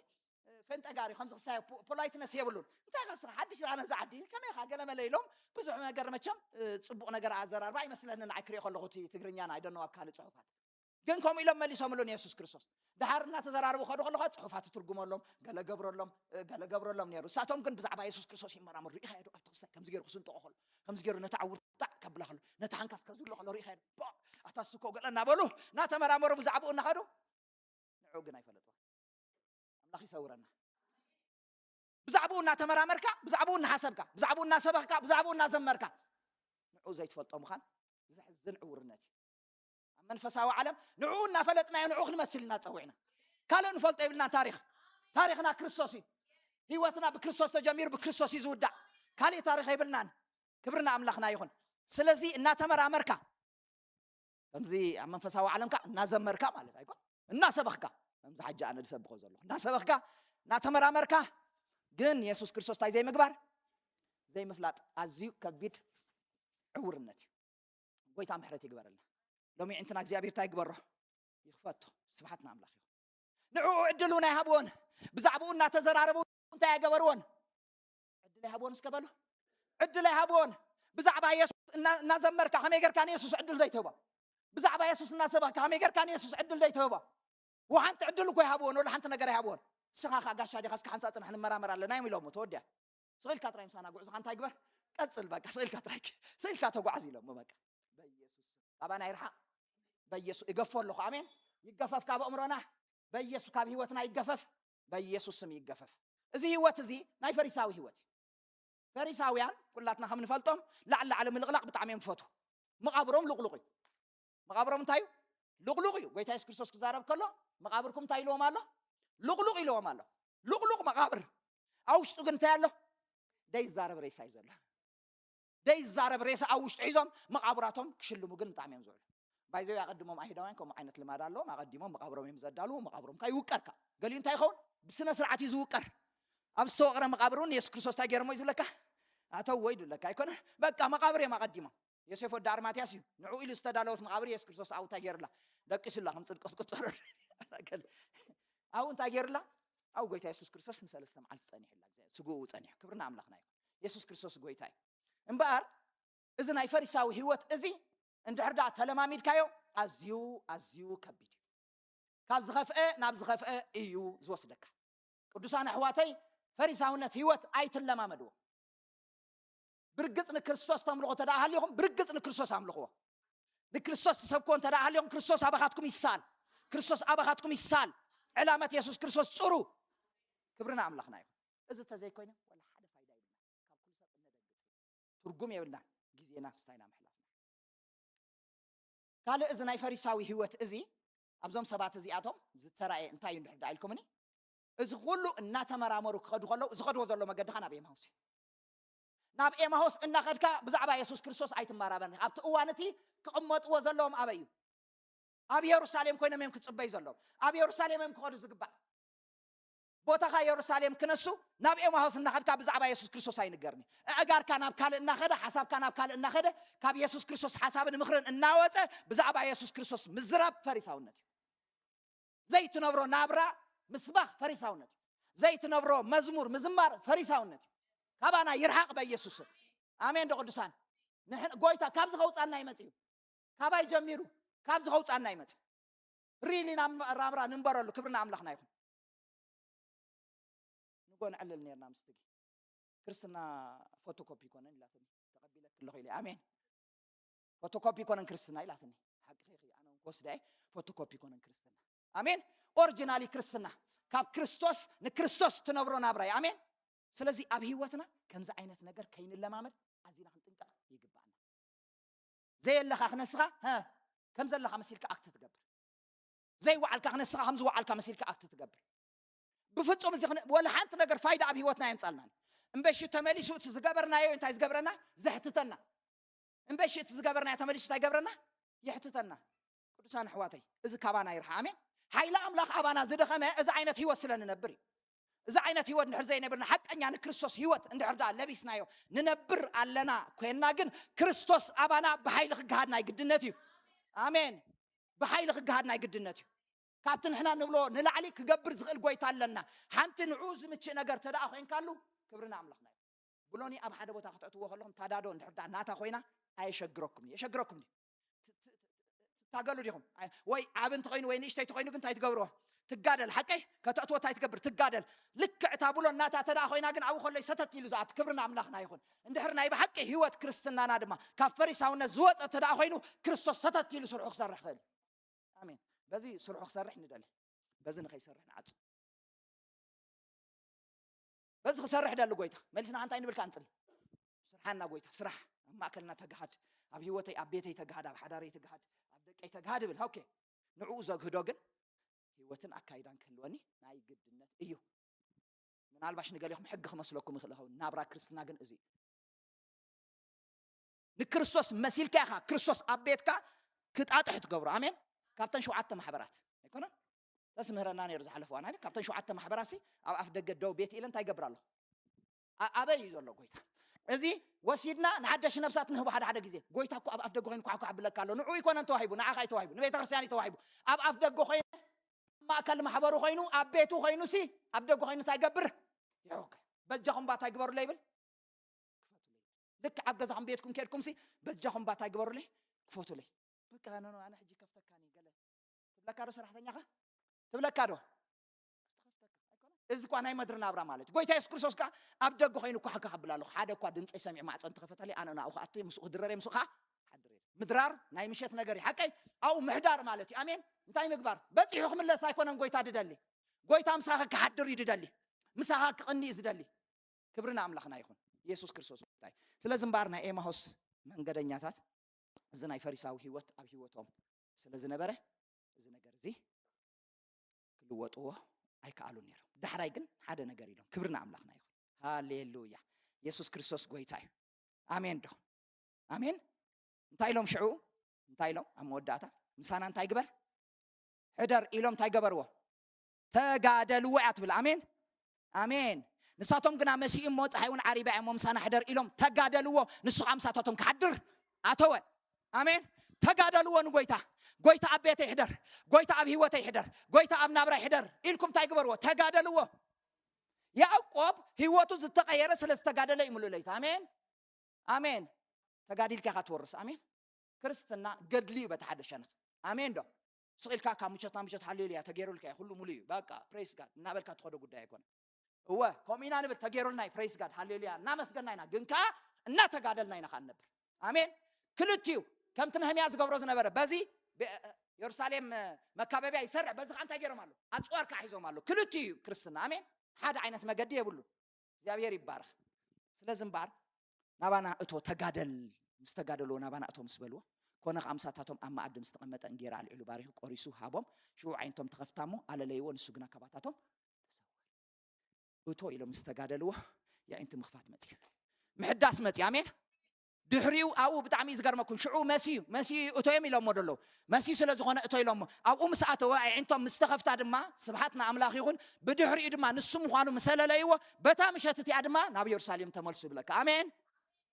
እ፣ ፈንጠጋሪ፣ ከምዚ ክስታይ ፖ-፣ ፖላይትነስ የብሉን። "እንታይ ኢኻ ንስኻ ሓድሽ ኢኻ ነዛ ዓዲ? ከመይ ኢኻ?" ገለ መለ ኢሎም ብዙሕ ነገር መቸም፣ እ፣ ጽቡቕ ነገር ኣዘራርባ ኣይመስለንን። ንዓይ ክሪኦ ከለኹ እቲ ትግርኛና፣ I don't know ኣብ ካልእ ጽሑፋት። ግን ከምኡ ኢሎም መሊሶምሉ ንየሱስ ክርስቶስ። ድሓር እናተዘራረቡ ከዱ ከለኻ ጽሑፋት ትትርጉመሎም፣ ገለ ገብረሎም፣ እ፣ ገለ ገብረሎም ነይሩ። ንሳቶም ግን ብዛዕባ የሱስ ክርስቶስ ይመራመሩ። ርኢኻዮ ዶ ኣብቲ ክስታይ ከምዚ ገይሩ ክስንጥቆ ከሎ፣ ከምዚ ገይሩ ነቲ ዓውር ጣዕ ከብላ ከሎ፣ ነቲ ሓንካስ ከዝሎ ከሎ ርኢኻዮ ዶ? ባ፣ ኣታ እሱ እኮ ገለ እናበሉ እናተመራመሩ ብዛዕባኡ እናኸዱ ንዕኡ ግን ኣይፈለጥዎ። ኣምላኽ ይሰውረና። ብዛዕባኡ እናተመራመርካ፣ ብዛዕባኡ እናሓሰብካ፣ ብዛዕባኡ እናሰበኽካ፣ ብዛዕባኡ እናዘመርካ ንዕኡ ዘይትፈልጦ ምዃን ዘሕዝን ዕውርነት እዩ። ኣብ መንፈሳዊ ዓለም ንዕኡ እናፈለጥናዮ ንዕኡ ክንመስል ኢና ጸዊዕና። ካልእ ንፈልጦ የብልናን። ታሪኽ፣ ታሪኽና ክርስቶስ እዩ። ህይወትና ብክርስቶስ ተጀሚሩ ብክርስቶስ እዩ ዝውዳእ። ካልእ ታሪኽ የብልናን። ክብሪ ንኣምላኽና ይኹን። ስለዚ እናተመራመርካ፣ ከምዚ ኣብ መንፈሳዊ ዓለምካ እናዘመርካ ማለት ኣይኮን፣ እናሰበኽካ፣ ከምዚ ሓጂ ኣነ ዝሰብኾ ዘለኹ፣ እናሰበኽካ፣ እናተመራመርካ፣ ግን የሱስ ክርስቶስ እንታይ ዘይምግባር፣ ዘይምፍላጥ ኣዝዩ ከቢድ ዕውርነት እዩ። ጎይታ ምሕረት ይግበረልና። ሎሚ ዕንትና እግዚኣብሔር እንታይ ይግበሮ? ይኽፈቶ። ስብሓት ንኣምላኽ ይኹን። ንዕኡ ዕድል እውን ኣይሃብዎን። ብዛዕባኡ እናተዘራረቡ እንታይ ኣይገበርዎን? ዕድል ኣይሃብዎን እስከ በሉ። ዕድል ኣይሃብዎን። ብዛዕባ የሱስ እና-፣ እናዘመርካ ከመይ ጌርካ ንየሱስ ዕድል ዘይትህቦ? ብዛዕባ የሱስ እናሰበኽካ ከመይ ጌርካ ንየሱስ ዕድል ዘይትህቦ? ወሓንቲ ዕድል እኮ ኣይሃብዎን፣ ወላ ሓንቲ ነገር ኣይሃብዎን። ንስኻ ኸዓ ጋሻ ዲኻ፣ እስከ ሓንሳእ ጽናሕ ንመራመር ኣለና እዮም ኢሎሞ፣ ተወዲኣ። ስቕ ኢልካ ጥራይ ምሳና ጉዕዞኻ እንታይ ግበር? ቀጽል በቃ፣ ስቕ ኢልካ ጥራይ፣ ስቕ ኢልካ ተጓዓዝ ኢሎሞ በቃ። በኢየሱስ ስም። ካባና ይርሓቕ። በኢየሱስ እገፎ ኣለኹ። ኣሜን። ይገፈፍ ካብ ኣእምሮና። በኢየሱስ ካብ ህይወትና ይገፈፍ። በኢየሱስ ስም ይገፈፍ። እዚ ህይወት እዚ ናይ ፈሪሳዊ ህይወት እዩ። ፈሪሳውያን ኩላትና ከም ንፈልጦም ላዕሊ ላዕሊ ምልቕላቕ ብጣዕሚ እዮም ዝፈትዉ። መቓብሮም ልቕሉቕ እዩ። መቓብሮም እንታይ እዩ? ልቕሉቕ እዩ። ጎይታ የሱስ ክርስቶስ ክዛረብ ከሎ መቓብርኩም እንታይ ኢልዎም ኣሎ? ልቕሉቕ ኢልዎም ኣሎ። ልቕሉቕ መቓብር። ኣብ ውሽጡ ግን እንታይ ኣሎ? ደይዛረብ ሬሳ እዩ ዘሎ። ደይዛረብ ሬሳ ኣብ ውሽጡ ሒዞም መቓብራቶም ክሽልሙ ግን ብጣዕሚ እዮም ዝውዕሉ። ባይዘው ኣቐድሞም ኣይሁዳውያን ከምኡ ዓይነት ልማድ ኣለዎም። ኣቐዲሞም መቓብሮም እዮም ዘዳልዉ። መቓብሮም ከ ይውቀር ከ። ገሊኡ እንታይ ይኸውን? ብስነ ስርዓት እዩ ዝውቀር። ኣብ ዝተወቕረ መቓብር እውን የሱስ ክርስቶስ እንታይ ገይሮሞ እዩ ዝብለካ? ኣተዎ እዩ ዝብለካ ኣይኮነ? በቃ መቓብር እዮም ኣቐዲሞም። ዮሴፍ ወዲ ኣርማትያስ እዩ። ንዕኡ ኢሉ ዝተዳለወት መቓብር የሱስ ክርስቶስ ኣብኡ እንታይ ገይሩላ? ደቂሱላ ከም ጽድቂ ክትቁጸረሉ። ኣብኡ እንታይ ገይሩላ? ኣብኡ ጎይታ የሱስ ክርስቶስ ንሰለስተ መዓልቲ ጸኒሑላ። እግዚኣብሔር ስግኡ ጸኒሑ። ክብሪ ንኣምላኽና ይኹን። የሱስ ክርስቶስ ጎይታ እዩ። እምበኣር እዚ ናይ ፈሪሳዊ ህይወት እዚ እንድሕር ደኣ ተለማሚድካዮ ኣዝዩ ኣዝዩ ከቢድ እዩ። ካብ ዝኸፍአ ናብ ዝኸፍአ እዩ ዝወስደካ። ቅዱሳን ኣሕዋተይ፣ ፈሪሳውነት ህይወት ኣይትለማመድዎ። ብርግጽ ንክርስቶስ ተምልኹ እንተ ደኣ ሃሊኹም፣ ብርግጽ ንክርስቶስ ኣምልኽዎ። ንክርስቶስ ትሰብክዎ እንተ ደኣ ሃሊኹም፣ ክርስቶስ ኣባኻትኩም ይሳል። ክርስቶስ ኣባኻትኩም ይሳል። ዕላመት የሱስ ክርስቶስ ጽሩ። ክብሪ ንኣምላኽና ይኹን። እዚ እንተዘይኮይነ ዋላ ሓደ ፋይዳ የብልና። ካብ ኩሉ ሰብ እነደንግጽ። ትርጉም የብልናን። ግዜና ክስታይና ምሕላፍና። ካልእ እዚ ናይ ፈሪሳዊ ህይወት እዚ ኣብዞም ሰባት እዚኣቶም ዝተራእየ እንታይ እዩ እንድሕር ደኣ ኢልኩምኒ፣ እዚ ኩሉ እናተመራመሩ ክኸዱ ከለዉ ዝኸድዎ ዘሎ መገዲ ኸኣ ናብ ኤማሁስ እዩ። ናብ ኤማሁስ እናኸድካ ብዛዕባ የሱስ ክርስቶስ ኣይትመራመርን። ኣብቲ እዋን እቲ ክቕመጥዎ ዘለዎም ኣበይ እዩ? ኣብ የሩሳሌም ኮይኖም እዮም ክጽበዩ ዘለዎም። ኣብ የሩሳሌም እዮም ክኸዱ ዝግባእ። ቦታኻ የሩሳሌም ክነሱ፣ ናብ ኤማሆስ እናኸድካ ብዛዕባ የሱስ ክርስቶስ ኣይንገርኒ። ኣእጋርካ ናብ ካልእ እናኸደ፣ ሓሳብካ ናብ ካልእ እናኸደ፣ ካብ የሱስ ክርስቶስ ሓሳብን ምኽርን እናወጸ ብዛዕባ የሱስ ክርስቶስ ምዝራብ ፈሪሳውነት እዩ። ዘይትነብሮ ናብራ ምስባኽ ፈሪሳውነት እዩ። ዘይትነብሮ መዝሙር ምዝማር ፈሪሳውነት እዩ። ካባና ይርሓቕ በኢየሱስ ስም። ኣሜን ዶ ቅዱሳን? ንሕን-፣ ጎይታ ካብዚ ከውጻና ይመጽእ እዩ። ካባይ ጀሚሩ ካብዚ ከውጻና ይመጽእ። ሪሊ ናብራ ንንበረሉ። ክብሪ ንኣምላኽና ይኹን። ንጎ ንዕልል ነርና ምስ ትጊ። ክርስትና ፎቶኮፒ ይኮነን ኢላትኒ። ተቐቢለክ ኣለኹ ኢለ። ኣሜን። ፎቶኮፒ ይኮነን ክርስትና ኢላትኒ። ሓቂ ኺ ኣነ እውን ክወስዳ እየ። ፎቶኮፒ ይኮነን ክርስትና። ኣሜን። ኦሪጂናሊ ክርስትና ካብ ክርስቶስ ንክርስቶስ ትነብሮ ናብራ እዩ። ኣሜን። ስለዚ ኣብ ህይወትና ከምዚ ዓይነት ነገር ከይንለማመድ ኣዚና ክንጥንቀቕ ይግባኣና። ዘየለኻ ክነስኻ፣ ሀ፣ ከም ዘለኻ መሲልካ ኣክት ትገብር። ዘይወዓልካ ክነስኻ ከም ዝወዓልካ መሲልካ ኣክት ትገብር። ብፍጹም እዚ ክን-፣ ወላ ሓንቲ ነገር ፋይዳ ኣብ ህይወትና የምጻልናን። እምበሺ ተመሊሱ እቲ ዝገበርናዮ እንታይ ዝገብረና? ዘሕትተና። እምበሺ እቲ ዝገበርናዮ ተመሊሱ እንታይ ይገብረና? የሕትተና። ቅዱሳን ኣሕዋተይ፣ እዚ ካባና ይርሓ። ኣሜን። ሓይሊ ኣምላኽ ኣባና ዝደኸመ እዚ ዓይነት ህይወት ስለ ንነብር እዩ። እዚ ዓይነት ህይወት እንድሕር ዘይነብርና፣ ሓቀኛ ንክርስቶስ ህይወት እንድሕር ደኣ ለቢስናዮ ንነብር ኣለና ኮይንና፣ ግን ክርስቶስ ኣባና ብሓይሊ ክገሃድ ናይ ግድነት እዩ። ኣሜን። ብሓይሊ ክገሃድ ናይ ግድነት እዩ። ካብቲ ንሕና ንብሎ ንላዕሊ ክገብር ዝኽእል ጎይታ ኣለና። ሓንቲ ንዕኡ ዝምችእ ነገር ተደኣ ኮይንካሉ፣ ክብሪ ንኣምላኽና እዩ። ብሎኒ ኣብ ሓደ ቦታ ከተእትዎ ከለኹም፣ ታዳዶ እንድሕር ደኣ ናታ ኮይና፣ ኣየሸግረኩም እዩ። የሸግረኩም ድዩ? ት-፣ ት-፣ ት-፣ ትታገሉ ዲኹም? ኣይ፣ ወይ ዓቢ እንተኾይኑ ወይ ንእሽተይ እንተኾይኑ ግን እንታይ ትገብርዎ? ትጋደል። ሓቀይ? ከተእትዎ እንታይ ትገብር? ትጋደል። ልክዕ እታ ብሎን ናታ ተደኣ ኮይና ግን ኣብኡ ከሎ ሰተት ኢሉ ዝኣቱ። ክብሪ ንኣምላኽና ይኹን። እንድሕር ናይ ብሓቂ ህይወት ክርስትናና ድማ ካብ ፈሪሳውነት ዝወጸ ተደኣ ኮይኑ ክርስቶስ ሰተት ኢሉ ስርሑ ክሰርሕ ክእል እዩ። ኣሜን። በዚ ስርሑ ክሰርሕ ንደሊ። በዚ ንኸይሰርሕ ንዓጹ። በዚ ክሰርሕ ደሊ ጎይታ። መሊስና እንታይ ንብልካ ንጽሊ። ስርሓና ጎይታ፣ ስራሕ። ኣብ ማእከልና ተጋሃድ፣ ኣብ ህይወተይ፣ ኣብ ቤተይ ተጋሃድ፣ ኣብ ሓዳረይ ተጋሃድ፣ ኣብ ደቀይ ተጋሃድ እብል። ኦኬ። ንዕኡ ዘግህዶ ግን ህይወትን ኣካይዳን ክህልወኒ ናይ ግድነት እዩ። ምናልባሽ ንገሊኹም ሕጊ ክመስለኩም ይኽእል ይኸውን። ናብራ ክርስትና ግን እዚ እዩ። ንክርስቶስ መሲልካ ኢኻ ክርስቶስ ኣብ ቤትካ ክጣጥሕ ትገብሮ። ኣሜን። ካብተን ሸውዓተ ማሕበራት ኣይኮነን? ተስምህረና ነይሩ ዝሓለፈ ዋና። ካብተን ሸውዓተ ማሕበራት ሲ ኣብ ኣፍ ደገ ደው ቤት ኢለ እንታይ ይገብር ኣለኹ? ኣ-፣ ኣበይ እዩ ዘሎ ጎይታ? እዚ ወሲድና ንሓደሽ ነብሳት ንህቦ። ሓደ ሓደ ግዜ ጎይታ እኮ ኣብ ኣፍ ደገ ኮይኑ ኳዕኳዕ ብለካ ኣሎ። ንዑ ይኮነን ተዋሂቡ፣ ንዓኻ እዩ ተዋሂቡ፣ ንቤተ ክርስቲያን እዩ ተዋሂቡ። ኣብ ኣፍ ደገ ኮይኑ፣ ኣብ ማእከል ማሕበሩ ኮይኑ፣ ኣብ ቤቱ ኮይኑ ሲ ኣብ ደገ ኮይኑ እንታይ ይገብር? ይሕውከ። በጃኹም ባ እንታይ ግበሩለይ ይብል? ክፈቱለይ። ልክ ኣብ ገዛኹም ቤትኩም ከድኩም ሲ በጃኹም ባ እንታይ ግበሩለይ? ክፈቱለይ። በቃ ኖ ኖ ኣነ ሕጂ ከፍተካኒ ገለ ትብለካ ዶ ሰራሕተኛኻ? ትብለካ ዶ? እዚ እኳ ናይ ምድሪ ናብራ ማለት እዩ። ጎይታ የሱስ ክርስቶስ ከኣ ኣብ ደገ ኮይኑ እኳ ሓካ ከብል ኣለኹ። ሓደ እኳ ድምፀይ ሰሚዑ ማዕፆ እንተኸፈተለይ ኣነ ናብኡ ክኣቱ እየ፣ ምስኡ ክድረር እየ፣ ምስኡ ከኣ ሓድር እየ። ምድራር ናይ ምሸት ነገር እዩ። ሓቀይ ኣብኡ ምሕዳር ማለት እዩ። ኣሜን። እንታይ ምግባር? በፂሑ ክምለስ ኣይኮነን ጎይታ ድደሊ። ጎይታ ምሳኻ ክሓድር እዩ ድደሊ። ምሳኻ ክቕኒ እዩ ዝደሊ። ክብሪ ንኣምላኽና ይኹን። የሱስ ክርስቶስ ጎይታ እዩ። ስለዚ እምበኣር ናይ ኤማሆስ መንገደኛታት እዚ ናይ ፈሪሳዊ ህይወት ኣብ ህይወቶም ስለ ዝነበረ እዚ ነገር እዚ ክልወጥዎ ኣይከኣሉን ነይሮም። ዳሕራይ ግን ሓደ ነገር ኢሎም። ክብሪ ንኣምላኽና ይኹን። ሃሌሉያ። የሱስ ክርስቶስ ጎይታ እዩ። ኣሜን ዶ? ኣሜን። እንታይ ኢሎም ሽዑ? እንታይ ኢሎም? ኣብ መወዳእታ ምሳና እንታይ ግበር? ሕደር ኢሎም እንታይ ገበርዎ? ተጋደልዎ እያ ትብል። ኣሜን፣ ኣሜን። ንሳቶም ግና መሲኡ እሞ፣ ፀሓይ እውን ዓሪባ እያ እሞ፣ ምሳና ሕደር ኢሎም ተጋደልዎ። ንሱ ከዓ ምሳታቶም ክሓድር ኣተወ። ኣሜን። ተጋደልዎ ንጎይታ። ጎይታ ኣብ ቤተይ ሕደር፣ ጎይታ ኣብ ህይወተይ ሕደር፣ ጎይታ ኣብ ናብራይ ሕደር ኢልኩም እንታይ ግበርዎ? ተጋደልዎ። ያዕቆብ ህይወቱ ዝተቐየረ ስለ ዝተጋደለ እዩ፣ ምሉእ ለይቲ። ኣሜን፣ ኣሜን። ተጋዲልካ ኢኻ ትወርስ። ኣሜን። ክርስትና ገድሊ እዩ። በቲ ሓደ ሸነኽ ኣሜን ዶ? ስቕ ኢልካ ካብ ምሸት ናብ ምሸት ሃሌሉያ ተገይሩልካ እዩ፣ ኩሉ ሙሉ እዩ፣ በቃ ፕሬስ ጋድ እናበልካ ትኸዶ ጉዳይ ኣይኮነ። እወ፣ ከምኡ ኢና ንብል፣ ተገይሩልና እዩ፣ ፕሬስ ጋድ ሃሌሉያ እናመስገና ኢና። ግን ከዓ እናተጋደልና ኢና ከዓ ንነብር። ኣሜን። ክልቲኡ ከምቲ ነህምያ ዝገብሮ ዝነበረ፣ በዚ ቤ- የሩሳሌም መካበቢያ ይሰርዕ፣ በዚ ከዓ እንታይ ገይሮም ኣሎ? ኣፅዋር ከዓ ሒዞም ኣሎ። ክልቲኡ እዩ ክርስትና። ኣሜን። ሓደ ዓይነት መገዲ የብሉ። እግዚኣብሔር ይባረኽ። ስለዚ እምበኣር ናባና እቶ፣ ተጋደል፣ ምስ ተጋደልዎ ናባና እቶ ምስ በልዎ፣ ኮነ ከዓ ምሳታቶም ኣብ መኣዲ ምስ ተቐመጠ እንጌራ ኣልዒሉ ባሪኹ ቆሪሱ ሃቦም። ሽዑ ዓይነቶም ተኸፍታ እሞ ኣለለይዎ፣ ንሱ ግና ካባታቶም ተሰወረ። እቶ ኢሎም ምስ ተጋደልዎ የዒንቲ ምኽፋት መፅዩ፣ ምሕዳስ መፅዩ። ኣሜን። ድሕሪኡ ኣብኡ ብጣዕሚ እዩ ዝገርመኩም። ሽዑ መሲዩ መሲዩ እቶዮም ኢሎሞ ደለዉ። መሲዩ ስለ ዝኾነ እቶ ኢሎሞ ኣብኡ ምስ ኣተወ፣ ኣዒንቶም ምስ ተኸፍታ ድማ፣ ስብሓት ንኣምላኽ ይኹን፣ ብድሕሪኡ ድማ ንሱ ምዃኑ ምስ ኣለለይዎ፣ በታ ምሸት እቲኣ ድማ ናብ የሩሳሌም ተመልሱ ይብለካ። ኣሜን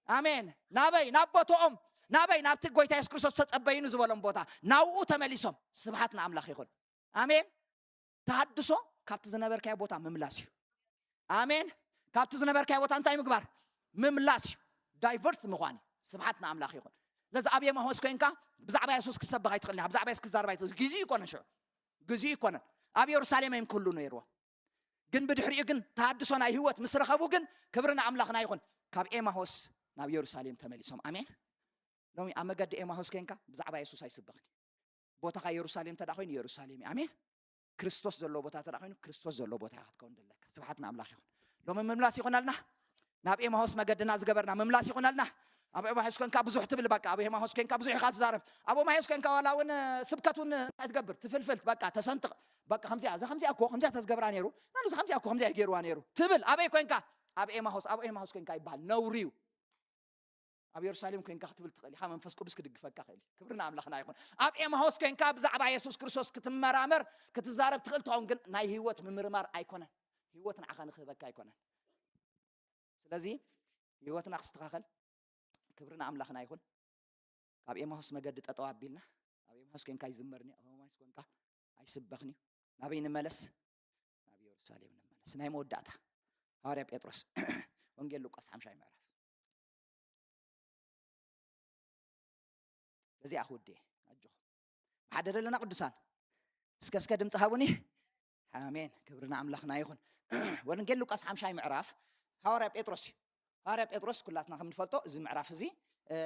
ኣሜን። ናበይ? ናብ ቦትኦም። ናበይ? ናብቲ ጎይታ የሱስ ክርስቶስ ተጸበዩኒ ዝበሎም ቦታ ናብኡ ተመሊሶም። ስብሓት ንኣምላኽ ይኹን። ኣሜን። ተሃድሶ ካብቲ ዝነበርካዮ ቦታ ምምላስ እዩ። ኣሜን። ካብቲ ዝነበርካዮ ቦታ እንታይ ምግባር? ምምላስ እዩ። ዳይቨርት ምዃን እዩ። ስብሓት ንኣምላኽ ይኹን። ስለዚ ኣብ ኤማሆስ ኮይንካ ብዛዕባ የሱስ ክትሰብኽ ኣይትኽእልን ኢኻ። ብዛዕባ የሱስ ክትዛረብ ኣይትኽእል። ግዜኡ ይኮነን ሽዑ። ግዜኡ ይኮነን። ኣብ የሩሳሌም እዮም ክህሉ ነይርዎ። ግን ብድሕሪኡ ግን ተሃድሶ ናይ ህይወት ምስ ረኸቡ ግን ክብሪ ንኣምላኽና ይኹን። ካብ ኤማሆስ ናብ የሩሳሌም ተመሊሶም። ኣሜን። ሎሚ ኣብ መገዲ ኤማሆስ ኮይንካ ብዛዕባ የሱስ ኣይስበኽን። ቦታኻ የሩሳሌም ተዳ ኮይኑ የሩሳሌም እዩ። ኣሜን። ክርስቶስ ዘለዎ ቦታ ተዳ ኮይኑ ክርስቶስ ዘለዎ ቦታ ኢኻ ክትከውን ዘለካ። ስብሓት ንኣምላኽ ይኹን። ሎሚ ምምላስ ይኹነልና። ናብ ኤማሆስ መገድና ዝገበርና ምምላስ ይኹነልና። ኣብ ኤማሆስ ኮንካ ብዙሕ ትብል፣ በቃ ኣብ ኤማሆስ ኮንካ ብዙሕ ኢኻ ትዛረብ። ኣብ ኤማሆስ ኮንካ ዋላ እውን ስብከት እውን እንታይ ትገብር? ትፍልፍል፣ በቃ ተሰንጥቕ። በቃ ከምዚኣ፣ እዛ ከምዚኣ እኮ ከምዚኣ ተዝገብራ ነይሩ፣ ናሉ እዛ ከምዚኣ እኮ ከምዚኣ ይገይርዋ ነይሩ ትብል። ኣበይ ኮንካ? ኣብ ኤማሆስ። ኣብ ኤማሆስ ኮንካ ይበሃል፣ ነውሪ እዩ። ኣብ የሩሳሌም ኮንካ ክትብል ትኽእል ኢኻ፣ መንፈስ ቅዱስ ክድግፈካ ይኽእል እዩ። ክብሪ ንኣምላኽና ይኹን። ኣብ ኤማሆስ ኮንካ ብዛዕባ የሱስ ክርስቶስ ክትመራመር፣ ክትዛረብ ትኽእል ትኸውን፣ ግን ናይ ህይወት ምምርማር ኣይኮነን። ህይወት ንዓኻ ንክህበካ ኣይኮነን። ስለዚ ህይወትና ክስተኻኸል፣ ክብሪ ንኣምላኽና ይኹን። ካብ ኤማሁስ መገዲ ጠጠው ኣቢልና፣ ኣብ ኤማሁስ ኮንካ ይዝመርኒ፣ ኣብ ኤማሁስ ኮንካ ኣይስበኽኒ። ናበይ ንመለስ? ናብ የሩሳሌም ንመለስ። ናይ መወዳእታ ሃዋርያ ጴጥሮስ ወንጌል ሉቃስ ሓምሻይ ምዕራፍ። በዚኣ ክውድእ እየ። ኣጆኹም። ብሓደ ደለና ቅዱሳን። እስከ እስከ ድምፂ ሃቡኒ። ኣሜን። ክብሪ ንኣምላኽና ይኹን። ወንጌል ሉቃስ ሓምሻይ ምዕራፍ ሃዋርያ ጴጥሮስ እዩ። ሃዋርያ ጴጥሮስ ኩላትና ከም ንፈልጦ እዚ ምዕራፍ እዚ፣ እ፣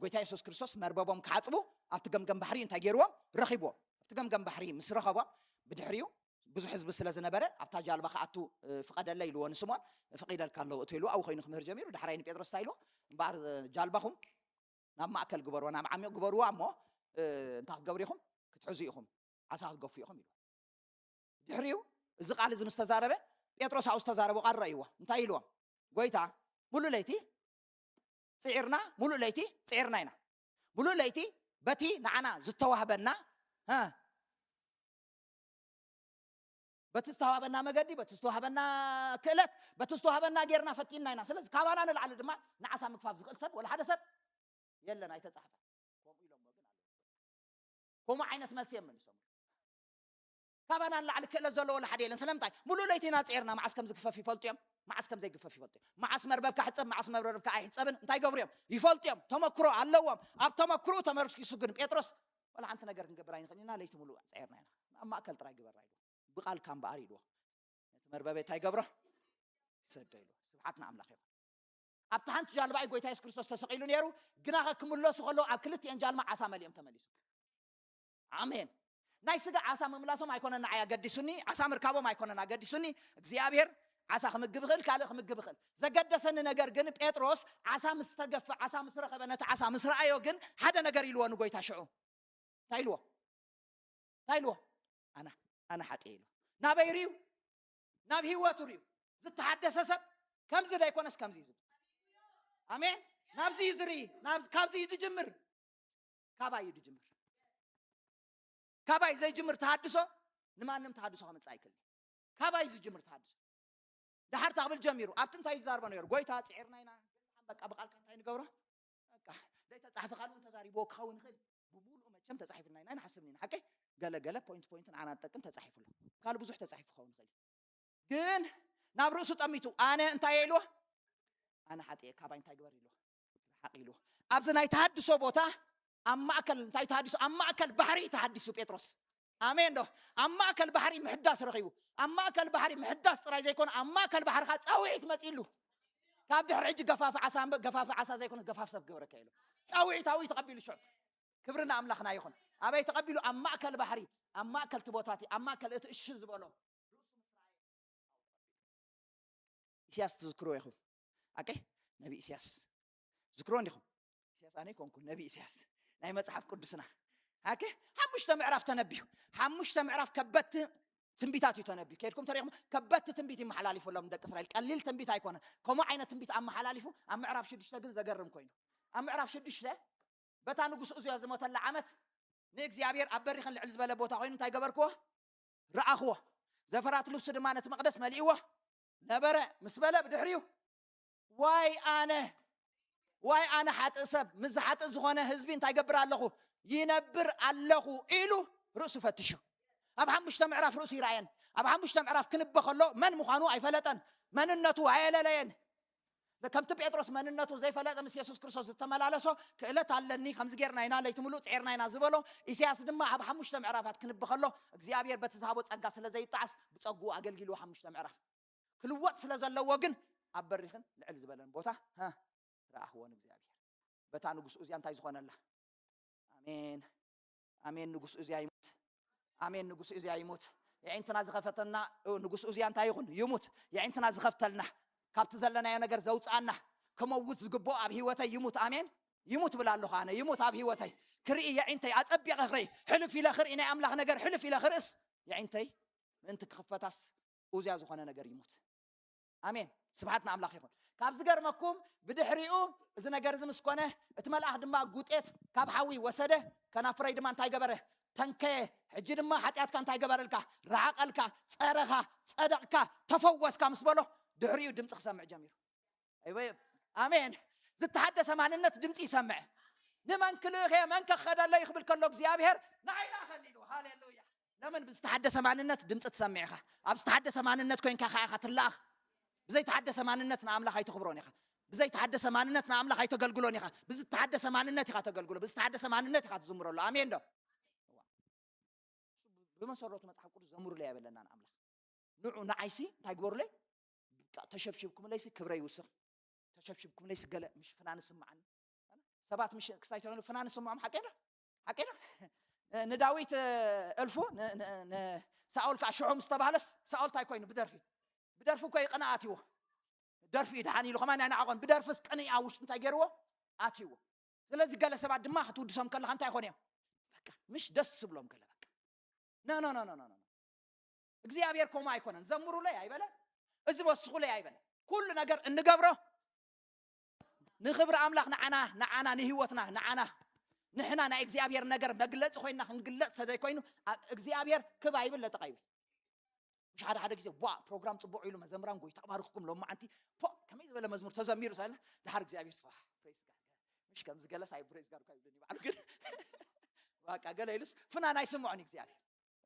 ጎይታ የሱስ ክርስቶስ መርበቦም ክሓፅቡ ኣብቲ ገምገም ባሕሪ እንታይ ገይርዎም? ረኺብዎም። ኣብቲ ገምገም ባሕሪ ምስ ረኸቦም ብድሕሪኡ ብዙሕ ህዝቢ ስለ ዝነበረ ኣብታ ጃልባ ክኣቱ፣ እ፣ ፍቐደለይ ኢልዎ ንስምኦን። ፍቒደልካ ኣለዎ እቶ ኢልዎ ኣብኡ ኮይኑ ክምህር ጀሚሩ። ዳሕራይ ንጴጥሮስ እንታይ ኢልዎ? እምበኣር፣ እ፣ ጃልባኹም ናብ ማእከል ግበርዎ፣ ናብ ዓሚቕ ግበርዋ እሞ፣ እ፣ እንታይ ክትገብሩ ኢኹም? ክትሕዙ ኢኹም፣ ዓሳ ክትገፉ ኢኹም ኢልዎ። ድሕሪኡ እዚ ቃል እዚ ምስ ተዛረበ ጴጥሮስ ኣብኡ ዝተዛረቦ ቃል ረእይዎ። እንታይ ኢልዎም? ጎይታ፣ ሙሉእ ለይቲ ጽዒርና፣ ሙሉእ ለይቲ ጽዒርና ኢና። ሙሉእ ለይቲ በቲ ንዓና ዝተዋህበና፣ እ፣ በቲ ዝተዋህበና መገዲ፣ በቲ ዝተዋህበና ክእለት፣ በቲ ዝተዋህበና ጌርና ፈቲንና ኢና። ስለዚ ካባና ንላዕሊ ድማ ንዓሳ ምግፋፍ ዝኽእል ሰብ ወላ ሓደ ሰብ የለን፣ ኣይተጻሕፈን። ከምኡ ኢሎሞ ግን ኣለዉ። ከምኡ ዓይነት መልሲ እዮም መሊሶም። ካባና ንላዕሊ ክእለት ዘለዎ ወላ ሓደ የለን። ስለምንታይ? ሙሉእ ለይቲ ኢና ጸዒርና። መዓስ ከም ዝግፈፍ ይፈልጡ እዮም፣ መዓስ ከም ዘይግፈፍ ይፈልጡ እዮም። መዓስ መርበብካ ሕጸብ፣ መዓስ መርበብካ ኣይሕጸብን እንታይ ይገብሩ እዮም? ይፈልጡ እዮም። ተመክሮ ኣለዎም። ኣብ ተመክሮ ተመርኪሱ ግን ጴጥሮስ፣ "ወላ ሓንቲ ነገር ክንገብር ኣይንኽእልን ኢና፣ ለይቲ ሙሉእ ጸዒርና ኢና። ኣብ ማእከል ጥራይ ግበራ" ኢልዎ። "ብቓልካ እምበኣር" ኢልዎ። ነቲ መርበበ እንታይ ይገብሮ? ይሰዶ ኢልዎ። ስብሓት ንኣምላኽ ይኹን። ኣብታ ሓንቲ ጃልባ እዩ ጎይታ የሱስ ክርስቶስ ተሰቒሉ ነይሩ። ግና ኸ ክምለሱ ከለዉ ኣብ ክልቲኤን ጃልማ ዓሳ መሊኦም ተመሊሱ። ኣሜን። ናይ ስጋ ዓሳ ምምላሶም ኣይኮነን ንዓይ ኣገዲሱኒ፣ ዓሳ ምርካቦም ኣይኮነን ኣገዲሱኒ። እግዚኣብሔር ዓሳ ክምግብ ይኽእል፣ ካልእ ክምግብ ይኽእል። ዘገደሰኒ ነገር ግን ጴጥሮስ ዓሳ ምስ ተገፈ፣ ዓሳ ምስ ረኸበ፣ ነቲ ዓሳ ምስ ረኣዮ ግን ሓደ ነገር ኢልዎ ንጎይታ ሽዑ። እንታይ ኢልዎ? እንታይ ኢልዎ? ኣና፣ ኣና ሓጥየ ኢልዎ። ናበይ ርእዩ? ናብ ህይወቱ ርእዩ። ዝተሓደሰ ሰብ ከምዚ ዶ ኣይኮነስ ከምዚ እዩ ዝብል። ኣሜን። ናብዚ እዩ ዝርኢ። ናብዚ፣ ካብዚ እዩ ዝጅምር። ካባይ እዩ ዝጅምር። ካባይ ዘይጅምር ተሃድሶ ንማንም ተሃድሶ ከምጽእ ኣይክእልን። ካባይ ዝጅምር ተሃድሶ። ደሓር ታቕብል ጀሚሩ። ኣብቲ እንታይ ይዛርቦ ነይሩ? ጎይታ ጽዒርና ኢና። በቃ ብቓልካ እንታይ ንገብሮ? በቃ ዘይተጻሕፈ ካልኡ ተዛሪብዎ ክኸውን ይኽእል። ብምሉኡ መቸም ተጻሒፉልና ኢና ንሓስብ ኢና። ሓቀይ? ገለ ገለ ፖይንት ፖይንት ንዓና ዝጠቅም ተጻሒፉ ኣሎ። ካልእ ብዙሕ ተጻሒፉ ክኸውን ይኽእል። ግን ናብ ርእሱ ጠሚቱ ኣነ እንታይ ኢልዎ? ኣነ ሓጥየ ካባይ እንታይ ግበር ኢልዎ? ርሓቕ ኢልዎ። ኣብዚ ናይ ተሃድሶ ቦታ ኣብ ማእከል እንታይ ተሃዲሱ? ኣብ ማእከል ባሕሪ ተሃዲሱ ጴጥሮስ። ኣሜን ዶ? ኣብ ማእከል ባሕሪ ምሕዳስ ረኺቡ። ኣብ ማእከል ባሕሪ ምሕዳስ ጥራይ ዘይኮነ፣ ኣብ ማእከል ባሕሪ ኸኣ ጻውዒት መጺሉ። ካብ ድሕሪ ሕጂ ገፋፍ ዓሳ እምበር ገፋፍ ዓሳ ዘይኮነ ገፋፍ ሰብ ክገብረካ ኢሉ። ጻውዒት ኣብኡ ተቐቢሉ ሽዑ። ክብሪ ንኣምላኽና ይኹን። ኣበይ ተቐቢሉ? ኣብ ማእከል ባሕሪ፣ ኣብ ማእከል እቲ ቦታ እቲ፣ ኣብ ማእከል እቲ እሺ ዝበሎ። ኢሳያስ ትዝክርዎ ኢኹም። ኣኬ ነቢ ኢሳያስ ዝክርዎ እንዲኹም። ኢሳያስ ኣነ ይኮንኩ ነቢ ኢሳያስ ናይ መጽሓፍ ቅዱስና። ኣኬ ሓሙሽተ ምዕራፍ ተነቢዩ። ሓሙሽተ ምዕራፍ ከበድቲ ትንቢታት እዩ ተነቢዩ። ከድኩም ተሪኹም ከበድቲ ትንቢት ይመሓላሊፉሎም ደቂ እስራኤል። ቀሊል ትንቢት ኣይኮነ። ከምኡ ዓይነት ትንቢት ኣመሓላሊፉ ኣብ ምዕራፍ ሽዱሽተ ግን ዘገርም ኮይኑ። ኣብ ምዕራፍ ሽዱሽተ በታ ንጉስ ኡዝያ ዝሞተላ ዓመት ንእግዚኣብሔር ኣብ በሪኽን ልዕል ዝበለ ቦታ ኮይኑ እንታይ ገበርክዎ? ረኣኽዎ። ዘፈራት ልብሱ ድማ ነቲ መቕደስ መሊእዎ ነበረ ምስ በለ ብድሕሪኡ ዋይ ኣነ ዋይ ኣነ ሓጥእ ሰብ ምስ ሓጥእ ዝኾነ ህዝቢ እንታይ ገብር ኣለኹ? ይነብር ኣለኹ ኢሉ ርእሱ ፈትሹ። ኣብ ሓሙሽተ ምዕራፍ ርእሱ ይረኣየን። ኣብ ሓሙሽተ ምዕራፍ ክንበ ከሎ መን ምዃኑ ኣይፈለጠን። መንነቱ ኣየለለየን። ከምቲ ጴጥሮስ መንነቱ ዘይፈለጠ ምስ የሱስ ክርስቶስ ዝተመላለሶ ክእለት ኣለኒ ከምዚ ጌርና ኢና ለይቲ ሙሉእ ጽዒርና ኢና ዝበሎ ኢሳያስ ድማ ኣብ ሓሙሽተ ምዕራፋት ክንበ ከሎ እግዚኣብሔር በቲ ዝሃቦ ጸጋ ስለ ዘይጣዓስ ብጸግኡ ኣገልጊልዎ ሓሙሽተ ምዕራፍ ክልወጥ ስለ ዘለዎ ግን ኣብ በሪኽን ልዕል ዝበለን ቦታ ረኣኽዎ ንእግዚኣብሔር በታ ንጉስ ኡዝያ እንታይ ዝኾነላ ኣሜን ኣሜን ንጉስ ኡዝያ ይሙት ኣሜን ንጉስ ኡዝያ ይሙት የዒንትና ዝኸፈተልና ንጉስ ኡዝያ እንታይ ይኹን ይሙት የዒንትና ዝኸፍተልና ካብቲ ዘለናዮ ነገር ዘውፅኣና ክመውት ዝግብኦ ኣብ ህይወተይ ይሙት ኣሜን ይሙት ብላ ኣለኹ ኣነ ይሙት ኣብ ህይወተይ ክርኢ የዒንተይ ኣፀቢቐ ክርኢ ሕልፍ ኢለ ክርኢ ናይ ኣምላኽ ነገር ሕልፍ ኢለ ክርእስ የዒንተይ ምእንቲ ክኽፈታስ ኡዝያ ዝኾነ ነገር ይሙት ኣሜን ስብሓት ንኣምላኽ ይኹን ካብ ዝገርመኩም ብድሕሪኡ እዚ ነገር እዚ ምስ ኮነ እቲ መልኣኽ ድማ ጉጤት ካብ ሓዊ ወሰደ ከናፍረይ ድማ እንታይ ገበረ ተንከየ ሕጂ ድማ ሓጢኣትካ እንታይ ገበረልካ ረሓቐልካ ጸረኻ ጸደቕካ ተፈወስካ ምስ በሎ ድሕሪኡ ድምፂ ክሰምዕ ጀሚሩ ኣሜን ዝተሓደሰ ማንነት ድምፂ ይሰምዕ ንመን ክልእኸ መን ከኸደለይ ክብል ከሎ እግዚኣብሔር ንዓይ ላኸኒ ኢሉ ሃሌሉያ ለምን ብዝተሓደሰ ማንነት ድምፂ ትሰምዕ ኢኻ ኣብ ዝተሓደሰ ማንነት ኮይንካ ከ ኢኻ ትለኣኽ ብዘይተሓደሰ ማንነት ንኣምላኽ ኣይተኽብሮን ኢኻ ብዘይተሓደሰ ማንነት ንኣምላኽ ኣይተገልግሎን ኢኻ ብዝተሓደሰ ማንነት ኢኻ ተገልግሎ ብዝተሓደሰ ማንነት ኢኻ ትዝምረሉ ኣሜን ዶ ብመሰረቱ መፅሓፍ ቅዱስ ዘምሩለይ ኣይበለና ንኣምላኽ ንዑ ንዓይሲ እንታይ ግበሩለይ ተሸብሽብኩምለይሲ ክብረይ ይውስኽ ተሸብሽብኩምለይሲ ገለ ምሽ ፍናን ስምዓኒ ሰባት ምሽ ክስታይ ተረኑ ፍናን ስምዖም ሓቂ ዶ ሓቂ ዶ ንዳዊት እልፉ ሳኦል ከዓ ሽዑ ምስ ተባህለስ ሳኦል እንታይ ኮይኑ ብደርፊ ብደርፊ እኮ ቅነ ኣትዎ ደርፊ እዩ ድሓን ኢሉ ከማን ኣይናዓቆን ብደርፍስ ቅነ ኣብ ውሽጡ እንታይ ገይርዎ ኣትዎ ስለዚ ገለ ሰባት ድማ ክትውድሶም ከለካ እንታይ ይኾን እዮም ምሽ ደስ ዝብሎም ገለ በቃ ኖ ኖ ኖ ኖ እግዚኣብሔር ከምኡ ኣይኮነን ዘምሩለይ ኣይበለ እዚ ወስኹለይ ኣይበለ ኩሉ ነገር እንገብሮ ንኽብሪ ኣምላኽ ንዓና ንዓና ንህይወትና ንዓና ንሕና ናይ እግዚኣብሔር ነገር መግለፂ ኮይና ክንግለፅ ተዘይኮይኑ እግዚኣብሔር ክብ ኣይብል ለጠቕ ኣይብል ምሽ ሓደ ሓደ ግዜ ዋ ፕሮግራም ፅቡቅ ኢሉ መዘምራን ጎይታ ባርክኩም ሎማዓንቲ ፖ ከመይ ዝበለ መዝሙር ተዘሚሩ ሳለ ድሓር እግዚኣብሔር ስፋ ፕሬስ ጋር ምሽ ከምዚ ገለስ ኣይ ፕሬስ ጋር ካብ ይብለኒ ባዕሉ ግን ዋቃ ገለ ኢሉስ ፍናን ኣይስምዖን እግዚኣብሔር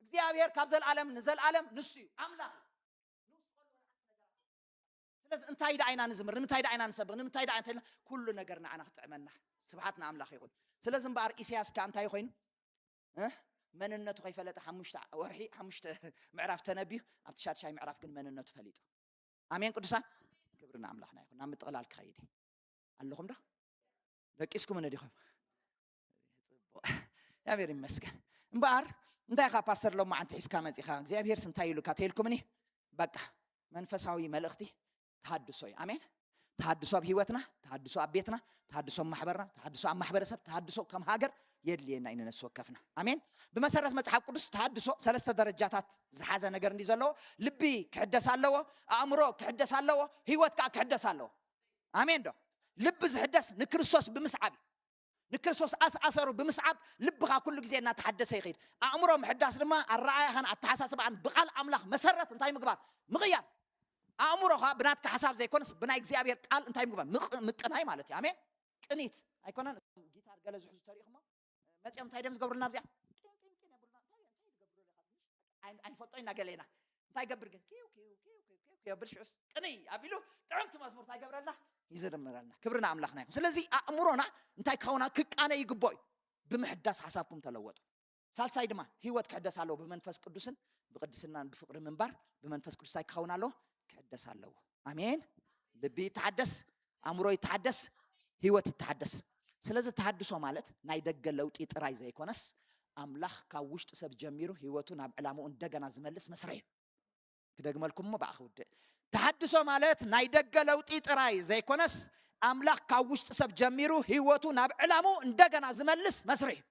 እግዚኣብሔር ካብ ዘልኣለም ንዘልኣለም ንሱ እዩ ኣምላኽ እዩ ስለዚ እንታይ ደኣ ኢና ንዝምር ንምንታይ ደኣ ኢና ንሰብኽ ንምንታይ ደኣ እንተልና ኩሉ ነገር ንዓና ክጥዕመና ስብሓት ንኣምላኽ ይኹን ስለዚ እምበኣር ኢሳያስ ከ እንታይ ኮይኑ መንነቱ ከይፈለጠ ሓሙሽተ ወርሒ ሓሙሽተ ምዕራፍ ተነቢዩ ኣብቲ ሻድሻይ ምዕራፍ ግን መንነቱ ፈሊጡ ኣሜን ቅዱሳን ክብሪ ንኣምላኽና ይኹን ናብ ምጥቕላል ክኸይድ ኣለኹም ዶ ደቂስኩም ነዲኹም እግዚኣብሔር ይመስገን እምበኣር እንታይ ካ ፓስተር ሎማ ዓንቲ ሒዝካ መፂኻ እግዚኣብሔርስ እንታይ ኢሉካ ተይልኩምኒ በቃ መንፈሳዊ መልእኽቲ ተሃድሶ እዩ ኣሜን ተሃድሶ ኣብ ህይወትና ተሃድሶ ኣብ ቤትና ተሃድሶ ኣብ ማሕበርና ተሃድሶ ኣብ ማሕበረሰብ ተሃድሶ ከም ሃገር የድልየና እዩ ንነፍሲ ወከፍና ኣሜን ብመሰረት መፅሓፍ ቅዱስ ተሃድሶ ሰለስተ ደረጃታት ዝሓዘ ነገር እንዲ ዘለዎ ልቢ ክሕደስ ኣለዎ ኣእምሮ ክሕደስ ኣለዎ ህይወት ከዓ ክሕደስ ኣለዎ ኣሜን ዶ ልቢ ዝሕደስ ንክርስቶስ ብምስዓብ እዩ ንክርስቶስ ኣስኣሰሩ ብምስዓብ ልብኻ ኩሉ ግዜ እናተሓደሰ ይኸይድ ኣእምሮ ምሕዳስ ድማ ኣረኣያኻን ኣተሓሳስባን ብቃል ኣምላኽ መሰረት እንታይ ምግባር ምቕያር ኣእምሮኻ ብናትካ ሓሳብ ዘይኮነስ ብናይ እግዚኣብሔር ቃል እንታይ ምግባር ምቕናይ ማለት እዩ ኣሜን ቅኒት ኣይኮነን ጊታር ገለ ዝሕዙ ተሪእኹሞ መፂኦም እንታይ ደም ዝገብሩልና ኣብዚኣ ኣይንፈልጦ ኢና ገለ ኢና እንታይ ገብር ግን ኪው ኪው ኪው ኪው ኪው የብል ሽዑስ ቅንይ ኣቢሉ ጥዕምቲ መዝሙር እንታይ ገብረልና ይዝርምረልና ክብሪ ንኣምላኽና ይኹን ስለዚ ኣእምሮና እንታይ ክኸውና ክቃነ ይግቦ እዩ ብምሕዳስ ሓሳብኩም ተለወጡ። ሳልሳይ ድማ ህይወት ክሕደስ ኣለዎ። ብመንፈስ ቅዱስን ብቅድስናን ብፍቅሪ ምንባር ብመንፈስ ቅዱስ እንታይ ክኸውን ኣለዎ? ክሕደስ ኣለዎ። ኣሜን። ልቢ ይተሓደስ፣ ኣእምሮ ይተሓደስ፣ ህይወት ይተሓደስ። ስለዚ ተሃድሶ ማለት ናይ ደገ ለውጢ ጥራይ ዘይኮነስ፣ ኣምላኽ ካብ ውሽጢ ሰብ ጀሚሩ ህይወቱ ናብ ዕላምኡ እንደገና ዝመልስ መስርሕ እዩ። ክደግመልኩም እሞ ብኣ ክውድእ። ተሃድሶ ማለት ናይ ደገ ለውጢ ጥራይ ዘይኮነስ፣ ኣምላኽ ካብ ውሽጢ ሰብ ጀሚሩ ህይወቱ ናብ ዕላምኡ እንደገና ዝመልስ መስርሕ እዩ።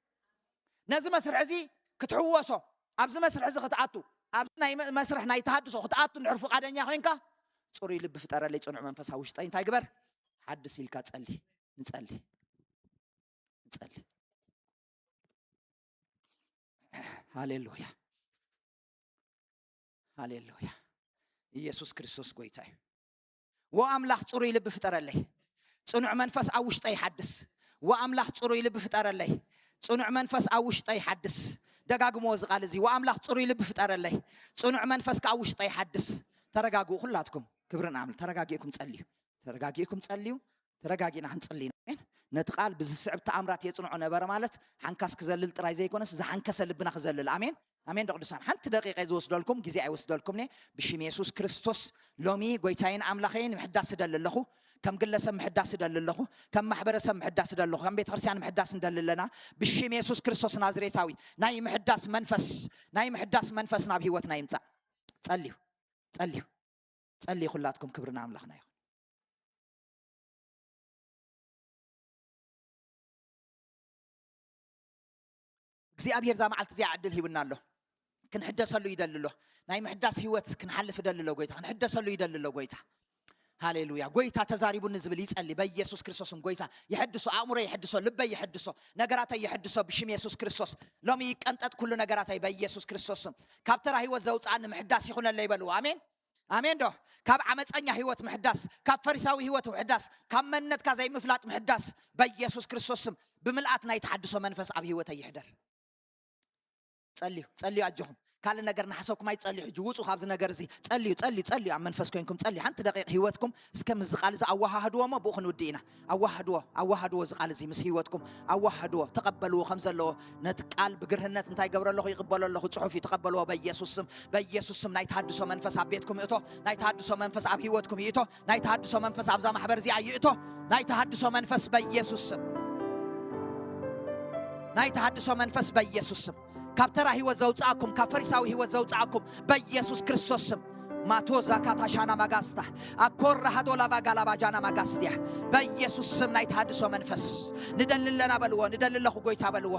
ነዚ መስርሕ እዚ ክትሕወሶ፣ ኣብዚ መስርሕ እዚ ክትኣቱ፣ ኣብዚ ናይ መ-፣ መስርሕ ናይ ተሃድሶ ክትኣቱ እንድሕር ፍቓደኛ ኮይንካ፣ ጽሩይ ልቢ ፍጠረለይ፣ ጽኑዕ መንፈስ ኣብ ውሽጠይ እንታይ ግበር? ሓድስ ኢልካ ጸሊ። ንጸሊ። ንጸሊ። ሃሌሉያ። ሃሌሉያ። ኢየሱስ ክርስቶስ ጎይታ እዩ። ወኣምላኽ ጽሩይ ልቢ ፍጠረለይ፣ ጽኑዕ መንፈስ ኣብ ውሽጠይ ሓድስ። ወኣምላኽ ጽሩይ ልቢ ፍጠረለይ፣ ጽኑዕ መንፈስ ኣብ ውሽጠይ ሓድስ። ደጋግሞ እዚ ቃል እዚ፣ ወኣምላኽ ጽሩይ ልቢ ፍጠረለይ፣ ጽኑዕ መንፈስ ከኣ ኣብ ውሽጠይ ሓድስ። ተረጋግኡ ኩላትኩም፣ ክብርን ኣምል ተረጋጊእኩም ጸልዩ። ተረጋጊእኩም ጸልዩ። ተረጋጊእና ክንጽሊ ኢና። ኣሜን። ነቲ ቃል ብዝስዕብ ተኣምራት የጽንዖ ነበረ ማለት ሓንካስ ክዘልል ጥራይ ዘይኮነስ ዝሓንከሰ ልብና ክዘልል። ኣሜን። ኣሜን። ዶ ቅዱሳን፣ ሓንቲ ደቂቀ ዝወስደልኩም ግዜ ኣይወስደልኩም ነ። ብሽም የሱስ ክርስቶስ ሎሚ ጎይታይን ኣምላኸይን ምሕዳስ እደሊ ኣለኹ። ከም ግለሰብ ምሕዳስ እደሊ ኣለኹ። ከም ማሕበረሰብ ምሕዳስ እደሊ ኣለኹ። ከም ቤተክርስትያን ምሕዳስ እንደሊ ኣለና። ብሽም የሱስ ክርስቶስ ናዝሬታዊ ናይ ምሕዳስ መንፈስ፣ ናይ ምሕዳስ መንፈስ ናብ ህይወትና ይምጻእ። ጸልዩ፣ ጸልዩ፣ ጸልዩ። ኩላትኩም ክብሪ ንኣምላኽና ይኹን። እግዚኣብሔር እዛ መዓልቲ እዚኣ ዕድል ሂብና ኣሎ። ክንሕደሰሉ ይደሊ ኣሎ። ናይ ምሕዳስ ህይወት ክንሓልፍ ይደሊ ኣሎ ጎይታ። ክንሕደሰሉ ይደሊ ኣሎ ጎይታ። ሃሌሉያ። ጎይታ ተዛሪቡኒ ዝብል ይጸሊ በኢየሱስ ክርስቶስም። ጎይታ ይሕድሶ፣ ኣእምሮ ይሕድሶ፣ ልበይ ይሕድሶ፣ ነገራተይ ይሕድሶ ብሽም የሱስ ክርስቶስ። ሎሚ ይቀንጠጥ ኩሉ ነገራተይ በኢየሱስ ክርስቶስም። ካብ ተራ ህይወት ዘውጽኣኒ ምሕዳስ ይኹነለይ በልዎ። ኣሜን። ኣሜን ዶ? ካብ ዓመፀኛ ህይወት ምሕዳስ፣ ካብ ፈሪሳዊ ህይወት ምሕዳስ፣ ካብ መንነትካ ዘይምፍላጥ ምሕዳስ በኢየሱስ ክርስቶስ ስም። ብምልኣት ናይ ተሓድሶ መንፈስ ኣብ ህይወተይ ይሕደር። ጸልዩ፣ ጸልዩ ኣጆኹም። ካልእ ነገር እናሓሰብኩም ኣይትጸልዩ። ሕጂ ውጹ ካብዚ ነገር እዚ። ጸልዩ፣ ጸልዩ፣ ጸልዩ። ኣብ መንፈስ ኮይንኩም ጸልዩ። ሓንቲ ደቂቕ ህይወትኩም እስከ ምስዚ ቃል እዚ ኣወሃህድዎ እሞ ብኡ ክንውድእ ኢና። ኣወሃህድዎ፣ ኣወሃህድዎ እዚ ቃል እዚ ምስ ህይወትኩም ኣወሃህድዎ። ተቐበልዎ ከም ዘለዎ። ነቲ ቃል ብግርህነት እንታይ ገብረ ኣለኹ? ይቕበሎ ኣለኹ። ጽሑፍ እዩ። ተቐበልዎ በኢየሱስ ስም። በኢየሱስ ስም ናይ ተሃድሶ መንፈስ ኣብ ቤትኩም ይእቶ። ናይ ተሃድሶ መንፈስ ኣብ ህይወትኩም ይእቶ። ናይ ተሃድሶ መንፈስ ኣብዛ ማሕበር እዚኣ ይእቶ። ናይ ተሃድሶ መንፈስ በኢየሱስ ስም። ናይ ተሃድሶ መንፈስ በኢየሱስ ስም። ካብ ተራ ህይወት ዘውጽኣኩም፣ ካብ ፈሪሳዊ ህይወት ዘውጽኣኩም በኢየሱስ ክርስቶስ ስም። ማቶዛ ካታሻና ማጋስታ፣ ኣኮራ ሃዶላ ባጋላ ባጃና ማጋስቲያ። በኢየሱስ ስም ናይ ተሃድሶ መንፈስ ንደሊ ኣለና በልዎ። ንደሊ ኣለኹ ጎይታ በልዎ።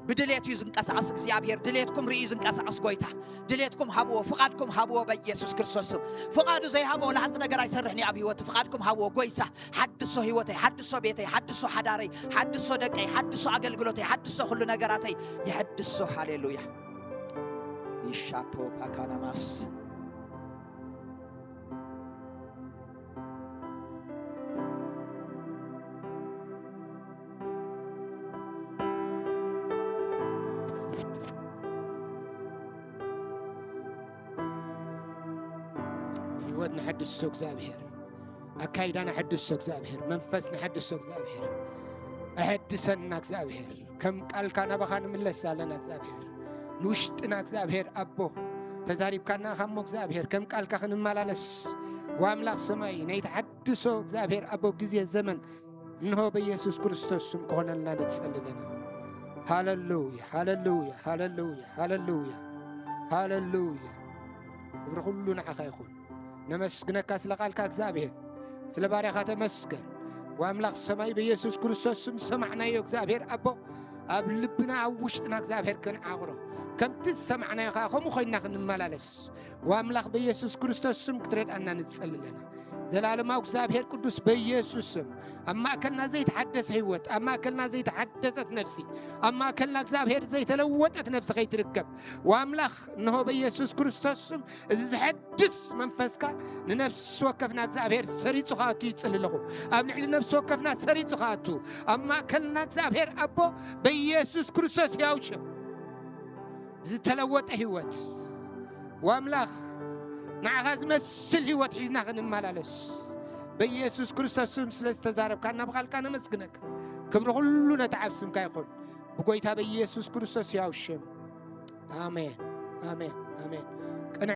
ብድሌት እዩ ዝንቀሳቐስ እግዚኣብሔር። ድሌትኩም ርእዩ ዝንቀሳቐስ ጎይታ። ድሌትኩም ሃብዎ፣ ፍቓድኩም ሃብዎ በኢየሱስ ክርስቶስ ስም። ፍቓዱ ዘይሃቦ ወላ ሓንቲ ነገር ኣይሰርሕን እዩ ኣብ ህይወቱ። ፍቓድኩም ሃብዎ ጎይታ። ሓድሶ ህይወተይ፣ ሓድሶ ቤተይ፣ ሓድሶ ሓዳረይ፣ ሓድሶ ደቀይ፣ ሓድሶ ኣገልግሎተይ፣ ሓድሶ ኩሉ ነገራተይ ይሐድሶ። ሃሌሉያ። ይሻፖ ፓካናማስ። ህይወት ንሐድሶ እግዚኣብሔር፣ ኣካይዳ ንሐድሶ እግዚኣብሔር፣ መንፈስ ንሐድሶ እግዚኣብሔር። ኣሐድሰና እግዚኣብሔር፣ ከም ቃልካ ናባኻ ንምለስ ኣለና እግዚኣብሔር። ንውሽጥና እግዚኣብሔር ኣቦ ተዛሪብካና ኢኻ እሞ እግዚኣብሔር ከም ቃልካ ክንመላለስ፣ ወኣምላኽ ሰማይ ናይ ተሐድሶ እግዚኣብሔር ኣቦ ግዜ ዘመን እንሆ በኢየሱስ ክርስቶስ ስም ክኾነልና ንጸሊ ኣለና። ሃሌሉያ፣ ሃሌሉያ፣ ሃሌሉያ፣ ሃሌሉያ፣ ሃሌሉያ። ክብሪ ኩሉ ንዓኻ ይኹን። ነመስግነካ ስለ ቃልካ እግዚኣብሔር፣ ስለ ባርያኻ ተመስገን። ወኣምላኽ ሰማይ በኢየሱስ ክርስቶስ ስም ሰማዕናዮ እግዚኣብሔር ኣቦ፣ ኣብ ልብና ኣብ ውሽጥና እግዚኣብሔር ክንዓቕሮ፣ ከምቲ ዝሰማዕናዮ ኸዓ ከምኡ ኮይንና ክንመላለስ፣ ወኣምላኽ በኢየሱስ ክርስቶስ ስም ክትረድኣና ንጸሊ ኣለና። ዘላለማዊ እግዚኣብሔር ቅዱስ በኢየሱስ ስም፣ ኣብ ማእከልና ዘይተሓደሰ ህይወት፣ ኣብ ማእከልና ዘይተሓደሰት ነፍሲ፣ ኣብ ማእከልና እግዚኣብሔር ዘይተለወጠት ነፍሲ ከይትርከብ፣ ወኣምላኽ እንሆ በኢየሱስ ክርስቶስ ስም እዚ ዘሐድስ መንፈስካ ንነፍሲ ወከፍና እግዚኣብሔር ሰሪጹ ክኣቱ ይጽሊ ኣለኹ። ኣብ ልዕሊ ነፍሲ ወከፍና ሰሪጹ ክኣቱ፣ ኣብ ማእከልና እግዚኣብሔር ኣቦ በኢየሱስ ክርስቶስ ሕያው ሽም ዝተለወጠ ህይወት፣ ወኣምላኽ ንዓኻ ዝመስል ህይወት ሒዝና ክንመላለስ በኢየሱስ ክርስቶስ ስም ስለ ዝተዛረብካና ብቓልካ ነመስግነካ። ክብሪ ኩሉ ነቲ ዓብ ስምካ ይኹን። ብጎይታ በኢየሱስ ክርስቶስ ያው ሽም። ኣሜን፣ ኣሜን፣ ኣሜን።